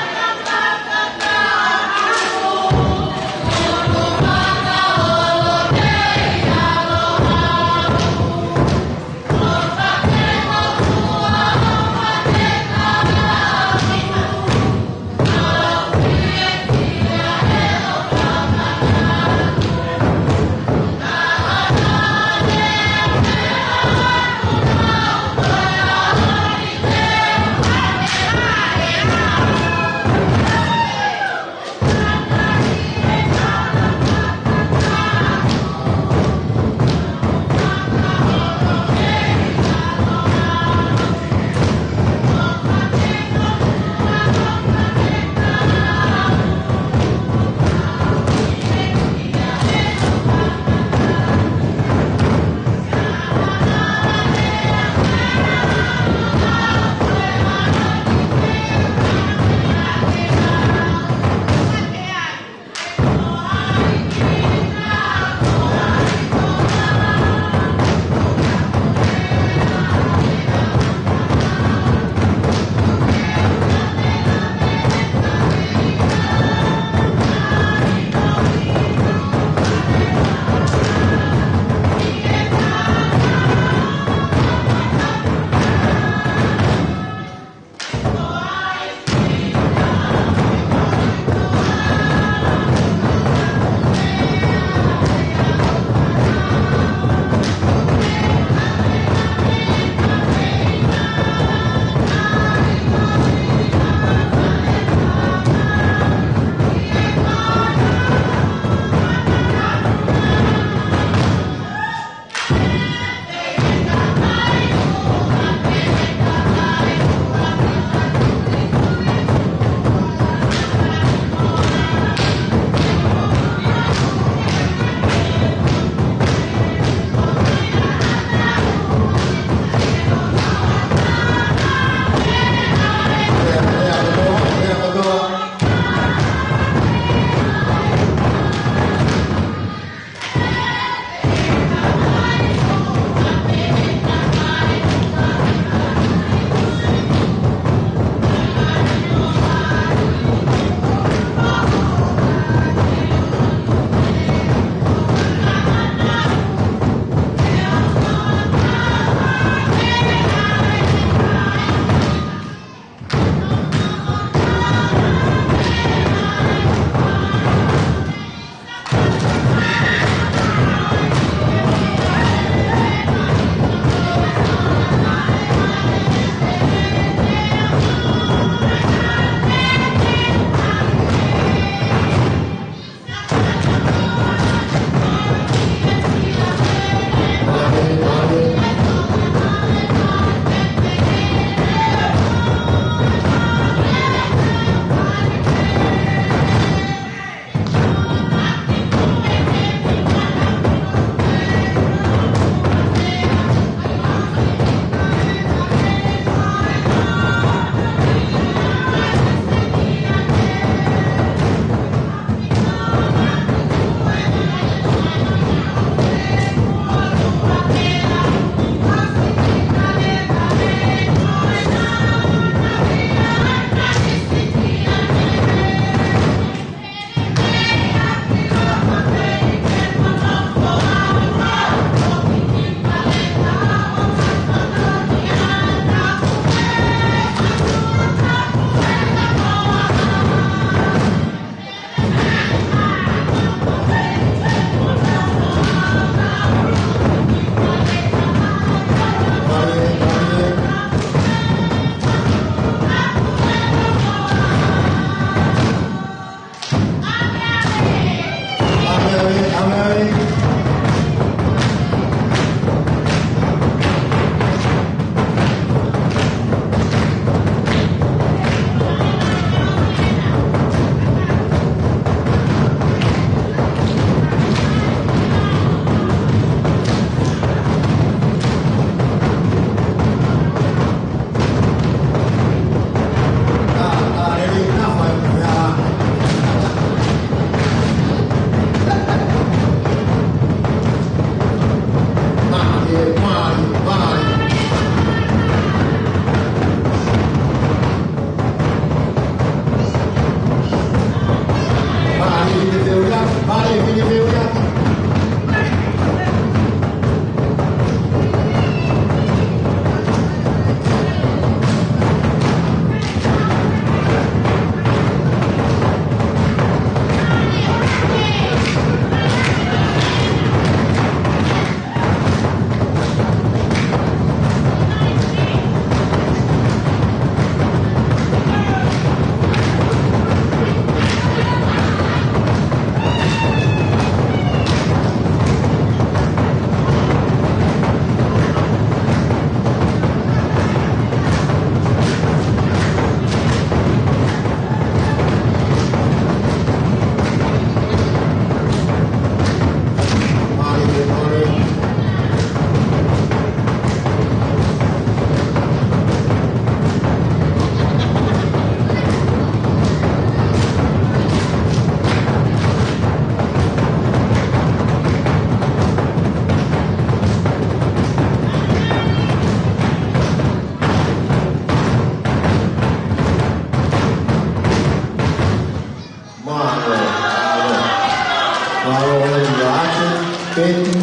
Peti,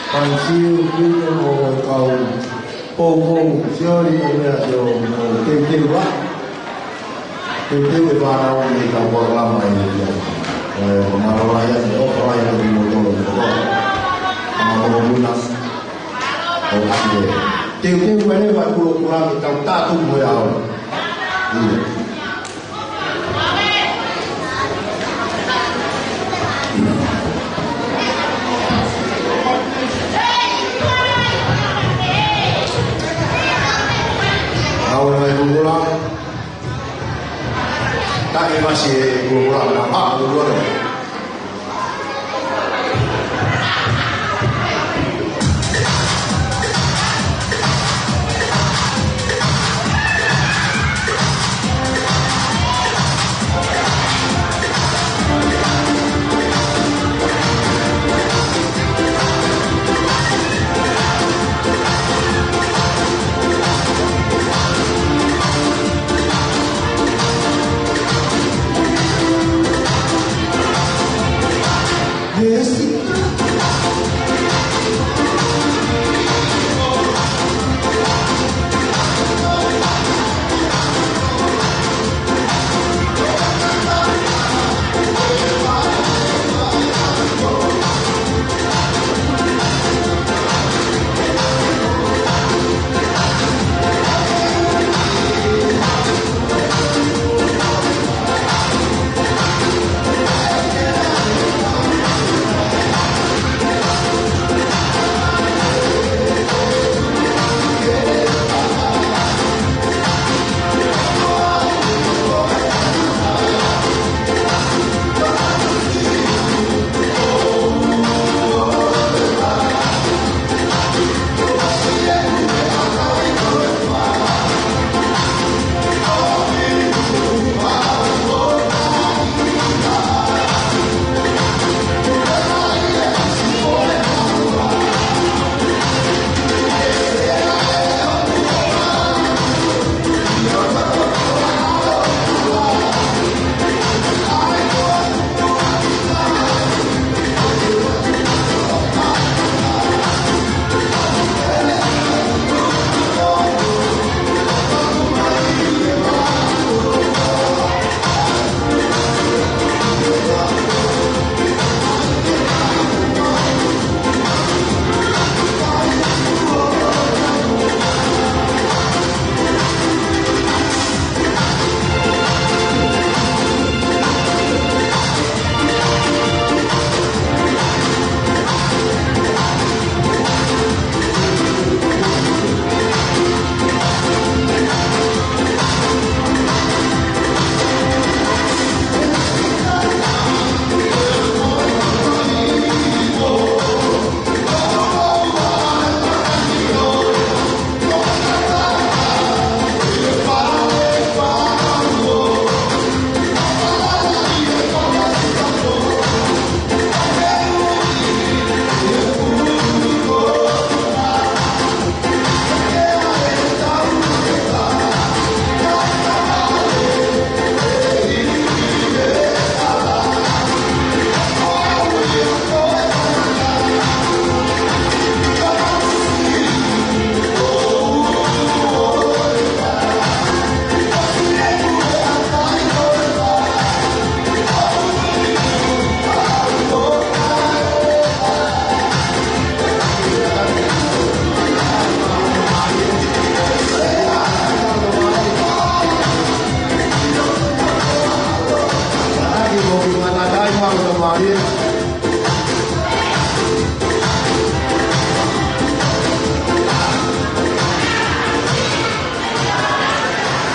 Pansiu, Kuno, mo e kau poupou, Sioli, mo e meʻa, ʻio, mo Teuteu ā. Teuteu e fānau mei he kau polokalama ʻi he ʻaho ni. ʻE, mālō lahi atu, ʻofa lahi atu kimoutolu, ʻofa. Mālō Muna. ʻOsi ē. Teuteu mai leva e pulopula mei he tau tātu mo e ao. ʻIo. Awe mai pulopula. Taki masi e pulopula, na pa pulopula.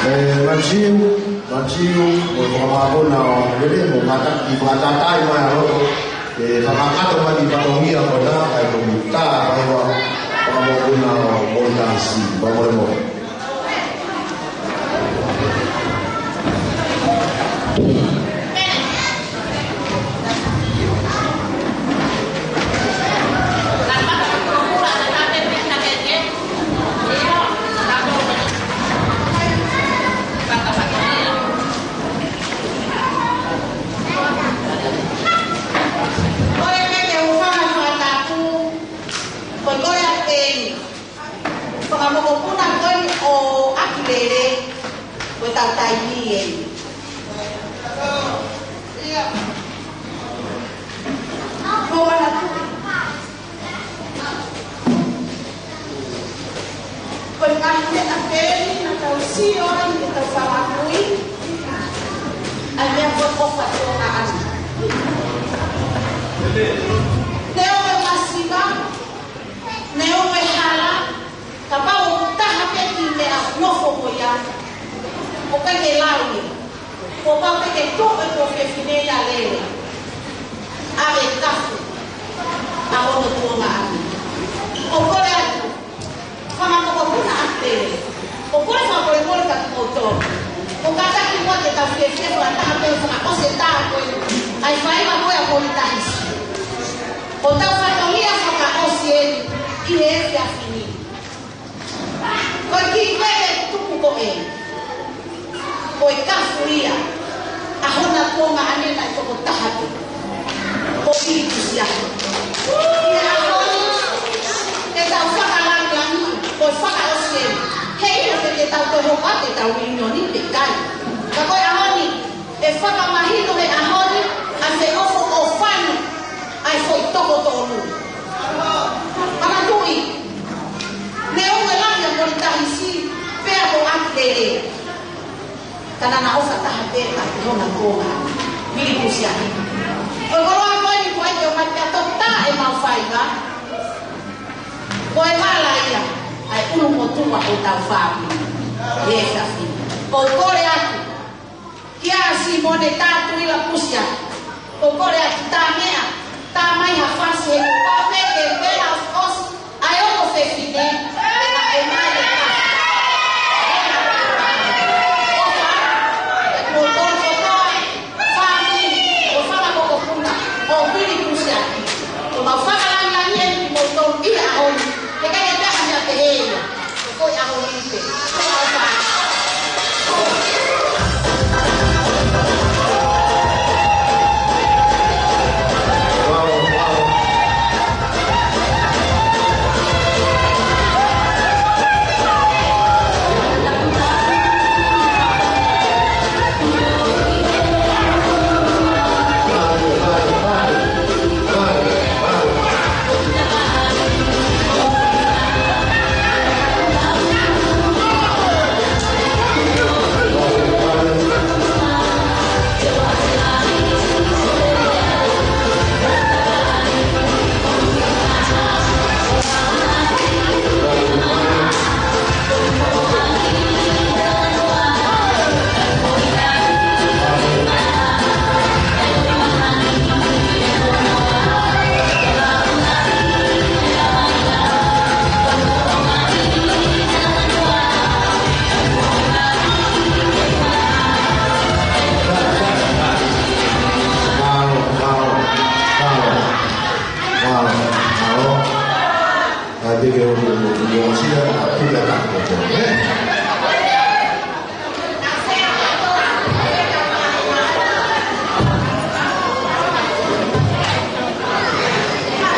ʻE, Matiu, Matiu, mo e fakamākona ʻo lele, mo kātaki, fakatatai mai ʻa loto. ʻE, fakakakato mai ki he fatongia ko ena, ʻa e toki tā, ʻa e fakamākona ʻo Moritasi, fakamākona. Tau taimi ē. Ko mana tu. Ko e ngaahi meʻa pē eni naʻa tau sio ai ʻi heʻetau fanga kui. ʻA e meʻa ko e ʻofa Tonga ʻana. Neongo e masiva, neongo e hala, kapau ʻoku taha pē kiʻi meʻa nofo ko ia, ʻoku ʻikai ke lau ia. Kuo pau pē ke tuʻu e tuofefine ia lele. ʻAve kafu ʻa hono tuongaʻane. ʻO kole atu, fanga mokopuna ʻa Tele, ʻoku ou fakamolemole kiate kimoutolu. ʻOku kātaki muʻa ke tau fiefia fakataha pē fakaʻosi e tā ko ē. ʻA e faiva ko ē ʻa Molitahisi. Ko hotau fatongia fakaʻosi eni ʻi he efiafi ni. Ko e kiʻi vele tuku ko ē, ko e kafu ia ʻa hona tuongaʻane naʻe toko taha pē, ko Pili Kusiahi. ʻI he ʻaho ni, ke tau fakalangilangi, ko e fakaʻosi eni. He ʻilo pe te tau toe hoko atu ʻetau ʻiunioni pe ʻikai. Ka ko e ʻaho ni, ʻe fakamahino he ʻaho ni ʻa e feʻofoʻofani ʻa e foʻi toko tolu. Manatuʻi, neongo e lahi ʻa Molitahisi pea mo ʻAkilele, ka naʻa na ʻofa taha pē ʻa hona tuongaʻane, Pili Kusiahi. Ko e koloa ko eni ko e ʻai ke ʻomai pea toki tā ʻemau faiva. Ko e hala ia ʻa e ʻulumotuʻa ʻo hotau fāmili. ʻI he efiafi ni, ʻoku ou kole atu kia Simone Tatuila Kusiahi, ʻoku ou kole atu tā meʻa, tā mai ha fasi he kuo pau pē ke vela ʻosiʻosi ʻa e ongo fefine, ʻe na ʻomai e kafu. ʻOfa atu kiate kimoutolu kotoa, fāmili, ʻo e fanga mokopuna ʻo Pili Kusiahi. ʻOku mau fakalangilangiʻi eni kimoutolu ʻi he ʻaho ni. He ʻikai ke taha ia pehē ia. Ko e ʻaho ni pē.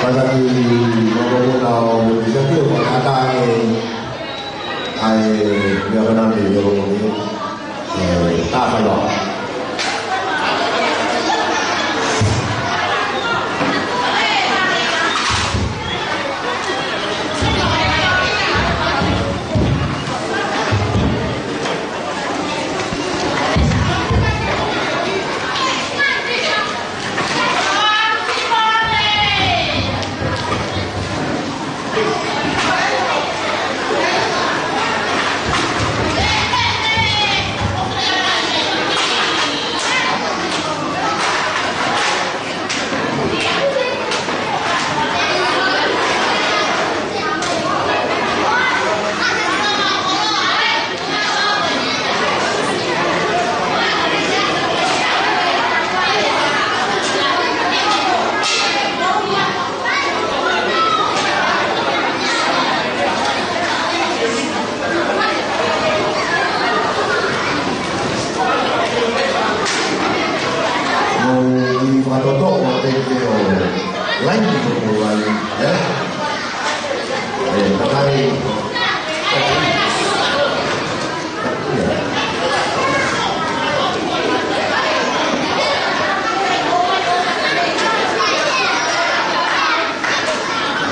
Kātaki, mokopuna ʻo Molitahisi, ʻo kātaki ʻa e meʻa ko ena mei he ʻolunga ni, ʻe, tā faiva.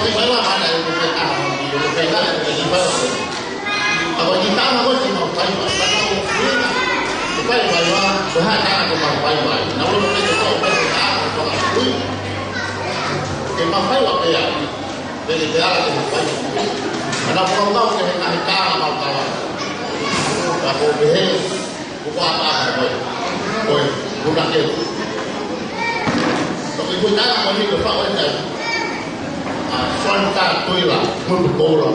Fakaʻuhinga mai lā, mana e ko e taha, ko e taha, ko e taha. ʻA ko e kiʻi taʻanga ko ē te mau fai mai, ka tau fai mai, fai mai, ko e hā e taʻanga te mau fai mai. Naʻa ku ʻilo pē te tau pē ko e taʻanga ko e fakaʻuhinga. Ke mau fai mai pē ia. Pele te ala te mau fai mai. Ka naʻa ku lau ke he ngaahi taʻanga mau kau. Ka ko e pehē, ko e ʻapaʻapa ko ē. Ko e, ko e na ke. Ko e kiʻi taʻanga ko eni ko e faʻo e tai. ʻA Suanitā Tuila, Mutukoula.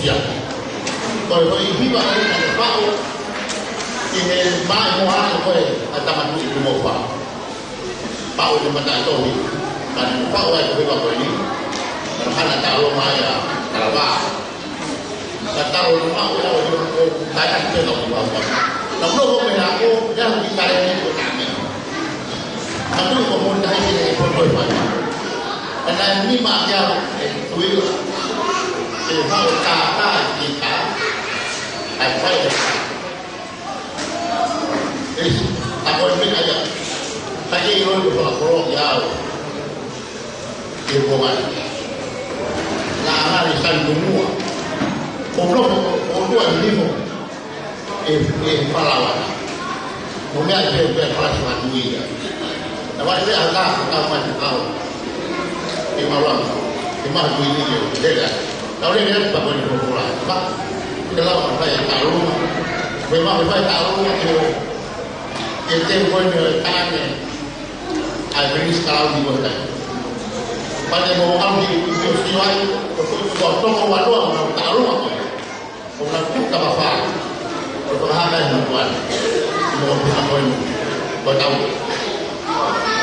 Ia. Ko e, ko e hiva ʻo e na ke faʻo. ʻI he mai mo ane ko e ʻa Tama Tuʻi Kumofa. Faʻo ʻi he mata tohi. Ka ne faʻo ai ko e hiva ko eni. Ka ne hana taʻalo mai ʻa Kalava. Ka tau ʻilo maʻu ʻe au ʻo, ʻo, taʻe ake pē ka u ʻilo maʻu. Naʻa ku ʻilo ko e meʻa ko, ʻe au ki kare ni ko e taʻanga. Naʻa ku ʻilo ko e moʻoni tahi ke ne ko e fai. Ka naʻe nima ke au e kui. ʻE fai ʻo tātā ki tā. ʻAi fai ʻe tā. ʻEsi, ʻa ko e meʻa ia. Ka ke ʻilo ko e fakakolo ki au. Ke ko mai. Naʻa ngali sai ko mua. Ko nofo, ko tua ni nimo. ʻE, ʻe palawa. Mo meʻa ke, ke palawa ni ia. Na wai meʻa ka, ka mai au. ʻE mawa. ʻE maha kui ni ke, ke la. Tau le ke pa ko ni ko la. Pa. Ke la pa fai taʻaluma. Ke ma fai taʻaluma ke. Ke te ko ni taʻane. ʻAi, Prince Kalauni ko e tai. Pale mo au ni, ni ko si wai, ko ko ko toko waloa, ko na taʻaluma ko. Ko na kuka mafai. Ko ko haka e makuan. Mo ko na ko ni. Ko tau.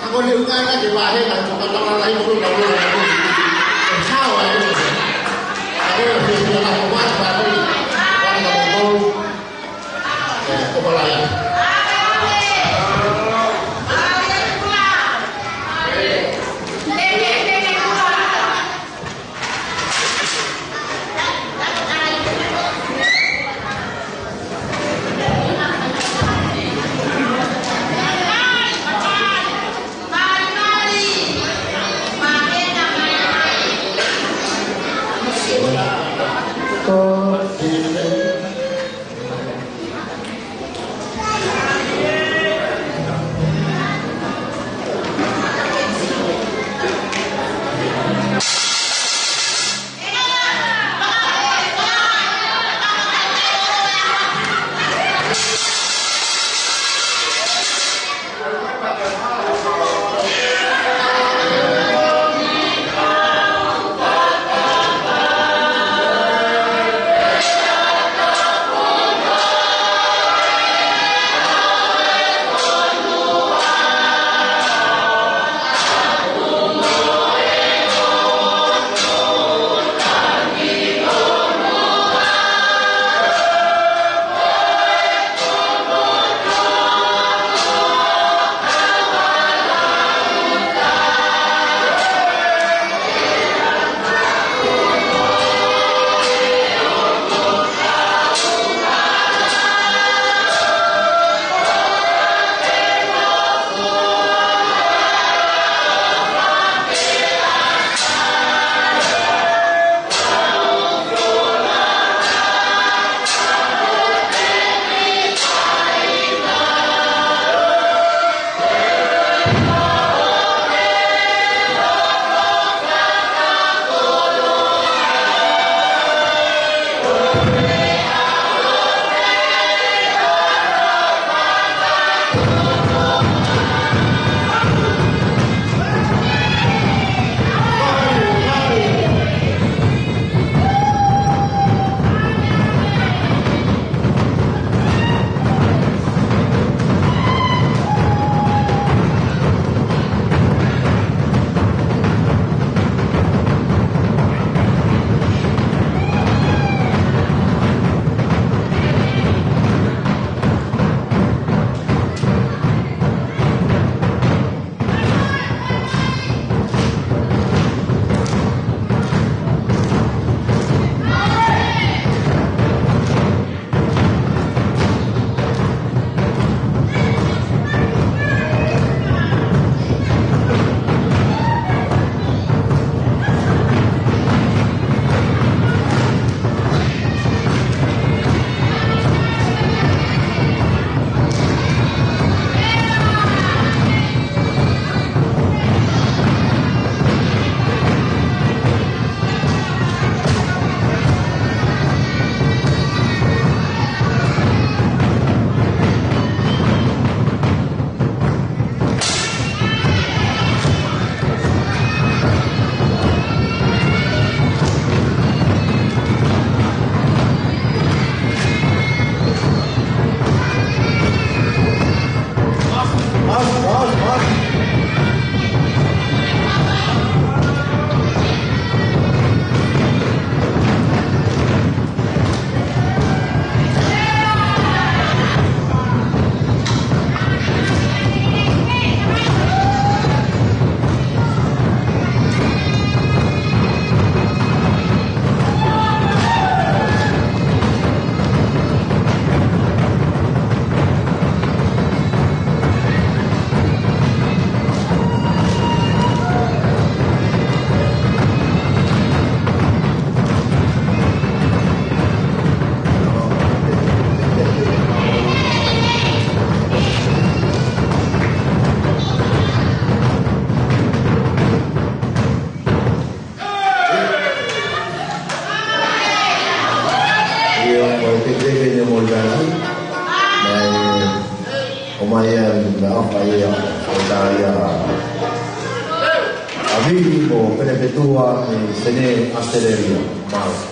Ka ko e ʻuhinga ia ke vahe, ka ko e tau la la i ko e tau la la i ko e. E hao ai e. Ka ko e fiefia la ko e vahe, vahe. Vahe ka ko e tau. E, ko e pala ia. Thank you, thank you. Ia, ʻa ia, ʻa ia, ʻa ia. ʻAvi mo Penepetua ʻi Senē, ʻAositelēlia. Mālō.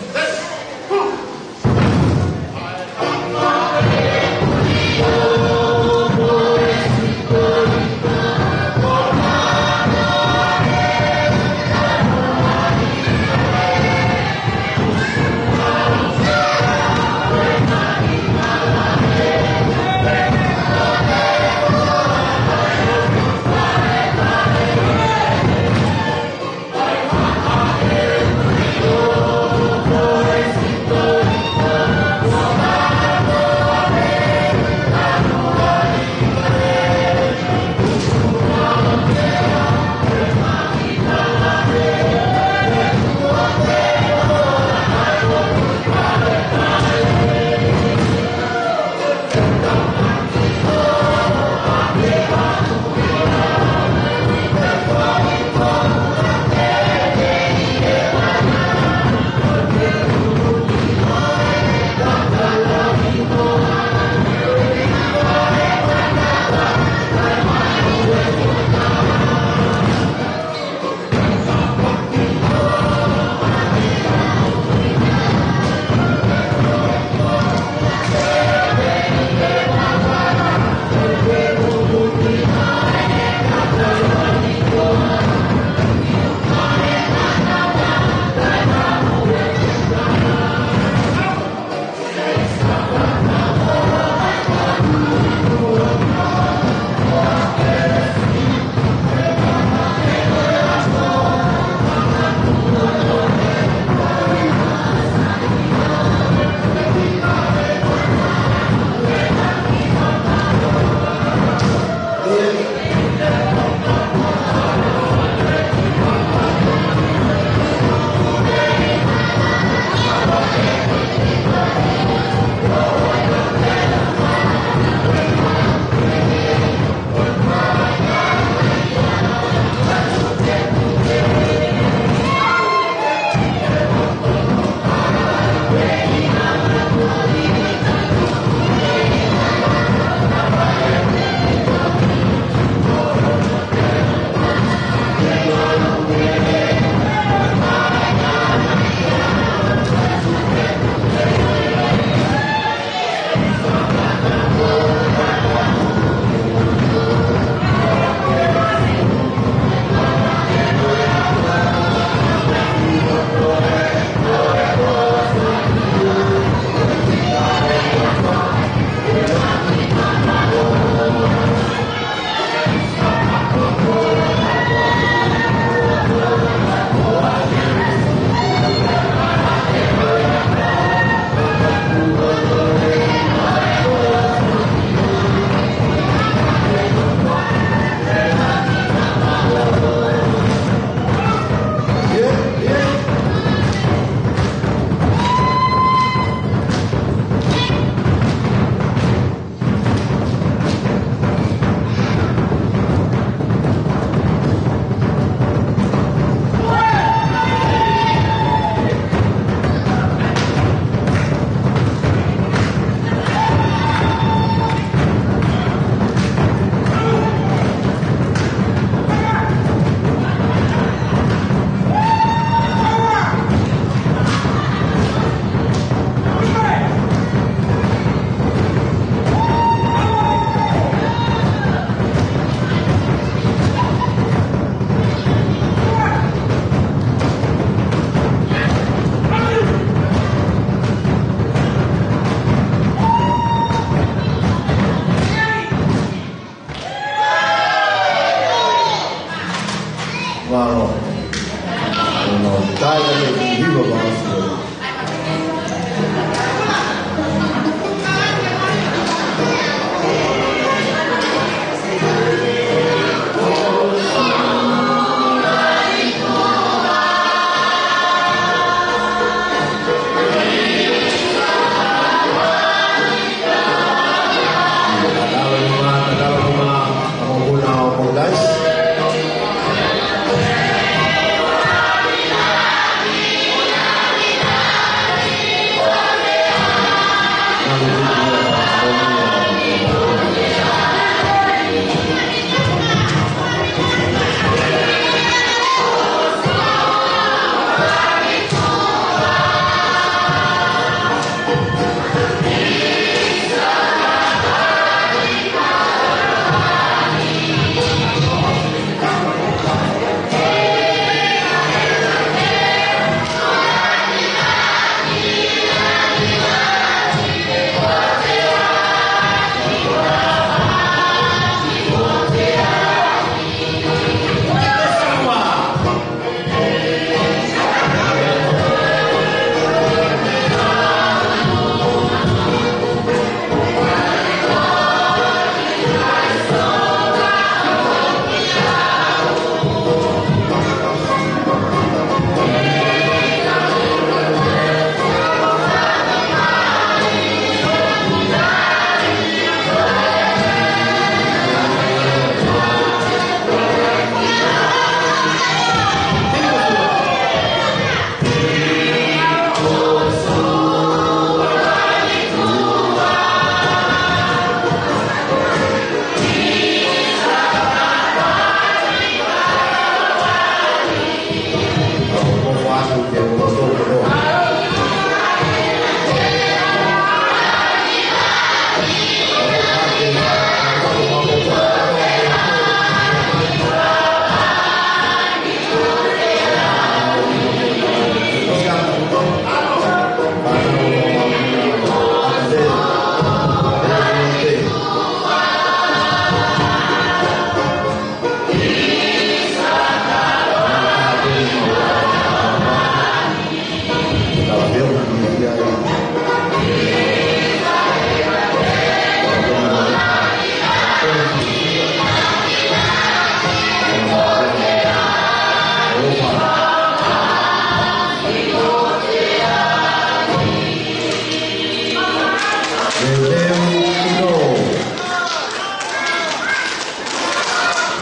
Leleu Kuno.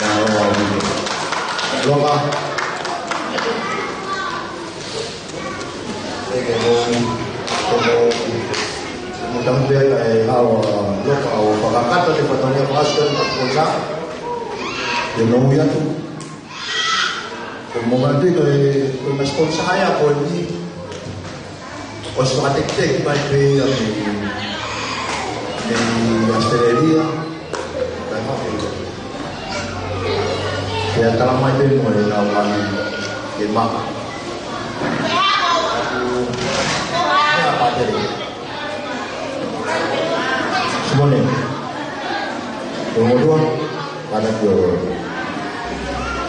Mālō. Loka. Eke mo, mo, mo tampe ai e hawa Loka ʻo fakakakato e fatongia ko Aston Patricia. Ke mo ui atu. Ko mo manatu ko e, ko e sponsor ia ko eni. ʻOsi fakateketeki mai pē ia mei, mei Australia. Kai hake. Pea tala mai pē mo e nau mani ke maka. Ia pātele. Simone. Ko ngorua. Mana kio.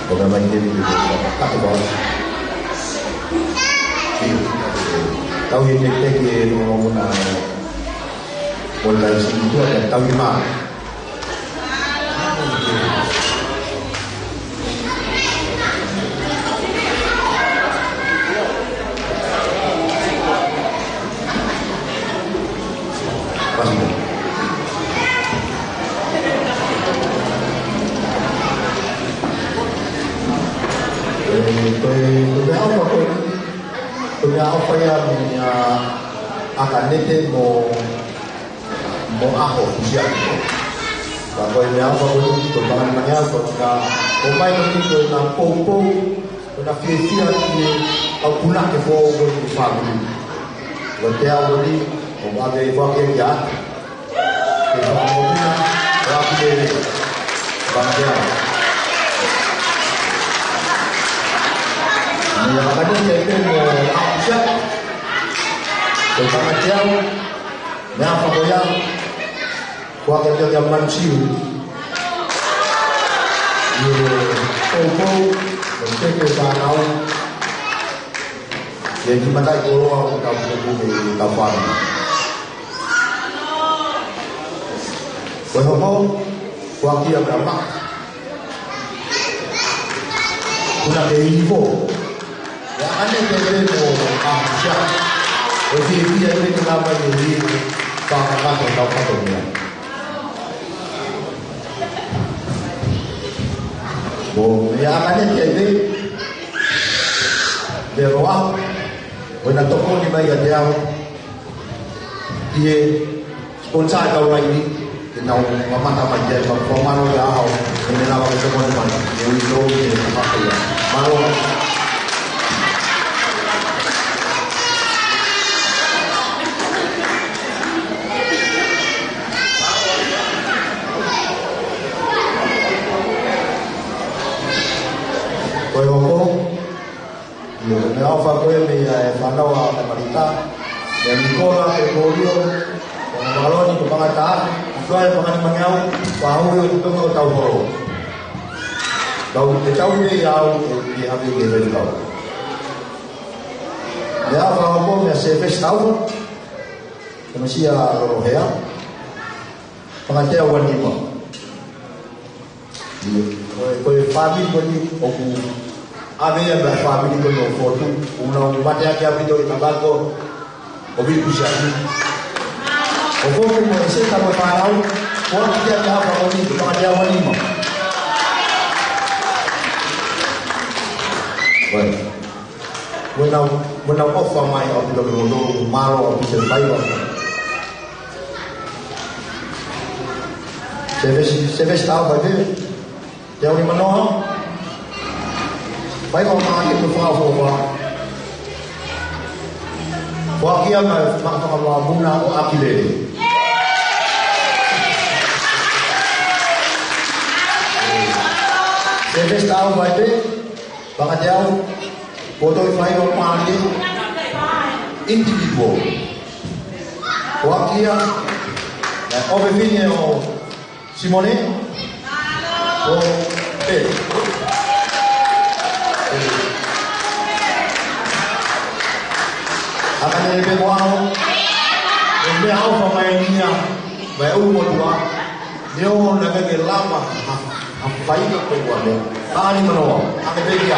Ko na mai ke mi. Kato ba. Tau ʻi he teketeki e nonga muna. Ko na isi tua ka tau ʻi ma. Ko e, ko e meʻaʻofa ko e, ko e meʻaʻofa ia meia ʻAkanete mo mo ʻAho Kusiaki. Ka ko e meʻaʻofa ko eni, ko e pangani mangeau, ko e ka, ʻomai ko eni ko e na poupou, ko e na fiefia ki he kau punake foʻou ko eni fāmili. Ko e teau ko eni, ʻo vave i fake ia. Ke fakamoʻoni, ʻo ʻapi lele. Pangani. Meia ʻAkanete mo ʻAho Kusiaki. Ko e pangani teau, meʻaʻofa ko ia, ko ake kia kia Mansiu. Ia, poupou, mo teke fānau. Ia, ki mataʻikoloa ʻo tau poupou ke tau fānau. Ko e hopo, ko ake kia Maka. Kuna ke ivo. Ia ane ke te mo a sia. O te ia te na mai ni ka ka ka ka ka ka. Mo ia ane ke te. Te roa. Ko na tokoni mai ia te au. ʻI he sponsor ʻetau laini, ke nau mamata mai ki ai, fakamālō ia au, ʻi he lava ke tokoni mai, ʻi he ui tō, ʻi he fakahā ia. Mālō. Ko e hoko, meʻaʻofa ko ē meia e fānau ʻa Marita, meia Nikola, pea mo Lio, pea mo Maloni, ko Mangata, ʻi he pangani mangeau, pea ʻoku ʻi ai e tonga ʻo tau holo. Tau, te tau meʻa au, ʻe, ʻe ʻave ke veli kau. Meʻaʻofa ko ē meia Sefesi Taufa, ko e misia Lolohea, pangani teau ua nima. Ko e, ko e fāmili ko eni ʻoku ʻave ia mei he fāmili ko eni ʻo Fotu, ʻoku nau mateaki ʻaupito ʻi he ʻaho ko ē ʻo Vili Kusiaki. ʻO Fotu mo e seta mo e fānau, ko ʻapi kia kia apa ko eni, ko pangani teau ua nima. Ko e, ko e nau, ko e nau ʻofa mai ʻaupito ki he ʻOtua, mālō ʻaupito e faiva. Sefesi, Sefesi Taufa pē. Teau nima noa. Faiva Maʻake mo Fakaʻofoʻofa. Foaki ia mei he Fakamaʻa Muna ʻo ʻAkilele. Sefesi Taufa pē. Pangani teau, poto ʻi faiva Maʻake, individual. Foaki ia, ʻa e ʻofefine ʻo Simone, ʻo, ē. ʻAkanete pē mo au, ʻe meʻaʻofa mai eni ia, mai ʻulu mo tua, neongo naʻe ʻikai ke lava ha, ha faʻahinga ko e ua meʻa. Ka ani manoa, ake pē kia.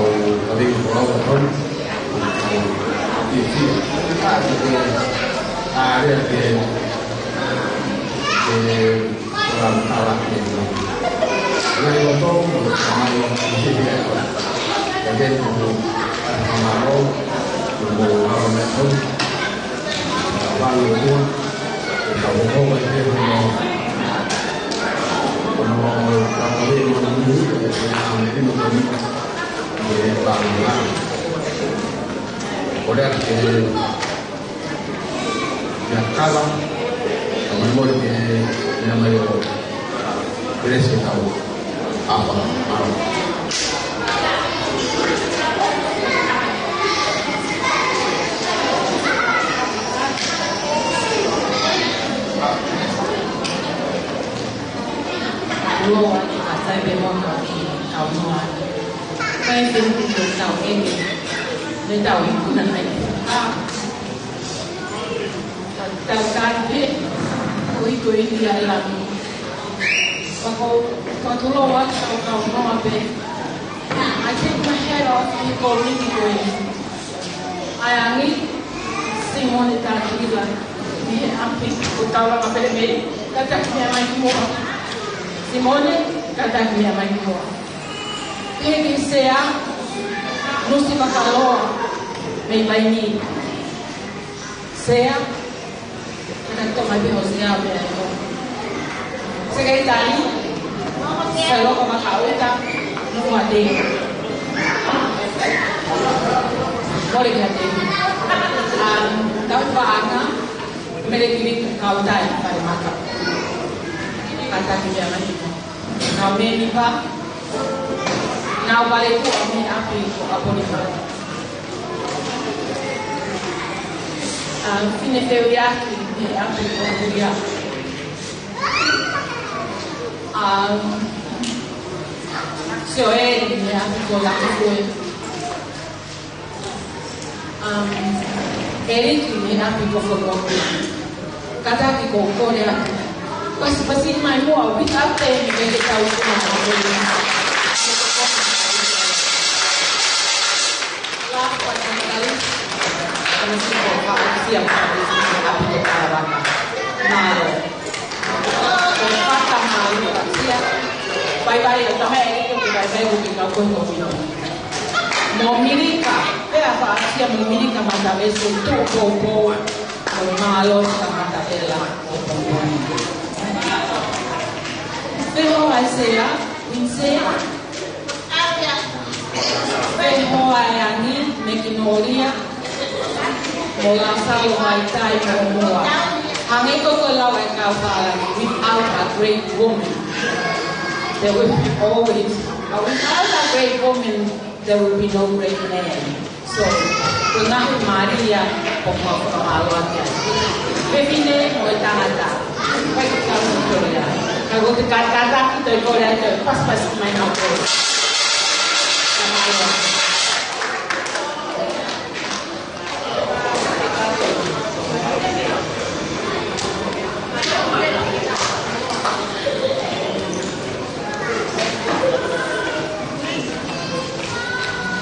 kau kaveinga folau ʻa Tony, kau P F C. Ka ko e ʻa e ʻa e ke, ke folau ʻa e ke. Ngaahi loto, mo e tamai, mo e hihia. Ka ke mo, ʻa e fakamālō, mo e ʻalu mai Tony. Gracias, Tau. Apa, apa. Loa, a sai pe mo ka ki kau noa. Kai te ni ko tau e ni. Ne tau i kuna nai. Tau kai pe. Ko i ko i ni a la. Ko, ko tulo wa tau kau noa pe. I take my hat off and go really great. ʻA e angi, Simone Takila, mei he ʻapi, ko Taulanga Pelemei, kātaki meʻa mai ki muʻa. Simone, kātaki meʻa mai ki muʻa. Pehē ki he Sea, Nusi Makaloa, mei Vainī. Sea, kātaki toʻo mai pē ho Sea pē ai ko. Sekelitali, Saloko Makauta, Nuate. Mole kiate. Um, tau paʻanga, Mele Kili Kautai, Falemata. Kātaki meʻa mai. Kau mēmipa, nau vale kuo mei ʻapi ko ʻApolima. Um, Fine Feuiaki mei ʻapi ko Kuria. Um, Sioeli mei ʻapi ko Lakafue. Um, Keliki mei ʻapi ko Fokotuʻu. Kātaki ʻoku ou kole atu, pasipasi mai muʻa ʻo vita pē ni ke ke tau tuna mo kole. Last but not least, ʻa e siʻi ko Faʻasia Faʻasia mei ʻapi ko Talavata. Mālō. Ko e fakamālō atu ia. Bye bye, ʻo tamaiki, ʻo bye bye, ʻo ke kau koe ko pino. Mo Milika, pea Faʻasia mo Milika Matavesu, Tuʻupoupou, mo Mālō Mataʻela, ʻo Poupou. Fehoa Isea, Isea. Fehoa Angi, Mekinolia, mo Lasalo Vaitai mo Moa. Hangē ko e lau ʻa e kau pālangi, without a great woman, there will be always, uh, without a great woman, there will be no great man. So, ko e ngaahi mālie ko e mau fakamālō atu ai. Fefine mo e tangata. Kai ko ka mo kole ai. Ka ko te kātaki te kole ai te pasipasi mai na ko.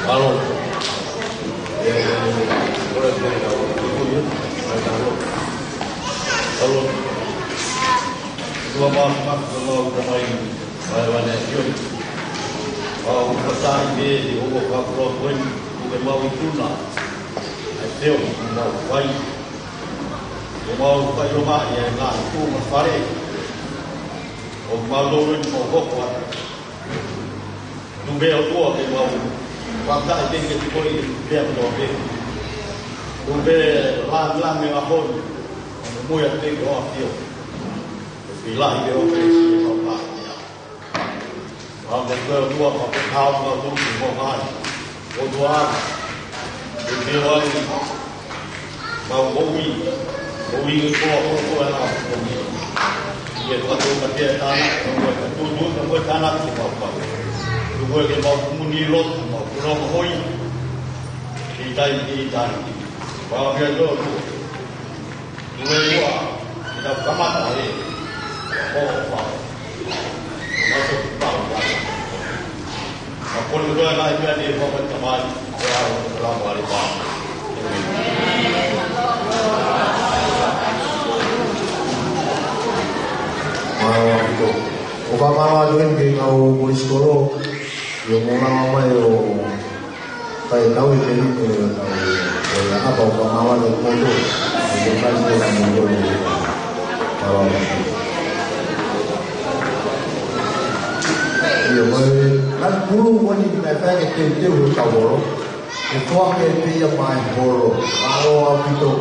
Mālō. E, kole pē na o tuku ia, mai tālo. Mālō. Tua mā mā, tua mā uta mai, mai wane io. Au ka tahi me i o ka pro kuen, u ke mau i tuna. Ai teo, mau fai. Ke mau fai o mā, ia e ngā tu ma fare. O mau lolo i mau hoko atu. Tupe ʻOtua ke mau. Fakataha ke ke tuko i tupe ʻOtua ke. Tupe la la me la hon. Mo ia te ko afio. Ke lahi ke o ke si mau pa. Mau ke tupe ʻOtua mau ke hao mau tu mo mai. ʻOtua. Ke ke wai. Mau moʻui, moʻui ko e koa ko e koa na moʻui. Ke fakatau ka te tāna, ka mo e ka tūtū, ka mo e tāna ko mau pau. Ko e ke mau kumuni lotu, mau kura moʻui. Ki tai, ki tai. Mau kia tō, ko e ua, ki tau kamata e. Ko e pau. Mau tō pau, pau. Mālō ʻaupito. ʻOku ou fakamālō atu heni ki he kau polisitolo, ʻi hoʻomou lava mai ʻo fai e kau e keli ko e kau, ko e apa ʻoku ou fakamālō atu kimoutolu. ʻOku ou fai e kau kimoutolu. Mālō ʻaupito. ʻIo, ko e, ngaahi pulu ko eni naʻe fai ke teuteu e kau holo. ʻE foaki pē ia maʻa e holo. Mālō ʻaupito.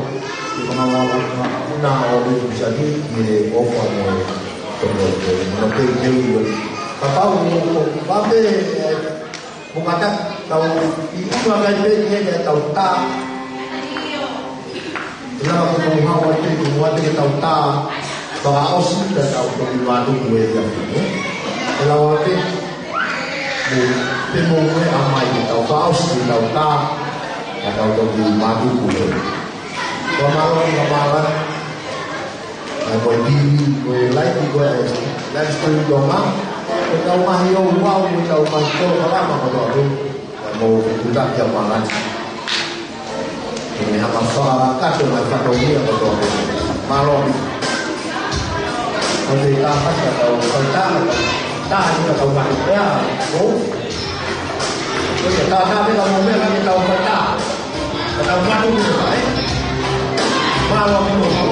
Ke fakamalanga na o le kusaki, ʻi he ʻofa mo e toko te. Mo teuteu ʻi o. Kapau mo ko pape, e, mo kata, tau i ʻunuakai pē ʻi he tau tā. Lava ko e hau atu, ko e atu ke tau tā, fakaʻosi ka tau toki mātuku e ia. E lava atu, mo, pe mo e ʻamai ke tau fakaʻosi ke tau tā, ka tau toki mātuku e. Ko e mālō, ko e mālō. ʻA ko e T V, ko e laiti, ko e live stream tonga. Ko e tau mahi o uau, ko e tau mahi o kalama, ko e tau. Ka mo kutaki a malani. Ke ne hanga fakakato mai fatongia ko tō. Mālō. Ko te tā pasi ka tau, ko tā, tā ni ka tau mani pea, ko. Ko te tā tā pea mo mea ka tau tā. Ka tau mani pea, e. Mālō.